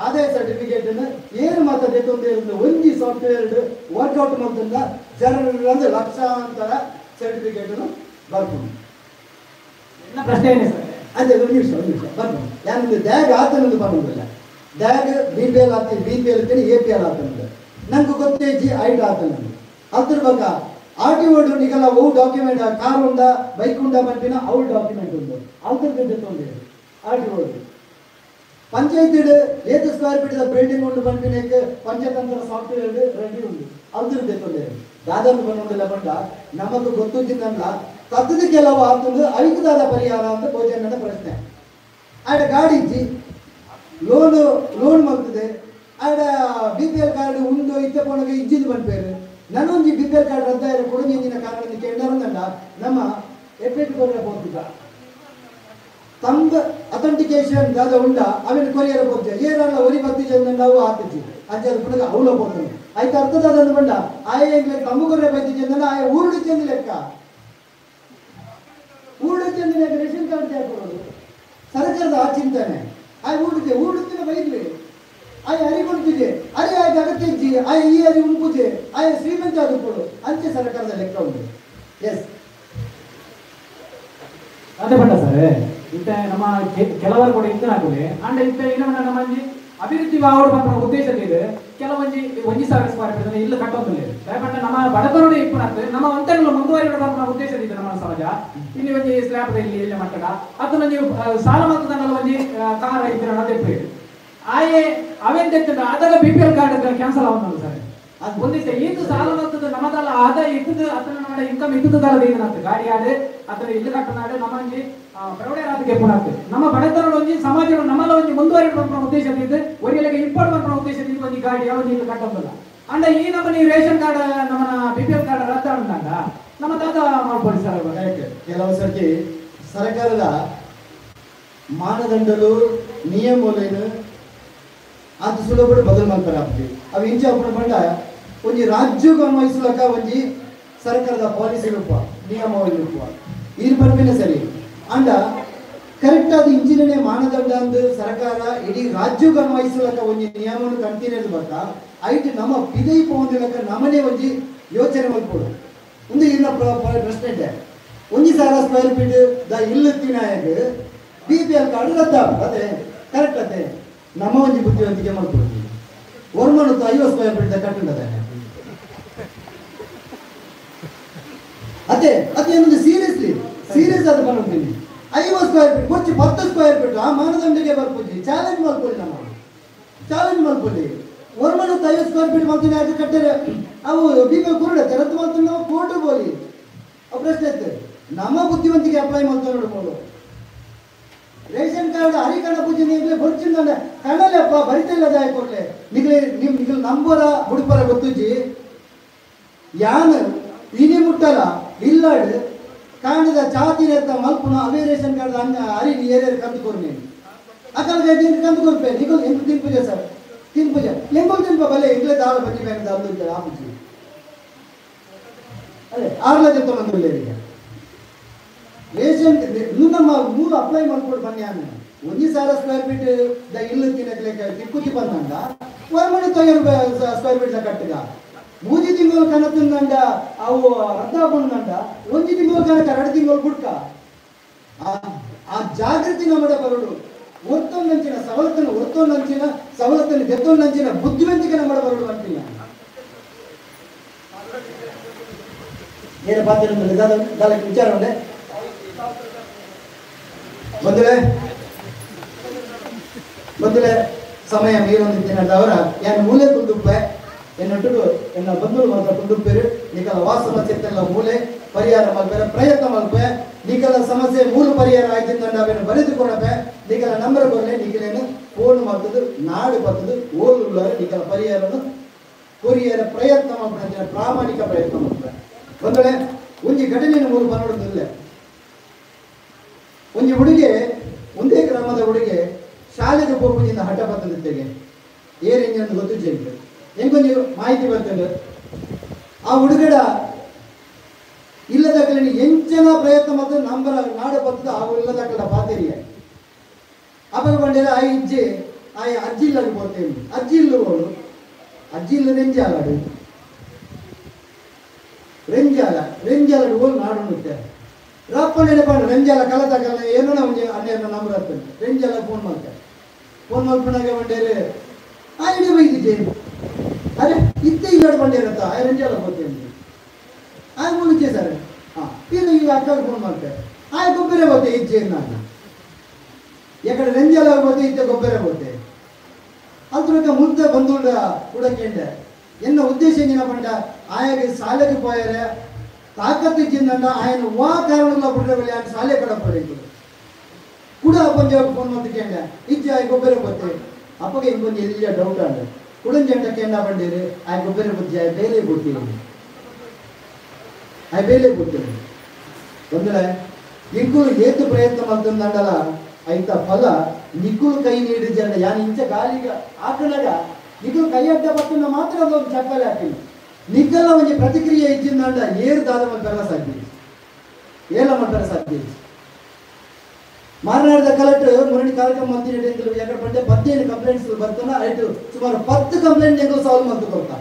ಆದಾಯ ಸರ್ಟಿಫಿಕೇಟನ್ನು ಏನು ಮಾತಾಡಬೇಕು ಅಂತ ಒಂಜಿ ಸಾಫ್ಟ್ವೇರ್ ವರ್ಕೌಟ್ ಮಾಡ್ತಿಲ್ಲ ಜನರ ಲಕ್ಷಾಂತರ ಸರ್ಟಿಫಿಕೇಟನ್ನು ಬರ್ಕೊಂಡು ಪ್ರಶ್ನೆ ಏನೇ ಸರ್ ಅದೇ ಒಂದು ನಿಮಿಷ ಬರ್ಬೋದು ಯಾನೊಂದು ಡ್ಯಾಗ್ ಆತನೊಂದು ಬರೋದಿಲ್ಲ ಡ್ಯಾಗ್ ಬಿ ಪಿ ಎಲ್ ಆತ ಬಿ ಪಿ ಎಲ್ ಇರ್ತೇನೆ ಎ ಪಿ ಎಲ್ ಆತನದು ನಂಗೆ ಗೊತ್ತೇ ಜಿ ಐಟ್ ಆತನದು ಅದ್ರ ಬಗ್ಗೆ ಆರ್ ಟಿ ಓಡು ನಿಗಲ ಅವು ಡಾಕ್ಯುಮೆಂಟ್ ಕಾರ್ ಉಂಡ ಬೈಕ್ ಉಂಡ ಬಂಪಿನ ಅವು ಡಾಕ್ಯುಮೆಂಟ್ ಉಂಡು ಅಲ್ತರ್ದು ತೊಂದರೆ ಆರ್ ಟಿ ಓಡು ಪಂಚಾಯತ್ ಏತು ಸ್ಕ್ವೇರ್ ಫೀಟ್ ಬಿಲ್ಡಿಂಗ್ ಉಂಡು ಬಂಪಿನಕ್ಕೆ ಪಂಚತಂತ್ರ ಸಾಫ್ಟ್ವೇರ್ ರೆಡಿ ಉಂಡು ಅಲ್ತರ್ದು ತೊಂದರೆ ದಾದನ್ನು ಬಂದಿಲ್ಲ ಬಂಡ ನಮಗೂ ಗೊತ್ತಿದ್ದಲ್ಲ ತತ್ತದ ಕೆಲವು ಆತಂದು ಐಕದಾದ ಪರಿಹಾರ ಅಂತ ಭೋಜನದ ಪ್ರಶ್ನೆ ಆಡ ಗಾಡಿ ಇಜ್ಜಿ ಲೋನ್ ಲೋನ್ ಮಾಡ್ತದೆ ಆಡ ಬಿ ಪಿ ಎಲ್ ಕಾರ್ಡ್ ಉಂಡು ಇತ್ತ ಪೋಣಗೆ ಇಜ್ಜಿದು ಬಂದ್ಪೇರು ನಾನೊಂದು ಬಿ ಪಿ ಎಲ್ ಕಾರ್ಡ್ ರದ್ದಾಯಿರ ಕೊಡುಗೆ ಇಂಜಿನ ಕಾರಣ ಕೇಂದ್ರ ನಮ್ಮ ಎಫೆಕ್ಟ್ ಕೊರಿಯರ್ ಹೋಗ್ತಿದ್ದ ತಮ್ಮ ಅಥೆಂಟಿಕೇಶನ್ ದಾದ ಉಂಡ ಅವೇನು ಕೊರಿಯರ್ ಹೋಗ್ತದೆ ಏರಲ್ಲ ಒರಿ ಬತ್ತಿಜೆ ನಾವು ಆತಿಜಿ ಅಂಚೆ ಪುನಗ ಅವಳ ಹೋಗ್ತಾನೆ ಆಯ್ತು ಅರ್ಥದಾದ ಬಂಡ ಆಯ ತಮ್ಮ ಕೊರಿಯರ್ ಬತ್ತಿಜೆ ಆಯ ಊರುಡು ಚೆಂದ ಲೆಕ್ಕ ಊರುಡು ಚೆಂದ ಲೆಕ್ಕ ರೇಷನ್ ಕಾರ್ಡ್ ಕೊಡೋದು ಸರ್ಕಾರದ ಆ ಚಿಂತನೆ ಆ ಊರುಡಿದೆ ಊರುಡುತ್ತಿನ ಬೈದ್ವಿ ಆಯ ಅರಿ ಕೊಡ್ತಿದೆ ಅರಿ ಆಯ್ತು ಅಗತ್ಯ ಇಜ್ಜಿ ಆಯ ಈ ಅರಿ ಉಂಪುಜೆ ಆಯ ಶ್ರೀಮಂತ ಅದು ಕೊಡು ಅಂಚೆ ಸರ್ಕಾರದ ಲೆಕ್ಕ ಉಂಟು. ಎಸ್ ಅದೇ ಪಂಡ ಸರ್ ಇತ್ತೆ ನಮ್ಮ ಕೆಲವರು ಕೂಡ ಇತ್ತು ಹಾಕುಲೆ ಅಂಡ ಇತ್ತೆ ಇನ್ನೊಂದು ನಮ್ಮಂಜಿ ಅಭಿವೃದ್ಧಿ ಆವಡು ಪನ್ಪುನ ಉದ್ದೇಶ ಇದೆ ಕೆಲವೊಂಜಿ 1,000 ಸ್ಕ್ವೇರ್ ಫೀಟ್ ಇಲ್ಲ ಕಟ್ಟೊಂದಿಲ್ಲ ಪಂಡ ನಮ್ಮ ಬಡತನೋಡು ಇಪ್ಪುನತ್ತು ನಮ್ಮ ಒಂತೆಗಳು ಮುಂದುವರಿಯೋಡು ಪನ್ಪುನ ಉದ್ದೇಶ ಇದೆ ನಮ್ಮ ಸಮಾಜ. ಇಲ್ಲಿ ಒಂಜಿ ಸ್ಲ್ಯಾಬ್ ಇಲ್ಲಿ ಎಲ್ಲ ಮಟ್ಟಡ ಅದನ್ನ ನೀವು ಸಾಲ ಮತ್ತದನ್ನೆಲ್ಲ ಒಂಜಿ ಕಾರ ಇದ್ರೆ ಅದೇ ಆಯೆ ಅವೇನ್ ತೆತ್ತದ ಅದರ BPL card cancel ಆവുಂದಲ್ಲ sir. ಅದು ಒಂದಿತ್ತೆ ಈತು ಸಾಲ ಮತ್ತದ ನಮ್ಮದಲ್ಲ ಆದಾಯ ಇದ್ದದ್ದು ಅದನ್ನ ನಮ್ಮ ಇನ್ಕಮ್ ಇದ್ದದಲ್ಲ ಏನಂತ ಗಾಡಿ ಆಡು ಅದರ ಇಲ್ಲಿ ಕಟ್ಟನಾಡು ನಮ್ಮಂಜಿ ಪ್ರೌಢರಾದ ಕೆಪ್ಪುನಾಗ್ತದೆ ನಮ್ಮ ಬಡತನ ಒಂಜಿ ಸಮಾಜ ನಮ್ಮಲ್ಲ ಒಂಜಿ ಮುಂದುವರಿ ಪನ್ಪುನ ಉದ್ದೇಶ ಇದ್ದು ಒರಿಯಲೆಗೆ ಇಂಪೋರ್ಟ್ ಪನ್ಪುನ ಉದ್ದೇಶ ಇದ್ದು ಒಂಜಿ ಗಾಡಿ ಯಾವ ಇಲ್ಲಿ ಕಟ್ಟೊಂದಲ್ಲ ಅಂಡ ಈ ನಮ್ಮ ಈ ರೇಷನ್ ಕಾರ್ಡ್ ನಮ್ಮನ BPL card ರದ್ದಾಡಂದಾಗ ನಮ್ಮ ತಾತ ಮಾಡ್ಕೊಳ್ಳಿ ಸರ್. ಕೆಲವು ಸರ್ತಿ ಸರ್ಕಾರದ ಮಾನದಂಡಲು ನಿಯಮಲೇನು ಅದು ಸುಲಭ ಬದಲು ಮಾಡ್ತಾರೆ ಆಗ್ತದೆ. ಅವು ಇಂಚ ಅಪ್ಪನ ಪಂಡ ಒಂಜಿ ರಾಜ್ಯಕ್ಕೆ ಅನ್ವಯಿಸಲಕ್ಕ ಒಂಜಿ ಸರ್ಕಾರದ ಪಾಲಿಸಿ ರೂಪ ನಿಯಮಾವಳಿ ರೂಪ ಇದು ಬರ್ಬೇನೆ ಸರಿ ಅಂಡ ಕರೆಕ್ಟ್ ಆದ ಇಂಜಿನಿಯರ್ ಮಾನದಂಡ ಅಂದು ಸರ್ಕಾರ ಇಡೀ ರಾಜ್ಯಕ್ಕೆ ಅನ್ವಯಿಸಲಕ್ಕ ಒಂಜಿ ನಿಯಮವನ್ನು ಕಂಟಿನ್ಯೂ ಬರ್ತಾ ಐಟ್ ನಮ್ಮ ಪಿದೈ ಪೋಂದಿಲಕ್ಕ ನಮ್ಮನೆ ಒಂಜಿ ಯೋಚನೆ ಮಾಡ್ಕೊಡು. ಒಂದು ಇಲ್ಲ ಪ್ರಶ್ನೆ ಇದೆ 1,000 square feet the ಇಲ್ಲ ತಿನಾಯಕ BPL card ರದ್ದಾಗ್ತದೆ ಅದೇ ಕರೆಕ್ಟ್ ಅದೇ ನಮ್ಮ ಒಂಜಿ ಬುದ್ಧಿವಂತಿಕೆ ಮಾಡ್ಕೊಡ್ತೀವಿ. ಒರ್ಮನು 50 ಸ್ಕ್ವೇರ್ ಫೀಟ್ ಕಟ್ಟಂಡದೆ ಅದೇ ಅದೇ ಏನೊಂದು ಸೀರಿಯಸ್ಲಿ ಸೀರಿಯಸ್ ಆದ ಬಂದಿದ್ದೀನಿ 50 square feet Kochi 10 square feet ಆ ಮಾನದಂಡಕ್ಕೆ ಬರ್ಪುಜಿ ಚಾಲೆಂಜ್ ಮಾಡ್ಕೊಳ್ಳಿ ನಮ್ಮ ಚಾಲೆಂಜ್ ಮಾಡ್ಕೊಳ್ಳಿ. ಒರ್ಮನು 50 ಸ್ಕ್ವೇರ್ ಫೀಟ್ ಮಾಡ್ತೀನಿ ಯಾಕೆ ಕಟ್ಟರೆ ಅವು ಬಿ ಪಿ ಕುರುಡೆ ರದ್ದು ಮಾಡ್ತೀನಿ ನಾವು ಕೋರ್ಟ್ ಬೋಲಿ ಆ ಪ್ರಶ್ನೆ ಇತ್ತು ನಮ್ಮ ಬುದ್ಧಿವಂತಿಕೆ ಅಪ್ಲೈ ಮಾಡ್ತಾರೆ ನೋಡ್ಕೊಂಡು. ರೇಷನ್ ಕಾರ್ಡ್ ಹರಿಕಣ ಪೂಜೆ ನೀಗಲೇ ಬೊರ್ಚಿಂದ ಕಣಲೆಪ್ಪ ಬರಿತಿಲ್ಲ ಕೊಡ್ಲೆ ನಿಗಲೇ ನಿಮ್ ನಿಗಲ್ ನಂಬರ ಬುಡುಪರ ಗೊತ್ತುಜಿ ಯಾನ್ ಇನಿ ಮುಟ್ಟಲ ಇಲ್ಲಾಡ್ ಕಾಂಡದ ಚಾತಿ ನೇತ ಮಲ್ಪುನ ಅವೇ ರೇಷನ್ ಕಾರ್ಡ್ ಅಂಗ ಹರಿ ಏರಿಯರ್ ಕಂದು ಕೊರ್ನಿ ಅಕಲ್ ಗೈದಿನ ಕಂದು ಕೊರ್ಪೆ ನಿಗಲ್ ಎಂಕು ತಿನ್ಪುಜೆ ಸರ್ ತಿನ್ಪುಜೆ ಎಂಕುಲ್ ತಿನ್ಪ ಬಲೆ ಇಂಗ್ಲೇ ದಾಳ ಬಜ್ಜಿ ಬ್ಯಾಂಕ್ ದಾಳ ಆಪುಜಿ ಅದೇ ಆರ್ಲ ಜೊತೆ ಬಂದಿಲ್ಲ ರೇಷನ್ ನಮ್ಮ ಮೂರು ಅಪ್ಲೈ ಮಾಡ್ಕೊಂಡು ಬನ್ನಿ ಆಮೇಲೆ 1,000 square feet the ಇಲ್ಲ ತಿನ್ನಕ್ಕೆ ತಿಕ್ಕುತಿ ಬಂದಂಗ ಒರ್ಮನೆ ತೊಯ್ಯರು ಸ್ಕ್ವೇರ್ ಫೀಟ್ ಕಟ್ಟಿದ 3 ತಿಂಗಳು ಕನ ತಿಂದಂಡ ಅವು ರದ್ದಾಕೊಂಡಂಡ 1 ತಿಂಗಳು ಕನಕ 2 ತಿಂಗಳು ಬುಡ್ಕ ಆ ಜಾಗೃತಿ ನಮ್ಮಡ ಬರೋಡು ಒತ್ತೊಂದಂಚಿನ ಸವಲತ್ತನ್ನು ಒತ್ತೊಂದಂಚಿನ ಸವಲತ್ತನ್ನು ದೆತ್ತೊಂದಂಚಿನ ಬುದ್ಧಿವಂತಿಕೆ ನಮ್ಮಡ ಬರೋಡು ಅಂತಿಲ್ಲ. ಏನು ಪಾತ್ರ ವಿಚಾರ ಉಂಡೆ ಬಂದುಲೆ ಬಂದುಲೆ ಸಮಯ ಮೀರೊಂದಿದ್ದೇನೆ ಯಾನು ಮೂಲೆ ಕುಂದುಪ್ಪೆ ಎನ್ನೊಟ್ಟು ಎನ್ನ ಬಂಧುಗಳು ಮಾತ್ರ ಕುಂದುಪ್ಪೇರು ನಿಕಲ ವಾ ಸಮಸ್ಯೆ ಇತ್ತೆಲ್ಲ ಮೂಲೆ ಪರಿಹಾರ ಮಲ್ಪೆರೆ ಪ್ರಯತ್ನ ಮಲ್ಪೆ ನಿಕಲ ಸಮಸ್ಯೆ ಮೂಲ ಪರಿಹಾರ ಆಯ್ತಿಂದ ಅವೇನು ಬರೆದುಕೊಡಪೆ ನಿಕಲ ನಂಬರ್ ಕೊರಲೆ ನಿಕಲೇನು ಫೋನ್ ಮಾಡ್ತದ್ದು ನಾಡು ಬರ್ತದ್ದು ಓದುಳ್ಳ ನಿಕಲ ಪರಿಹಾರನು ಕೊರಿಯರ ಪ್ರಯತ್ನ ಮಲ್ಪೆ ಪ್ರಾಮಾಣಿಕ ಪ್ರಯತ್ನ ಮಲ್ಪೆ. ಬಂದಳೆ ಒಂಜಿ ಘಟನೆಯನ್ನು ಮೂರು ಬನ್ನೋದಿಲ್ಲ. ಒಂಜಿ ಹುಡುಗಿ ಒಂದೇ ಗ್ರಾಮದ ಹುಡುಗಿ ಶಾಲೆಗೆ ಹೋಗುವುದರಿಂದ ಹಠ ಬರ್ತದೆ ಏರ್ ಎಂಜನ್ ಗೊತ್ತು ಜೆಂಟ್ ಹೆಂಗೊಂದು ಮಾಹಿತಿ ಬರ್ತದೆ ಆ ಹುಡುಗಡ ಇಲ್ಲದಕ್ಕಲ್ಲಿ ಎಂಚನ ಪ್ರಯತ್ನ ಮತ್ತು ನಂಬರ ನಾಡು ಬರ್ತದೆ ಆ ಇಲ್ಲದಕ್ಕಲ್ಲ ಪಾತೆರಿಯ ಅಪಗ ಬಂಡೆಲ್ಲ ಆ ಇಜ್ಜೆ ಆ ಅಜ್ಜಿ ಇಲ್ಲಲ್ಲಿ ಹೋಗ್ತೇನೆ ಅಜ್ಜಿ ಇಲ್ಲವಳು ಅಜ್ಜಿ ಇಲ್ಲ ರೆಂಜಾಲಾಡು ರೆಂಜಾಲ ರೆಂಜಾಲಾಡು ಹೋಗಿ ನಾಡು ನುತ್ತೆ ರಪ್ಪನೇನೆ ಪಂಡ ರೆಂಜಾಲ ಕಲತಕಲ್ಲ ಏನೋ ಒಂಜಿ ಅಣ್ಣನ ನಂಬರ್ ಹತ್ತಂತೆ ರೆಂಜಾಲ ಫೋನ್ ಮಾಡ್ತಾರೆ ಫೋನ್ ಮಲ್ಪನಾಗ ಬಂಡೇರೆ ಆ ಇಡೀ ಬೈದಿದ್ದೆ ಅರೆ ಇತ್ತೆ ಇಲ್ಲಾಡು ಬಂಡೇರತ್ತ ಆ ರೆಂಜಾಲ ಹೋಗ್ತೇನೆ ಆ ಮೂಲಕ್ಕೆ ಸರ್ ಹಾಂ ಇದು ಈಗ ಅಕ್ಕ ಫೋನ್ ಮಾಡ್ತಾರೆ ಆ ಗೊಬ್ಬರ ಹೋತೆ ಇಜ್ಜೆ ನಾನು ಯಾಕಡೆ ರೆಂಜಾಲ ಹೋತೆ ಇತ್ತೆ ಗೊಬ್ಬರ ಹೋತೆ ಅದ್ರ ಮುಂದೆ ಬಂದು ಹುಡಕೆಂಡೆ ಎನ್ನ ಉದ್ದೇಶ ಏನ ಪಂಡ ಆಯಾಗ ಶಾಲೆಗೆ ಪೋಯರೆ ತಾಕತ್ತು ಇಜ್ಜಿಂದಂಡ ಆಯನ ವಾ ಕಾರಣಗಳ ಬಿಡ್ರೆ ಬಳಿ ಆಯನ ಶಾಲೆ ಕಡಪಡೀತು ಕೂಡ ಪಂಜಾಬ್ ಫೋನ್ ಮಾಡ್ತಿಕೆಂಡೆ ಇಜ್ಜೆ ಆಯ್ ಗೊಬ್ಬರ ಬತ್ತೆ ಅಪ್ಪಗೆ ಇಂಕೊಂದು ಎಲ್ಲ ಡೌಟ್ ಅಂಡೆ ಕುಡಂಜಂಟ ಕೆಂಡ ಬಂಡೇರಿ ಆಯ್ ಗೊಬ್ಬರ ಬುದ್ಧಿ ಆಯ್ ಬೇಲೆ ಗೊತ್ತೀನಿ ಆಯ್ ಬೇಲೆ ಗೊತ್ತೀನಿ ಒಂದ್ರೆ ಇಂಕುಲು ಏತು ಪ್ರಯತ್ನ ಮಾಡ್ತಂದಂಡಲ ಐತ ಫಲ ನಿಕ್ಕುಲು ಕೈ ನೀಡಿ ಜನ ಯಾನ್ ಇಂಚ ಗಾಲಿಗ ಆಕಣಗ ನಿಕ್ಕುಲು ಕೈ ಅಡ್ಡ ಪತ್ತುನ ಮಾತ್ರ ಅದೊಂದು ಚಪ್ಪಲೆ ಹಾಕಿಲ್ಲ ನಿಕ್ಕಲ್ಲ ಒಂಜಿ ಪ್ರತಿಕ್ರಿಯೆ ಇಜ್ಜಿಂದಂಡ ಏರು ದಾದ ಮಲ್ಪೆಲ್ಲ ಸಾಧ್ಯ ಏಲ ಮಲ್ಪೆಲ್ಲ ಸಾಧ್ಯ. ಮಾರನಾಡದ ಕಲೆಕ್ಟರ್ ಮುರಣಿ ಕಾರ್ಯಕ್ರಮ ಮಂತ್ರಿ ಯಾಕಡೆ ಪಂಡೆ 15 ಕಂಪ್ಲೇಂಟ್ಸ್ ಬರ್ತಾನ ಆಯ್ತು ಸುಮಾರು 10 ಕಂಪ್ಲೇಂಟ್ ಎಂಕುಲು ಸಾಲ್ವ್ ಮಂತು ಕೊರ್ತಾ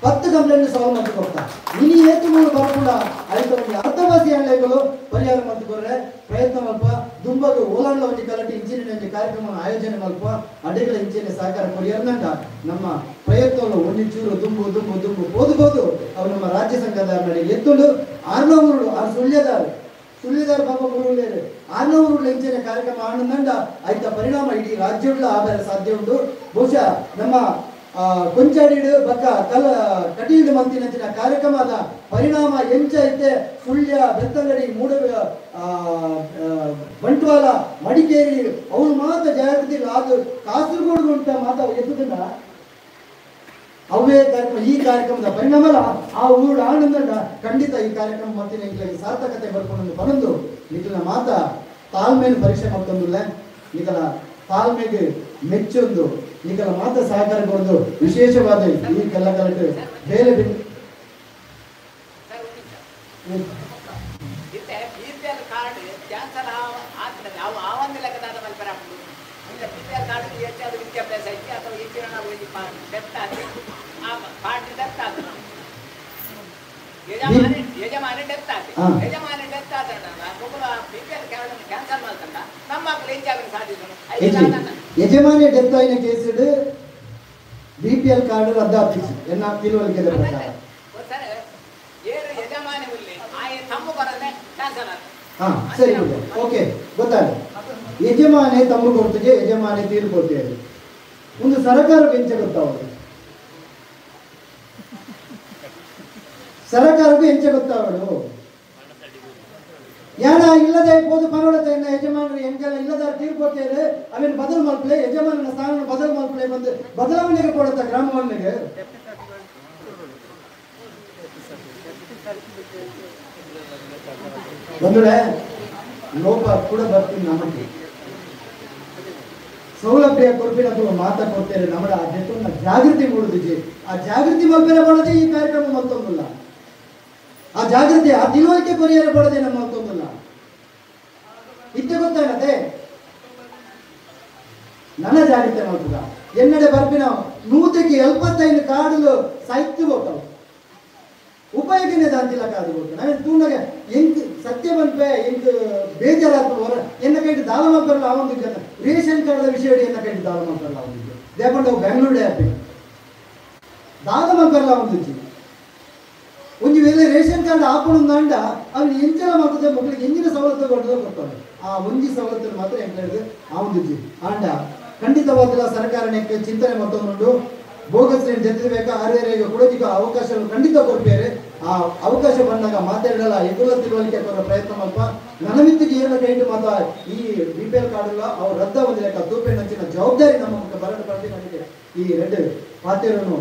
10 ಕಂಪ್ಲೇಂಟ್ ಸಾಲ್ವ್ ಮಂತು ಕೊರ್ತಾ ಇನಿ ಏತು ಮೂಲು ಬರ್ಪುಂಡ ಆಯ್ತು ಒಂಜಿ ಅರ್ಧವಾಸಿ ಅಂಡ್ಲೆಗಳು ಪರಿಹಾರ ಮಂತು ಕೊರ್ರೆ ಪ್ರಯತ್ನ ಮಲ್ಪ ದುಂಬಗ್ ಓಲಾಂಡ್ಲ ಒಂಜಿ ಕಲೆಕ್ಟ್ ಇಂಜಿನಿಯರ್ ಒಂಜಿ ಕಾರ್ಯಕ್ರಮ ಆಯೋಜನೆ ಮಲ್ಪ ಅಡೆಗಳ ಇಂಜಿನಿಯರ್ ಸಹಕಾರ ಕೊರಿಯರ್ನಂಡ ನಮ್ಮ ಪ್ರಯತ್ನಗಳು ಒಂಜಿ ಚೂರು ದುಂಬು ದುಂಬು ದುಂಬು ಬೋದು ಬೋದು ಅವು ನಮ್ಮ ರಾಜ್ಯ ಸಂಘದ ನಡೆಗೆ ಎತ್ತುಂಡು 600 ಆರು ಸುಳ್ಯದಾರು ಸುಳ್ಯದಾರ ಪಾಪ ಮೂರುಳ್ಳೇರು 600 ಇಂಚಿನ ಕಾರ್ಯಕ್ರಮ ಆನಂದ ಆಯ್ತ ಪರಿಣಾಮ ಇಡೀ ರಾಜ್ಯಗಳ ಆಧಾರ ಸಾಧ್ಯ ಉಂಟು. ಬಹುಶಃ ನಮ್ಮ ಕೊಂಚಾಡಿಡು ಬಕ್ಕ ಕಲ ಕಟೀಲು ಮಂತಿನಂಚಿನ ಕಾರ್ಯಕ್ರಮದ ಪರಿಣಾಮ ಎಂಚ ಐತೆ ಸುಳ್ಯ ಬೆತ್ತಂಗಡಿ ಮೂಡ ಬಂಟ್ವಾಳ ಮಡಿಕೇರಿ ಅವ್ರು ಮಾತ ಜಾಗೃತಿ ಅದು ಕಾಸರಗೋಡು ಉಂಟ ಮಾತ ಎತ್ತದನ್ನ ಅವೇ ಕಾರ್ಯಕ್ರಮ ಈ ಕಾರ್ಯಕ್ರಮದ ಪರಿಣಾಮಲ ಆ ಊರು ಆನಂದ ಖಂಡಿತ ಈ ಕಾರ್ಯಕ್ರಮ ಮತ್ತೆ ಎಂಕ್ಲೆಗ್ ಸಾರ್ಥಕತೆ ಬರ್ಕೊಂಡು ಬರಂದು ನಿಖಲ ಮಾತ ತಾಳ್ಮೆಯನ್ನು ಪರೀಕ್ಷೆ ಮಾಡ್ತಂದಿಲ್ಲ ನಿಖಲ ತಾಳ್ಮೆಗೆ ಮೆಚ್ಚೊಂದು ನಿಖಲ ಮಾತ ಸಹಕಾರ ಕೊಡೋದು ವಿಶೇಷವಾದ ಈ ಕಲ್ಲ ಕಲಟು ಬೇರೆ ಯಜಮಾನಿ ಡೆತ್ ಆತ ಯಜಮಾನಿ ಡೆತ್ ಆತ ಕ್ಯಾನ್ಸಲ್ ಮಾಡ್ತಂಡ ನಮ್ಮ ಮಕ್ಕಳು ಎಂಚಾಗಲು ಸಾಧಿಸೋಣ. ಯಜಮಾನಿ ಡೆತ್ ಆಯಿನ ಕೇಸ್ ಬಿಪಿಎಲ್ ಕಾರ್ಡ್ ರದ್ದಾಪಿಸಿ ಎನ್ನ ತಿಳುವಳಿಕೆ ಪ್ರಕಾರ ಯಜಮಾನಿ ಉಲ್ಲಿ ಆಯ ತಮ್ಮ ಬರದೆ ಕ್ಯಾನ್ಸಲ್ ಆತ. ಹಾ ಸರಿ ಓಕೆ ಗೊತ್ತಾಯ್ತು. ಯಜಮಾನಿ ತಮ್ಮ ಕೊಡ್ತಿಗೆ ಯಜಮಾನಿ ತೀರ್ಪು ಕೊಡ್ತೀವಿ ಒಂದು ಸರ್ಕಾರ ಬೆಂಚ ಗೊತ್ತಾವದು ಸರಕಾರಕ್ಕೂ ಎಂಚ ಗೊತ್ತಾವಡು ಯಾರ ಇಲ್ಲದೆ ಪೋದು ಪನೋಡತೆ ಯಜಮಾನರು ಎಂಕೆಲ್ಲ ಇಲ್ಲದ ತೀರ್ಪು ಕೊಡ್ತೇವೆ ಅವೇನು ಬದಲು ಮಲ್ಪಲೆ ಯಜಮಾನನ ಸ್ಥಾನ ಬದಲು ಮಲ್ಪಲೆ ಬಂದು ಬದಲಾವಣೆಗೆ ಕೊಡುತ್ತ ಗ್ರಾಮವನ್ನಿಗೆ ಬಂದ್ರೆ ಲೋಪ ಕೂಡ ಬರ್ತೀನಿ ನಮಗೆ ಸೌಲಭ್ಯ ಕೊರ್ಪಿನ ಮಾತಾ ಕೊಡ್ತೇವೆ ನಮ್ಮಡ ಆ ಜೊತೆ ಜಾಗೃತಿ ಮೂಡುದಿಜಿ ಆ ಜಾಗೃತಿ ಮಲ್ಪೆರೆ ಮಾಡದೆ ಈ ಕಾರ್ಯಕ್ರಮ ಮತ್ತೊಂದಿಲ್ಲ ಆ ಜಾಗೃತಿ ಆ ತಿಳುವಳಿಕೆ ಕೊರಿಯರೆ ಪಡದೆ ನಮ್ಮ ಮತ್ತೊಂದಿಲ್ಲ ಇತ್ತೆ ಗೊತ್ತಾಗತ್ತೆ ನನ್ನ ಜಾಗೃತಿ ಮಾಡ್ತದ ಎನ್ನಡೆ ಬರ್ಪಿನ 175 ಕಾರ್ಡುಲು ಸಾಹಿತ್ಯ ಹೋಗ್ತಾವೆ ಉಪಯೋಗನೇ ದಾಂತಿಲ್ಲ ಕಾದು ಹೋಗ್ತದೆ ನಾವೇನು ತೂನಾಗ ಎಂಕ್ ಸತ್ಯ ಬಂದ್ಪೆ ಎಂಕ್ ಬೇಜಾರಾದ ಹೊರ ಎನ್ನ ಕೈಟ್ ದಾಲ ಮಾಡ್ತಾರಲ್ಲ ಆ ಒಂದು ಜನ ರೇಷನ್ ಕಾರ್ಡ್ದ ವಿಷಯ ಎನ್ನ ಕೈಟ್ ದಾಲ ಮಾಡ್ತಾರಲ್ಲ ಒಂದು ದೇಪಂಡ ಅವು ಬೆಂಗಳೂರು ಆ್ಯಪ್ ದಾಲ ಮಾಡ್ತಾರಲ್ಲ ಒಂದು ಒಂಜಿ ವೇಳೆ ರೇಷನ್ ಕಾರ್ಡ್ ಆಪಣಂದಾಂಡ ಅವ್ನು ಎಂಚಲ ಮಾಡ್ತದೆ ಮಕ್ಕಳಿಗೆ ಎಂಜಿನ ಸವಲತ್ತು ಕೊಟ್ಟರೆ ಕೊಡ್ತಾರೆ ಆ ಒಂಜಿ ಸವಲತ್ತನ್ನು ಮಾತ್ರ ಎಂಕ್ ಹೇಳಿದೆ ಆ ಒಂದು ಆಂಡ ಖಂಡಿತವಾದಲ್ಲ ಸರ್ಕಾರ ಚಿಂತನೆ ಮತ್ತೊಂದು ಬೋಗಸ್ ಬೇಕಾ ಆರ್ಯರಿಗೆ ಕೊಡೋದಿಕ್ಕೆ ಅವಕಾಶ ಖಂಡಿತ ಕೊಡ್ಬೇರೆ ಆ ಅವಕಾಶ ಬಂದಾಗ ಮಾತಾಡಲ್ಲ ಎದುರ ತಿಳುವಳಿಕೆ ಕೊಡೋ ಪ್ರಯತ್ನ ಮಲ್ಪ ನನಮಿತ್ತಿಗೆ ಏನ ಕೈಟು ಮಾತ ಈ ಬಿ ಪಿ ಎಲ್ ಕಾರ್ಡ್ ಅವ್ರು ರದ್ದ ಒಂದು ಲೆಕ್ಕ ತೂಪೆ ನಂಚಿನ ಜವಾಬ್ದಾರಿ ನಮ್ಮ ಮುಖ ಬರಡು ಪಡೆದು ನಮಗೆ ಈ ಎರಡು ಪಾತ್ರೆಯನ್ನು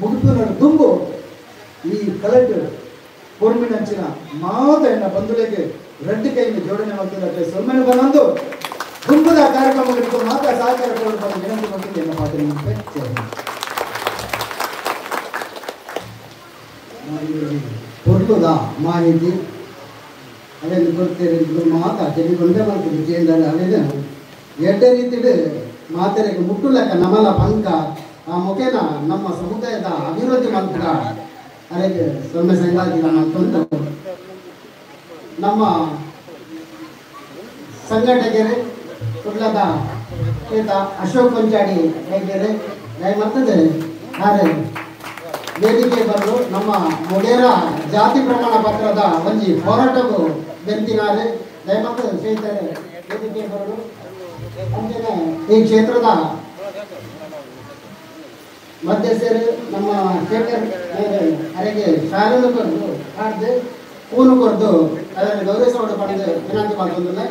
ಮುಗಿದು ದುಂಬು ಈ ಕಲೆಕ್ಟರ್ ಪೊರ್ಮಿನಂಚಿನ ಮಾತೆಯನ್ನು ಬಂಧುಗಳಿಗೆ ರೆಡ್ಡಿ ಕೈಯನ್ನು ಜೋಡಣೆ ಮಾಡ್ತಿದ್ದಾರೆ ಸೊಮ್ಮೆನು ಬಂದು ದುಂಬುದ ಕಾರ್ಯಕ್ರಮಗಳಿಗೆ ಮಾತ್ರ ಸಹಕಾರ ಕೊಡಲು ವಿನಂತಿ ಮಾಡ್ತೀನಿ ಎನ್ನ ಪಾತ್ರೆ ಪೊರ್ಲುದ ಮಾಹಿತಿ ಅವೆಲ್ಲ ಕೊಡ್ತೇವೆ ಮಾತಾ ಚೆಲ್ಲಿ ಮಾಡ್ತೀವಿ ಕೇಂದ್ರ ಅವೇನು ಎಡ್ಡೆ ರೀತಿಡು ಮಾತೆರೆಗೆ ಮುಟ್ಟುಲಕ್ಕ ನಮಲ ಪಂಕ ಆ ಮುಖೇನ ನಮ್ಮ ಸಮುದಾಯದ ಅಭಿವೃದ್ಧಿ ಮಂತ್ರ ಅದಕ್ಕೆ ಸೊನ್ನೆ ಸಂಗಾತಿ ಅಂತಂದು ನಮ್ಮ ಸಂಘಟಕರು ಕುಡ್ಲದ ಶ್ವೇತ ಅಶೋಕ್ ಕೊಂಚಾಡಿ ವೈದ್ಯರು ದಯಮರ್ತದೆ ಹಾರೆ ವೇದಿಕೆ ಬಂದು ನಮ್ಮ ಮೊಗೇರ ಜಾತಿ ಪ್ರಮಾಣ ಪತ್ರದ ಒಂಜಿ ಹೋರಾಟಕ್ಕೂ ಬೆಂತಿನಾರೆ ದಯಮತ್ತು ಸ್ನೇಹಿತರೆ ವೇದಿಕೆ ಬರಲು ಅಂಚನೆ ಈ ಕ್ಷೇತ್ರದ ಮಧ್ಯಸ್ಥರು ನಮ್ಮ ಶೇಖರ್ ಅರೆಗೆ ಶಾಲೆಯನ್ನು ಕೊರದು ಹಾಡ್ದು ಹೂನು ಕೊರದು ಅದನ್ನು ಗೌರವಿಸೋಡು ಪಡೆದು ವಿನಂತಿ ಮಾಡ್ತಂದಿಲ್ಲ.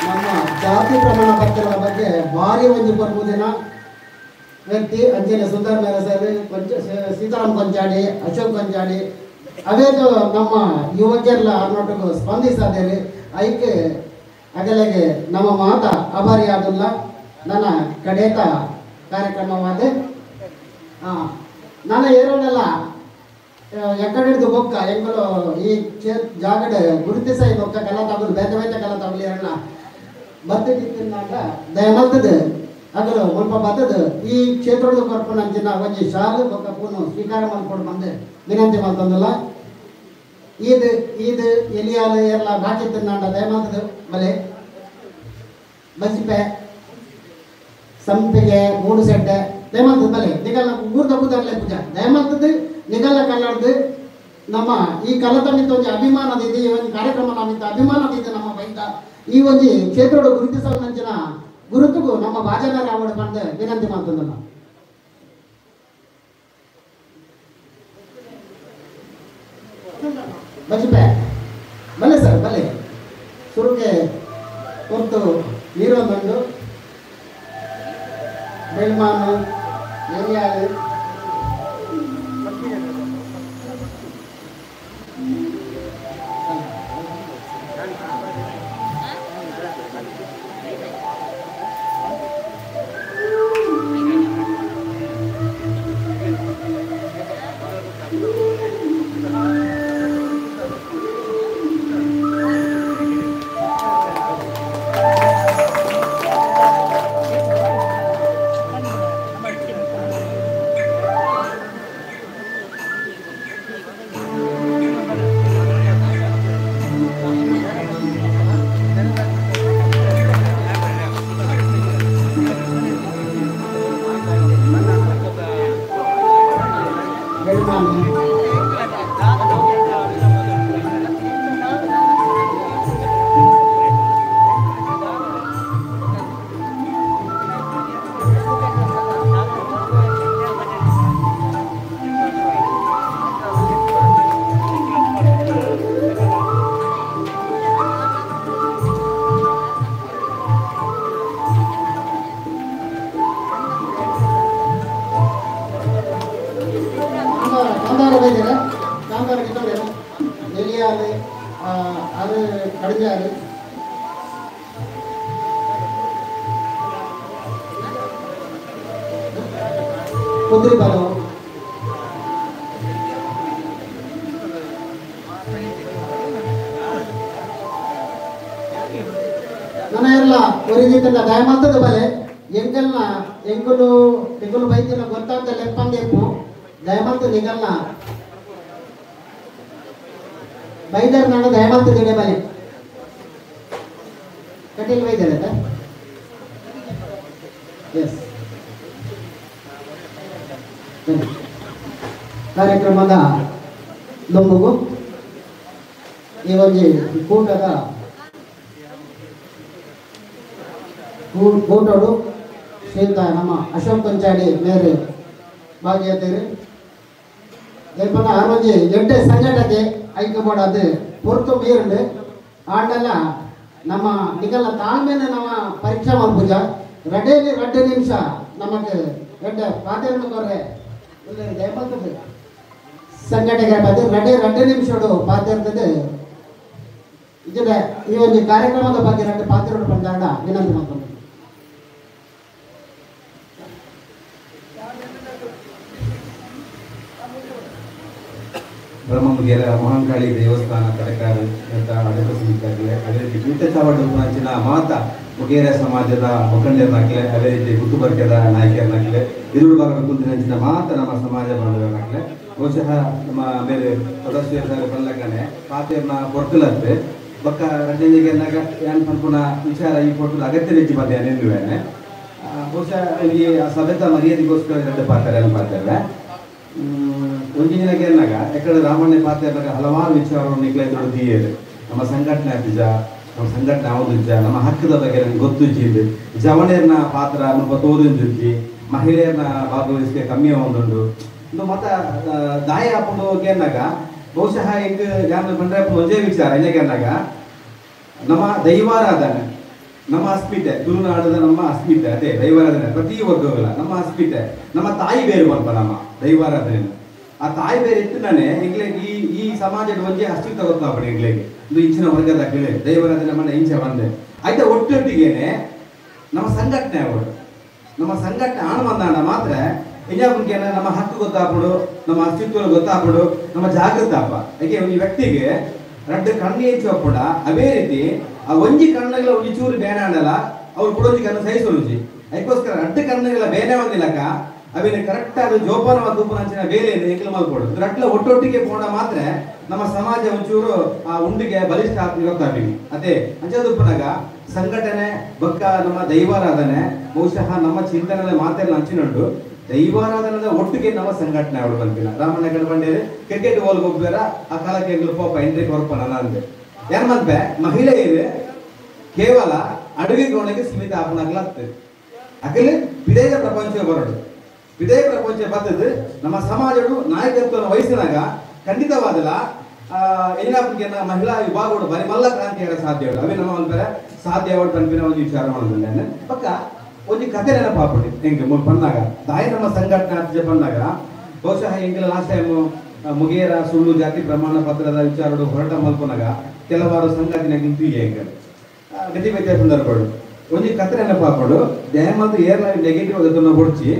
ನಮ್ಮ ಜಾತಿ ಪ್ರಮಾಣ ಪತ್ರದ ಬಗ್ಗೆ ಭಾರಿ ಒಂದು ಬರ್ಬೋದೇನ ವ್ಯಕ್ತಿ ಅಂಜನೆ ಸುಂದರ್ ಮೇರ ಸರ್, ಕೊಂಚ ಸೀತಾರಾಮ್ ಕೊಂಚಾಡಿ, ಅಶೋಕ್ ಕೊಂಚಾಡಿ, ಅವೇದು ನಮ್ಮ ಯುವಕರೆಲ್ಲ ಅನ್ನೋಟು ಸ್ಪಂದಿಸದೇರಿ ಐಕೆ ಅಗಲೆಗೆ ನಮ್ಮ ಮಾತ ಅಭಾರಿಯಾದಿಲ್ಲ. ನನ್ನ ಕಡೇತ ಕಾರ್ಯಕ್ರಮವಾದ ನಾನು ಏರೋಣಲ್ಲ ಎಕ್ಕಡಿಡ್ದು ಬೊಕ್ಕ ಎಂಕುಲು ಈ ಜಾಗಡೆ ಗುರುತಿಸ ಬೊಕ್ಕ ಕಲ ತಗುಲು ಬೇತೆ ಬೇತೆ ಕಲ ತಗುಲು ಎರಣ ಬತ್ತಿನಾಗ ದಯಮಲ್ತದೆ ಅಗಲು ಮುಲ್ಪ ಬತ್ತದು ಈ ಕ್ಷೇತ್ರದ ಕೊರ್ಪುನಂಚಿನ ಒಂಜಿ ಶಾಲು ಬೊಕ್ಕ ಪೂನು ಸ್ವೀಕಾರ ಮಲ್ಕೊಡು ಬಂದು ವಿನಂತಿ ಮಲ್ತಂದಿಲ್ಲ. ಈದ್ ಈದ್ ಎಲಿಯಾಲು ಎಲ್ಲ ಬಾಕಿ ತಿನ್ನಾಂಡ ದಯಮಲ್ತದೆ ಬಲೆ ಬಜಿಪೆ ಸಂಪಿಗೆ ಮೂಡು ಸೆಡ್ಡೆ ದಯಮಲ್ತದೆ ಬಲೆ ನಿಗಲ್ಲ ಊರ್ದ ಪೂಜಾರ್ಲೆ ಪೂಜಾ ದಯಮಲ್ತದೆ ನಿಗಲ್ಲ ಕಲ್ಲಾಡ್ದು ನಮ್ಮ ಈ ಕಲತಮಿತ್ತ ಒಂಜಿ ಅಭಿಮಾನದಿದೆ, ಈ ಒಂದು ಕಾರ್ಯಕ್ರಮ ನಮ್ಮಿಂದ ಅಭಿಮಾನದಿದೆ ನಮ್ಮ ಬೈತ ಈ ಒಂಜಿ ಕ್ಷೇತ್ರದ ಗುರುತಿಸುವ ಗುರುತುಗು ನಮ್ಮ ಭಾಜನ ರಾವಣ ಬಂದು ವಿನಂತಿ ಮಾಡ್ತಂದಲ್ಲ. ಬಜಿಪೆ ಬಲೆ ಸರ್ ಬಲೆ ಸುರುಕೆ ಕೊರ್ತು ನೀರೊಂದುಂಡು ಬೆಳ್ಮಾನು ಎಲಿಯಾಲು ದಯಮಲ್ತದ ಬಲೆ ಎಂಕಲ್ನ ಎಂಕುಲು ಎಂಕುಲು ಬೈತಿನ ಗೊತ್ತಾಂತ ಲೆಪ್ಪಂದೇಪು ದಯಮಲ್ತ ನಿಗಲ್ನ ಬೈದರ್ ನಾನು ದಯಮಲ್ತದಿಡೆ ಬಲೆ ಕಟೀಲ್ ಬೈದರ್ ಆಯ್ತಾ? ಎಸ್. ಕಾರ್ಯಕ್ರಮದ ಲೊಂಬುಗು ಈ ಒಂಜಿ ಕೂಟದ ಕೂಟೋಡು ಶ್ರೀಯುತ ನಮ್ಮ ಅಶೋಕ್ ಕೊಂಚಾಡಿ ಮೇರೆ ಭಾಗಿಯಾಗ್ತೀರಿ. ದಯಪನ ಆರೋಗ್ಯ ಎಡ್ಡೆ ಸಂಘಟನೆ ಐಕ್ಯಬೋಡಾದ ಪೊರ್ತು ಮೀರಂಡು ಆಂಡಲ ನಮ್ಮ ನಿಗಲ್ಲ ತಾಳ್ಮೆನ ನಮ್ಮ ಪರೀಕ್ಷಾ ಮಲ್ಪುಜ ರಡೇಲಿ ರಡ್ಡು ನಿಮಿಷ ನಮಗೆ ಎಡ್ಡೆ ಪಾತೆರ್ನ ಕೊರ್ರೆ ದಯಮಲ್ತದೆ ಸಂಘಟನೆ ಪಾತೆ ರಡೆ ರಡ್ಡು ನಿಮಿಷಡು ಪಾತೆರ್ತದೆ. ಇದನ್ನ ಈ ಒಂದು ಕಾರ್ಯಕ್ರಮದ ಬಗ್ಗೆ ಎರಡು ಪಾತ್ರಗಳು ಬಂದಾಗ ವಿನಂತಿ ಮಾಡ್ಕೊಂಡು ಬ್ರಹ್ಮಮುಗೇರ ಮಹಾಂಕಾಳಿ ದೇವಸ್ಥಾನ ತಡಕಾರು ಅಂತ ಅಡಕ ಸಮಿತಿಯಾಗಲಿ, ಅದೇ ರೀತಿ ಚಾವಡು ಅಂಚಿನ ಮಾತ ಮುಗೇರ ಸಮಾಜದ ಮುಖಂಡರನ್ನಾಗಲಿ, ಅದೇ ರೀತಿ ಗುತ್ತುಬರ್ಗದ ನಾಯಕರನ್ನಾಗಲಿ, ಇರುಳು ಭಾಗದ ಕುಂದಿನಂಚಿನ ಮಾತ ನಮ್ಮ ಸಮಾಜ ಬಾಂಧವರನ್ನಾಗಲಿ, ಬಹುಶಃ ನಮ್ಮ ಬೇರೆ ಸದಸ್ಯ ಬಲ್ಲಗನೆ ಪಾತೆರ್ನ ಪೊರ್ತುಲತ್ತೆ ಬೊಕ್ಕ ರಡ್ಡಂಜಿಗೆ ಏನ್ ಪನ್ಪುನ ವಿಚಾರ ಈ ಪೊರ್ತುಲು ಅಗತ್ಯ ನಿಜ್ಜಿ ಬಂದೆ ನಿಲ್ಲುವೇನೆ. ಬಹುಶಃ ಈ ಸಭೆತ ಮರ್ಯಾದೆಗೋಸ್ಕರ ಎರಡು ಪಾತಾರೆ ಏನು ಪಾತಾರೆ ಒಂಜಿನಾಗ ಏನಾಗ ಯಾಕಂದ್ರೆ ರಾಮಣ್ಣ ಪಾತ್ರ ಹಲವಾರು ವಿಚಾರವನ್ನು ನಿಗ್ಲೈತೋಡು ದೀಯರು ನಮ್ಮ ಸಂಘಟನೆ ನಿಜ, ನಮ್ಮ ಸಂಘಟನೆ ಅವನು ನಮ್ಮ ಹಕ್ಕದ ಬಗ್ಗೆ ನನಗೆ ಗೊತ್ತು ಜೀವಿ ಜವಣಿಯರ್ನ ಪಾತ್ರ ಮುಲ್ಪ ತೋರಿಂಜುಜ್ಜಿ ಮಹಿಳೆಯರ್ನ ಭಾಗವಹಿಸಿಕೆ ಕಮ್ಮಿ ಒಂದುಂಡು ಇಂದು ಮತ ದಾಯ ಹಾಕೊಂಡು ಏನಾಗ ಬಹುಶಃ ಹಿಂಗ ಯಾರು ಬಂದ್ರೆ ಒಂದೇ ವಿಚಾರ ಏನಾಗ ನಮ್ಮ ದೈವಾರಾಧನೆ ನಮ್ಮ ಅಸ್ಮಿತೆ ತುಳುನಾಡದ ನಮ್ಮ ಅಸ್ಮಿತೆ ಅದೇ ದೈವಾರಾಧನೆ ಪ್ರತಿ ವರ್ಗಗಳ ನಮ್ಮ ಅಸ್ಮಿತೆ ನಮ್ಮ ತಾಯಿ ಬೇರು ಬರ್ಪ ನಮ್ಮ ದೈವಾರಾಧನೆ ಆ ತಾಯಿ ಬೇರೆ ಇತ್ತು ನಾನೇ ಎಂಗ್ಲೆಗ್ ಈ ಈ ಸಮಾಜದ ಒಂಜಿ ಅಸ್ತಿತ್ವ ಗೊತ್ತಾಪಣೆ ಎಂಗ್ಲೆಗೆ ಇದು ಇಂಚಿನ ವರ್ಗದ ಕೇಳಿ ದೈವರಾಜನ ಮನೆ ಇಂಚೆ ಬಂದೆ ಆಯ್ತಾ. ಒಟ್ಟೊಟ್ಟಿಗೇನೆ ನಮ್ಮ ಸಂಘಟನೆ ಅವರು ನಮ್ಮ ಸಂಘಟನೆ ಆಣ ಬಂದಾಣ ಮಾತ್ರ ಇಂಜಾಪುನ್ಕೇನ ನಮ್ಮ ಹಕ್ಕು ಗೊತ್ತಾಪಡು, ನಮ್ಮ ಅಸ್ತಿತ್ವ ಗೊತ್ತಾಪಡು, ನಮ್ಮ ಜಾಗೃತ ಅಪ್ಪ. ಯಾಕೆ ಒಂದು ವ್ಯಕ್ತಿಗೆ ರಡ್ಡು ಕಣ್ಣು ಹೆಚ್ಚು ಅಪ್ಪಡ ಅದೇ ರೀತಿ ಆ ಒಂಜಿ ಕಣ್ಣುಗಳ ಒಂಜಿ ಚೂರು ಬೇನೆ ಆಡಲ್ಲ ಅವ್ರು ಕೊಡೊಂಜಿ ಕಣ್ಣು ಸಹಿಸೋಜಿ. ಅದಕ್ಕೋಸ್ಕರ ರಡ್ಡು ಕಣ್ಣುಗಳ ಬೇನೆ ಒಂದಿಲ್ಲಕ್ಕ ಅವೇನು ಕರೆಕ್ಟ್ ಆದ ಜೋಪಾನ ತೂಪನಂಚಿನ ಬೇಲೆ ಎಂಕಲ್ ಮಲ್ಕೊಡು. ರಟ್ಲ ಒಟ್ಟೊಟ್ಟಿಗೆ ಪೋಣ ಮಾತ್ರ ನಮ್ಮ ಸಮಾಜ ಒಂಚೂರು ಆ ಉಂಡಿಗೆ ಬಲಿಷ್ಠ ಆಗ್ತಿ ಗೊತ್ತಾಗ್ತೀವಿ. ಅದೇ ಅಂಚದುಪ್ಪನಾಗ ಸಂಘಟನೆ ಬಕ್ಕ ನಮ್ಮ ದೈವಾರಾಧನೆ ಬಹುಶಃ ನಮ್ಮ ಚಿಂತನೆ ಮಾತೆಲ್ಲ ಹಂಚಿನುಂಟು. ದೈವಾರಾಧನದ ಒಟ್ಟಿಗೆ ನಮ್ಮ ಸಂಘಟನೆ ಅವಳು ಬಂದಿಲ್ಲ. ರಾಮಣ್ಣ ಕಡಬಂಡೇರಿ ಕ್ರಿಕೆಟ್ ಹೋಲ್ ಹೋಗ್ಬೇರ ಆ ಕಾಲಕ್ಕೆ ಎಂಗ್ಲು ಪೋಪ ಎಂಟ್ರಿ ಕೊರ್ಪನ ಅಂದೆ ಯಾರು ಮಲ್ಪೆ ಮಹಿಳೆಯರು ಕೇವಲ ಅಡುಗೆ ಕೋಣೆಗೆ ಸೀಮಿತ ಆಪಣಾಗ್ಲಾಗ್ತದೆ. ಅಕಲೆ ವಿಧೇಯ ಪ್ರಪಂಚ ಬರಡು ವಿಧೇಯ ಪ್ರಪಂಚ ಬರ್ತದೆ. ನಮ್ಮ ಸಮಾಜಡು ನಾಯಕತ್ವವನ್ನು ವಹಿಸಿನಾಗ ಖಂಡಿತವಾದಲ್ಲ ಏನಾಪುಗೆ ಮಹಿಳಾ ವಿಭಾಗಗಳು ಬರೀ ಮಲ್ಲ ಕ್ರಾಂತಿ ಹೇಳ ಸಾಧ್ಯ ಅವೇ ನಮ್ಮ ಒಂದು ಸಾಧ್ಯ ಪನ್ಪಿನ ಒಂದು ವಿಚಾರ ಮಾಡೋದಿಲ್ಲ. ಪಕ್ಕ ಒಂಜಿ ಕತೆ ನೆನಪಾಪುಂಡು ಹೆಂಗೆ ಪನ್ನಾಗ ತಾಯಿ ನಮ್ಮ ಸಂಘಟನೆ ಆತಿಜ ಪನ್ನಾಗ ಬಹುಶಃ ಎಂಗೆಲ್ಲ ಲಾಸ್ಟ್ ಟೈಮ್ ಮುಗೇರ ಸುಳ್ಳು ಜಾತಿ ಪ್ರಮಾಣ ಪತ್ರದ ವಿಚಾರಡು ಹೊರಟ ಮಲ್ಪನಾಗ ಕೆಲವಾರು ಸಂಘಟನೆ ನಿಂತು ಹೆಂಗೆ ಗತಿ ವ್ಯತ್ಯಾಸ ಸಂದರ್ಭಗಳು ಒಂಜಿ ಕತೆ ನೆನಪಾಪುಂಡು. ದಯಮಾತು ಏರ್ಲ ನೆಗೆಟಿವ್ ಅದನ್ನು ಹೊಡ್ಚಿ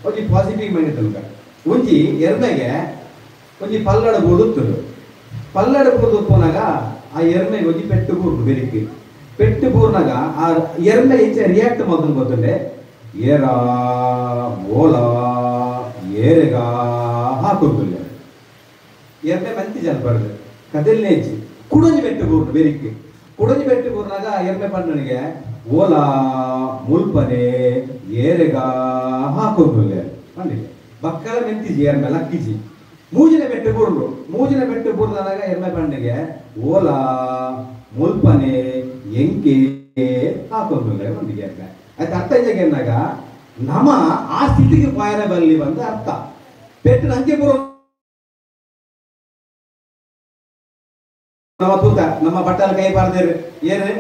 ಒಂಜಿ ಪಾಸಿಟಿವ್ ಮೈಂಡ್ ತನಕ ಒಂಜಿ ಎರ್ಮೆಗೆ ಒಂಜಿ ಪಲ್ಲಡ ಬೂಡುತ್ತುಂಡು. ಪಲ್ಲಡ ಬೂರ್ದು ಉಪ್ಪುನಾಗ ಆ ಎರ್ಮೆಗೆ ಒಂಜಿ ಪೆಟ್ಟು ಬೂರ್ದು ಬೆರಿಕೆ ಪೆಟ್ಟು ಬೂರ್ನಾಗ ಆ ಎರ್ಮೆ ಇಂಚೆ ರಿಯಾಕ್ಟ್ ಮಲ್ತಂದು ಗೊತ್ತುಂಡೆ ಏರಾ ಓಲಾ ಏರೆಗ ಹಾಕುಂದುಲ್ಲ ಎರ್ಮೆ ಮಂತಿ ಜಲ್ಬಾರ್ದು ಕದಲ್ನೇ ಇಜ್ಜಿ ಕುಡೊಂಜಿ ಪೆಟ್ಟು ಬೂರ್ದು ಬೆರಿಕೆ ಕುಡೊಂಜಿ ಪೆಟ್ಟು ಬೂರ್ನಾಗ ಎರ್ಮೆ ಪಣ್ಣನಿಗೆ ಓಲಾ ಮುಲ್ಪನೆ ಏರೆಗ ಹಾಕೊಂದುಲ್ಲ ಪಂಡಿಗೆ ಬಕ್ಕಲ ಮೆಂತಿಜಿ ಎರ್ಮೆ ಲಕ್ಕಿಜಿ ಮೂಜಿನ ಬೆಟ್ಟು ಬೂರ್ಲು ಮೂಜಿನ ಬೆಟ್ಟು ಬೂರ್ದಾಗ ಎರ್ಮೆ ಪಂಡಿಗೆ ಓಲಾ ಮುಲ್ಪನೆ ಎಂಕೆ ಹಾಕೊಂದುಲ್ಲ ಪಂಡಿಗೆ ಎರ್ಮೆ. ಆಯ್ತು ಅರ್ಥ ಇದ್ದಾಗ ನಮ್ಮ ಆ ಸ್ಥಿತಿಗೆ ಪಾಯರ ಬರಲಿ ಬಂದ ಅರ್ಥ ಪೆಟ್ಟು ನಂಗೆ ಬರೋ ನಮ್ಮ ತೂತ ನಮ್ಮ ಬಟ್ಟಲ್ ಕೈ ಬಾರ್ದೇರು ಏನೇ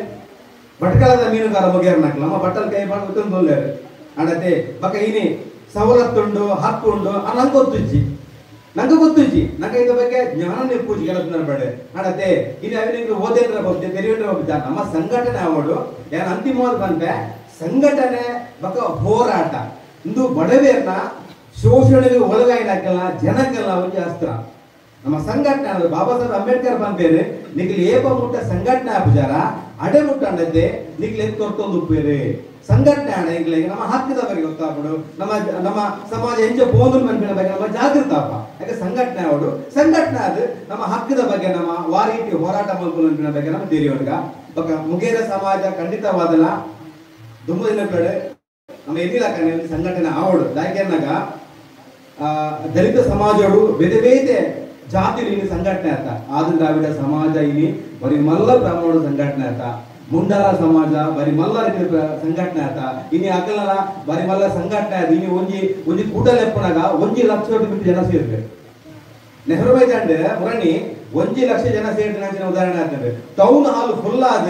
ಭಟ್ಕಳದ ಮೀನುಗಾರ ಮುಗಿಯರ್ನಾಕಲ್ಲ ನಮ್ಮ ಬಟ್ಟಲ್ ಕೈ ಬಾರ್ದು ತೊಂದರೆ ಅಡತೆ ಬಕ್ಕ ಇನಿ ಸವಲತ್ತುಂಡು ಹಕ್ಕುಂಡು ನಂಗೆ ಗೊತ್ತುಜ್ಜಿ ನಂಗೆ ಗೊತ್ತುಜ್ಜಿ ನಂಗೆ ಇದ್ರ ಬಗ್ಗೆ ಜ್ಞಾನ ಪೂಜೆ ಕೆಲಸ ಬೇಡ ಅಡತೆ ಇನ್ನು ಅವಿನಿಂಗ್ ಓದೇಂದ್ರ ಹೋಗ್ತೆ ತೆರಿಯಂದ್ರ ಹೋಗ್ತ ನಮ್ಮ ಸಂಘಟನೆ ಅವಳು ಏನ್ ಅಂತಿಮವಾದ ಬಂತೆ ಸಂಘಟನೆ ಬಕ್ಕ ಹೋರಾಟ ಇಂದು ಬಡವೇರ್ನ ಶೋಷಣೆಗೆ ಒಳಗಾಯಿನಾಕಲ್ಲ ಜನಕ್ಕೆಲ್ಲ ಒಂದು ಅಸ್ತ್ರ ನಮ್ಮ ಸಂಘಟನೆ ಅನ್ನೋದು. ಬಾಬಾ ಸಾಹೇಬ್ ಅಂಬೇಡ್ಕರ್ ಬಂದೇನೆ ನಿಖಿಲ್ ಏಪ ಮುಟ್ಟ ಸಂಘಟನೆ ಆಪುಜಾರ ಅಡೆ ಮುಟ್ಟ ಅಂಡದ್ದೆ ನಿಖಿಲ್ ಎತ್ತು ತೊರ್ತೊಂದು ಉಪ್ಪೇರಿ ಸಂಘಟನೆ ಅಣ ಇಂಗ್ಲಿಗೆ ನಮ್ಮ ಹಕ್ಕದ ಬಗ್ಗೆ ಗೊತ್ತಾಗ್ಬಿಡು ನಮ್ಮ ನಮ್ಮ ಸಮಾಜ ಎಂಚ ಬೋಂದು ಮನ್ಪಿನ ಬಗ್ಗೆ ನಮ್ಮ ಜಾಗೃತ ಅಪ್ಪ. ಯಾಕೆ ಸಂಘಟನೆ ಅವಳು ಸಂಘಟನೆ ಅದು ನಮ್ಮ ಹಕ್ಕದ ಬಗ್ಗೆ ನಮ್ಮ ವಾರೀತಿ ಹೋರಾಟ ಮಲ್ಪುನ ಬಗ್ಗೆ ನಮ್ಮ ದೇರಿಯೊಳಗ ಬಕ್ಕ ಮುಗೇರ ಸಮಾಜ ಖಂಡಿತವಾದಲ್ಲ ದುಮ್ಮದಿನ ಕಡೆ ನಮ್ಮ ಎಲ್ಲಿಲ್ಲ ಕಣೆ ಸಂಘಟನೆ ಆವಡು. ಯಾಕೆನ್ನಾಗ ದಲಿತ ಸಮಾಜಗಳು ಬೇರೆ ಬೇರೆ ಜಾತಿ ಇನಿ ಸಂಘಟನೆ ಆತ ಆದಿ ದ್ರಾವಿಡ ಸಮಾಜ ಇನಿ ಬರೀ ಮಲ್ಲ ಬ್ರಾಹ್ಮಣ ಸಂಘಟನೆ ಆತ ಮುಂಡಾರ ಸಮಾಜ ಬರೀ ಮಲ್ಲ ರೀತಿ ಸಂಘಟನೆ ಆತ ಇನಿ ಅಕಲನ ಬರೀ ಮಲ್ಲ ಸಂಘಟನೆ ಆದ ಇನಿ ಒಂಜಿ ಒಂಜಿ ಕೂಟಲೆಪ್ಪನಾಗ 1 ಲಕ್ಷ ಬಿಟ್ಟು ಜನ ಸೇರ್ಬೇಕು. ನೆಹರು ಮೈದಾಂಡ್ ಮುರಣಿ 1 ಲಕ್ಷ ಜನ ಸೇರಿದ ಉದಾಹರಣೆ ಆಗ್ತದೆ. ಟೌನ್ ಹಾಲ್ ಫುಲ್ ಆದ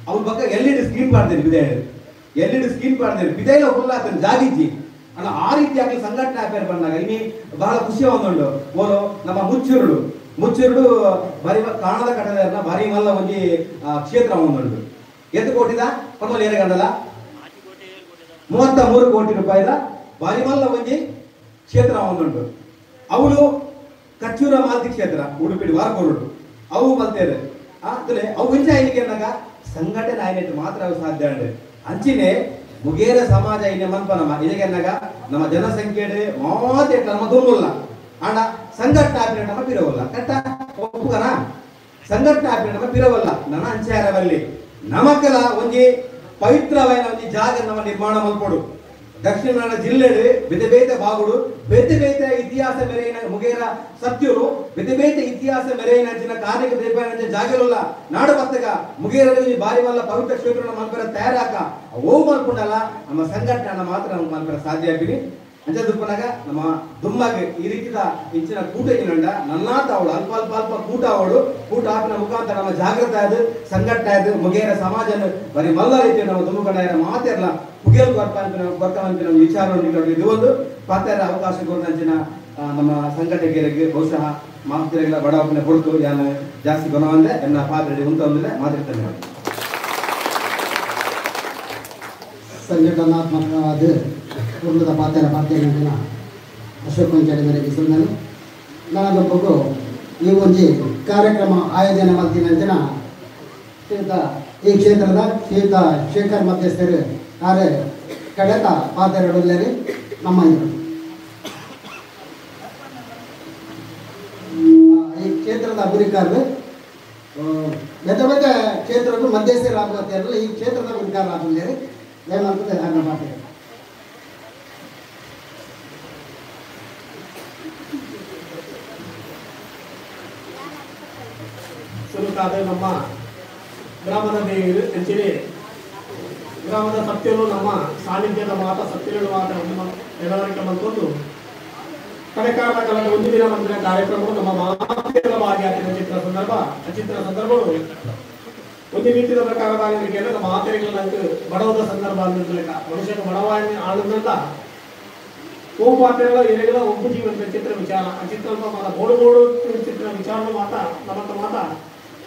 ಅವ್ರ ಪಕ್ಕ ಎಲ್ ಇ ಡಿ ಸ್ಕ್ರೀನ್ ಮಾಡ್ತೇನೆ ಬಿದೆ ಎಲ್ ಇ ಡಿ ಸ್ಕ್ರೀನ್ ಮಾಡ್ತೇನೆ ಬಿದೆಲ್ಲ ಫುಲ್ ಆಗ್ತದೆ ಜಾಗಿಜ್ಜಿ ಅಲ್ಲ. ಆ ರೀತಿಯಾಗಿ ಸಂಘಟನೆ ಆಪೇರ್ ಬಂದಾಗ ಇನಿ ಬಹಳ ಖುಷಿ ಒಂದುಂಡು. ಓಲು ನಮ್ಮ ಮುಚ್ಚುರುಡು ಮುಚ್ಚುರುಡು ಬಾರಿ ಕಾಣದ ಕಟ್ಟದ ಭಾರಿ ಮಲ್ಲ ಒಂಜಿ ಕ್ಷೇತ್ರ ಒಂದುಂಡು. ಎತ್ತು ಕೋಟಿದ ಪನ್ವಲ್ ಏನೇ ಕಂಡಲ್ಲ 33 ಕೋಟಿ ರೂಪಾಯಿದ ಭಾರಿ ಮಲ್ಲ ಒಂಜಿ ಕ್ಷೇತ್ರ ಒಂದುಂಡು. ಅವಳು ಕಚ್ಚೂರ ಮಾಲ್ತಿ ಕ್ಷೇತ್ರ ಉಡುಪಿ ವಾರಕೋರುಡು ಅವು ಮಲ್ತೇವೆ ಅಂದ್ರೆ ಅವು ಇಂಚ ಆಯ್ಲಿಕ್ಕೆ ಅಂದಾಗ ಸಂಘಟನೆ ಆಯ್ತು ಮಾತ್ರ ಅವು ಸಾಧ್ಯ ಉಂಡು. ಅಂಚಿನೇ ಮುಗೇರ ಸಮಾಜ ಇನ್ನೆ ಮನ್ಪ ನಮ್ಮ ಇದಕ್ಕೆನ್ನಾಗ ನಮ್ಮ ಜನಸಂಖ್ಯೆ ಮಾತೆ ನಮ್ಮ ದುಂಬುಲ್ಲ ಅಣ್ಣ ಸಂಘಟನೆ ಆಪಿನ ನಮ್ಮ ಪಿರವಲ್ಲ ಕಟ್ಟ ಒಪ್ಪುಗನ ಸಂಘಟನೆ ಆಪಿನ ನಮ್ಮ ಪಿರವಲ್ಲ ನನ್ನ ಅಂಚಾರವಲ್ಲಿ ನಮಕಲ ಒಂಜಿ ಪವಿತ್ರವಾದ ಒಂಜಿ ಜಾಗ ನಮ್ಮ ನಿರ್ಮಾಣ ಮಲ್ಪೊಡು. ದಕ್ಷಿಣ ಕನ್ನಡ ಜಿಲ್ಲೆಡು ಬೇತೆ ಬೇತೆ ಬಾಗುಡು ಬೇತೆ ಬೇತೆ ಇತಿಹಾಸ ಮೆರೆಯಿನ ಮುಗೇರ ಸತ್ಯರು ಬೇತೆ ಬೇತೆ ಇತಿಹಾಸ ಮೆರೆಯಿನ ಅಂಚಿನ ಕಾರ್ಣಿಕ ದೇಪಾಯನ ಜಾಗಲುಲ್ಲ ನಾಡು ಬತ್ತಗ ಮುಗೇರಲ್ಲಿ ಬಾರಿ ಮಲ್ಲ ಪವಿತ್ರ ಕ್ಷೇತ್ರ ಮಲ್ಪರ ತಯಾರಾಕ ಓ ಮಲ್ಪುಂಡಲ್ಲ ನಮ್ಮ ಸಂಘಟನೆ ಮಾತ್ರ ನಮ್ಗೆ ಮಲ್ಪರ ಸಾಧ್ಯ ಆಗ್ತೀನಿ. ಅಂಚದುಪ್ಪನಾಗ ನಮ್ಮ ದುಮ್ಮಾಗ ಈ ರೀತಿಯ ಇಂಚಿನ ಕೂಟ ಏನಂಡ ನನ್ನಾತ ಅವಳು ಅಲ್ಪ ಅಲ್ಪ ಅಲ್ಪ ಕೂಟ ಅವಳು ಕೂಟ ಹಾಕಿನ ಮುಖಾಂತರ ನಮ್ಮ ಜಾಗೃತ ಆದ ಸಂಘಟನೆ ಆದ ಮುಗೇರ ಸಮಾಜ ಬರೀ ಮಲ್ಲ ರೀತಿಯ ನಮ್ಮ ದುಮ್ಮಕಂಡ ಮಾತಿರಲ್ಲ ಪುಗೇಲ್ ಬರ್ಕ ಅಂತ ವಿಚಾರವನ್ನು ಇದು ಒಂದು ಪಾತ್ರ ಅವಕಾಶ ಕೊಟ್ಟಂಚಿನ ನಮ್ಮ ಸಂಘಟಕರಿಗೆ ಬಹುಶಃ ಮಾತುಗಳ ಬಡಾವಣೆ ಕೊಡ್ತು ಯಾನು ಜಾಸ್ತಿ ಗುಣವಂದೆ ಎನ್ನ ಪಾತ್ರೆ ಉಂಟೊಂದಿಲ್ಲ ಮಾತಾಡ್ತೇನೆ. ಸಂಘಟನಾತ್ಮಕವಾದ ಕುಟುಂಬದ ಪಾತ್ರ ಪಾತ್ರೆಗಳ ಅಶೋಕ್ ಕೊಂಚಾಡಿ ಸುಮ್ಮನೆ ನಾನು ಈ ಒಂಜಿ ಕಾರ್ಯಕ್ರಮ ಆಯೋಜನೆ ಮಾಡ್ತೀನಂಚಿನ ಶ್ರೀಯುತ ಈ ಕ್ಷೇತ್ರದ ಶ್ರೀಯುತ ಶೇಖರ್ ಮಧ್ಯಸ್ಥರು ಆರೆ ಕಡೆತ ಪಾತ್ರೆಗಳಲ್ಲಿ ನಮ್ಮ ಈ ಕ್ಷೇತ್ರದ ಗುರಿಕಾರರು ಬೇತೆ ಬೇತೆ ಕ್ಷೇತ್ರಕ್ಕೂ ಮಧ್ಯಸ್ಥರಾಗುವ ಈ ಕ್ಷೇತ್ರದ ಗುರಿಕಾರ ಆಗುಲ್ಲೇರಿ ಏನಂತದೆ ನನ್ನ ಮಾತು. ಸುರುಕಾದ ನಮ್ಮ ಗ್ರಾಮದ ದೇವರು ಅಂಚನೆ ಗ್ರಾಮದ ಸತ್ಯನು ನಮ್ಮ ಸಾನ್ನಿಧ್ಯದ ಮಾತ ಸತ್ಯಗಳು ಮಾತ ನೆರವರಿಕೆ ಬಂದು ಕಡೆಕಾಲ ಕಳೆದ ಒಂದು ದಿನ ಮಂದಿರ ಕಾರ್ಯಕ್ರಮವು ನಮ್ಮ ಮಾತೆಲ್ಲ ಭಾಗಿಯಾಗಿನ ಚಿತ್ರ ಸಂದರ್ಭ ಚಿತ್ರ ಸಂದರ್ಭಗಳು ಒಂದು ರೀತಿಯ ಪ್ರಕಾರವಾಗಿರಲಿಕ್ಕೆ ನಮ್ಮ ಮಾತೆಗಳ ನಂಗೆ ಬಡವದ ಸಂದರ್ಭ ಅಂದಿರ್ಲಿಕ್ಕ ಮನುಷ್ಯನ ಬಡವ ಆನಂದ ಓ ಪಾತ್ರೆಗಳ ಎಲೆಗಳ ಒಬ್ಬು ಜೀವನ ಚಿತ್ರ ವಿಚಾರ ಅಚಿತ್ರ ಮಾತ ಬೋಡು ಬೋಡು ಚಿತ್ರ ವಿಚಾರ ಮಾತ ನಮ್ಮತ್ತ ಮಾತ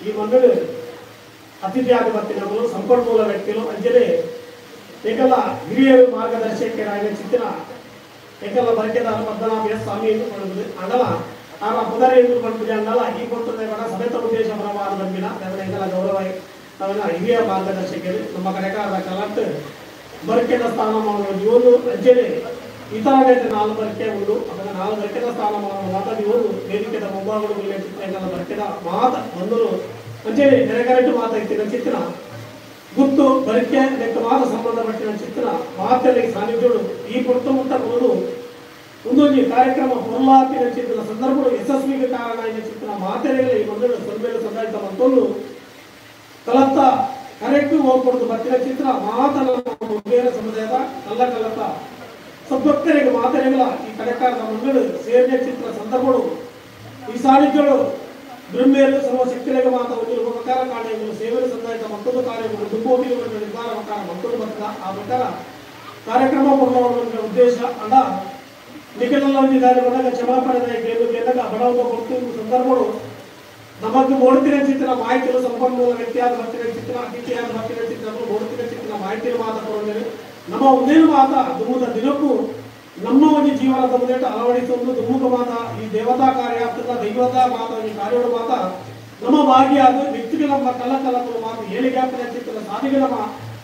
ಈ ಮಂಡಳಿ ಅತಿಥಿಯಾಗಿ ಬರ್ತಿನವರು ಸಂಪನ್ಮೂಲ ವ್ಯಕ್ತಿಗಳು ಅಂಜಲಿ ಏಕಲ್ಲ ಹಿರಿಯರು ಮಾರ್ಗದರ್ಶಕರಾಗಿ ಚಿತ್ರ ಏಕಲ್ಲ ಬರಕೆದಾರ ಪದ್ಮನಾಭ ಎಸ್ ಸ್ವಾಮಿ ಎಂದು ಪಡೆದು ಅಂಡಲ ಆರ ಪುದರ ಎಂದು ಪಡೆದಿದೆ ಅಂಡಲ ಈ ಕೊಟ್ಟರೆ ಸಮೇತ ಉದ್ದೇಶ ಪರವಾದ ಬಂದಿನ ಏಕಲ್ಲ ಗೌರವ ನಾವೆಲ್ಲ ಹಿರಿಯ ಮಾರ್ಗದರ್ಶಕರು ನಮ್ಮ ಕಡೆಕಾರದ ಕಲಾಟ್ ಬರಕೆದ ಸ್ಥಾನಮಾನ ಜೀವನ ಅಂಜಲಿ ಇತರ ನಾಲ್ಕು ಬರಕೆ ಉಂಡು ಅದನ್ನು ನಾಲ್ಕು ಬರಕೆದ ಸ್ಥಾನಮಾನ ಮಾತ ಜೀವನ ವೇದಿಕೆದ ಮುಂಭಾಗಗಳು ಚಿತ್ರ ಏಕಲ್ಲ ಬರಕೆದ ಮಾತ ಬಂದರು ಅಂಚನೆ ನೆರೆಕರೆಟ್ಟು ಮಾತ ಇತ್ತಿನ ಚಿತ್ರ ಗುತ್ತು ಬರಿಕೆ ಲೆಕ್ಕ ಮಾತ ಸಂಬಂಧಪಟ್ಟಿನ ಚಿತ್ರ ಮಾತೆಲೆ ಸಾನ್ನಿಧ್ಯಗಳು ಈ ಪೊರ್ತು ಮುಟ್ಟ ಕೊಡಲು ಒಂದೊಂದು ಕಾರ್ಯಕ್ರಮ ಪೊರ್ಲಾತಿನ ಚಿತ್ರ ಸಂದರ್ಭಗಳು ಯಶಸ್ವಿಗೆ ಕಾರಣ ಚಿತ್ರ ಮಾತೆಲೆಗಳ ಈ ಒಂದು ಸೊಲ್ಮೇಲೆ ಸಂದಾಯಿತ ಮತ್ತೊಂದು ಕಲತ್ತ ಕರೆಕ್ಟ್ ಹೋಗ್ಕೊಡ್ದು ಬತ್ತಿನ ಚಿತ್ರ ಮಾತ ನಮ್ಮ ಬೇರೆ ಸಮುದಾಯದ ಕಲ್ಲ ಕಲತ್ತ ಸದ್ಭಕ್ತರಿಗೆ ಮಾತೆಲೆಗಳ ಈ ಕಡೆಕಾರದ ಮಂಡಳು ಸೇರಿದ ಚಿತ್ರ ಸಂದರ್ಭಗಳು ಈ ಸಾನ್ನಿಧ್ಯಗಳು ಬ್ರಹ್ಮೇರು ಸರ್ವಶಕ್ತಿಗಳಿಗೆ ಮಾತ ಒಂದು ಉಪಕಾರ ಕಾರ್ಯಗಳು ಸೇವೆಯ ಸಂದಾಯಕ ಮತ್ತೊಂದು ಕಾರ್ಯಗಳು ದುಂಬೋಟಿಗಳು ನಿರ್ಧಾರ ಪ್ರಕಾರ ಮತ್ತೊಂದು ಬರ್ತದ ಆ ಪ್ರಕಾರ ಕಾರ್ಯಕ್ರಮ ಕೊಡುವ ಉದ್ದೇಶ ಅಂಡ ನಿಖಲಲ್ಲಿ ಕಾರ್ಯಗಳಾಗ ಕ್ಷಮಾಪಣೆ ಕೇಳಲು ಬಡವ ಕೊಡ್ತು ಸಂದರ್ಭಗಳು ನಮಗೆ ಓಡ್ತಿನ ಚಿತ್ರ ಮಾಹಿತಿಗಳು ಸಂಪನ್ಮೂಲ ವ್ಯಕ್ತಿಯಾದ ಬರ್ತಿನ ಚಿತ್ರ ಅತಿಥಿಯಾದ ಬರ್ತಿನ ಚಿತ್ರ ಓಡ್ತಿನ ಚಿತ್ರ ಮಾಹಿತಿಯ ಮಾತ ಕೊಡೋದೇನೆ ನಮ್ಮ ಒಂದೇನು ಮಾತ ದುಮ್ಮದ ದಿನಕ್ಕೂ ನಮ್ಮ ಒಂದು ಜೀವನದ ಮುಂದೆ ಅಳವಡಿಸುವುದು ದುಮ್ಮುಖ ಮಾತ ಈ ದೇವತಾ ಕಾರ್ಯ ಆಗ್ತದ ದೈವತಾ ಮಾತ ಈ ಕಾರ್ಯಗಳು ಮಾತ ನಮ್ಮ ಭಾಗಿಯಾದ ವ್ಯಕ್ತಿಗಳ ನಮ್ಮ ಕಲ್ಲ ಕಲ್ಲಗಳು ಮಾತು ಏಳಿಗೆ ಆಗ್ತದೆ ಚಿತ್ರ ಸಾಧಿಗೆ ನಮ್ಮ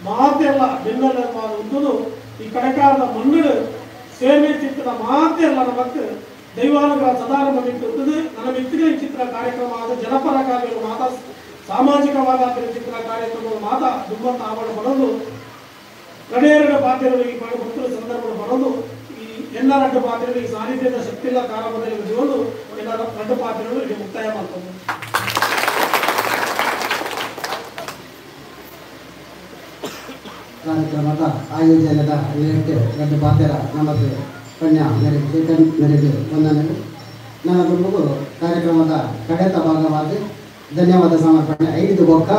ಮಾತೆಲ್ಲ ಬೆನ್ನೆಲ್ಲ ಒಂದು ಈ ಕಡೆಕಾರದ ಮಣ್ಣು ಸೇವೆ ಚಿತ್ರದ ಮಾತೆಲ್ಲ ನಮಕ್ ದೈವಾನುಗ್ರಹ ಸದಾ ನಮ್ಮ ಮಿಕ್ಕುತ್ತದೆ. ನನ್ನ ಮಿತ್ತಿಗೆ ಚಿತ್ರ ಕಾರ್ಯಕ್ರಮ ಆದ ಜನಪರ ಕಾರ್ಯಗಳು ಮಾತ ಸಾಮಾಜಿಕವಾದ ಚಿತ್ರ ಕಾರ್ಯಕ್ರಮಗಳು ಮಾತ ದುಮ್ಮತ್ತ ಆವರಣ ಬರೋದು ನಡೆಯರೆಡು ಪಾತ್ರೆಗಳು ಈ ಭಕ್ತರ ಸಂದರ್ಭಗಳು ಬರೋದು ಈ ಎಲ್ಲ ರಡ್ಡು ಪಾತ್ರೆಗಳು ಈ ಸಾನ್ನಿಧ್ಯದ ಶಕ್ತಿಲ್ಲ ಕಾಲದಲ್ಲಿ ಜೀವನು ಎಲ್ಲ ರಡ್ಡು ಪಾತ್ರೆಗಳು ಇಲ್ಲಿ ಮುಕ್ತಾಯ ಮಾಡ್ತದೆ. ಕಾರ್ಯಕ್ರಮದ ಆಯೋಜನದ ಲೇಟ್ ರಡ್ಡು ಪಾತ್ರೆ ನಮ್ಮದು ಕನ್ಯಾ ಮೇರೆ ಚೇತನ್ ಮೇರೆಗೆ ವಂದನೆಗಳು. ನನ್ನ ದುಂಬುಗು ಕಾರ್ಯಕ್ರಮದ ಕಡೆತ ಭಾಗವಾಗಿ ಧನ್ಯವಾದ ಸಮರ್ಪಣೆ. ಐದು ಬೊಕ್ಕ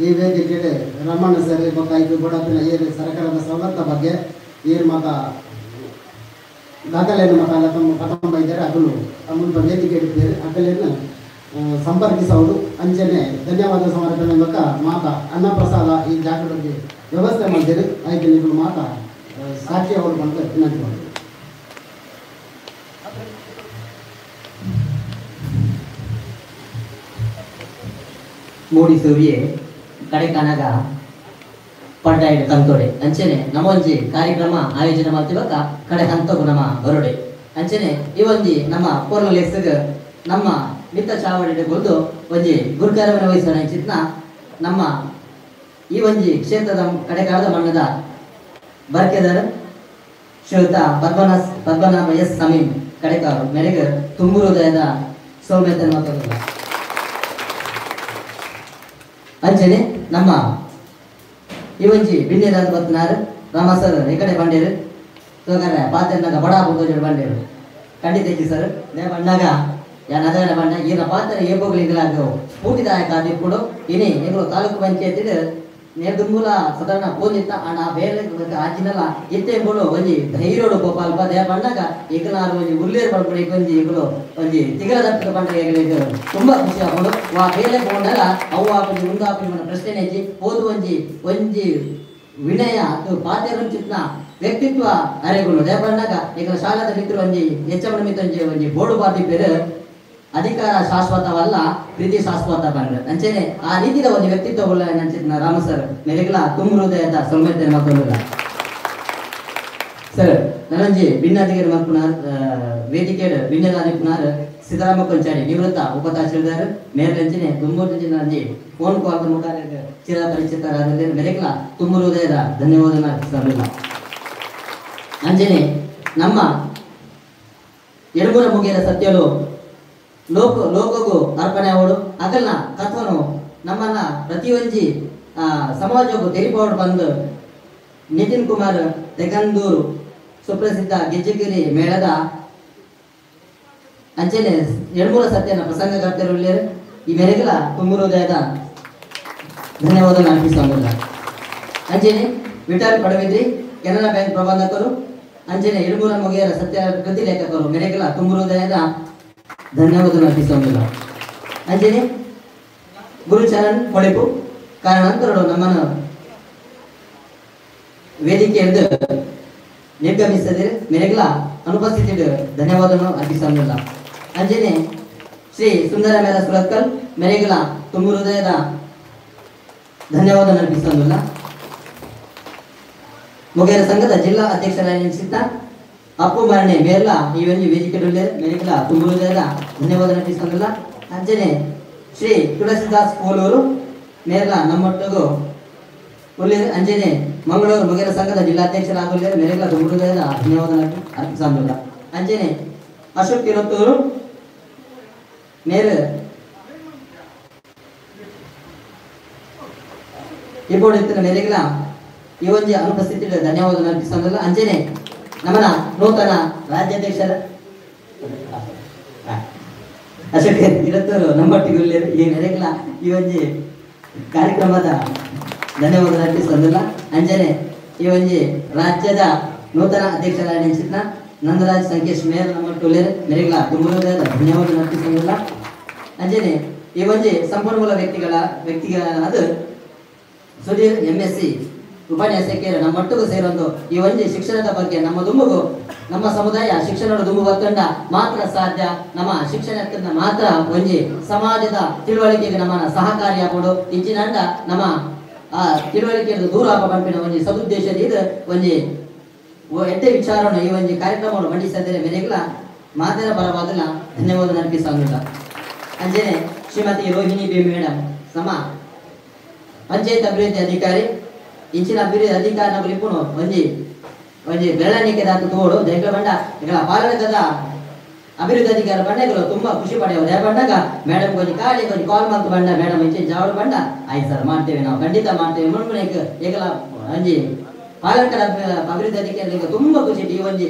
ಈ ವೇದಿಕೆಗೆ ರಮಣ ಸರ್ ಬೊಕ್ಕ ಐದು ಬಡಪಿನ ಏರು ಸರ್ಕಾರದ ಸವಲತ್ತ ಬಗ್ಗೆ ಏರು ಮಾತ ದಾಖಲೆಯನ್ನು ಮಾತ ಅಲ್ಲ ತಮ್ಮ ಪತಂಬ ಇದ್ದಾರೆ ಅದನ್ನು ಮುಲ್ಪ ವೇದಿಕೆ ಇಟ್ಟಿದ್ದಾರೆ ಅಕಲೆಯನ್ನು ಸಂಪರ್ಕಿಸುವುದು. ಅಂಚನೆ ಧನ್ಯವಾದ ಸಮರ್ಪಣೆ ಬೊಕ್ಕ ಮಾತಾ ಅನ್ನಪ್ರಸಾದ ಈ ಜಾಗದಲ್ಲಿ ವ್ಯವಸ್ಥೆ ಮಾಡಿದ್ದೀರಿ. ಆಯ್ಕೆ ನೀವು ಮಾತಾ ಸಾಕ್ಷಿ ಅವರು ಬಂದು ವಿನಂತಿ ಮಾಡಿದ್ರು. ಮೂಡಿಸುವಿಯೇ ಕಡೆಕನಗ ಪಡ್ಡಾಯಿಡು ಕಂತೋಡೆ ಅಂಚನೆ ನಮ್ಮೊಂಜಿ ಕಾರ್ಯಕ್ರಮ ಆಯೋಜನೆ ಮಾಡ್ತಿವಾಗ ಕಡೆ ಹಂತಗು ನಮ್ಮ ಬರೋಡೆ ಅಂಚನೆ ಈ ಒಂಜಿ ನಮ್ಮ ಪೋರ್ಲ ಲೆಕ್ಸಗ್ ನಮ್ಮ ಮಿತ್ತ ಚಾವಡಿ ಗೊಲ್ದು ಒಂಜಿ ಗುರುಕಾರವನ್ನು ವಹಿಸೋಣ ಚಿತ್ನ ನಮ್ಮ ಈ ಒಂಜಿ ಕ್ಷೇತ್ರದ ಕಡೆಕಾಲದ ಮಣ್ಣದ ಬರ್ಕೆದರ್ ಶ್ರೀಯುತ ಪದ್ಮನಾಭ ಎಸ್ ಸಮೀಮ್ ಕಡೆಕಾರು ಮೇರೆಗೆ ತುಂಬು ಹೃದಯದ ಸೌಮ್ಯತೆ ಮಾತಾಡೋಲ್ಲ. ಅಂಚನೆ ನಮ್ಮ ಈ ಒಂಜಿ ಬಿನ್ನೆದಾದ ಬತ್ನಾರು ರಾಮ ಸರ್ ಈ ಕಡೆ ಬಂಡೇರು ತೋಗರೆ ಪಾತ್ರೆನಾಗ ಬಡ ಬುಂದೋಜು ಬಂಡೇರು ಖಂಡಿತ ಸರ್ ನೇ ಬಂಡಾಗ ಯಾನ್ ಅದರ ಬಂಡ ಈನ ಪಾತ್ರೆ ಏಪೋಗ್ಲಿಂಗಲಾಗ ಸ್ಫೂರ್ತಿದಾಯಕ ಆದಿಪ್ಪುಡು ಇನಿ ಎಂಗಳು ತಾಲೂಕು ಪಂಚಾಯತ್ ನೇರ್ದುಂಬುಲ ಸಾಧಾರಣ ಪೋಂದಿತ್ತ ಆಂಡ ಆ ಬೇಲೆ ಆಜಿನಲ ಇತ್ತೆ ಎಂಬುಲು ಒಂಜಿ ಧೈರ್ಯಡು ಪೋಪಾಲ್ಪ ದಯ ಪಂಡಾಗ ಈಗಲಾರು ಒಂಜಿ ಉಲ್ಲೇರು ಪಡ್ಪುಣ ಒಂಜಿ ಈಗಲು ಒಂಜಿ ತಿಗಲ ದಪ್ಪದ ಪಂಡ ತುಂಬಾ ಖುಷಿ ಆಪುಂಡು ವಾ ಬೇಲೆ ಪೋಂಡಲ ಅವು ಆಪುಜಿ ಉಂದು ಆಪುಜಿ ಪಂಡ ಪ್ರಶ್ನೆ ಹೆಚ್ಚಿ ಪೋದು ಒಂಜಿ ಒಂಜಿ ವಿನಯ ಅದು ಪಾತೆರಂಚಿತ್ನ ವ್ಯಕ್ತಿತ್ವ ಅರೆಗುಲು ದಯ ಪಂಡಾಗ ಈಗ ಶಾಲಾದ ಮಿತ್ರ ಒಂಜಿ ಹೆಚ್ಚಮನ ಮಿತ್ರ ಒಂಜಿ ಒಂಜಿ ಬೋರ್ಡು ಪಾತಿ ಪೇರು ಅಧಿಕಾರ ಶಾಶ್ವತವಲ್ಲ ಪ್ರೀತಿ ಶಾಶ್ವತ ಬಂದ ಅಂಚೆನೆ ಆ ರೀತಿಯ ಒಂದು ವ್ಯಕ್ತಿತ್ವ ಉಳ್ಳ ನಂಚಿನ ರಾಮ ಸರ್ ಮೆರೆಗ್ಲ ತುಂಬ ಹೃದಯದ ಸೌಮ್ಯತೆ ಮಕ್ಕಳಿಲ್ಲ ಸರ್ ನನಂಜಿ ಭಿನ್ನಾಧಿಕಾರಿ ಮಕ್ಕುನಾರ್ ವೇದಿಕೆ ಭಿನ್ನದಾನಿಪುನಾರ್ ಸಿದ್ದರಾಮ ಕೊಂಚಾಡಿ ನಿವೃತ್ತ ಉಪ ತಹಶೀಲ್ದಾರ್ ಮೇರ್ಲಂಚಿನೆ ತುಂಬೂರು ನಂಜಿ ಫೋನ್ ಕಾಲ್ ಮುಖಾಂತರ ಚಿರ ಪರಿಚಿತರಾದ ಮೆರೆಗ್ಲ ತುಂಬ ಹೃದಯದ ಧನ್ಯವಾದ ಸರ್. ಅಂಚೆನೆ ನಮ್ಮ ಎಡಮೂರ ಮುಗಿಯರ ಸತ್ಯಲು ಲೋಕ ಲೋಕಗೂ ಅರ್ಪಣೆ ಅವಳು ಅಗಲ್ನ ಕಥನು ನಮ್ಮನ್ನ ಪ್ರತಿಯೊಂಜಿ ಸಮಾಜಕ್ಕೂ ತೆರಿಪೋಡು ಬಂದು ನಿತಿನ್ ಕುಮಾರ್ ತೆಗಂದೂರು ಸುಪ್ರಸಿದ್ಧ ಗೆಜ್ಜೆಗಿರಿ ಮೇಳದ ಅಂಚೆನೆ ಎಡಮೂರ ಸತ್ಯನ ಪ್ರಸಂಗಕರ್ತರು ಈ ಮೇರೆಗೆಲ್ಲ ತುಂಬುರುದಯದ ಧನ್ಯವಾದ ಅರ್ಪಿಸೋದಿಲ್ಲ. ಅಂಚೆನೆ ವಿಠಲ್ ಪಡವಿದ್ರಿ ಕೆನರಾ ಬ್ಯಾಂಕ್ ಪ್ರಬಂಧಕರು ಅಂಚೆನೆ ಎಡಮೂರ ಮುಗಿಯರ ಸತ್ಯ ಕೃತಿ ಲೇಖಕರು ಮೇರೆಗೆಲ್ಲ ತುಂಬುರುದಯದ ಧನ್ಯವಾದ ಅರ್ಪಿಸೋದಿಲ್ಲ. ಅಂಚೆನೆ ಗುರುಚರಣ್ ಹೊಳೆಪು ಕಾರಣಾಂತರಗಳು ನಮ್ಮನ್ನು ವೇದಿಕೆಯಿಂದ ನಿರ್ಗಮಿಸದೆ ಮೇರೆಗಳ ಅನುಪಸ್ಥಿತಿ ಧನ್ಯವಾದವನ್ನು ಅರ್ಪಿಸೋದಿಲ್ಲ. ಅಂಚೆನೆ ಶ್ರೀ ಸುಂದರ ಮೇರ ಸುರತ್ಕಲ್ ಮೇರೆಗಳ ತುಂಬು ಹೃದಯದ ಧನ್ಯವಾದ ಅರ್ಪಿಸೋದಿಲ್ಲ. ಮೊಗೇರ ಸಂಘದ ಜಿಲ್ಲಾ ಅಧ್ಯಕ್ಷರಾದ ಅಪ್ಪು ಮರಣೆ ಮೇರ್ಲ ಈ ಒಂದು ವೇದಿಕೆ ಮೇರೆಗಳ ತುಂಬು ಹೃದಯದ ಧನ್ಯವಾದ ಅರ್ಪಿಸೋದಿಲ್ಲ. ಅಂಚೆನೆ ಶ್ರೀ ತುಳಸಿದಾಸ್ ಕೋಲೂರು ಮೇರ್ಲ ನಮ್ಮೊಟ್ಟಿಗೂ ಉಲ್ಲೇರು ಅಂಜನೆ ಮಂಗಳೂರು ಮೊಗೇರ ಸಂಘದ ಜಿಲ್ಲಾಧ್ಯಕ್ಷರಾಗುಲ್ಲೇರು ಮೇರೆಗಳ ತುಂಬು ಹೃದಯದ ಧನ್ಯವಾದ ಅರ್ಪಿಸೋದಿಲ್ಲ. ಅಂಜನೆ ಅಶೋಕ್ ತಿರುತ್ತೂರು ಮೇರು ಇಪ್ಪತ್ತು ಮೇರೆಗಳ ಈ ಒಂದು ಅನುಪಸ್ಥಿತಿ ಧನ್ಯವಾದ ಅರ್ಪಿಸೋದಿಲ್ಲ. ಅಂಜನೆ ನಮ್ಮನ ನೂತನ ರಾಜ್ಯಾಧ್ಯಕ್ಷರ ಅಶೋಕ್ ಇರತ್ತೂರು ನಮ್ಮೊಟ್ಟಿಗೆ ಈ ಮೇರೆಗಳ ಈ ಒಂದು ಕಾರ್ಯಕ್ರಮದ ಧನ್ಯವಾದ ಅರ್ಪಿಸೋದಿಲ್ಲ. ಅಂಜನೆ ಈ ಒಂದು ರಾಜ್ಯದ ನೂತನ ಅಧ್ಯಕ್ಷರಾದ ನಂದರಾಜ್ ಸಂಕೇಶ್ ಮೇರ್ ನಮ್ಮ ಟೋಲೇರ್ ಮೇರೆಗಳ ತುಂಬ ಧನ್ಯವಾದ ಅರ್ಪಿಸೋದಿಲ್ಲ. ಅಂಜನೆ ಈ ಒಂದು ಸಂಪನ್ಮೂಲ ವ್ಯಕ್ತಿಗಳ ಸುಧೀರ್ MSc ಉಪನ್ಯಾಸಕರು ನಮ್ಮೊಟ್ಟಿಗೂ ಸೇರೊಂದು ಈ ಒಂದು ಶಿಕ್ಷಣದ ಬಗ್ಗೆ ನಮ್ಮ ದುಂಬುಗು ನಮ್ಮ ಸಮುದಾಯ ಶಿಕ್ಷಣದ ದುಂಬು ಬರ್ತಂಡ ಮಾತ್ರ ಸಾಧ್ಯ. ನಮ್ಮ ಶಿಕ್ಷಣ ಮಾತ್ರ ಒಂಜಿ ಸಮಾಜದ ತಿಳುವಳಿಕೆಗೆ ನಮ್ಮನ್ನ ಸಹಕಾರಿಯಾಗೋಡು ಇಂಚಿನಂಡ ನಮ್ಮ ಆ ತಿಳುವಳಿಕೆಯನ್ನು ದೂರ ಪಂಪಿನ ಒಂಜಿ ಸದುದ್ದೇಶದ ಇದು ಒಂಜಿ ಎಡ್ಡೆ ವಿಚಾರವನ್ನು ಈ ಒಂದು ಕಾರ್ಯಕ್ರಮವನ್ನು ಮಂಡಿಸದರೆ ಮೇರೆಗಳ ಮಾತಿನ ಪರವಾದಿಲ್ಲ ಧನ್ಯವಾದ ಅರ್ಪಿಸೋದಿಲ್ಲ. ಅಂಜನೆ ಶ್ರೀಮತಿ ರೋಹಿಣಿ ಬಿ ಮೇಡಮ್ ಸಮ ಪಂಚಾಯತ್ ಅಭಿವೃದ್ಧಿ ಅಧಿಕಾರಿ ಇಂಚಿನ ಅಭಿವೃದ್ಧಿ ಅಧಿಕಾರಿ ನಗಲು ಇಪ್ಪುನು ಒಂಜಿ ಒಂಜಿ ಬೆಳಣಿಕೆ ದಾತು ತೋಡು ದಯಗಳ ಬಂಡ ಇಗಳ ಪಾಲಕದ ಅಭಿವೃದ್ಧಿ ಅಧಿಕಾರಿ ಬಂಡಗಳು ತುಂಬಾ ಖುಷಿ ಪಡೆಯವು. ದಯ ಬಂಡಾಗ ಮೇಡಮ್ ಕೊಂಚ ಖಾಲಿ ಕೊಂಚ ಕಾಲ್ ಮಂತ್ ಬಂಡ ಮೇಡಮ್ ಇಂಚಿನ ಜಾವಡು ಬಂಡ ಆಯ್ತು ಸರ್ ಮಾಡ್ತೇವೆ ನಾವು ಖಂಡಿತ ಮಾಡ್ತೇವೆ ಮುನ್ಮುನೆಕ್ ಏಕಲ ಒಂಜಿ ಪಾಲಕರ ಅಭಿವೃದ್ಧಿ ಅಧಿಕಾರಿಗಳಿಗೆ ತುಂಬಾ ಖುಷಿ ಈ ಒಂಜಿ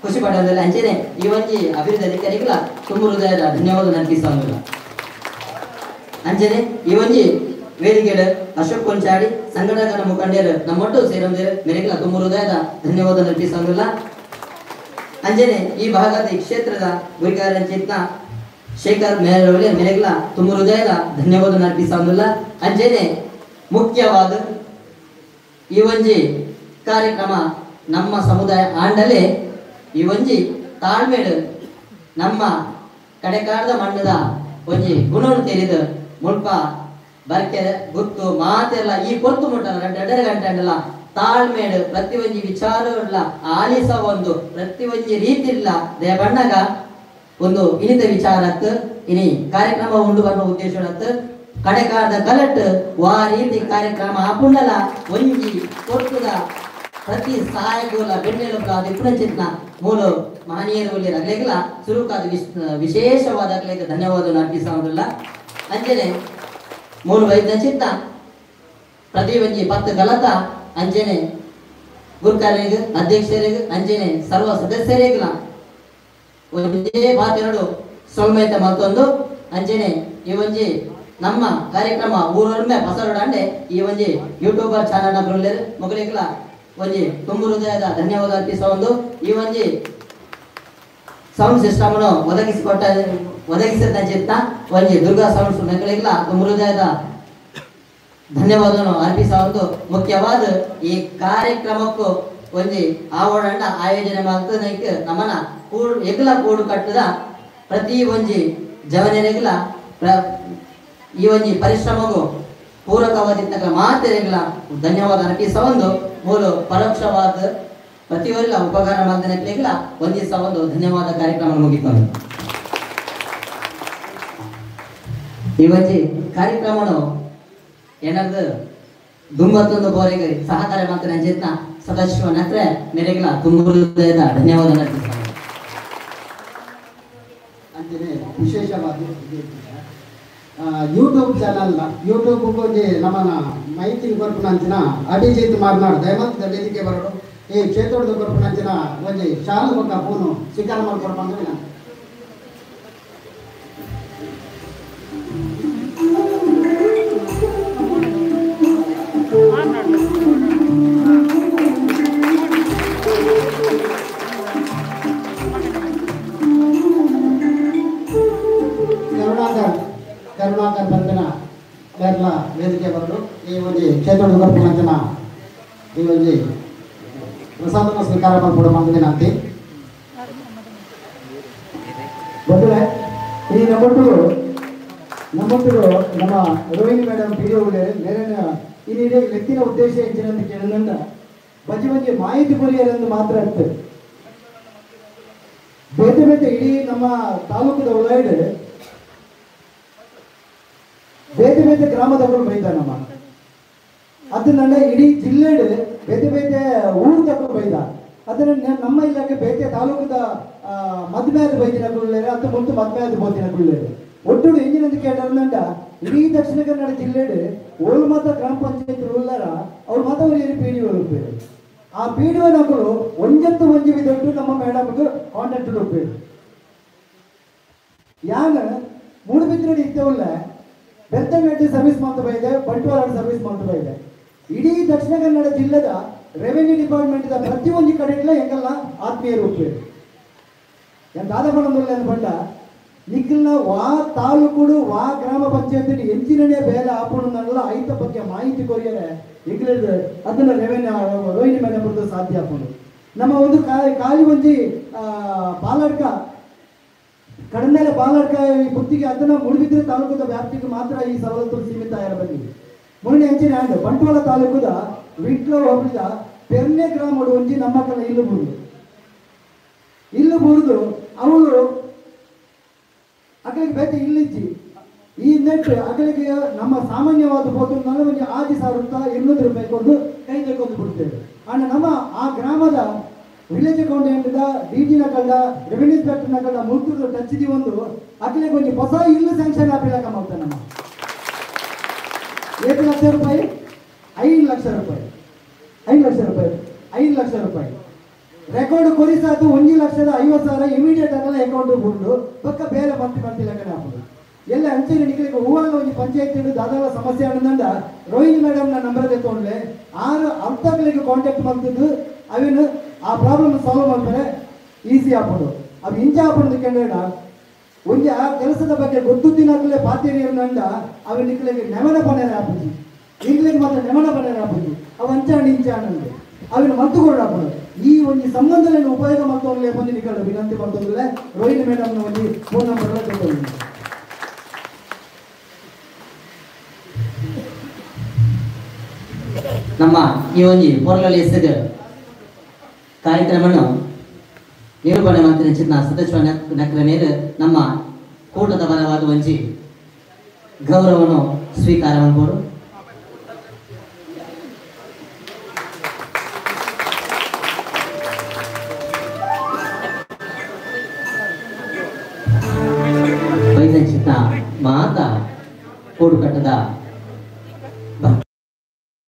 ಖುಷಿ ಪಡೆಯೋದಿಲ್ಲ. ಅಂಚೆನೆ ಈ ಒಂಜಿ ಅಭಿವೃದ್ಧಿ ಅಧಿಕಾರಿಗಳ ತುಂಬ ಹೃದಯದ ಧನ್ಯವಾದ ಅರ್ಪಿಸೋದಿಲ್ಲ. ಅಂಚೆನೆ ಈ ಒಂಜಿ ವೇದಿಕೆ ಅಶೋಕ್ ಕೊಂಚಾಡಿ ಸಂಘಟಕರ ಮುಖಂಡರು ನಮ್ಮೊಟ್ಟು ಸೇರೊಂದಿರು ಮೇರೆಗಳ ತುಂಬ ಹೃದಯದ ಧನ್ಯವಾದ ಅರ್ಪಿಸೋದಿಲ್ಲ. ಅಂಜನೆ ಈ ಭಾಗದ ಈ ಕ್ಷೇತ್ರದ ಗುರಿಕಾರ ಚಿತ್ನ ಶೇಖರ್ ಮೇರವಳಿ ಮೇರೆಗಳ ತುಂಬ ಹೃದಯದ ಧನ್ಯವಾದ ಅರ್ಪಿಸೋದಿಲ್ಲ. ಅಂಜನೆ ಮುಖ್ಯವಾದ ಈ ಒಂಜಿ ಕಾರ್ಯಕ್ರಮ ನಮ್ಮ ಸಮುದಾಯ ಆಂಡಲೇ ಈ ಒಂಜಿ ತಾಳ್ಮೇಡು ನಮ್ಮ ಕಡೆಕಾರದ ಮಣ್ಣದ ಒಂಜಿ ಗುಣವನ್ನು ತೆರೆದು ಮುಲ್ಪ ಬರ್ಕೆ ಗುತ್ತು ಮಾತೆಲ್ಲ ಈ ಪೊರ್ತು ಮುಟ್ಟಲ್ಲ ಎರಡರ ಗಂಟೆ ಅಂಡಲ್ಲ ತಾಳ್ಮೇಡು ಪ್ರತಿ ಒಂಜಿ ವಿಚಾರವಿಲ್ಲ ಆಲಿಸ ಒಂದು ಪ್ರತಿ ಒಂಜಿ ರೀತಿ ಇಲ್ಲ ದಯ ಬಣ್ಣಗ ಒಂದು ಇನಿತ ವಿಚಾರತ್ ಇನಿ ಕಾರ್ಯಕ್ರಮ ಉಂಡು ಬರುವ ಉದ್ದೇಶ ಕಡೆಕಾರದ ಕಲಟ್ ವಾ ರೀತಿ ಕಾರ್ಯಕ್ರಮ ಆಪುಂಡಲ ಒಂಜಿ ಪೊರ್ತುದ ಪ್ರತಿ ಸಹಾಯಕೂಲ ಬೆನ್ನೆಲುಬುಲ ಅದು ಪುನಚಿತ್ನ ಮೂಲ ಮಹನೀಯರು ಅಗ್ಲೇಗಲ ಸುರುಕಾದ ವಿಶೇಷವಾದ ಅಗ್ಲೇಗ ಧನ್ಯವಾದ ಅರ್ಪಿಸೋದಿಲ್ಲ. ಅಂಜನೆ ಮೂಲ ವೈದ್ಯ ಚಿತ್ತ ಪ್ರತಿ ಒಂಜಿ 10 ಗಲತ ಅಂಜನೆ ಗುರುಕಾರಿಗೆ ಅಧ್ಯಕ್ಷರಿಗೆ ಅಂಜನೆ ಸರ್ವ ಸದಸ್ಯರಿಗಲ ಒಂದೇ ಮಾತೆರಡು ಸೊಲ್ಮೈತ ಮತ್ತೊಂದು ಅಂಜನೆ ಈ ಒಂಜಿ ನಮ್ಮ ಕಾರ್ಯಕ್ರಮ ಊರೊಮ್ಮೆ ಪಸರೊಡಂಡೆ ಈ ಒಂಜಿ ಯೂಟ್ಯೂಬರ್ ಚಾನಲ್ ನಕುಲ್ಲೇರು ಮೊಗಲಿಗ್ಲ ಒಂಜಿ ತುಂಬು ಹೃದಯದ ಧನ್ಯವಾದ ಅರ್ಪಿಸುವ ಒಂದು ಈ ಒಂಜಿ ಸೌಂಡ್ ಸಿಸ್ಟಮ್ ಒದಗಿಸಿಕೊಟ್ಟ ಒದಗಿಸಿದ ಚಿತ್ತ ಒಂಜಿ ದುರ್ಗಾ ಸೌಂಡ್ಸ್ ನಕಲಿಗ್ಲ ತುಂಬು ಹೃದಯದ ಧನ್ಯವಾದವನ್ನು ಅರ್ಪಿಸುವ ಒಂದು ಮುಖ್ಯವಾದ ಈ ಕಾರ್ಯಕ್ರಮಕ್ಕೂ ಒಂಜಿ ಆವರಣ ಆಯೋಜನೆ ಮಾಡ್ತದೆ ನಮ್ಮನ ಕೂಡು ಎಗ್ಲ ಕೂಡು ಕಟ್ಟದ ಪ್ರತಿ ಒಂಜಿ ಜವನರಿಗ್ಲ ಈ ಒಂಜಿ ಪರಿಶ್ರಮಗೂ ಪೂರಕವಾದ ಮಾತೆರೆಗ್ಲ ಧನ್ಯವಾದ ಅರ್ಪಿಸುವ ಒಂದು ಮೂಲ ಪರೋಕ್ಷವಾದ ಪ್ರತಿಯೊಲ್ಲ ಉಪಕಾರ ಮಾಡಿದ ಒಂದಿಸ ಒಂದು ಧನ್ಯವಾದ ಕಾರ್ಯಕ್ರಮ ಮುಗಿಕೊಂಡು ಈ ಒಂಜಿ ಕಾರ್ಯಕ್ರಮನು ಏನಾದ್ರು ದುಂಬತ್ತೊಂದು ಬೋರಿಗೆ ಸಹಕಾರ ಮಾತ್ರ ಚೇತನ ಸದಾಶಿವ ನಕ್ರೆ ಮೇರೆಗ್ಲ ತುಂಬ ಹೃದಯದ ಧನ್ಯವಾದ ಅರ್ಪಿಸ್ತಾರೆ. ಅಂಚನೆ ವಿಶೇಷವಾಗಿ ಯೂಟ್ಯೂಬ್ ಚಾನಲ್ ಯೂಟ್ಯೂಬ್ ಒಂಜಿ ನಮ್ಮನ ಮೈತಿನ ಕೊರ್ಪುನಂಚಿನ ಅಭಿಜಿತ್ ಮಾರ್ನಾಡ್ ದಯಮಂತ ವೇದಿಕೆ ಬರೋಡು ಈ ಕ್ಷೇತ್ರದ ಕೊರ್ಪುನಂಚಿನ ಒಂಜಿ ಶಾಲು ಬೊಕ್ಕ ಪೂನು ಸ್ವೀಕಾರ ಮಾಡ್ಕೊರ್ಪಂದ್ರೆ ನಾನು ಕರುಣಾಕರ್ ಬಂಧನ ಕೇರಳ ವೇದಿಕೆ ಬಂದು ಈ ಒಂಜಿ ಕ್ಷೇತ್ರದ ಕೊರ್ಪುನಂಚಿನ ಈ ಒಂಜಿ ಪ್ರಸಾದನ ಸ್ವೀಕಾರ ಮಾಡ್ಕೊಡು ಮಂದ ವಿನಂತಿ. ಬಂಧುಗಳೇ, ಈ ನಮ್ಮೊಟ್ಟು ನಮ್ಮ ರೋಹಿಣಿ ಮೇಡಮ್ ಪಿ ಡಿ ಉಳ್ಳೇರು ಮೇರೆನ ಈ ಲೆಕ್ಕಿನ ಉದ್ದೇಶ ಎಂಚಿನಂತ ಕೇಳಿದಂಡ ಬಜಿ ಬಜಿ ಮಾಹಿತಿ ಕೊರಿಯರೆಂದು ಮಾತ್ರ ಇರ್ತದೆ. ಬೇತೆ ಬೇತೆ ಇಡೀ ನಮ್ಮ ತಾಲೂಕದ ಒಳಗಡೆ ಬೇತೆ ಬೇತೆ ಗ್ರಾಮದವರು ಬೈದ ನಮ್ಮ ಅದನ್ನೆಲ್ಲ ಇಡೀ ಜಿಲ್ಲೆಡೆ ಬೇತೆ ಬೇತೆ ಊರು ತಕೊಂಡು ಬೈದ ಅದನ್ನ ನಮ್ಮ ಇಲಾಖೆ ಬೇತೆ ತಾಲೂಕದ ಮದ್ಮೇದ ಬೈದಿನ ಕುಳ್ಳೇರೆ ಅಥವಾ ಮುಂತು ಮದ್ಮೇದ ಬೋದಿನ ಕುಳ್ಳೇರೆ ಒಟ್ಟು ಎಂಜಿನ ಕೇಟರ್ನಂಡ ಇಡೀ ದಕ್ಷಿಣ ಕನ್ನಡ ಜಿಲ್ಲೆಡೆ ಓಲ್ ಮಾತ್ರ ಗ್ರಾಮ ಪಂಚಾಯತ್ ಉಳ್ಳಾರ ಅವ್ರು ಮಾತ್ರ ಅವ್ರು ಪಿ ಡಿ ಉಪ್ಪೇರು ಆ ಪಿ ಡಿ ನಕಲು ಒಂಜತ್ತು ಒಂಜಿ ವಿಧಟ್ಟು ನಮ್ಮ ಮೇಡಮ್ಗೆ ಕಾಂಟ್ಯಾಕ್ಟ್ ಉಪ್ಪೇರು ಯಾನ್ ಮೂಡುಬಿದ್ರಡಿ ಇತ್ತವಲ್ಲ ಬೆಳ್ತಂಗಡಿ ಸರ್ವಿಸ್ ಮಾಡ್ತಾ ಬೈದೆ, ಬಂಟ್ವಾಳ ಸರ್ವಿಸ್ ಮಾಡ್ತಾ ಬೈದೆ. ಇಡೀ ದಕ್ಷಿಣ ಕನ್ನಡ ಜಿಲ್ಲೆದ ರೆವೆನ್ಯೂ ಡಿಪಾರ್ಟ್ಮೆಂಟ್ ಪ್ರತಿಯೊಂದು ಕಡೆಗಳ ಎಂಗಲ್ಲ ಆತ್ಮೀಯ ರೂಪೇರು ಎಂದಾದ ಪಣ ಬಂಡ ನಿಖಿಲ್ನ ವಾ ತಾಲೂಕುಡು ವಾ ಗ್ರಾಮ ಪಂಚಾಯತ್ ಎಂಚಿನೇ ಬೇಲೆ ಆಪುಣ ಐತ ಬಗ್ಗೆ ಮಾಹಿತಿ ಕೊರಿಯರೆ ಎಂಗ್ಲಿದ್ ಅದನ್ನ ರೆವೆನ್ಯೂ ರೋಹಿಣಿ ಮೇಡಮ್ ಸಾಧ್ಯ ಆಪುಂಡು. ನಮ್ಮ ಒಂದು ಖಾಲಿ ಒಂಜಿ ಪಾಲಡ್ಕ ಕಡಮೇಲೆ ಬಾಲಡ್ಕ ಈ ಬುತ್ತಿಗೆ ಅದನ್ನ ಮೂಡುಬಿದ್ರೆ ತಾಲೂಕದ ವ್ಯಾಪ್ತಿಗೆ ಮಾತ್ರ ಈ ಸವಲತ್ತು ಸೀಮಿತ ಆಗಿರಬಲ್ಲಿ. ಮೊನ್ನೆ ಅಂಚಿನ ಆಂಡ್ ಬಂಟ್ವಾಳ ತಾಲೂಕದ ವಿಟ್ಲ ಹೋಬಳಿದ ಪೆರ್ನೆ ಗ್ರಾಮಡು ಒಂಜಿ ನಮ್ಮ ಕಲ ಇಲ್ಲು ಬೂರ್ದು ಇಲ್ಲು ಬೂರ್ದು ಅವಳು ಅಕಲಿಗೆ ಬೇತೆ ಇಲ್ಲಿಜ್ಜಿ ಈ ನೆಟ್ ಅಕಲಿಗೆ ನಮ್ಮ ಸಾಮಾನ್ಯವಾದ ಪೋತು ಒಂಜಿ 6,200 ರೂಪಾಯಿ ಕೊಂಡು ಕೈ ತೆಗೆದು ಬಿಡ್ತೇವೆ. ಆಂಡ್ ನಮ್ಮ ಆ ಗ್ರಾಮದ ವಿಲೇಜ್ ಅಕೌಂಟೆಂಟ್ ಡಿ ಟಿ ನಕಲ್ದ ರೆವೆನ್ಯೂ ಇನ್ಸ್ಪೆಕ್ಟರ್ ನಕಲ್ದ ಮುಲ್ತುದ ಟಚ್ the ಒಂದು ಅಕಲಿಗೆ ಒಂಜಿ ಹೊಸ ಇಲ್ಲು ಸ್ಯಾಂಕ್ಷನ್ ಆಪಿಲಕ ಮಾಡ್ತಾರೆ. ನಮ್ಮ 8 ಲಕ್ಷ ರೂಪಾಯಿ 5 ಲಕ್ಷ ರೂಪಾಯಿ 5 ಲಕ್ಷ ರೂಪಾಯಿ 5 ಲಕ್ಷ ರೂಪಾಯಿ ರೆಕಾರ್ಡ್ ಕೊರಿಸಾತು 1,50,000 ಇಮಿಡಿಯೇಟ್ ಆಗಲ್ಲ ಅಕೌಂಟ್ ಬಿಟ್ಟು ಪಕ್ಕ ಬೇರೆ ಮತ್ತೆ ಮತ್ತೆ ಲೆಕ್ಕನೆ ಹಾಕೋದು ಎಲ್ಲ ಅಂಚನೆ ನಿಖಲಿಗೆ ಹೂವಲ್ಲ ಒಂಜಿ ಪಂಚಾಯತ್ ದಾದಾಲ ಸಮಸ್ಯೆ ಆನಂದ ರೋಹಿಣಿ ಮೇಡಮ್ನ ನಂಬರ್ ತಗೊಂಡ್ಲೆ ಆರು ಅರ್ಥಗಳಿಗೆ ಕಾಂಟ್ಯಾಕ್ಟ್ ಮಾಡ್ತಿದ್ದು ಅವಿನ ಆ ಪ್ರಾಬ್ಲಮ್ ಸಾಲ್ವ್ ಮಾಡ್ತಾರೆ ಈಸಿ ಹಾಕೋದು. ಅವು ಇಂಚ ಹಾಕೊಂಡು ಕೇಳ ಒಂಜಿ ಆ ಕೆಲಸದ ಬಗ್ಗೆ ಗೊತ್ತುತ್ತಿನಾಗಲೇ ಪಾತೇರಿಯರ್ನಂಡ ಅವು ನಿಖಲಿಗೆ ನೆಮನ ಪನೇರ ಹಾಪುಜಿ ಇಂಗ್ಲಿಗೆ ಮಾತ್ರ ನೆಮನ ಪನೇರ ಹಾಪುಜಿ ಅವು ಅಂಚಾಂಡ ಇಂಚಾಂಡ ಅವಿನ ಮದ್ದು ಹಾಕೋದು ಈ ಒಂಜಿ ಸಂಬಂಧಗಳನ್ನು ಉಪಯೋಗ ಮಾಡ್ತೊಂಡ್ಲೆ ಬಂದು ನಿಖಲು ವಿನಂತಿ ಮಾಡ್ತೊಂಡ್ಲೆ ರೋಹಿಣಿ ಮೇಡಮ್ನ ಒಂಜಿ ಫೋನ್ ನಂಬರ್ ತಗೊಂಡು. ನಮ್ಮ ಈ ಒಂಜಿ ಪೊರ್ಲಲ್ಲಿ ಎಸೆದ ಕಾರ್ಯಕ್ರಮವನ್ನು ನಿರೂಪಣೆ ಮಂತ್ರಿ ಚಿನ್ನ ಸದಸ್ಯ ನಕ್ರ ಮೇಲೆ ನಮ್ಮ ಕೂಟದ ಪರವಾದ ಒಂಜಿ ಗೌರವವನ್ನು ಸ್ವೀಕಾರ ಮಾಡ್ಬೋದು.